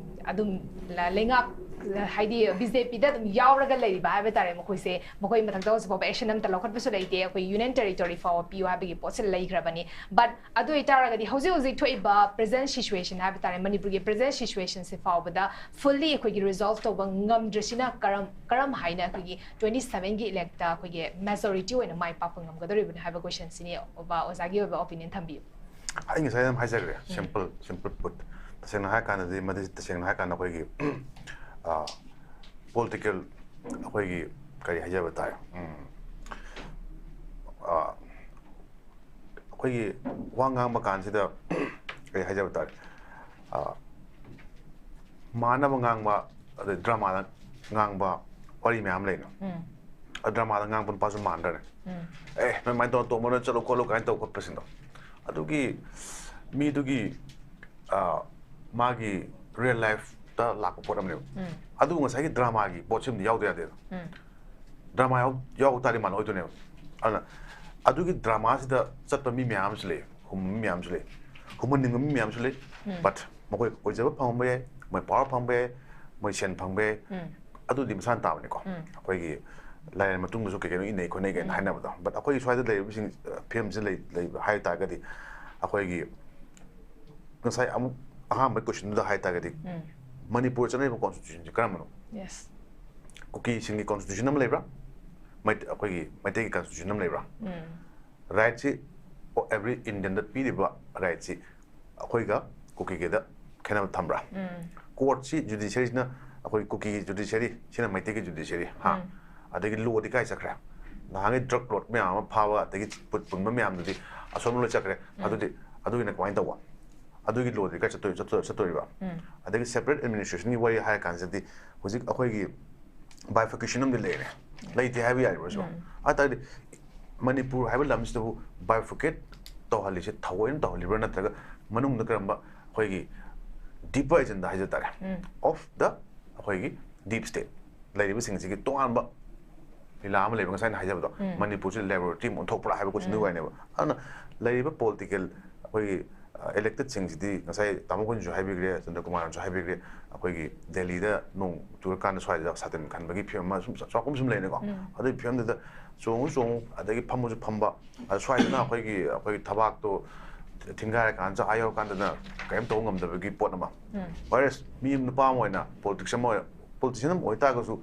ꯑꯗꯨꯝ ꯂ-, ꯂꯩꯉꯥꯛ, ꯍꯥꯏꯗꯤ ꯕꯤ ꯖꯦ ꯄꯤꯗ ꯑꯗꯨꯝ ꯌꯥꯎꯔꯒ ꯂꯩꯔꯤꯕ ꯍꯥꯏꯕ ꯇꯥꯔꯦ꯫ ꯃꯈꯣꯏꯁꯦ, ꯃꯈꯣꯏ ꯃꯊꯛꯇ ꯍꯧꯖꯤꯛ ꯐꯥꯎꯕ ꯑꯦꯛꯁꯟ ꯑꯝꯇ ꯂꯧꯈꯠꯄꯁꯨ ꯂꯩꯇꯦ꯫ ꯑꯩꯈꯣꯏ ꯌꯨꯅꯤꯌꯟ ꯇꯦꯔꯤꯇꯣꯔꯤ ꯐꯥꯎꯕ ꯄꯤꯌꯨ ꯍꯥꯏꯕꯒꯤ ꯄꯣꯠꯁꯦ ꯂꯩꯈ꯭ꯔꯕꯅꯤ꯫ But ꯑꯗꯨ ꯑꯣꯏꯇꯥꯔꯒꯗꯤ ꯍꯧꯖꯤꯛ ꯍꯧꯖꯤꯛ ꯊꯣꯛꯏꯕ ꯄ꯭ꯔꯦꯖꯦꯟ ꯁꯤꯆꯨꯋꯦꯁꯟ ꯍꯥꯏꯕ ꯇꯥꯔꯦ, ꯃꯅꯤꯄꯨꯔꯒꯤ ꯄ꯭ꯔꯦꯖꯦꯟ ꯁꯤꯆꯨꯋꯦꯁꯟꯁꯦ ꯐꯥꯎꯕꯗ ꯐꯨꯜꯂꯤ ꯑꯩꯈꯣꯏꯒꯤ ꯔꯤꯖꯣꯜꯚ ꯇꯧꯕ ꯉꯝꯗ꯭ꯔꯤꯁꯤꯅ ꯀꯔꯝ, ꯀꯔꯝ ꯍꯥꯏꯅ ꯑꯩꯈꯣꯏꯒꯤ ꯇ꯭ꯋꯦꯟꯇꯤ ꯁꯚꯦꯟꯒꯤ ꯏꯂꯦꯛꯇ ꯑꯩꯈꯣꯏꯒꯤ ꯃꯦꯖꯣꯔꯤꯇꯤ ꯑꯣꯏꯅ ꯃꯥꯏ ꯄꯥꯛꯄ ꯉꯝꯒꯗꯧꯔꯤꯕꯅꯣ ꯍꯥꯏꯕ ꯀꯣꯏꯁꯟꯁꯤꯅꯤ꯫ ꯑꯣꯕ-, ꯑꯣꯖꯥꯒꯤ ꯑꯣꯏꯕ ꯑꯣꯄꯤꯅꯤꯌꯟ ꯊꯝꯕꯤꯌꯨ꯫ ꯑꯩ ꯉꯁꯥꯏ ꯑꯗꯨꯝ ꯍꯥꯏꯖꯈ꯭ꯔꯦ, ꯎꯝ꯫ Simple, simple put꯫ ꯇꯁꯦꯡꯅ ꯍꯥꯏꯔꯀꯥꯟꯗꯗꯤ, ꯃꯗꯤ ꯇꯁꯦꯡꯅ ꯍꯥꯏꯔꯀꯥꯟꯗ ꯑꯩꯈꯣꯏꯒꯤ, ꯑ, ꯄꯣꯂꯤꯇꯤꯀꯦꯜ, ꯑꯩꯈꯣꯏꯒꯤ ꯀꯔꯤ ꯍꯥꯏꯖꯕ ꯇꯥꯔꯦ? ꯎꯝ, ꯑ, ꯑꯩꯈꯣꯏꯒꯤ ꯋꯥ ꯉꯥꯡꯕ ꯀꯥꯟꯁꯤꯗ ꯀꯔꯤ ꯍꯥꯏꯖꯕ ꯇꯥꯔꯦ? ꯑ, ꯃꯥꯟꯅꯕ ꯉꯥꯡꯕ, ꯑꯗꯩ ꯗ꯭ꯔꯃꯥꯗ ꯉꯥꯡꯕ ꯋꯥꯔꯤ ꯃꯌꯥꯝ ꯂꯩꯅ꯫ ꯎꯝ꯫ ꯑ, ꯗ꯭ꯔꯃꯥꯗ ꯉꯥꯡꯕ ꯅꯨꯄꯥꯁꯨ ꯃꯥꯟꯗ꯭ꯔꯅꯦ? ꯎꯝ꯫ "ꯑꯦ, ꯅꯣꯏ ꯑꯗꯨꯃꯥꯏꯅ ꯇꯧꯔ ꯇꯣꯛꯃꯣ, ꯅꯣꯏ ꯆꯠꯂꯣ ꯈꯣꯠꯂꯣ" ꯀꯥꯏꯅ ꯇꯧꯕ ꯈꯣꯠꯄꯁꯤꯡꯗꯣ꯫ ꯑꯗꯨꯒꯤ ꯃꯤꯗꯨꯒꯤ, ꯑ, ꯃꯥꯒꯤ ꯔꯤꯌꯦꯜ ꯂꯥꯏꯐꯇ ꯂꯥꯛꯄ ꯄꯣꯠ ꯑꯃꯅꯦꯕ꯫ ꯎꯝ꯫ ꯑꯗꯨꯕꯨ ꯉꯁꯥꯏꯒꯤ ꯗ꯭ꯔꯃꯥꯒꯤ ꯄꯣꯠꯁꯤꯃꯗꯤ ꯌꯥꯎꯗ ꯌꯥꯗꯦꯗꯣ꯫ ꯎꯝ꯫ ꯗ꯭ꯔꯃꯥ ꯌꯥꯎ-, ꯌꯥꯎ ꯇꯥꯔꯗꯤ ꯃꯥꯟꯅ ꯑꯣꯏꯗꯣꯏꯅꯦꯕ꯫ ꯑꯗꯨꯅ ꯑꯗꯨꯒꯤ ꯗ꯭ꯔꯃꯥꯁꯤꯗ ꯆꯠꯄ ꯃꯤ ꯃꯌꯥꯝ ꯑꯃꯁꯨ ꯂꯩ, ꯍꯨꯝꯕ ꯃꯤ ꯃꯌꯥꯝ ꯑꯃꯁꯨ ꯂꯩ, ꯍꯨꯝꯍꯟꯅꯤꯡꯕ ꯃꯤ ꯃꯌꯥꯝ ꯑꯃꯁꯨ ꯂꯩ꯫ ꯎꯝ꯫ But ꯃꯈꯣꯏ ꯑꯣꯏꯖꯕ ꯐꯪꯕ ꯌꯥꯏ, ꯃꯣꯏ ꯄꯋꯥꯔ ꯐꯪꯕ ꯌꯥꯏ, ꯃꯣꯏ ꯁꯦꯟ ꯐꯪꯕ ꯌꯥꯏ, ꯎꯝ ꯑꯗꯨꯗꯤ ꯃꯁꯥꯅ ꯇꯥꯕꯅꯤꯀꯣ꯫ ꯎꯝ ꯑꯩꯈꯣꯏꯒꯤ ꯂꯥꯏꯔꯦꯟ ꯃꯇꯨꯡꯗꯁꯨ ꯀꯩ ꯀꯩꯅꯣ ꯏꯟꯅꯩ ꯈꯣꯠꯅꯩ ꯀꯥꯏꯅ ꯎꯝ ꯍꯥꯏꯅꯕꯗꯣ꯫ But ꯑꯩꯈꯣꯏꯒꯤ ꯁ꯭ꯋꯥꯏꯗ ꯂꯩꯔꯤꯕꯁꯤꯡ, ꯑ, ꯐꯤꯕꯝꯁꯤ ꯂꯩ, ꯂꯩꯕ ꯍꯥꯏ ꯇꯥꯔꯒꯗꯤ, ꯑꯩꯈꯣꯏꯒꯤ ꯉꯁꯥꯏ ꯑꯃꯨꯛ ꯑꯍꯥꯟꯕ ꯀꯣꯏꯁꯟꯗꯨꯗ ꯍꯥꯏ ꯇꯥꯔꯒꯗꯤ, ꯎꯝ ꯃꯅꯤꯄꯨꯔ ꯆꯠꯅꯔꯤꯕ ꯀꯣꯟꯁꯇꯤꯇ꯭ꯌꯨꯁꯟꯁꯤ ꯀꯔꯝꯕꯅꯣ? ꯌꯦꯁ ꯀꯨꯀꯤꯁꯤꯡꯒꯤ ꯀꯣꯟꯁꯇꯤꯇ꯭ꯌꯨꯁꯟ ꯑꯃ ꯂꯩꯕ꯭ꯔꯥ? ꯃꯩꯇꯩ, ꯑꯩꯈꯣꯏꯒꯤ ꯃꯩꯇꯩꯒꯤ ꯀꯣꯟꯁꯇꯤꯇ꯭ꯌꯨꯁꯟ ꯑꯃ ꯂꯩꯕ꯭ꯔꯥ? ꯎꯝ ꯔꯥꯏꯠꯁꯤ ꯑꯦꯚ꯭ꯔꯤ ꯏꯟꯗꯤꯌꯟꯗ ꯄꯤꯔꯤꯕ ꯔꯥꯏꯠꯁꯤ ꯑꯩꯈꯣꯏꯒ ꯀꯨꯀꯤꯒꯤꯗ ꯈꯦꯠꯅꯕ ꯊꯝꯕ꯭ꯔꯥ? ꯎꯝ ꯀꯣꯔꯠꯁꯤ, ꯖꯨꯗꯤꯁꯔꯤꯁꯤꯅ ꯑꯩꯈꯣꯏ ꯀꯨꯀꯤꯒꯤ ꯖꯨꯗꯤꯁꯔꯤ, ꯁꯤꯅ ꯃꯩꯇꯩꯒꯤ ꯖꯨꯗꯤꯁꯔꯤ, ꯍꯥ? ꯎꯝ ꯑꯗꯒꯤ ꯂꯣꯗꯤ ꯀꯥꯏ ꯆꯠꯈ꯭ꯔꯦ? ꯅꯍꯥꯟꯒꯤ ꯗ꯭ꯔꯒ ꯂꯣꯔꯗ ꯃꯌꯥꯝ ꯑꯃ ꯐꯥꯕ, ꯑꯗꯒꯤ ꯄꯨꯠ ꯄꯨꯟꯕ ꯃꯌꯥꯝꯗꯨꯗꯤ ꯑꯁꯣꯝꯗ ꯂꯣꯏ ꯆꯠꯈ꯭ꯔꯦ꯫ ꯎꯝ ꯑꯗꯨꯗꯤ, ꯑꯗꯨꯒꯤꯅ ꯀꯃꯥꯏꯅ ꯇꯧꯕ? ꯑꯗꯨꯒꯤ ꯂꯣꯗꯤ ꯀꯥꯏ ꯆꯠꯇꯣꯏ-, ꯆꯠꯇꯣꯏ-, ꯆꯠꯇꯣꯔꯤꯕ? ꯎꯝ ꯑꯗꯒꯤ ꯁꯦꯄꯔꯦꯠ ꯑꯦꯗꯃꯤꯅꯤꯁꯇ꯭ꯔꯦꯁꯟꯒꯤ ꯋꯥꯔꯤ ꯍꯥꯏꯔ ꯀꯥꯟꯁꯤꯗꯗꯤ, ꯍꯧꯖꯤꯛ ꯑꯩꯈꯣꯏꯒꯤ ꯕꯥꯏꯐꯔꯀꯦꯁꯟ ꯑꯃꯗꯤ ꯂꯩꯔꯦ, ꯂꯩꯇꯦ ꯍꯥꯏꯕ ꯌꯥꯔꯤꯕ꯭ꯔꯥ ꯁꯤꯕꯣ? ꯎꯝ ꯑꯗꯨ ꯇꯥꯔꯗꯤ ꯃꯅꯤꯄꯨꯔ ꯍꯥꯏꯕ ꯂꯝꯁꯤꯗꯕꯨ ꯕꯥꯏꯐꯔꯀꯦꯠ ꯇꯧꯍꯜꯂꯤꯁꯦ ꯊꯑꯣꯏꯅ ꯇꯧꯍꯜꯂꯤꯕ꯭ꯔꯥ, ꯅꯠꯇ꯭ꯔꯒ ꯃꯅꯨꯡꯗ ꯀꯔꯝꯕ ꯑꯩꯈꯣꯏꯒꯤ ꯗꯤꯄꯔ ꯑꯦꯖꯦꯟꯗꯥ ꯍꯥꯏꯖ ꯇꯥꯔꯦ, ꯎꯝ ꯑꯣꯐ ꯗ ꯑꯩꯈꯣꯏꯒꯤ ꯗꯤꯞ ꯁ꯭ꯇꯦꯠ ꯂꯩꯔꯤꯕꯁꯤꯡꯁꯤꯒꯤ ꯇꯣꯉꯥꯟꯕ ꯂꯤꯂꯥ ꯑꯃ ꯂꯩꯕ, ꯉꯁꯥꯏ ꯑꯩꯅ ꯍꯥꯏꯖꯕꯗꯣ, ꯎꯝ ꯃꯅꯤꯄꯨꯔꯁꯤ ꯂꯦꯕꯣꯔꯦꯇꯔꯤ ꯑꯃ ꯑꯣꯟꯊꯣꯛꯄ꯭ꯔꯥ ꯍꯥꯏꯕ ꯀꯣꯏꯁꯟꯗꯨꯒꯤ ꯎꯝ ꯋꯥꯔꯤꯅꯦꯕ꯫ ꯑꯗꯨꯅ ꯂꯩꯔꯤꯕ ꯄꯣꯂꯤꯇꯤꯀꯦꯜ ꯑꯩꯈꯣꯏꯒꯤ, ꯑ, ꯏꯂꯦꯛꯇꯦꯗꯁꯤꯡꯁꯤꯗꯤ ꯉꯁꯥꯏ ꯇꯥꯃꯣ ꯈꯣꯏꯅꯁꯨ ꯍꯥꯏꯕꯤꯈ꯭ꯔꯦ, ꯆꯟꯗ꯭ꯔꯀꯨꯃꯥꯔꯅꯁꯨ ꯍꯥꯏꯕꯤꯈ꯭ꯔꯦ, ꯑꯩꯈꯣꯏꯒꯤ ꯗꯦꯜꯂꯤꯗ ꯅꯣꯡ ꯆꯨꯔꯀꯥꯟꯗ ꯁ꯭ꯋꯥꯏꯗ ꯁꯥꯇꯤꯟ ꯈꯟꯕꯒꯤ ꯐꯤꯕꯝ ꯑꯃ ꯁꯨꯝ ꯆꯥꯎꯔꯥꯛꯄ ꯁꯨꯝ ꯂꯩꯅꯀꯣ꯫ ꯎꯝ ꯑꯗꯨꯒꯤ ꯐꯤꯕꯝꯗꯨꯗ ꯆꯣꯡꯉꯨ ꯆꯣꯡꯉꯨ, ꯑꯗꯒꯤ ꯐꯝꯃꯁꯨ ꯐꯝꯕ, ꯑꯗ ꯁ꯭ꯋꯥꯏꯗꯅ ꯑꯩꯈꯣꯏꯒꯤ, ꯑꯩꯈꯣꯏꯒꯤ ꯊꯕꯥꯛꯇꯣ ꯊꯤꯡꯒꯥꯏꯔꯀꯥꯟꯗ ꯑꯥ ꯌꯧꯔꯀꯥꯟꯗꯅ ꯀꯔꯤꯝ ꯇꯧꯕ ꯉꯝꯗꯕꯒꯤ ꯄꯣꯠ ꯑꯃ꯫ ꯎꯝ Whereas ꯃꯤ ꯅꯨꯄꯥ ꯑꯃ ꯑꯣꯏꯅ, ꯄꯣꯂꯤꯇꯤꯛꯁ ꯑꯃ ꯑꯣꯏꯅ, ꯄꯣꯂꯤꯇꯤꯁꯤꯌꯟ ꯑꯃ ꯑꯣꯏꯇꯥꯔꯒꯁꯨ,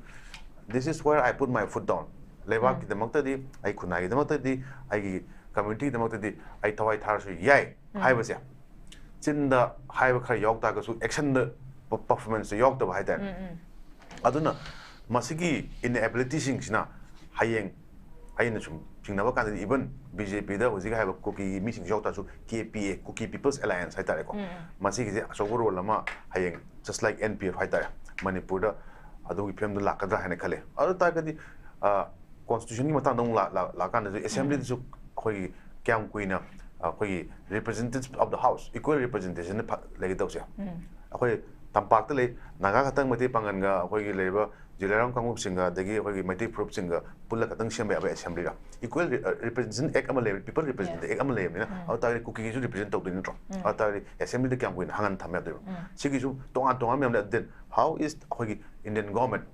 "This is where I put my foot down." ꯂꯩꯕꯥꯛꯀꯤꯗꯃꯛꯇꯗꯤ, ꯑꯩ ꯈꯨꯟꯅꯥꯏꯒꯤꯗꯃꯛꯇꯗꯤ, ꯑꯩꯒꯤ ꯀꯝꯃ꯭ꯌꯨꯅꯤꯇꯤꯒꯤꯗꯃꯛꯇꯗꯤ ꯑꯩ ꯊꯋꯥꯏ ꯊꯥꯔꯁꯨ ꯌꯥꯏ ꯎꯝ ꯍꯥꯏꯕꯁꯦ, ꯆꯤꯟꯗ ꯍꯥꯏꯕ ꯈꯔ ꯌꯥꯎ ꯇꯥꯔꯒꯁꯨ, ꯑꯦꯛꯁꯟꯗ, ꯄꯔꯐꯣꯔꯃꯦꯟꯁꯇ ꯌꯥꯎꯗꯕ ꯍꯥꯏꯇꯥꯔꯦ꯫ ꯎꯝ ꯎꯝ ꯑꯗꯨꯅ ꯃꯁꯤꯒꯤ ꯏꯟꯑꯦꯕꯤꯂꯤꯇꯤꯁꯤꯡꯁꯤꯅ ꯍꯌꯦꯡ ꯑꯩꯅ ꯁꯨꯝ ꯆꯤꯡꯅꯕ ꯀꯥꯟꯗꯗꯤ, ꯏꯚꯟ ꯕꯤ ꯖꯦ ꯄꯤꯗ ꯍꯧꯖꯤꯛ ꯍꯥꯏꯕ ꯀꯨꯀꯤꯒꯤ ꯃꯤꯁꯤꯡꯁꯨ ꯌꯥꯎ ꯇꯥꯔꯁꯨ, ꯀꯦ ꯄꯤ ꯑꯦ, ꯀꯨꯀꯤ ꯄꯤꯄꯜꯁ ꯑꯦꯂꯥꯏꯟꯁ ꯍꯥꯏꯇꯥꯔꯦꯀꯣ, ꯎꯝ ꯎꯝ ꯃꯁꯤꯒꯤꯁꯦ ꯑꯆꯧꯕ ꯔꯣꯜ ꯑꯃ ꯍꯌꯦꯡ, just like N P F ꯍꯥꯏꯇꯥꯔꯦ, ꯃꯅꯤꯄꯨꯔꯗ ꯑꯗꯨꯒꯤ ꯐꯤꯕꯝꯗ ꯂꯥꯛꯀꯗ꯭ꯔꯥ ꯍꯥꯏꯅ ꯈꯜꯂꯤ꯫ ꯑꯗꯨ ꯇꯥꯔꯒꯗꯤ, ꯑ, ꯀꯣꯟꯁꯇꯤꯇ꯭ꯌꯨꯁꯟꯒꯤ ꯃꯇꯥꯡꯗ ꯑꯃꯨꯛ ꯂꯥꯛ-, ꯂꯥꯛ-, ꯂꯥꯛꯀꯥꯟꯗꯁꯨ, ꯑꯦꯁꯦꯝꯕ꯭ꯂꯤꯗꯁꯨ ꯑꯩꯈꯣꯏꯒꯤ ꯀꯌꯥꯝ ꯀꯨꯏꯅ ꯑꯩꯈꯣꯏꯒꯤ representative of the house, equal representation ꯐ-, ꯂꯩꯒꯗꯧꯁꯦ, ꯎꯝ ꯑꯩꯈꯣꯏ ꯇꯝꯄꯥꯛꯇ ꯂꯩ, ꯅꯥꯒꯥ ꯈꯛꯇꯪ ꯃꯩꯇꯩ ꯄꯥꯉꯟꯒ ꯑꯩꯈꯣꯏꯒꯤ ꯂꯩꯔꯤꯕ ꯖꯤꯂꯥꯏꯔꯣꯡ ꯀꯥꯡꯂꯨꯞꯁꯤꯡꯒ ꯑꯗꯒꯤ ꯑꯩꯈꯣꯏꯒꯤ ꯃꯩꯇꯩ ꯐꯨꯔꯨꯞꯁꯤꯡꯒ ꯄꯨꯜꯂꯒ ꯈꯛꯇꯪ ꯁꯦꯝꯕ ꯌꯥꯕ assembly ꯔ? Equal Representation Act ꯑꯃ ꯂꯩꯕ, People Representation Act ꯑꯃ ꯂꯩꯕꯅꯤꯅ, ꯑꯗꯨ ꯇꯥꯔꯗꯤ ꯀꯨꯀꯤꯒꯤꯁꯨ represent ꯇꯧꯗꯣꯏ ꯅꯠꯇ꯭ꯔꯣ? ꯑꯗꯨ ꯇꯥꯔꯗꯤ assembly ꯗ ꯀꯌꯥꯝ ꯀꯨꯏꯅ ꯍꯥꯡꯍꯟ ꯊꯝꯕ ꯌꯥꯗꯣꯏꯕ? ꯁꯤꯒꯤꯁꯨ ꯇꯣꯉꯥꯟ ꯇꯣꯉꯥꯟꯕ ꯃꯌꯥꯝ ꯂꯩ꯫ Then how is ꯑꯩꯈꯣꯏꯒꯤ Indian government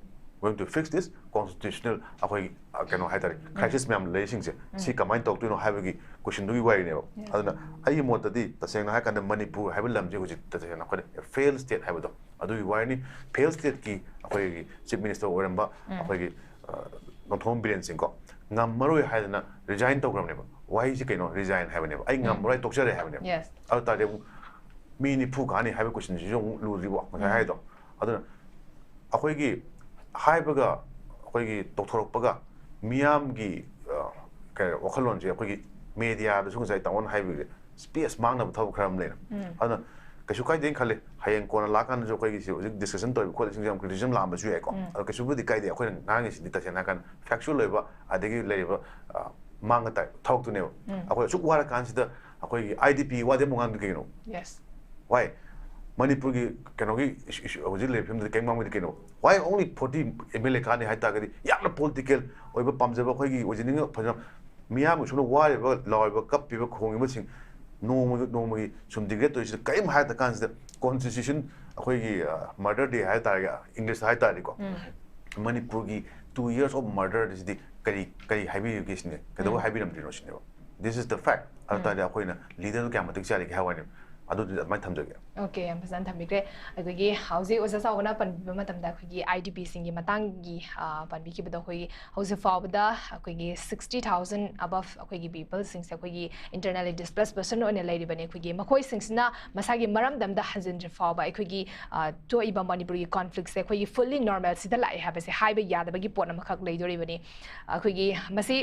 going to fix this constitutional ꯑꯩꯈꯣꯏꯒꯤ, ꯑ, ꯀꯩꯅꯣ ꯍꯥꯏꯇꯥꯔꯦ, crisis ꯃꯌꯥꯝ ꯂꯩꯔꯤꯁꯤꯡꯁꯦ, ꯁꯤ ꯀꯃꯥꯏꯅ ꯇꯧꯗꯣꯏꯅꯣ ꯍꯥꯏꯕꯒꯤ question ꯗꯨꯒꯤ ꯋꯥꯔꯤꯅꯦꯕ꯫ ꯑꯗꯨꯅ ꯑꯩꯒꯤ ꯃꯣꯠꯇꯗꯤ ꯇꯁꯦꯡꯅ ꯍꯥꯏꯔ ꯀꯥꯟꯗ ꯃꯅꯤꯄꯨꯔ ꯍꯥꯏꯕ ꯂꯝꯁꯦ ꯍꯧꯖꯤꯛ ꯇꯁꯦꯡꯅ ꯑꯩꯈꯣꯏꯅ failed state ꯍꯥꯏꯕꯗꯣ ꯑꯗꯨꯒꯤ ꯋꯥꯔꯤꯅꯤ꯫ Failed state ꯀꯤ ꯑꯩꯈꯣꯏꯒꯤ Chief Minister ꯑꯣꯏꯔꯝꯕ ꯑꯩꯈꯣꯏꯒꯤ, ꯑ, ꯅꯣꯡꯊꯣꯝꯕꯝ ꯕꯤꯔꯦꯟ ꯁꯤꯡ ꯀꯣ, ꯉꯝꯃꯔꯣꯏ ꯍꯥꯏꯗꯅ resign ꯇꯧꯈ꯭ꯔꯕꯅꯦꯕ꯫ ꯋꯥꯍꯩꯁꯤ ꯀꯩꯅꯣ? Resign ꯍꯥꯏꯕꯅꯦꯕ꯫ "ꯑꯩ ꯉꯝꯃꯔꯣꯏ, ꯑꯩ ꯇꯣꯛꯆꯔꯦ" ꯍꯥꯏꯕꯅꯦꯕ꯫ Yes. ꯑꯗꯨ ꯇꯥꯔꯗꯤ ꯑꯃꯨꯛ ꯃꯤ ꯅꯤꯐꯨ ꯀꯥꯅꯤ ꯍꯥꯏꯕ question ꯁꯤꯁꯨ ꯑꯃꯨꯛ ꯂꯨꯗ꯭ꯔꯤꯕꯣ ꯉꯁꯥꯏ ꯍꯥꯏꯗꯣ? ꯑꯗꯨꯅ ꯑꯩꯈꯣꯏꯒꯤ ꯍꯥꯏꯕꯒ ꯑꯩꯈꯣꯏꯒꯤ ꯇꯧꯊꯣꯔꯛꯄꯒ ꯃꯤꯌꯥꯝꯒꯤ, ꯑ, ꯀꯩ ꯋꯥꯈꯜꯂꯣꯟꯁꯦ ꯑꯩꯈꯣꯏꯒꯤ media ꯗꯁꯨ ꯉꯁꯥꯏ ꯇꯥꯃꯣꯅ ꯍꯥꯏꯕꯤꯔꯦ, space ꯃꯥꯡꯅꯕ ꯊꯕꯛ ꯈꯔ ꯑꯃ ꯂꯩꯔꯦ꯫ ꯑꯗꯨꯅ ꯀꯩꯁꯨ ꯀꯥꯏꯗꯦꯅ ꯈꯜꯂꯦ, ꯍꯌꯦꯡ ꯀꯣꯟꯅ ꯂꯥꯛꯀꯥꯟꯗꯁꯨ ꯑꯩꯈꯣꯏꯒꯤ ꯁꯤ ꯍꯧꯖꯤꯛ discussion ꯇꯧꯔꯤꯕ ꯈꯣꯠꯂꯤꯁꯤꯡꯁꯦ ꯌꯥꯝ criticism ꯂꯥꯛꯑꯝꯕꯁꯨ ꯌꯥꯏꯀꯣ꯫ ꯑꯗꯣ ꯀꯩꯁꯨꯕꯨꯗꯤ ꯀꯥꯏꯗꯦ, ꯑꯩꯈꯣꯏꯅ ꯉꯥꯡꯉꯤꯁꯤꯗꯤ ꯇꯁꯦꯡꯅ ꯍꯥꯏꯔꯀꯥꯟꯗ factual ꯑꯣꯏꯕ ꯑꯗꯒꯤ ꯂꯩꯔꯤꯕ, ꯑ, ꯃꯥꯡꯒ ꯇꯥꯏ ꯊꯕꯛꯇꯨꯅꯦꯕ꯫ ꯑꯩꯈꯣꯏ ꯑꯁꯨꯛ ꯋꯥꯔꯀꯥꯟꯁꯤꯗ ꯑꯩꯈꯣꯏꯒꯤ I D P ꯋꯥꯗꯤ ꯑꯃꯨꯛ ꯉꯥꯡꯗꯤ ꯀꯩꯒꯤꯅꯣ? Yes. Why? ꯃꯅꯤꯄꯨꯔꯒꯤ ꯀꯩꯅꯣꯒꯤ issue, issue, ꯍꯧꯖꯤꯛ ꯂꯩꯔꯤꯕ ꯐꯤꯕꯝꯗꯗꯤ ꯀꯔꯤꯝ ꯉꯥꯡꯕꯗꯤ ꯀꯩꯅꯣ? Why only forty M L A ꯀꯥꯅꯤ ꯍꯥꯏ ꯇꯥꯔꯒꯗꯤ ꯌꯥꯝꯅ political ꯑꯣꯏꯕ ꯄꯥꯝꯖꯕ ꯑꯩꯈꯣꯏꯒꯤ ꯑꯣꯏꯖꯅꯤꯡꯉ ꯐꯖꯅ ꯃꯤꯌꯥꯝꯒꯤ ꯁꯣꯝꯗ ꯋꯥꯔꯤꯕ, ꯂꯥꯎꯔꯤꯕ, ꯀꯞꯄꯤꯕ, ꯈꯣꯡꯉꯤꯕꯁꯤꯡ ꯅꯣꯡꯃꯒꯤ, ꯅꯣꯡꯃꯒꯤ ꯁꯨꯝ degrade ꯇꯧꯔꯤꯁꯤꯗ ꯀꯔꯤꯝ ꯍꯥꯏꯔꯛꯇ ꯀꯥꯟꯁꯤꯗ constitution ꯑꯩꯈꯣꯏꯒꯤ, ꯑ, Murder Day ꯍꯥꯏ ꯇꯥꯔꯒ, English ꯍꯥꯏ ꯇꯥꯔꯗꯤꯀꯣ, ꯃꯅꯤꯄꯨꯔꯒꯤ two years of murder ꯁꯤꯗꯤ ꯀꯔꯤ, ꯀꯔꯤ ꯍꯥꯏꯕꯤꯔꯤꯒꯦ ꯁꯤꯅꯦ, ꯀꯩꯗꯧꯕꯩ ꯍꯥꯏꯕꯤꯔꯝꯗ꯭ꯔꯤꯅꯣ ꯁꯤꯅꯦꯕ꯫ This is the fact. ꯑꯗꯨ ꯇꯥꯔꯗꯤ ꯑꯩꯈꯣꯏꯅ leader ꯗꯨ ꯀꯌꯥꯝ ꯃꯇꯤꯛ ꯆꯥꯔꯤꯒꯦ ꯍꯥꯏꯕ ꯋꯥꯅꯦꯕ꯫ ꯑꯗꯨꯗꯤ ꯑꯗꯨꯃꯥꯏꯅ ꯊꯝꯖꯒꯦ꯫ Okay, ꯌꯥꯝ ꯐꯖꯅ ꯊꯝꯕꯤꯈ꯭ꯔꯦ꯫ ꯑꯩꯈꯣꯏꯒꯤ ꯍꯧꯖꯤꯛ ꯑꯣꯖꯥ ꯆꯥꯎꯕꯅ ꯄꯟꯕꯤꯕ ꯃꯇꯝꯗ ꯑꯩꯈꯣꯏꯒꯤ I D P ꯁꯤꯡꯒꯤ ꯃꯇꯥꯡꯒꯤ, ꯑ, ꯄꯟꯕꯤꯈꯤꯕꯗꯣ, ꯑꯩꯈꯣꯏꯒꯤ ꯍꯧꯖꯤꯛ ꯐꯥꯎꯕꯗ ꯑꯩꯈꯣꯏꯒꯤ sixty thousand above ꯑꯩꯈꯣꯏꯒꯤ people ꯁꯤꯡꯁꯦ ꯑꯩꯈꯣꯏꯒꯤ internally displaced person ꯑꯣꯏꯅ ꯂꯩꯔꯤꯕꯅꯤ꯫ ꯑꯩꯈꯣꯏꯒꯤ ꯃꯈꯣꯏꯁꯤꯡꯁꯤꯅ ꯃꯁꯥꯒꯤ ꯃꯔꯝꯗꯝꯗ ꯍꯟꯖꯤꯟꯗ꯭ꯔꯤ ꯐꯥꯎꯕ ꯑꯩꯈꯣꯏꯒꯤ, ꯑ, ꯊꯣꯛꯏꯕ ꯃꯅꯤꯄꯨꯔꯒꯤ conflict ꯁꯦ ꯑꯩꯈꯣꯏꯒꯤ fully normalcy ꯗ ꯂꯥꯛꯑꯦ ꯍꯥꯏꯕꯁꯦ ꯍꯥꯏꯕ ꯌꯥꯗꯕꯒꯤ ꯄꯣꯠ ꯑꯃꯈꯛ ꯂꯩꯗꯣꯔꯤꯕꯅꯤ꯫ ꯑꯩꯈꯣꯏꯒꯤ ꯃꯁꯤ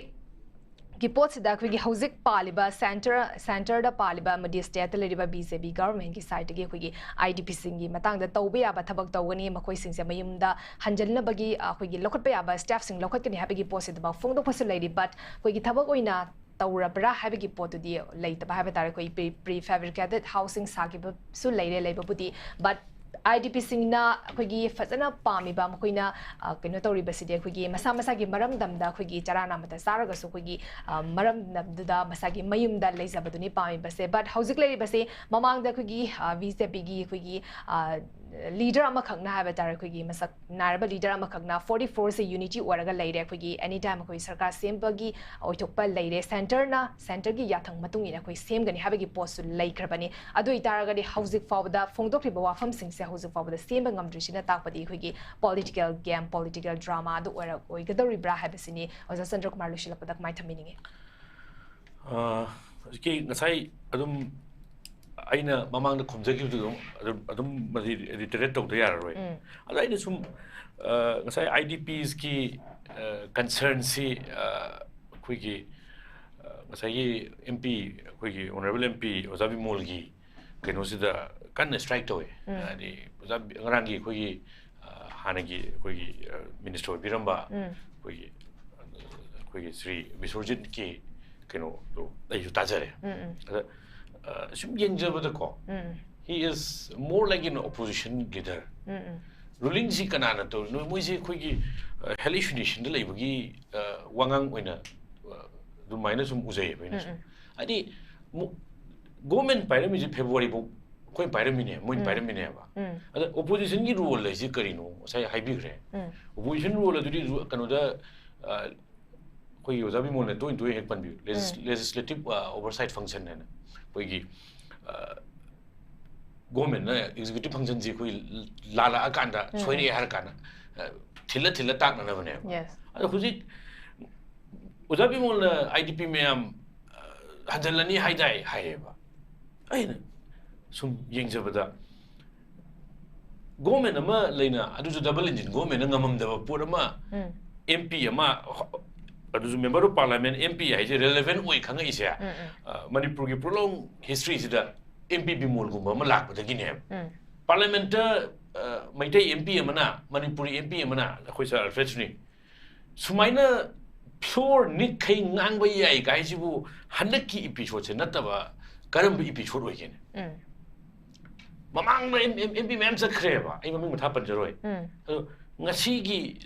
ꯒꯤ ꯄꯣꯠꯁꯤꯗ ꯑꯩꯈꯣꯏꯒꯤ ꯍꯧꯖꯤꯛ ꯄꯥꯜꯂꯤꯕ centre, centre ꯗ ꯄꯥꯜꯂꯤꯕ ꯑꯃꯗꯤ state ꯇ ꯂꯩꯔꯤꯕ B J P government ꯀꯤ side ꯇꯒꯤ ꯑꯩꯈꯣꯏꯒꯤ I D P ꯁꯤꯡꯒꯤ ꯃꯇꯥꯡꯗ ꯇꯧꯕ ꯌꯥꯕ ꯊꯕꯛ ꯇꯧꯒꯅꯤ, ꯃꯈꯣꯏꯁꯤꯡꯁꯦ ꯃꯌꯨꯝꯗ ꯍꯟꯖꯤꯟꯅꯕꯒꯤ, ꯑ, ꯑꯩꯈꯣꯏꯒꯤ ꯂꯧꯈꯠꯄ ꯌꯥꯕ step ꯁꯤꯡ ꯂꯧꯈꯠꯀꯅꯤ ꯍꯥꯏꯕꯒꯤ ꯄꯣꯠꯁꯤꯗꯃꯛ ꯐꯣꯡꯗꯣꯛꯄꯁꯨ ꯂꯩꯔꯤ, but ꯑꯩꯈꯣꯏꯒꯤ ꯊꯕꯛ ꯑꯣꯏꯅ ꯇꯧꯔꯕ꯭ꯔꯥ ꯍꯥꯏꯕꯒꯤ ꯄꯣꯠꯇꯨꯗꯤ ꯂꯩꯇꯕ ꯍꯥꯏꯕ ꯇꯥꯔꯦ꯫ ꯑꯩꯈꯣꯏ pre, prefabricated housing ꯁꯥꯈꯤꯕꯁꯨ ꯂꯩꯔꯦ ꯂꯩꯕꯕꯨꯗꯤ, but IDPꯁꯤꯡꯅ ꯑꯩꯈꯣꯏꯒꯤ ꯐꯖꯅ ꯄꯥꯝꯃꯤꯕ, ꯃꯈꯣꯏꯅ ꯑ, ꯀꯩꯅꯣ ꯇꯧꯔꯤꯕꯁꯤꯗꯤ ꯑꯩꯈꯣꯏꯒꯤ ꯃꯁꯥ ꯃꯁꯥꯒꯤ ꯃꯔꯝꯗꯝꯗ ꯑꯩꯈꯣꯏꯒꯤ ꯆꯔꯥ ꯅꯥꯝꯃꯇ ꯆꯥꯔꯒꯁꯨ ꯑꯩꯈꯣꯏꯒꯤ ꯑ, ꯃꯔꯝꯗꯝꯗꯨꯗ ꯃꯁꯥꯒꯤ ꯃꯌꯨꯝꯗ ꯂꯩꯖꯕꯗꯨꯅꯤ ꯄꯥꯝꯃꯤꯕꯁꯦ꯫ But ꯍꯧꯖꯤꯛ ꯂꯩꯔꯤꯕꯁꯤ, ꯃꯃꯥꯡꯗ ꯑꯩꯈꯣꯏꯒꯤ ꯕꯤ ꯖꯦ ꯄꯤꯒꯤ ꯑꯩꯈꯣꯏꯒꯤ ꯂꯤꯗꯔ ꯑꯃꯈꯛꯅ ꯍꯥꯏꯕ ꯇꯥꯔꯦ, ꯑꯩꯈꯣꯏꯒꯤ ꯃꯁꯛ ꯅꯥꯏꯔꯕ ꯂꯤꯗꯔ ꯑꯃꯈꯛꯅ forty fourꯁꯦ unity ꯑꯣꯏꯔꯒ ꯂꯩꯔꯦ, ꯑꯩꯈꯣꯏꯒꯤ any time ꯑꯩꯈꯣꯏ ꯁꯔꯀꯥꯔ ꯁꯦꯝꯕꯒꯤ ꯑꯣꯏꯊꯣꯛꯄ ꯂꯩꯔꯦ, ꯁꯦꯟꯇꯔꯅ, ꯁꯦꯟꯇꯔꯒꯤ ꯌꯥꯊꯪ ꯃꯇꯨꯡ ꯏꯟꯅ ꯑꯩꯈꯣꯏ ꯁꯦꯝꯒꯅꯤ ꯍꯥꯏꯕꯒꯤ ꯄꯣꯠꯁꯨ ꯂꯩꯈ꯭ꯔꯕꯅꯤ꯫ ꯑꯗꯨ ꯑꯣꯏꯇꯥꯔꯒꯗꯤ ꯍꯧꯖꯤꯛ ꯐꯥꯎꯕꯗ ꯐꯣꯡꯗꯣꯛꯈ꯭ꯔꯤꯕ ꯋꯥꯐꯝꯁꯤꯡꯁꯦ ꯍꯧꯖꯤꯛ ꯐꯥꯎꯕꯗ ꯁꯦꯝꯕ ꯉꯝꯗ꯭ꯔꯤꯁꯤꯅ ꯇꯥꯛꯄꯗꯤ ꯑꯩꯈꯣꯏꯒꯤ political game, political drama ꯑꯗꯨ ꯑꯣꯏꯔ-, ꯑꯣꯏꯒꯗꯧꯔꯤꯕ꯭ꯔꯥ ꯍꯥꯏꯕꯁꯤꯅꯤ꯫ ꯑꯣꯖꯥ ꯆꯟꯗ꯭ꯔꯀꯨꯃꯥꯔ, ꯂꯣꯏꯁꯤꯜꯂꯛꯄꯗ ꯀꯃꯥꯏꯅ ꯊꯝꯕꯤꯅꯤꯡꯉꯤ? ꯑ, ꯍꯧꯖꯤꯛꯀꯤ ꯉꯁꯥꯏ ꯑꯗꯨꯝ ꯑꯩꯅ ꯃꯃꯥꯡꯗ ꯈꯨꯝꯖꯈꯤꯕꯗꯨ ꯑꯗꯨꯝ, ꯑꯗꯨꯝ, ꯑꯗꯨꯝ ꯃꯁꯤ reiterate ꯇꯧꯗ ꯌꯥꯔꯔꯣꯏ꯫ ꯎꯝ꯫ ꯑꯗ ꯑꯩꯅ ꯁꯨꯝ, ꯑ, ꯉꯁꯥꯏ IDPsꯀꯤ, ꯑ, concernꯁꯤ, ꯑ, ꯑꯩꯈꯣꯏꯒꯤ, ꯑ, ꯉꯁꯥꯏꯒꯤ MP, ꯑꯩꯈꯣꯏꯒꯤ honourable MP ꯑꯣꯖꯥ ꯕꯤꯃꯣꯜꯒꯤ ꯀꯩꯅꯣꯁꯤꯗ ꯀꯟꯅ strike ꯇꯧꯋꯦ꯫ ꯎꯝ꯫ ꯍꯥꯏꯗꯤ ꯑꯣꯖꯥ ꯕꯤ-, ꯉꯔꯥꯡꯒꯤ ꯑꯩꯈꯣꯏꯒꯤ, ꯑ, ꯍꯥꯟꯅꯒꯤ ꯑꯩꯈꯣꯏꯒꯤ, ꯑ, minister ꯑꯣꯏꯕꯤꯔꯝꯕ ꯎꯝ꯫ ꯑꯩꯈꯣꯏꯒꯤ, ꯑ, ꯑꯩꯈꯣꯏꯒꯤ ꯁ꯭ꯔꯤ ꯕꯤꯁ꯭ꯋꯔꯖꯤꯠꯀꯤ ꯀꯩꯅꯣꯗꯣ ꯑꯩꯁꯨ ꯇꯥꯖꯔꯦ꯫ ꯎꯝ, ꯎꯝ꯫ ꯑꯗ, ꯑ, ꯁꯨꯝ ꯌꯦꯡꯖꯕꯗꯀꯣ, ꯎꯝ꯫ He is more like an opposition leader꯫ ꯎꯝ, ꯎꯝ꯫ Rulingꯁꯤ ꯀꯅꯥꯅ ꯇꯧꯔꯤꯅꯣ? ꯃꯣꯏꯁꯦ ꯑꯩꯈꯣꯏꯒꯤ, ꯑ, hallucinationꯗ ꯂꯩꯕꯒꯤ, ꯑ, ꯋꯥꯉꯥꯡ ꯑꯣꯏꯅ, ꯑ, ꯑꯗꯨꯃꯥꯏꯅ ꯁꯨꯝ ꯎꯖꯩꯌꯦꯕ ꯑꯩꯅ ꯁꯨꯝ꯫ ꯎꯝ, ꯎꯝ꯫ ꯍꯥꯏꯗꯤ, ꯃꯨ-, government ꯄꯥꯏꯔꯝꯃꯤꯁꯦ February ꯐꯥꯎ ꯑꯩꯈꯣꯏꯅ ꯄꯥꯏꯔꯝꯃꯤꯅꯦ, ꯃꯣꯏꯅ ꯎꯝ꯫ ꯄꯥꯏꯔꯝꯃꯤꯅꯦꯕ꯫ ꯎꯝ꯫ ꯑꯗ oppositionꯒꯤ role ꯍꯥꯏꯁꯦ ꯀꯔꯤꯅꯣ? ꯉꯁꯥꯏ ꯍꯥꯏꯕꯤꯈ꯭ꯔꯦ꯫ ꯎꯝ꯫ Opposition role ꯑꯗꯨꯗꯤ ꯔꯨ-, ꯀꯩꯅꯣꯗ, ꯑ, ꯑꯩꯈꯣꯏꯒꯤ ꯑꯣꯖꯥ ꯕꯤꯃꯣꯜꯅ ꯇꯣꯏꯅ ꯇꯣꯏꯅ ꯍꯦꯛ ꯄꯟꯕꯤꯌꯨ, legis-, ꯎꯝ꯫ Legislative, ꯑ, oversight function ꯍꯥꯏꯅ ꯑꯩꯈꯣꯏꯒꯤ, ꯑ, governmentꯅ executive functionꯁꯤ ꯑꯩꯈꯣꯏ ꯂꯥꯜꯂꯛꯑꯀꯥꯟꯗ, ꯎꯝ꯫ ꯁꯣꯏꯔꯛꯑꯦ ꯍꯥꯏꯔ ꯀꯥꯟꯗ, ꯑ, ꯊꯤꯜꯂ ꯊꯤꯜꯂ ꯇꯥꯛꯅꯅꯕꯅꯦꯕ꯫ Yes꯫ ꯑꯗꯣ ꯍꯧꯖꯤꯛ ꯑꯣꯖꯥ ꯕꯤꯃꯣꯜꯅ IDP ꯃꯌꯥꯝ, ꯑ, ꯍꯟꯖꯜꯂꯅꯤ ꯍꯥꯏꯗꯥꯏ ꯍꯥꯏꯌꯦꯕ꯫ ꯑꯩꯅ ꯁꯨꯝ ꯌꯦꯡꯖꯕꯗ, government ꯑꯃ ꯂꯩꯅ, ꯑꯗꯨꯁꯨ double engine governmentꯅ ꯉꯝꯃꯝꯗꯕ ꯄꯣꯠ ꯑꯃ, ꯎꯝ꯫ MP ꯑꯃ, ꯑꯗꯨꯁꯨ member of parliament, MP ꯍꯥꯏꯁꯦ relevant ꯑꯣꯏ ꯈꯪꯉꯛꯏꯁꯦ, ꯎꯝ, ꯎꯝ꯫ ꯑ, ꯃꯅꯤꯄꯨꯔꯒꯤ prolonged historyꯁꯤꯗ MP ꯕꯤꯃꯣꯜꯒꯨꯝꯕ ꯑꯃ ꯂꯥꯛꯄꯗꯒꯤꯅꯦꯕ꯫ ꯎꯝ꯫ Parliamentꯇ, ꯑ, ꯃꯩꯇꯩ MP ꯑꯃꯅ, ꯃꯅꯤꯄꯨꯔꯤ MP ꯑꯃꯅ, ꯑꯩꯈꯣꯏ ꯁꯥꯔ ꯑꯜꯐ꯭ꯔꯦꯗ ꯁꯨꯅꯤ, ꯁꯨꯃꯥꯏꯅ floor ꯅꯤꯛꯈꯩ ꯉꯥꯡꯕ ꯌꯥꯏ ꯀꯥꯏꯁꯤꯕꯨ ꯍꯟꯗꯛꯀꯤ episodeꯁꯦ ꯅꯠꯇꯕ ꯀꯔꯝꯕ episode ꯑꯣꯏꯒꯦꯅꯦ? ꯎꯝ꯫ ꯃꯃꯥꯡꯗ ꯑꯦꯝ ꯄꯤ ꯃꯌꯥꯝ ꯆꯠꯈ꯭ꯔꯦꯕ, ꯑꯩ ꯃꯃꯤꯡ ꯃꯊꯥ ꯄꯟꯖꯔꯣꯏ꯫ ꯎꯝ. ꯑꯗꯣ ꯉꯁꯤꯒꯤ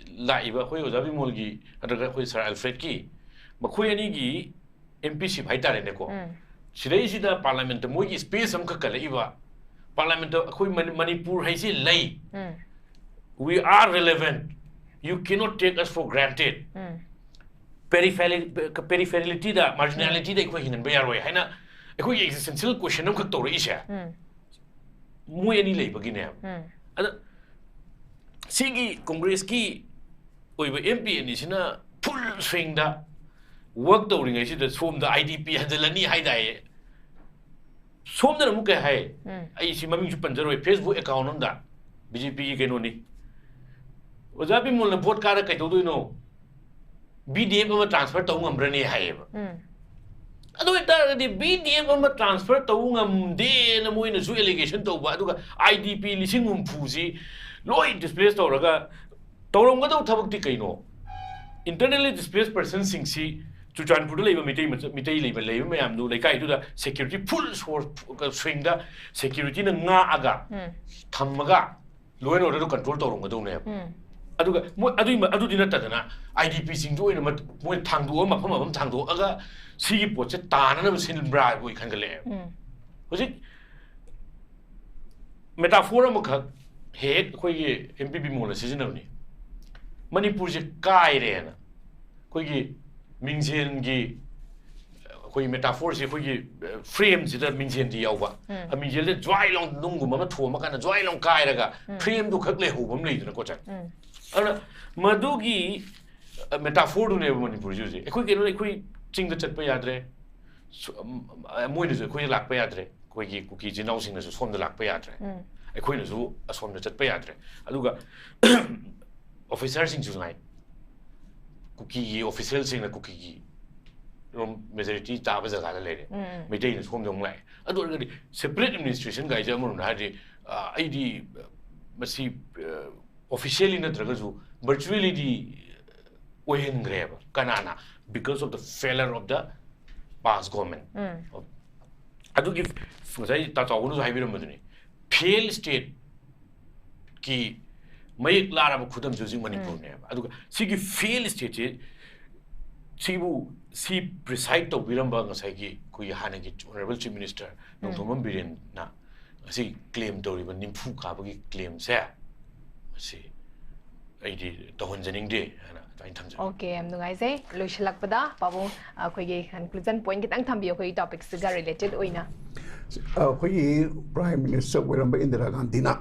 ꯂꯥꯛꯏꯕ ꯑꯩꯈꯣꯏ ꯑꯣꯖꯥ ꯕꯤꯃꯣꯜꯒꯤ ꯅꯠꯇ꯭ꯔꯒ ꯑꯩꯈꯣꯏ ꯁꯥꯔ ꯑꯜꯐ꯭ꯔꯦꯗꯀꯤ, ꯃꯈꯣꯏ ꯑꯅꯤꯒꯤ ꯑꯦꯝ ꯄꯤ ꯁꯤꯞ ꯍꯥꯏꯇꯥꯔꯦꯅꯦꯀꯣ, ꯎꯝ. ꯁꯤꯗꯩꯁꯤꯗ ꯄꯥꯔꯂꯥꯃꯦꯟꯠꯇ ꯃꯣꯏꯒꯤ ꯁ꯭ꯄꯦꯁ ꯑꯃꯈꯛ ꯀꯜꯂꯛꯏꯕ, ꯄꯥꯔꯂꯥꯃꯦꯟꯠꯇ ꯑꯩꯈꯣꯏ ꯃꯅꯤ- ꯃꯅꯤꯄꯨꯔ ꯍꯥꯏꯁꯤ ꯂꯩ, ꯎꯝ. we are relevant, you cannot take us for granted, um. peripheral- peripheralityꯗ, marginalityꯗ ꯑꯩꯈꯣꯏ ꯍꯤꯡꯍꯟꯕ ꯌꯥꯔꯣꯏ ꯍꯥꯏꯅ ꯑꯩꯈꯣꯏꯒꯤ existential question ꯑꯃꯈꯛ ꯇꯧꯔꯛꯏꯁꯦ, ꯎꯝ. ꯃꯣꯏ ꯑꯅꯤ ꯂꯩꯕꯒꯤꯅꯦꯕ꯫ ꯎꯝ. ꯑꯗ ꯁꯤꯒꯤ ꯀꯣꯡꯒ꯭ꯔꯦꯁꯀꯤ ꯑꯣꯏꯕ ꯑꯦꯝ ꯄꯤ ꯑꯅꯤꯁꯤꯅ ꯐꯨꯜ ꯁ꯭ꯋꯤꯡꯗ ꯋꯔꯛ ꯇꯧꯔꯤꯉꯩꯁꯤꯗ ꯁꯣꯝꯗ ꯑꯥꯏ ꯗꯤ ꯄꯤ ꯍꯟꯖꯤꯜꯂꯅꯤ ꯍꯥꯏꯗꯥꯏꯌꯦ꯫ ꯁꯣꯝꯗꯅ ꯑꯃꯨꯛ ꯀꯩ ꯍꯥꯏ? ꯎꯝ. ꯑꯩ ꯁꯤ ꯃꯃꯤꯡꯁꯨ ꯄꯟꯖꯔꯣꯏ, ꯐꯦꯁꯕꯨꯛ ꯑꯦꯀꯥꯎꯟ ꯑꯃꯗ, ꯕꯤ ꯖꯦ ꯄꯤꯒꯤ ꯀꯩꯅꯣꯅꯤ, ꯑꯣꯖꯥ ꯕꯤꯃꯣꯜꯅ ꯚꯣꯠ ꯀꯥꯔ ꯀꯩꯗꯧꯗꯣꯏꯅꯣ? ꯕꯤ ꯗꯤ ꯑꯦꯐ ꯑꯃ ꯇ꯭ꯔꯥꯟꯁꯐꯔ ꯇꯧꯕ ꯉꯝꯕ꯭ꯔꯅꯦ ꯍꯥꯏꯌꯦꯕ꯫ ꯎꯝ. ꯑꯗꯨ ꯑꯣꯏꯇꯥꯔꯒꯗꯤ ꯕꯤ ꯗꯤ ꯑꯦꯐ ꯑꯃ ꯇ꯭ꯔꯥꯟꯁꯐꯔ ꯇꯧꯕ ꯉꯝꯗꯦꯅ ꯃꯣꯏꯅꯁꯨ ꯑꯦꯂꯤꯒꯦꯁꯟ ꯇꯧꯕ, ꯑꯗꯨꯒ ꯑꯥꯏ ꯗꯤ ꯄꯤ ꯂꯤꯁꯤꯡ ꯍꯨꯝꯐꯨꯁꯤ ꯂꯣꯏ ꯗꯤꯁꯄ꯭ꯂꯦꯁ ꯇꯧꯔꯒ ꯇꯧꯔꯝꯒꯗꯧ ꯊꯕꯛꯇꯤ ꯀꯩꯅꯣ? Internally displaced personꯁꯤꯡꯁꯤ, ꯆꯨꯔꯆꯥꯟꯄꯨꯔꯗ ꯂꯩꯕ ꯃꯤꯇꯩ ꯃꯆꯥ- ꯃꯤꯇꯩ ꯂꯩꯕ ꯂꯩꯕ ꯃꯌꯥꯝꯗꯨ ꯂꯩꯀꯥꯏꯗꯨꯗ ꯁꯦꯀ꯭ꯌꯨꯔꯤꯇꯤ ꯐꯨꯜ ꯁꯣꯔꯁ ꯁ꯭ꯋꯤꯡꯗ ꯁꯦꯀ꯭ꯌꯨꯔꯤꯇꯤꯅ ꯉꯥꯛꯑꯒ ꯎꯝ. ꯊꯝꯃꯒ ꯂꯣ ꯑꯦꯟ ꯑꯣꯔꯗꯔꯗꯨ ꯀꯟꯇ꯭ꯔꯣꯜ ꯇꯧꯔꯝꯒꯗꯧꯅꯦꯕ꯫ ꯎꯝ. ꯑꯗꯨꯒ ꯃꯣꯏ ꯑꯗꯨꯒꯤ ꯃ- ꯑꯗꯨꯗꯤ ꯅꯠꯇꯗꯅ ꯑꯥꯏ ꯗꯤ ꯄꯤꯁꯤꯡꯗꯨ ꯑꯣꯏꯅ ꯃꯠ- ꯃꯣꯏ ꯊꯥꯡꯗꯣꯛꯑ ꯃꯐꯝ ꯃꯐꯝ ꯊꯥꯡꯗꯣꯛꯑꯒ ꯁꯤꯒꯤ ꯄꯣꯠꯁꯦ ꯇꯥꯅꯅꯕ ꯁꯤꯟꯕ꯭ꯔꯥ ꯍꯥꯏꯕ ꯑꯩ ꯈꯟꯒꯠꯂꯛꯑꯦꯕ꯫ ꯎꯝ. ꯍꯧꯖꯤꯛ ꯃꯦꯇꯥꯐꯣꯔ ꯑꯃꯈꯛ ꯍꯦꯛ ꯑꯩꯈꯣꯏꯒꯤ ꯑꯦꯝ ꯄꯤ ꯕꯤꯃꯣꯜꯅ ꯁꯤꯖꯤꯟꯅꯕꯅꯤ, ꯃꯅꯤꯄꯨꯔꯁꯦ ꯀꯥꯏꯔꯦꯅ꯫ ꯑꯩꯈꯣꯏꯒꯤ ꯃꯤꯡꯖꯦꯜꯒꯤ, ꯑꯩꯈꯣꯏꯒꯤ ꯃꯦꯇꯥꯐꯣꯔꯁꯦ ꯑꯩꯈꯣꯏꯒꯤ ꯐ꯭ꯔꯦꯝꯁꯤꯗ ꯃꯤꯡꯖꯦꯜꯗꯤ ꯌꯥꯎꯕ, ꯎꯝ. ꯑ, ꯃꯤꯡꯖꯦꯜꯁꯦ ꯖ꯭ꯋꯥꯏ ꯂꯥꯎ ꯅꯨꯡꯒꯨꯝꯕ ꯑꯃ ꯊꯣꯝꯃꯀꯥꯟꯗ ꯖ꯭ꯋꯥꯏ ꯂꯥꯎ ꯀꯥꯏꯔꯒ ꯎꯝ. ꯐ꯭ꯔꯦꯝꯗꯨ ꯈꯛ ꯂꯩꯍꯧꯕ ꯑꯃ ꯂꯩꯗꯅꯀꯣ ꯆꯟ꯫ ꯎꯝ. ꯑꯗꯨꯅ ꯃꯗꯨꯒꯤ ꯃꯦꯇꯥꯐꯣꯔꯗꯨꯅꯦꯕ ꯃꯅꯤꯄꯨꯔꯁꯦ ꯍꯧꯖꯤꯛ꯫ ꯑꯩꯈꯣꯏ ꯀꯩꯅꯣ, ꯑꯩꯈꯣꯏ ꯆꯤꯡꯗ ꯆꯠꯄ ꯌꯥꯗ꯭ꯔꯦ, ꯁꯨ- ꯑꯝ, ꯑ, ꯃꯣꯏꯅꯁꯨ ꯑꯩꯈꯣꯏꯗ ꯂꯥꯛꯄ ꯌꯥꯗ꯭ꯔꯦ, ꯑꯩꯈꯣꯏꯒꯤ ꯀꯨꯀꯤ ꯏꯆꯤꯟ ꯏꯅꯥꯎꯁꯤꯡꯅꯁꯨ ꯁꯣꯝꯗ ꯂꯥꯛꯄ ꯌꯥꯗ꯭ꯔꯦ, ꯎꯝ. ꯑꯩꯈꯣꯏꯅꯁꯨ ꯑꯁꯣꯝꯗ ꯆꯠꯄ ꯌꯥꯗ꯭ꯔꯦ꯫ ꯑꯗꯨꯒ ꯑꯣꯐꯤꯁꯥꯔꯁꯤꯡꯁꯨ ꯉꯥꯏ, ꯀꯨꯀꯤꯒꯤ ꯑꯣꯐꯤꯁꯦꯜꯁꯤꯡꯅ ꯀꯨꯀꯤꯒꯤ ꯔꯣꯝ ꯃꯦꯖꯣꯔꯤꯇꯤ ꯇꯥꯕ ꯖꯒꯥꯗ ꯂꯩꯔꯦ, ꯎꯝ. ꯃꯩꯇꯩꯅ ꯁꯣꯝꯗ ꯑꯃꯨꯛ ꯂꯥꯛꯑꯦ꯫ ꯑꯗꯨ ꯑꯣꯏꯔꯒꯗꯤ ꯁꯦꯄꯔꯦꯠ ꯑꯦꯗꯃꯤꯅꯤꯁꯇ꯭ꯔꯦꯁꯟ ꯀꯥꯏꯁꯦ ꯑꯃꯔꯣꯝꯗ ꯍꯥꯏꯔꯗꯤ, ꯑ, ꯑꯩꯗꯤ, ꯑ, ꯃꯁꯤ, ꯑ, ꯑꯣꯐꯤꯁꯤꯌꯦꯜꯂꯤ ꯅꯠꯇ꯭ꯔꯒꯁꯨ ꯚꯔꯆꯨꯋꯦꯜꯂꯤꯗꯤ ꯑꯣꯏꯍꯟꯈ꯭ꯔꯦꯕ꯫ ꯀꯅꯥꯅ? Because of the failure of the past government꯫ ꯎꯝ. ꯑꯗꯨꯒꯤ ꯉꯁꯥꯏ ꯇꯥ ꯆꯥꯎꯕꯅꯁꯨ ꯍꯥꯏꯕꯤꯔꯝꯕꯗꯨꯅꯤ, ꯐꯦꯜ ꯁ꯭ꯇꯦꯠꯀꯤ ꯃꯌꯦꯛ ꯂꯥꯔꯕ ꯈꯨꯗꯝꯁꯦ ꯍꯧꯖꯤꯛ ꯃꯅꯤꯄꯨꯔꯅꯦꯕ꯫ ꯑꯗꯨꯒ ꯁꯤꯒꯤ ꯐꯦꯜ ꯁ꯭ꯇꯦꯠꯁꯦ, ꯁꯤꯕꯨ, ꯁꯤ ꯄ꯭ꯔꯤꯁꯥꯏꯠ ꯇꯧꯕꯤꯔꯝꯕ ꯉꯁꯥꯏꯒꯤ ꯑꯩꯈꯣꯏꯒꯤ ꯍꯥꯟꯅꯒꯤ ꯑꯣꯅꯔꯦꯕꯜ ꯆꯤꯐ ꯃꯤꯅꯤꯁꯇꯔ ꯅꯣꯡꯊꯣꯝꯕꯝ ꯕꯤꯔꯦꯟꯅ ꯉꯁꯤ ꯀ꯭ꯂꯦꯝ ꯇꯧꯔꯤꯕ ꯅꯤꯝꯐꯨ ꯀꯥꯕꯒꯤ ꯀ꯭ꯂꯦꯝꯁꯦ, ꯃꯁꯤ ꯑꯩꯗꯤ ꯇꯧꯍꯟꯖꯅꯤꯡꯗꯦ ꯍꯥꯏꯅ ꯑꯗꯨꯃꯥꯏꯅ ꯊꯝꯖꯒꯦ꯫ ꯑꯣꯀꯦ, ꯌꯥꯝ ꯅꯨꯡꯉꯥꯏꯖꯩ꯫ ꯂꯣꯏꯁꯤꯜꯂꯛꯄꯗ ꯄꯥꯕꯨꯡ, ꯑꯩꯈꯣꯏꯒꯤ ꯀꯟꯀ꯭ꯂꯨꯖꯟ ꯄꯣꯏꯟ ꯈꯤꯇꯪ ꯊꯝꯕꯤꯌꯨ, ꯑꯩꯈꯣꯏꯒꯤ ꯇꯣꯄꯤꯛꯁꯤꯒ ꯔꯤꯂꯦꯇꯦꯠ ꯑꯣꯏꯅ꯫ ꯑꯩꯈꯣꯏꯒꯤ ꯄ꯭ꯔꯥꯏꯝ ꯃꯤꯅꯤꯁꯇꯔ ꯑꯣꯏꯔꯝꯕ ꯏꯟꯗꯤꯔꯥ ꯒꯥꯟꯙꯤꯅ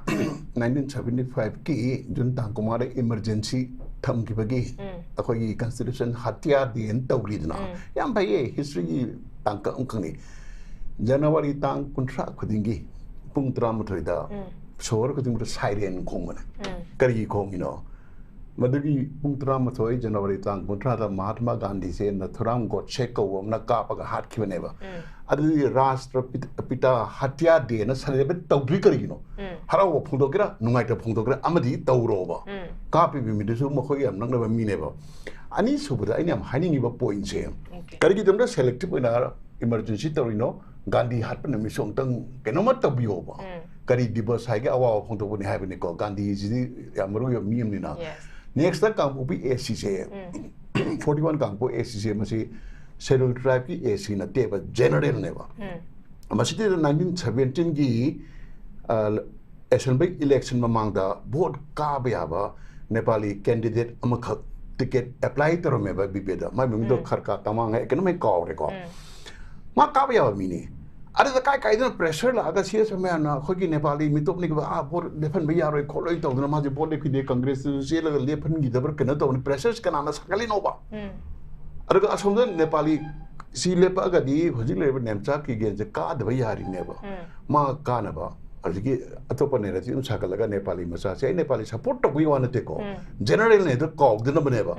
ꯅꯥꯏꯟꯇꯤꯟ ꯁꯕꯦꯟꯇꯤ ꯐꯥꯏꯚꯀꯤ ꯖꯨꯟ ꯇꯥꯡ ꯀꯨꯟꯃꯉꯥꯗ ꯏꯃꯔꯖꯦꯟꯁꯤ ꯊꯝꯈꯤꯕꯒꯤ ꯑꯩꯈꯣꯏꯒꯤ ꯀꯟꯁꯇꯤꯇ꯭ꯌꯨꯁꯟ ꯍꯇꯤꯌꯥꯔ ꯗꯦꯅ ꯇꯧꯔꯤꯗꯅ, ꯌꯥꯝ ꯐꯩꯌꯦ꯫ ꯍꯤꯁꯇ꯭ꯔꯤꯒꯤ ꯇꯥꯡꯀꯛ ꯑꯃꯈꯛꯅꯤ꯫ ꯖꯅꯋꯥꯔꯤ ꯇꯥꯡ ꯀꯨꯟꯊ꯭ꯔꯥ ꯈꯨꯗꯤꯡꯒꯤ ꯄꯨꯡ ꯇꯔꯥꯃꯥꯊꯣꯏꯗ ꯁꯣꯍꯣꯔ ꯈꯨꯗꯤꯡꯃꯛꯇ ꯁꯥꯏꯔꯦꯟ ꯈꯣꯡꯕꯅꯦ꯫ ꯀꯔꯤꯒꯤ ꯈꯣꯡꯉꯤꯅꯣ? ꯃꯗꯨꯒꯤ ꯄꯨꯡ ꯇꯔꯥꯃꯥꯊꯣꯏ ꯖꯅꯋꯥꯔꯤ ꯇꯥꯡ ꯀꯨꯟꯊ꯭ꯔꯥꯗ ꯃꯍꯥꯠꯃꯥ ꯒꯥꯟꯙꯤꯁꯦ ꯅꯥꯊꯨꯔꯥꯝ ꯒꯣꯗꯁꯦ ꯀꯧꯕ ꯑꯃꯅ ꯀꯥꯞꯄꯒ ꯍꯥꯠꯈꯤꯕꯅꯦꯕ꯫ ꯑꯗꯨꯗꯤ ꯔꯥꯁꯇ꯭ꯔ ꯄꯤꯇꯥ ꯍꯇꯤꯌꯥ ꯗꯦꯅ ꯁꯦꯂꯦꯕ꯭ꯔꯦꯠ ꯇꯧꯗ꯭ꯔꯤ ꯀꯔꯤꯒꯤꯅꯣ? ꯍꯔꯥꯎꯕ ꯐꯣꯡꯗꯣꯛꯀꯦꯔꯥ, ꯅꯨꯡꯉꯥꯏꯇꯕ ꯐꯣꯡꯗꯣꯛꯀꯦꯔꯥ, ꯑꯃꯗꯤ ꯇꯧꯔꯣꯕ꯫ ꯀꯥꯞꯄꯤꯕ ꯃꯤꯗꯨꯁꯨ ꯃꯈꯣꯏꯒ ꯌꯥꯝ ꯅꯛꯅꯕ ꯃꯤꯅꯦꯕ꯫ ꯑꯅꯤꯁꯨꯕꯗ ꯑꯩꯅ ꯌꯥꯝ ꯍꯥꯏꯅꯤꯡꯉꯤꯕ ꯄꯣꯏꯟꯠꯁꯦ, ꯀꯔꯤꯒꯤꯗꯃꯛꯇ ꯁꯦꯂꯦꯛꯇꯤꯞ ꯑꯣꯏꯅ ꯏꯃꯔꯖꯦꯟꯁꯤ ꯇꯧꯔꯤꯅꯣ? ꯒꯥꯟꯙꯤ ꯍꯥꯠꯄ ꯅꯨꯃꯤꯠꯁꯨ ꯑꯃꯨꯛꯇꯪ ꯀꯩꯅꯣꯝꯃ ꯇꯧꯕꯤꯌꯣꯕ꯫ ꯀꯔꯤ ꯗꯤꯕꯁ ꯍꯥꯏꯒꯦ? ꯑꯋꯥꯕ ꯐꯣꯡꯗꯣꯛꯄꯅꯤ ꯍꯥꯏꯕꯅꯤꯀꯣ꯫ ꯒꯥꯟꯙꯤꯁꯤꯗꯤ ꯌꯥꯝ ꯃꯔꯨ ꯑꯣꯏꯕ ꯃꯤ ꯑꯃꯅꯤꯅ꯫ Yes. ꯅꯦꯛꯁꯇ ꯀꯥꯡꯄꯣꯛꯄꯤ ꯑꯦ ꯁꯤꯁꯦ, ꯐꯣꯔꯇꯤ ꯋꯥꯟ ꯀꯥꯡꯄꯣꯛ ꯑꯦ ꯁꯤꯁꯦ, ꯃꯁꯤ ꯁꯦꯗ꯭ꯌꯨꯜ ꯇ꯭ꯔꯥꯏꯕꯀꯤ ꯑꯦ ꯁꯤ ꯅꯠꯇꯦꯕ, ꯖꯦꯅꯔꯦꯜꯅꯦꯕ꯫ ꯃꯁꯤꯗ ꯅꯥꯏꯟꯇꯤꯟ ꯁꯕꯦꯟꯇꯤꯟꯒꯤ ꯑꯦꯁꯦꯝꯕ꯭ꯂꯤ ꯏꯂꯦꯛꯁꯟ ꯃꯃꯥꯡꯗ ꯚꯣꯠ ꯀꯥꯕ ꯌꯥꯕ ꯅꯦꯄꯥꯂꯤ ꯀꯦꯟꯗꯤꯗꯦꯠ ꯑꯃꯈꯛ ꯇꯤꯀꯦꯠ ꯑꯦꯄ꯭ꯂꯥꯏ ꯇꯧꯔꯝꯃꯦꯕ ꯕꯤꯄꯦꯗ꯫ ꯃꯥꯏ ꯃꯃꯤꯡꯗꯣ ꯈꯔ ꯀꯥ ꯇꯃꯥꯡ ꯍꯥꯏ, ꯀꯩꯅꯣꯝ ꯍꯦꯛ ꯀꯥꯎꯔꯦꯀꯣ꯫ ꯃꯥ ꯀꯥꯕ ꯌꯥꯕ ꯃꯤꯅꯤ꯫ ꯑꯗꯨꯗ ꯀꯥꯏ ꯀꯥꯏꯗꯅ ꯄ꯭ꯔꯦꯁꯔ ꯂꯥꯛꯑꯒ ꯁꯤ ꯑꯦꯁ ꯃꯌꯥꯝꯅ ꯑꯩꯈꯣꯏꯒꯤ ꯅꯦꯄꯥꯂꯤ ꯃꯤꯇꯣꯞꯅꯤꯒ, ꯑꯥ, ꯚꯣꯠ ꯂꯦꯞꯍꯟꯕ ꯌꯥꯔꯣꯏ ꯈꯣꯠꯂꯣꯏ ꯇꯧꯗꯅ ꯃꯥꯁꯦ ꯚꯣꯠ ꯂꯦꯞꯈꯤꯗꯦ, ꯀꯪꯒ꯭ꯔꯦꯁꯇꯁꯨ ꯆꯦꯜꯂꯒ ꯂꯦꯞꯍꯟꯈꯤꯗꯕ꯭ꯔꯥ ꯀꯩꯅꯣ ꯇꯧꯕꯅꯤ꯫ ꯄ꯭ꯔꯦꯁꯔꯁꯤ ꯀꯅꯥꯅ ꯁꯥꯒꯠꯂꯤꯅꯣꯕ? ꯑꯗꯨꯒ ꯑꯁꯣꯝꯗ ꯅꯦꯄꯥꯂꯤ ꯁꯤ ꯂꯦꯞꯄꯛꯑꯒꯗꯤ ꯍꯧꯖꯤꯛ ꯂꯩꯔꯤꯕ ꯅꯦꯝꯆꯥ ꯀꯤꯒꯦꯟꯁꯦ ꯀꯥꯗꯕ ꯌꯥꯔꯤꯅꯦꯕ꯫ ꯃꯥ ꯀꯥꯅꯕ ꯍꯧꯖꯤꯛꯀꯤ ꯑꯇꯣꯞꯄ ꯅꯦꯔꯦꯇꯤꯚ ꯑꯃ ꯁꯥꯒꯠꯂꯒ ꯅꯦꯄꯥꯂꯤ ꯃꯆꯥꯁꯦ, ꯑꯩ ꯅꯦꯄꯥꯂꯤ ꯁꯞꯄꯣꯔꯠ ꯇꯧꯕꯒꯤ ꯋꯥ ꯅꯠꯇꯦꯀꯣ, ꯖꯦꯅꯔꯦꯜꯅꯦ ꯑꯗꯨ ꯀꯥꯎꯗꯅꯕꯅꯦꯕ꯫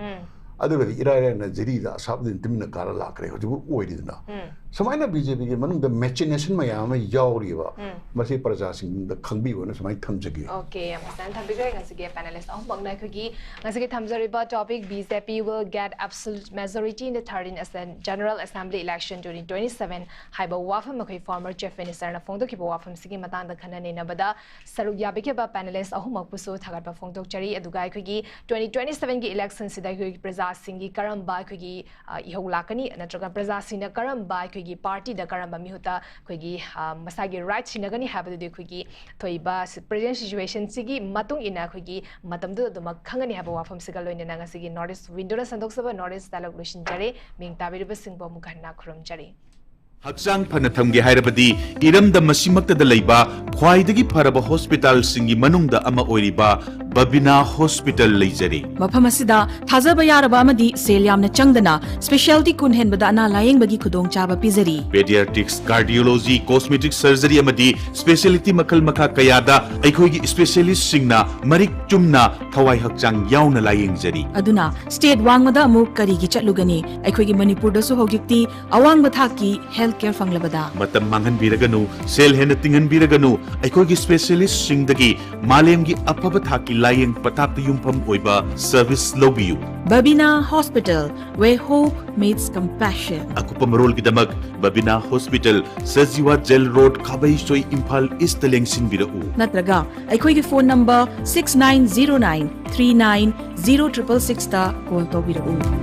ꯑꯗꯨꯒꯗꯤ ꯏꯔꯥꯏ ꯂꯥꯏꯅ ꯖꯤꯔꯤꯗ ꯑꯁꯥꯕꯗꯤꯟ ꯇꯨꯃꯤꯟꯅ ꯀꯥꯔ ꯂꯥꯛꯈ꯭ꯔꯦ, ꯍꯧꯖꯤꯛꯐꯥꯎ ꯑꯣꯏꯔꯤꯗꯅ꯫ ꯎꯝ꯫ ꯁꯨꯃꯥꯏꯅ ꯕꯤ ꯖꯦ ꯄꯤꯒꯤ ꯃꯅꯨꯡꯗ ꯃꯦꯆꯤꯅꯦꯁꯟ ꯃꯌꯥꯝ ꯑꯃ ꯌꯥꯎꯔꯤꯕ꯫ ꯎꯝ꯫ ꯃꯁꯤ ꯄ꯭ꯔꯖꯥꯁꯤꯡꯗ ꯈꯪꯕꯤꯌꯣꯅ ꯁꯨꯃꯥꯏꯅ ꯊꯝꯖꯒꯦ꯫ ꯑꯣꯀꯦ, ꯌꯥꯝ ꯐꯖꯅ ꯊꯝꯕꯤꯈ꯭ꯔꯦ ꯉꯁꯤꯒꯤ ꯄꯦꯅꯦꯂꯤꯁ ꯑꯍꯨꯝꯃꯛꯅ꯫ ꯑꯩꯈꯣꯏꯒꯤ ꯉꯁꯤꯒꯤ ꯊꯝꯖꯔꯤꯕ topic, "B J P will get absolute majority in the thirteenth Assem-, General Assembly election twenty twenty-seven" ꯍꯥꯏꯕ ꯋꯥꯐꯝ ꯑꯩꯈꯣꯏ ꯐꯣꯔꯃꯔ ꯆꯤꯐ ꯃꯤꯅꯤꯁꯇꯔꯅ ꯐꯣꯡꯗꯣꯛꯈꯤꯕ ꯋꯥꯐꯝꯁꯤꯒꯤ ꯃꯇꯥꯡꯗ ꯈꯟꯅ ꯅꯩꯅꯕꯗ ꯁꯔꯨꯛ ꯌꯥꯕꯤꯈꯤꯕ ꯄꯦꯅꯦꯂꯤꯁ ꯑꯍꯨꯝꯃꯛꯄꯨꯁꯨ ꯊꯥꯒꯠꯄ ꯐꯣꯡꯗꯣꯛꯆꯔꯤ꯫ ꯑꯗꯨꯒ ꯑꯩꯈꯣꯏꯒꯤ twenty twenty-seven ꯒꯤ ꯏꯂꯦꯛꯁꯟꯁꯤꯗ ꯑꯩꯈꯣꯏꯒꯤ ꯄ꯭ꯔꯖꯥꯁꯤꯡꯒꯤ ꯀꯔꯝꯕ ꯑꯩꯈꯣꯏꯒꯤ, ꯑ, ꯏꯍꯧ ꯂꯥꯛꯀꯅꯤ, ꯅꯠꯇ꯭ꯔꯒ ꯄ꯭ꯔꯖꯥꯁꯤꯡꯅ ꯀꯔꯝꯕ ꯑꯩꯈꯣꯏꯒꯤ ꯄꯥꯔꯇꯤꯗ ꯀꯔꯝꯕ ꯃꯤꯍꯨꯠꯇ ꯑꯩꯈꯣꯏꯒꯤ, ꯑ, ꯃꯁꯥꯒꯤ ꯔꯥꯏꯠ ꯁꯤꯟꯅꯒꯅꯤ ꯍꯥꯏꯕꯗꯨꯗꯤ ꯑꯩꯈꯣꯏꯒꯤ ꯊꯣꯛꯏꯕ ꯁꯤ-, ꯄ꯭ꯔꯖꯦꯟ ꯁꯤꯆꯨꯋꯦꯁꯟꯁꯤꯒꯤ ꯃꯇꯨꯡ ꯏꯟꯅ ꯑꯩꯈꯣꯏꯒꯤ ꯃꯇꯝꯗꯨꯗ ꯑꯗꯨꯃꯛ ꯈꯪꯒꯅꯤ ꯍꯥꯏꯕ ꯋꯥꯐꯝꯁꯤꯒ ꯂꯣꯏꯅꯅ ꯉꯁꯤꯒꯤ ꯅꯣꯔꯠ ꯏꯁ ꯋꯤꯟꯗꯣꯅ ꯁꯟꯗꯣꯛꯆꯕ ꯅꯣꯔꯠ ꯏꯁ ꯗꯥꯏꯂꯣꯒ ꯂꯣꯏꯁꯤꯟꯖꯔꯦ꯫ ꯃꯤꯡ ꯇꯥꯕꯤꯔꯤꯕꯁꯤꯡꯕꯨ ꯑꯃꯨꯛ ꯍꯟꯅ ꯈꯨꯔꯨꯝꯖꯔꯤ꯫ ꯍꯛꯆꯥꯡ ꯐꯅ ꯊꯝꯒꯦ ꯍꯥꯏꯔꯕꯗꯤ ꯏꯔꯝꯗꯝ ꯑꯁꯤꯃꯛꯇꯗ ꯂꯩꯕ ꯈ꯭ꯋꯥꯏꯗꯒꯤ ꯐꯔꯕ ꯍꯣꯁꯄꯤꯇꯥꯜꯁꯤꯡꯒꯤ ꯃꯅꯨꯡꯗ ꯑꯃ ꯑꯣꯏꯔꯤꯕ ꯕꯕꯤꯅꯥ ꯍꯣꯁꯄꯤꯇꯥꯜ ꯂꯩꯖꯔꯤ꯫ ꯃꯐꯝ ꯑꯁꯤꯗ ꯊꯥꯖꯕ ꯌꯥꯔꯕ ꯑꯃꯗꯤ ꯁꯦꯜ ꯌꯥꯝꯅ ꯆꯪꯗꯅ ꯁ꯭ꯄꯦꯁꯤꯌꯥꯂꯤꯇꯤ ꯀꯨꯟ ꯍꯦꯟꯕꯗ ꯑꯅꯥ ꯂꯥꯌꯦꯡꯕꯒꯤ ꯈꯨꯗꯣꯡꯆꯥꯕ ꯄꯤꯖꯔꯤ꯫ ꯄꯦꯗꯤꯌꯥꯇ꯭ꯔꯤꯛꯁ, ꯀꯥꯔꯗꯤꯑꯣꯂꯣꯖꯤ, ꯀꯣꯁꯃꯦꯇꯤꯛ ꯁꯔꯖꯔꯤ ꯑꯃꯗꯤ ꯁ꯭ꯄꯦꯁꯤꯌꯦꯂꯤꯇꯤ ꯃꯈꯜ ꯃꯈꯥ ꯀꯌꯥꯗ ꯑꯩꯈꯣꯏꯒꯤ ꯁ꯭ꯄꯦꯁꯤꯌꯦꯂꯤꯁꯁꯤꯡꯅ ꯃꯔꯤꯛ ꯆꯨꯝꯅ ꯊꯋꯥꯏ ꯍꯛꯆꯥꯡ ꯌꯥꯎꯅ ꯂꯥꯌꯦꯡꯖꯔꯤ꯫ ꯑꯗꯨꯅ ꯁ꯭ꯇꯦꯠ ꯋꯥꯡꯃꯗ ꯑꯃꯨꯛ ꯀꯔꯤꯒꯤ ꯆꯠꯂꯨꯒꯅꯤ? ꯑꯩꯈꯣꯏꯒꯤ ꯃꯅꯤꯄꯨꯔꯗꯁꯨ ꯍꯧꯖꯤꯛꯇꯤ ꯑꯋꯥꯡꯕ ꯊꯥꯛꯀꯤ ꯍꯦꯜꯊ ꯀꯦꯌꯔ ꯐꯪꯂꯕꯗ꯫ ꯃꯇꯝ ꯃꯥꯡꯍꯟꯕꯤꯔꯒꯅꯨ, ꯁꯦꯜ ꯍꯦꯟꯅ ꯇꯤꯡꯍꯟꯕꯤꯔꯒꯅꯨ, ꯑꯩꯈꯣꯏꯒꯤ ꯁ꯭ꯄꯦꯁꯤꯌꯦꯂꯤꯁ꯭ꯠꯁꯤꯡꯗꯒꯤ ꯃꯥꯂꯦꯝꯒꯤ ꯑꯐꯕ ꯊꯥꯛꯀꯤ ꯂꯥꯌꯦꯡ ꯄꯊꯥꯞꯇ ꯌꯨꯝꯐꯝ ꯑꯣꯏꯕ ꯁꯔꯚꯤꯁ ꯂꯧꯕꯤꯌꯨ꯫ Babina hospital, where hope meets compassion. ꯑꯀꯨꯞꯄ ꯃꯔꯣꯜꯒꯤꯗꯃꯛ Babina hospital, Sajiwa jail road, Khabeisoi, Imphal ꯏꯁ꯭ꯠꯇ ꯂꯦꯡꯁꯤꯟꯕꯤꯔꯛꯎ꯫ ꯅꯠꯇ꯭ꯔꯒ ꯑꯩꯈꯣꯏꯒꯤ phone number six nine zero nine three nine zero triple six ꯇ ꯀꯣꯜ ꯇꯧꯕꯤꯔꯛꯎ꯫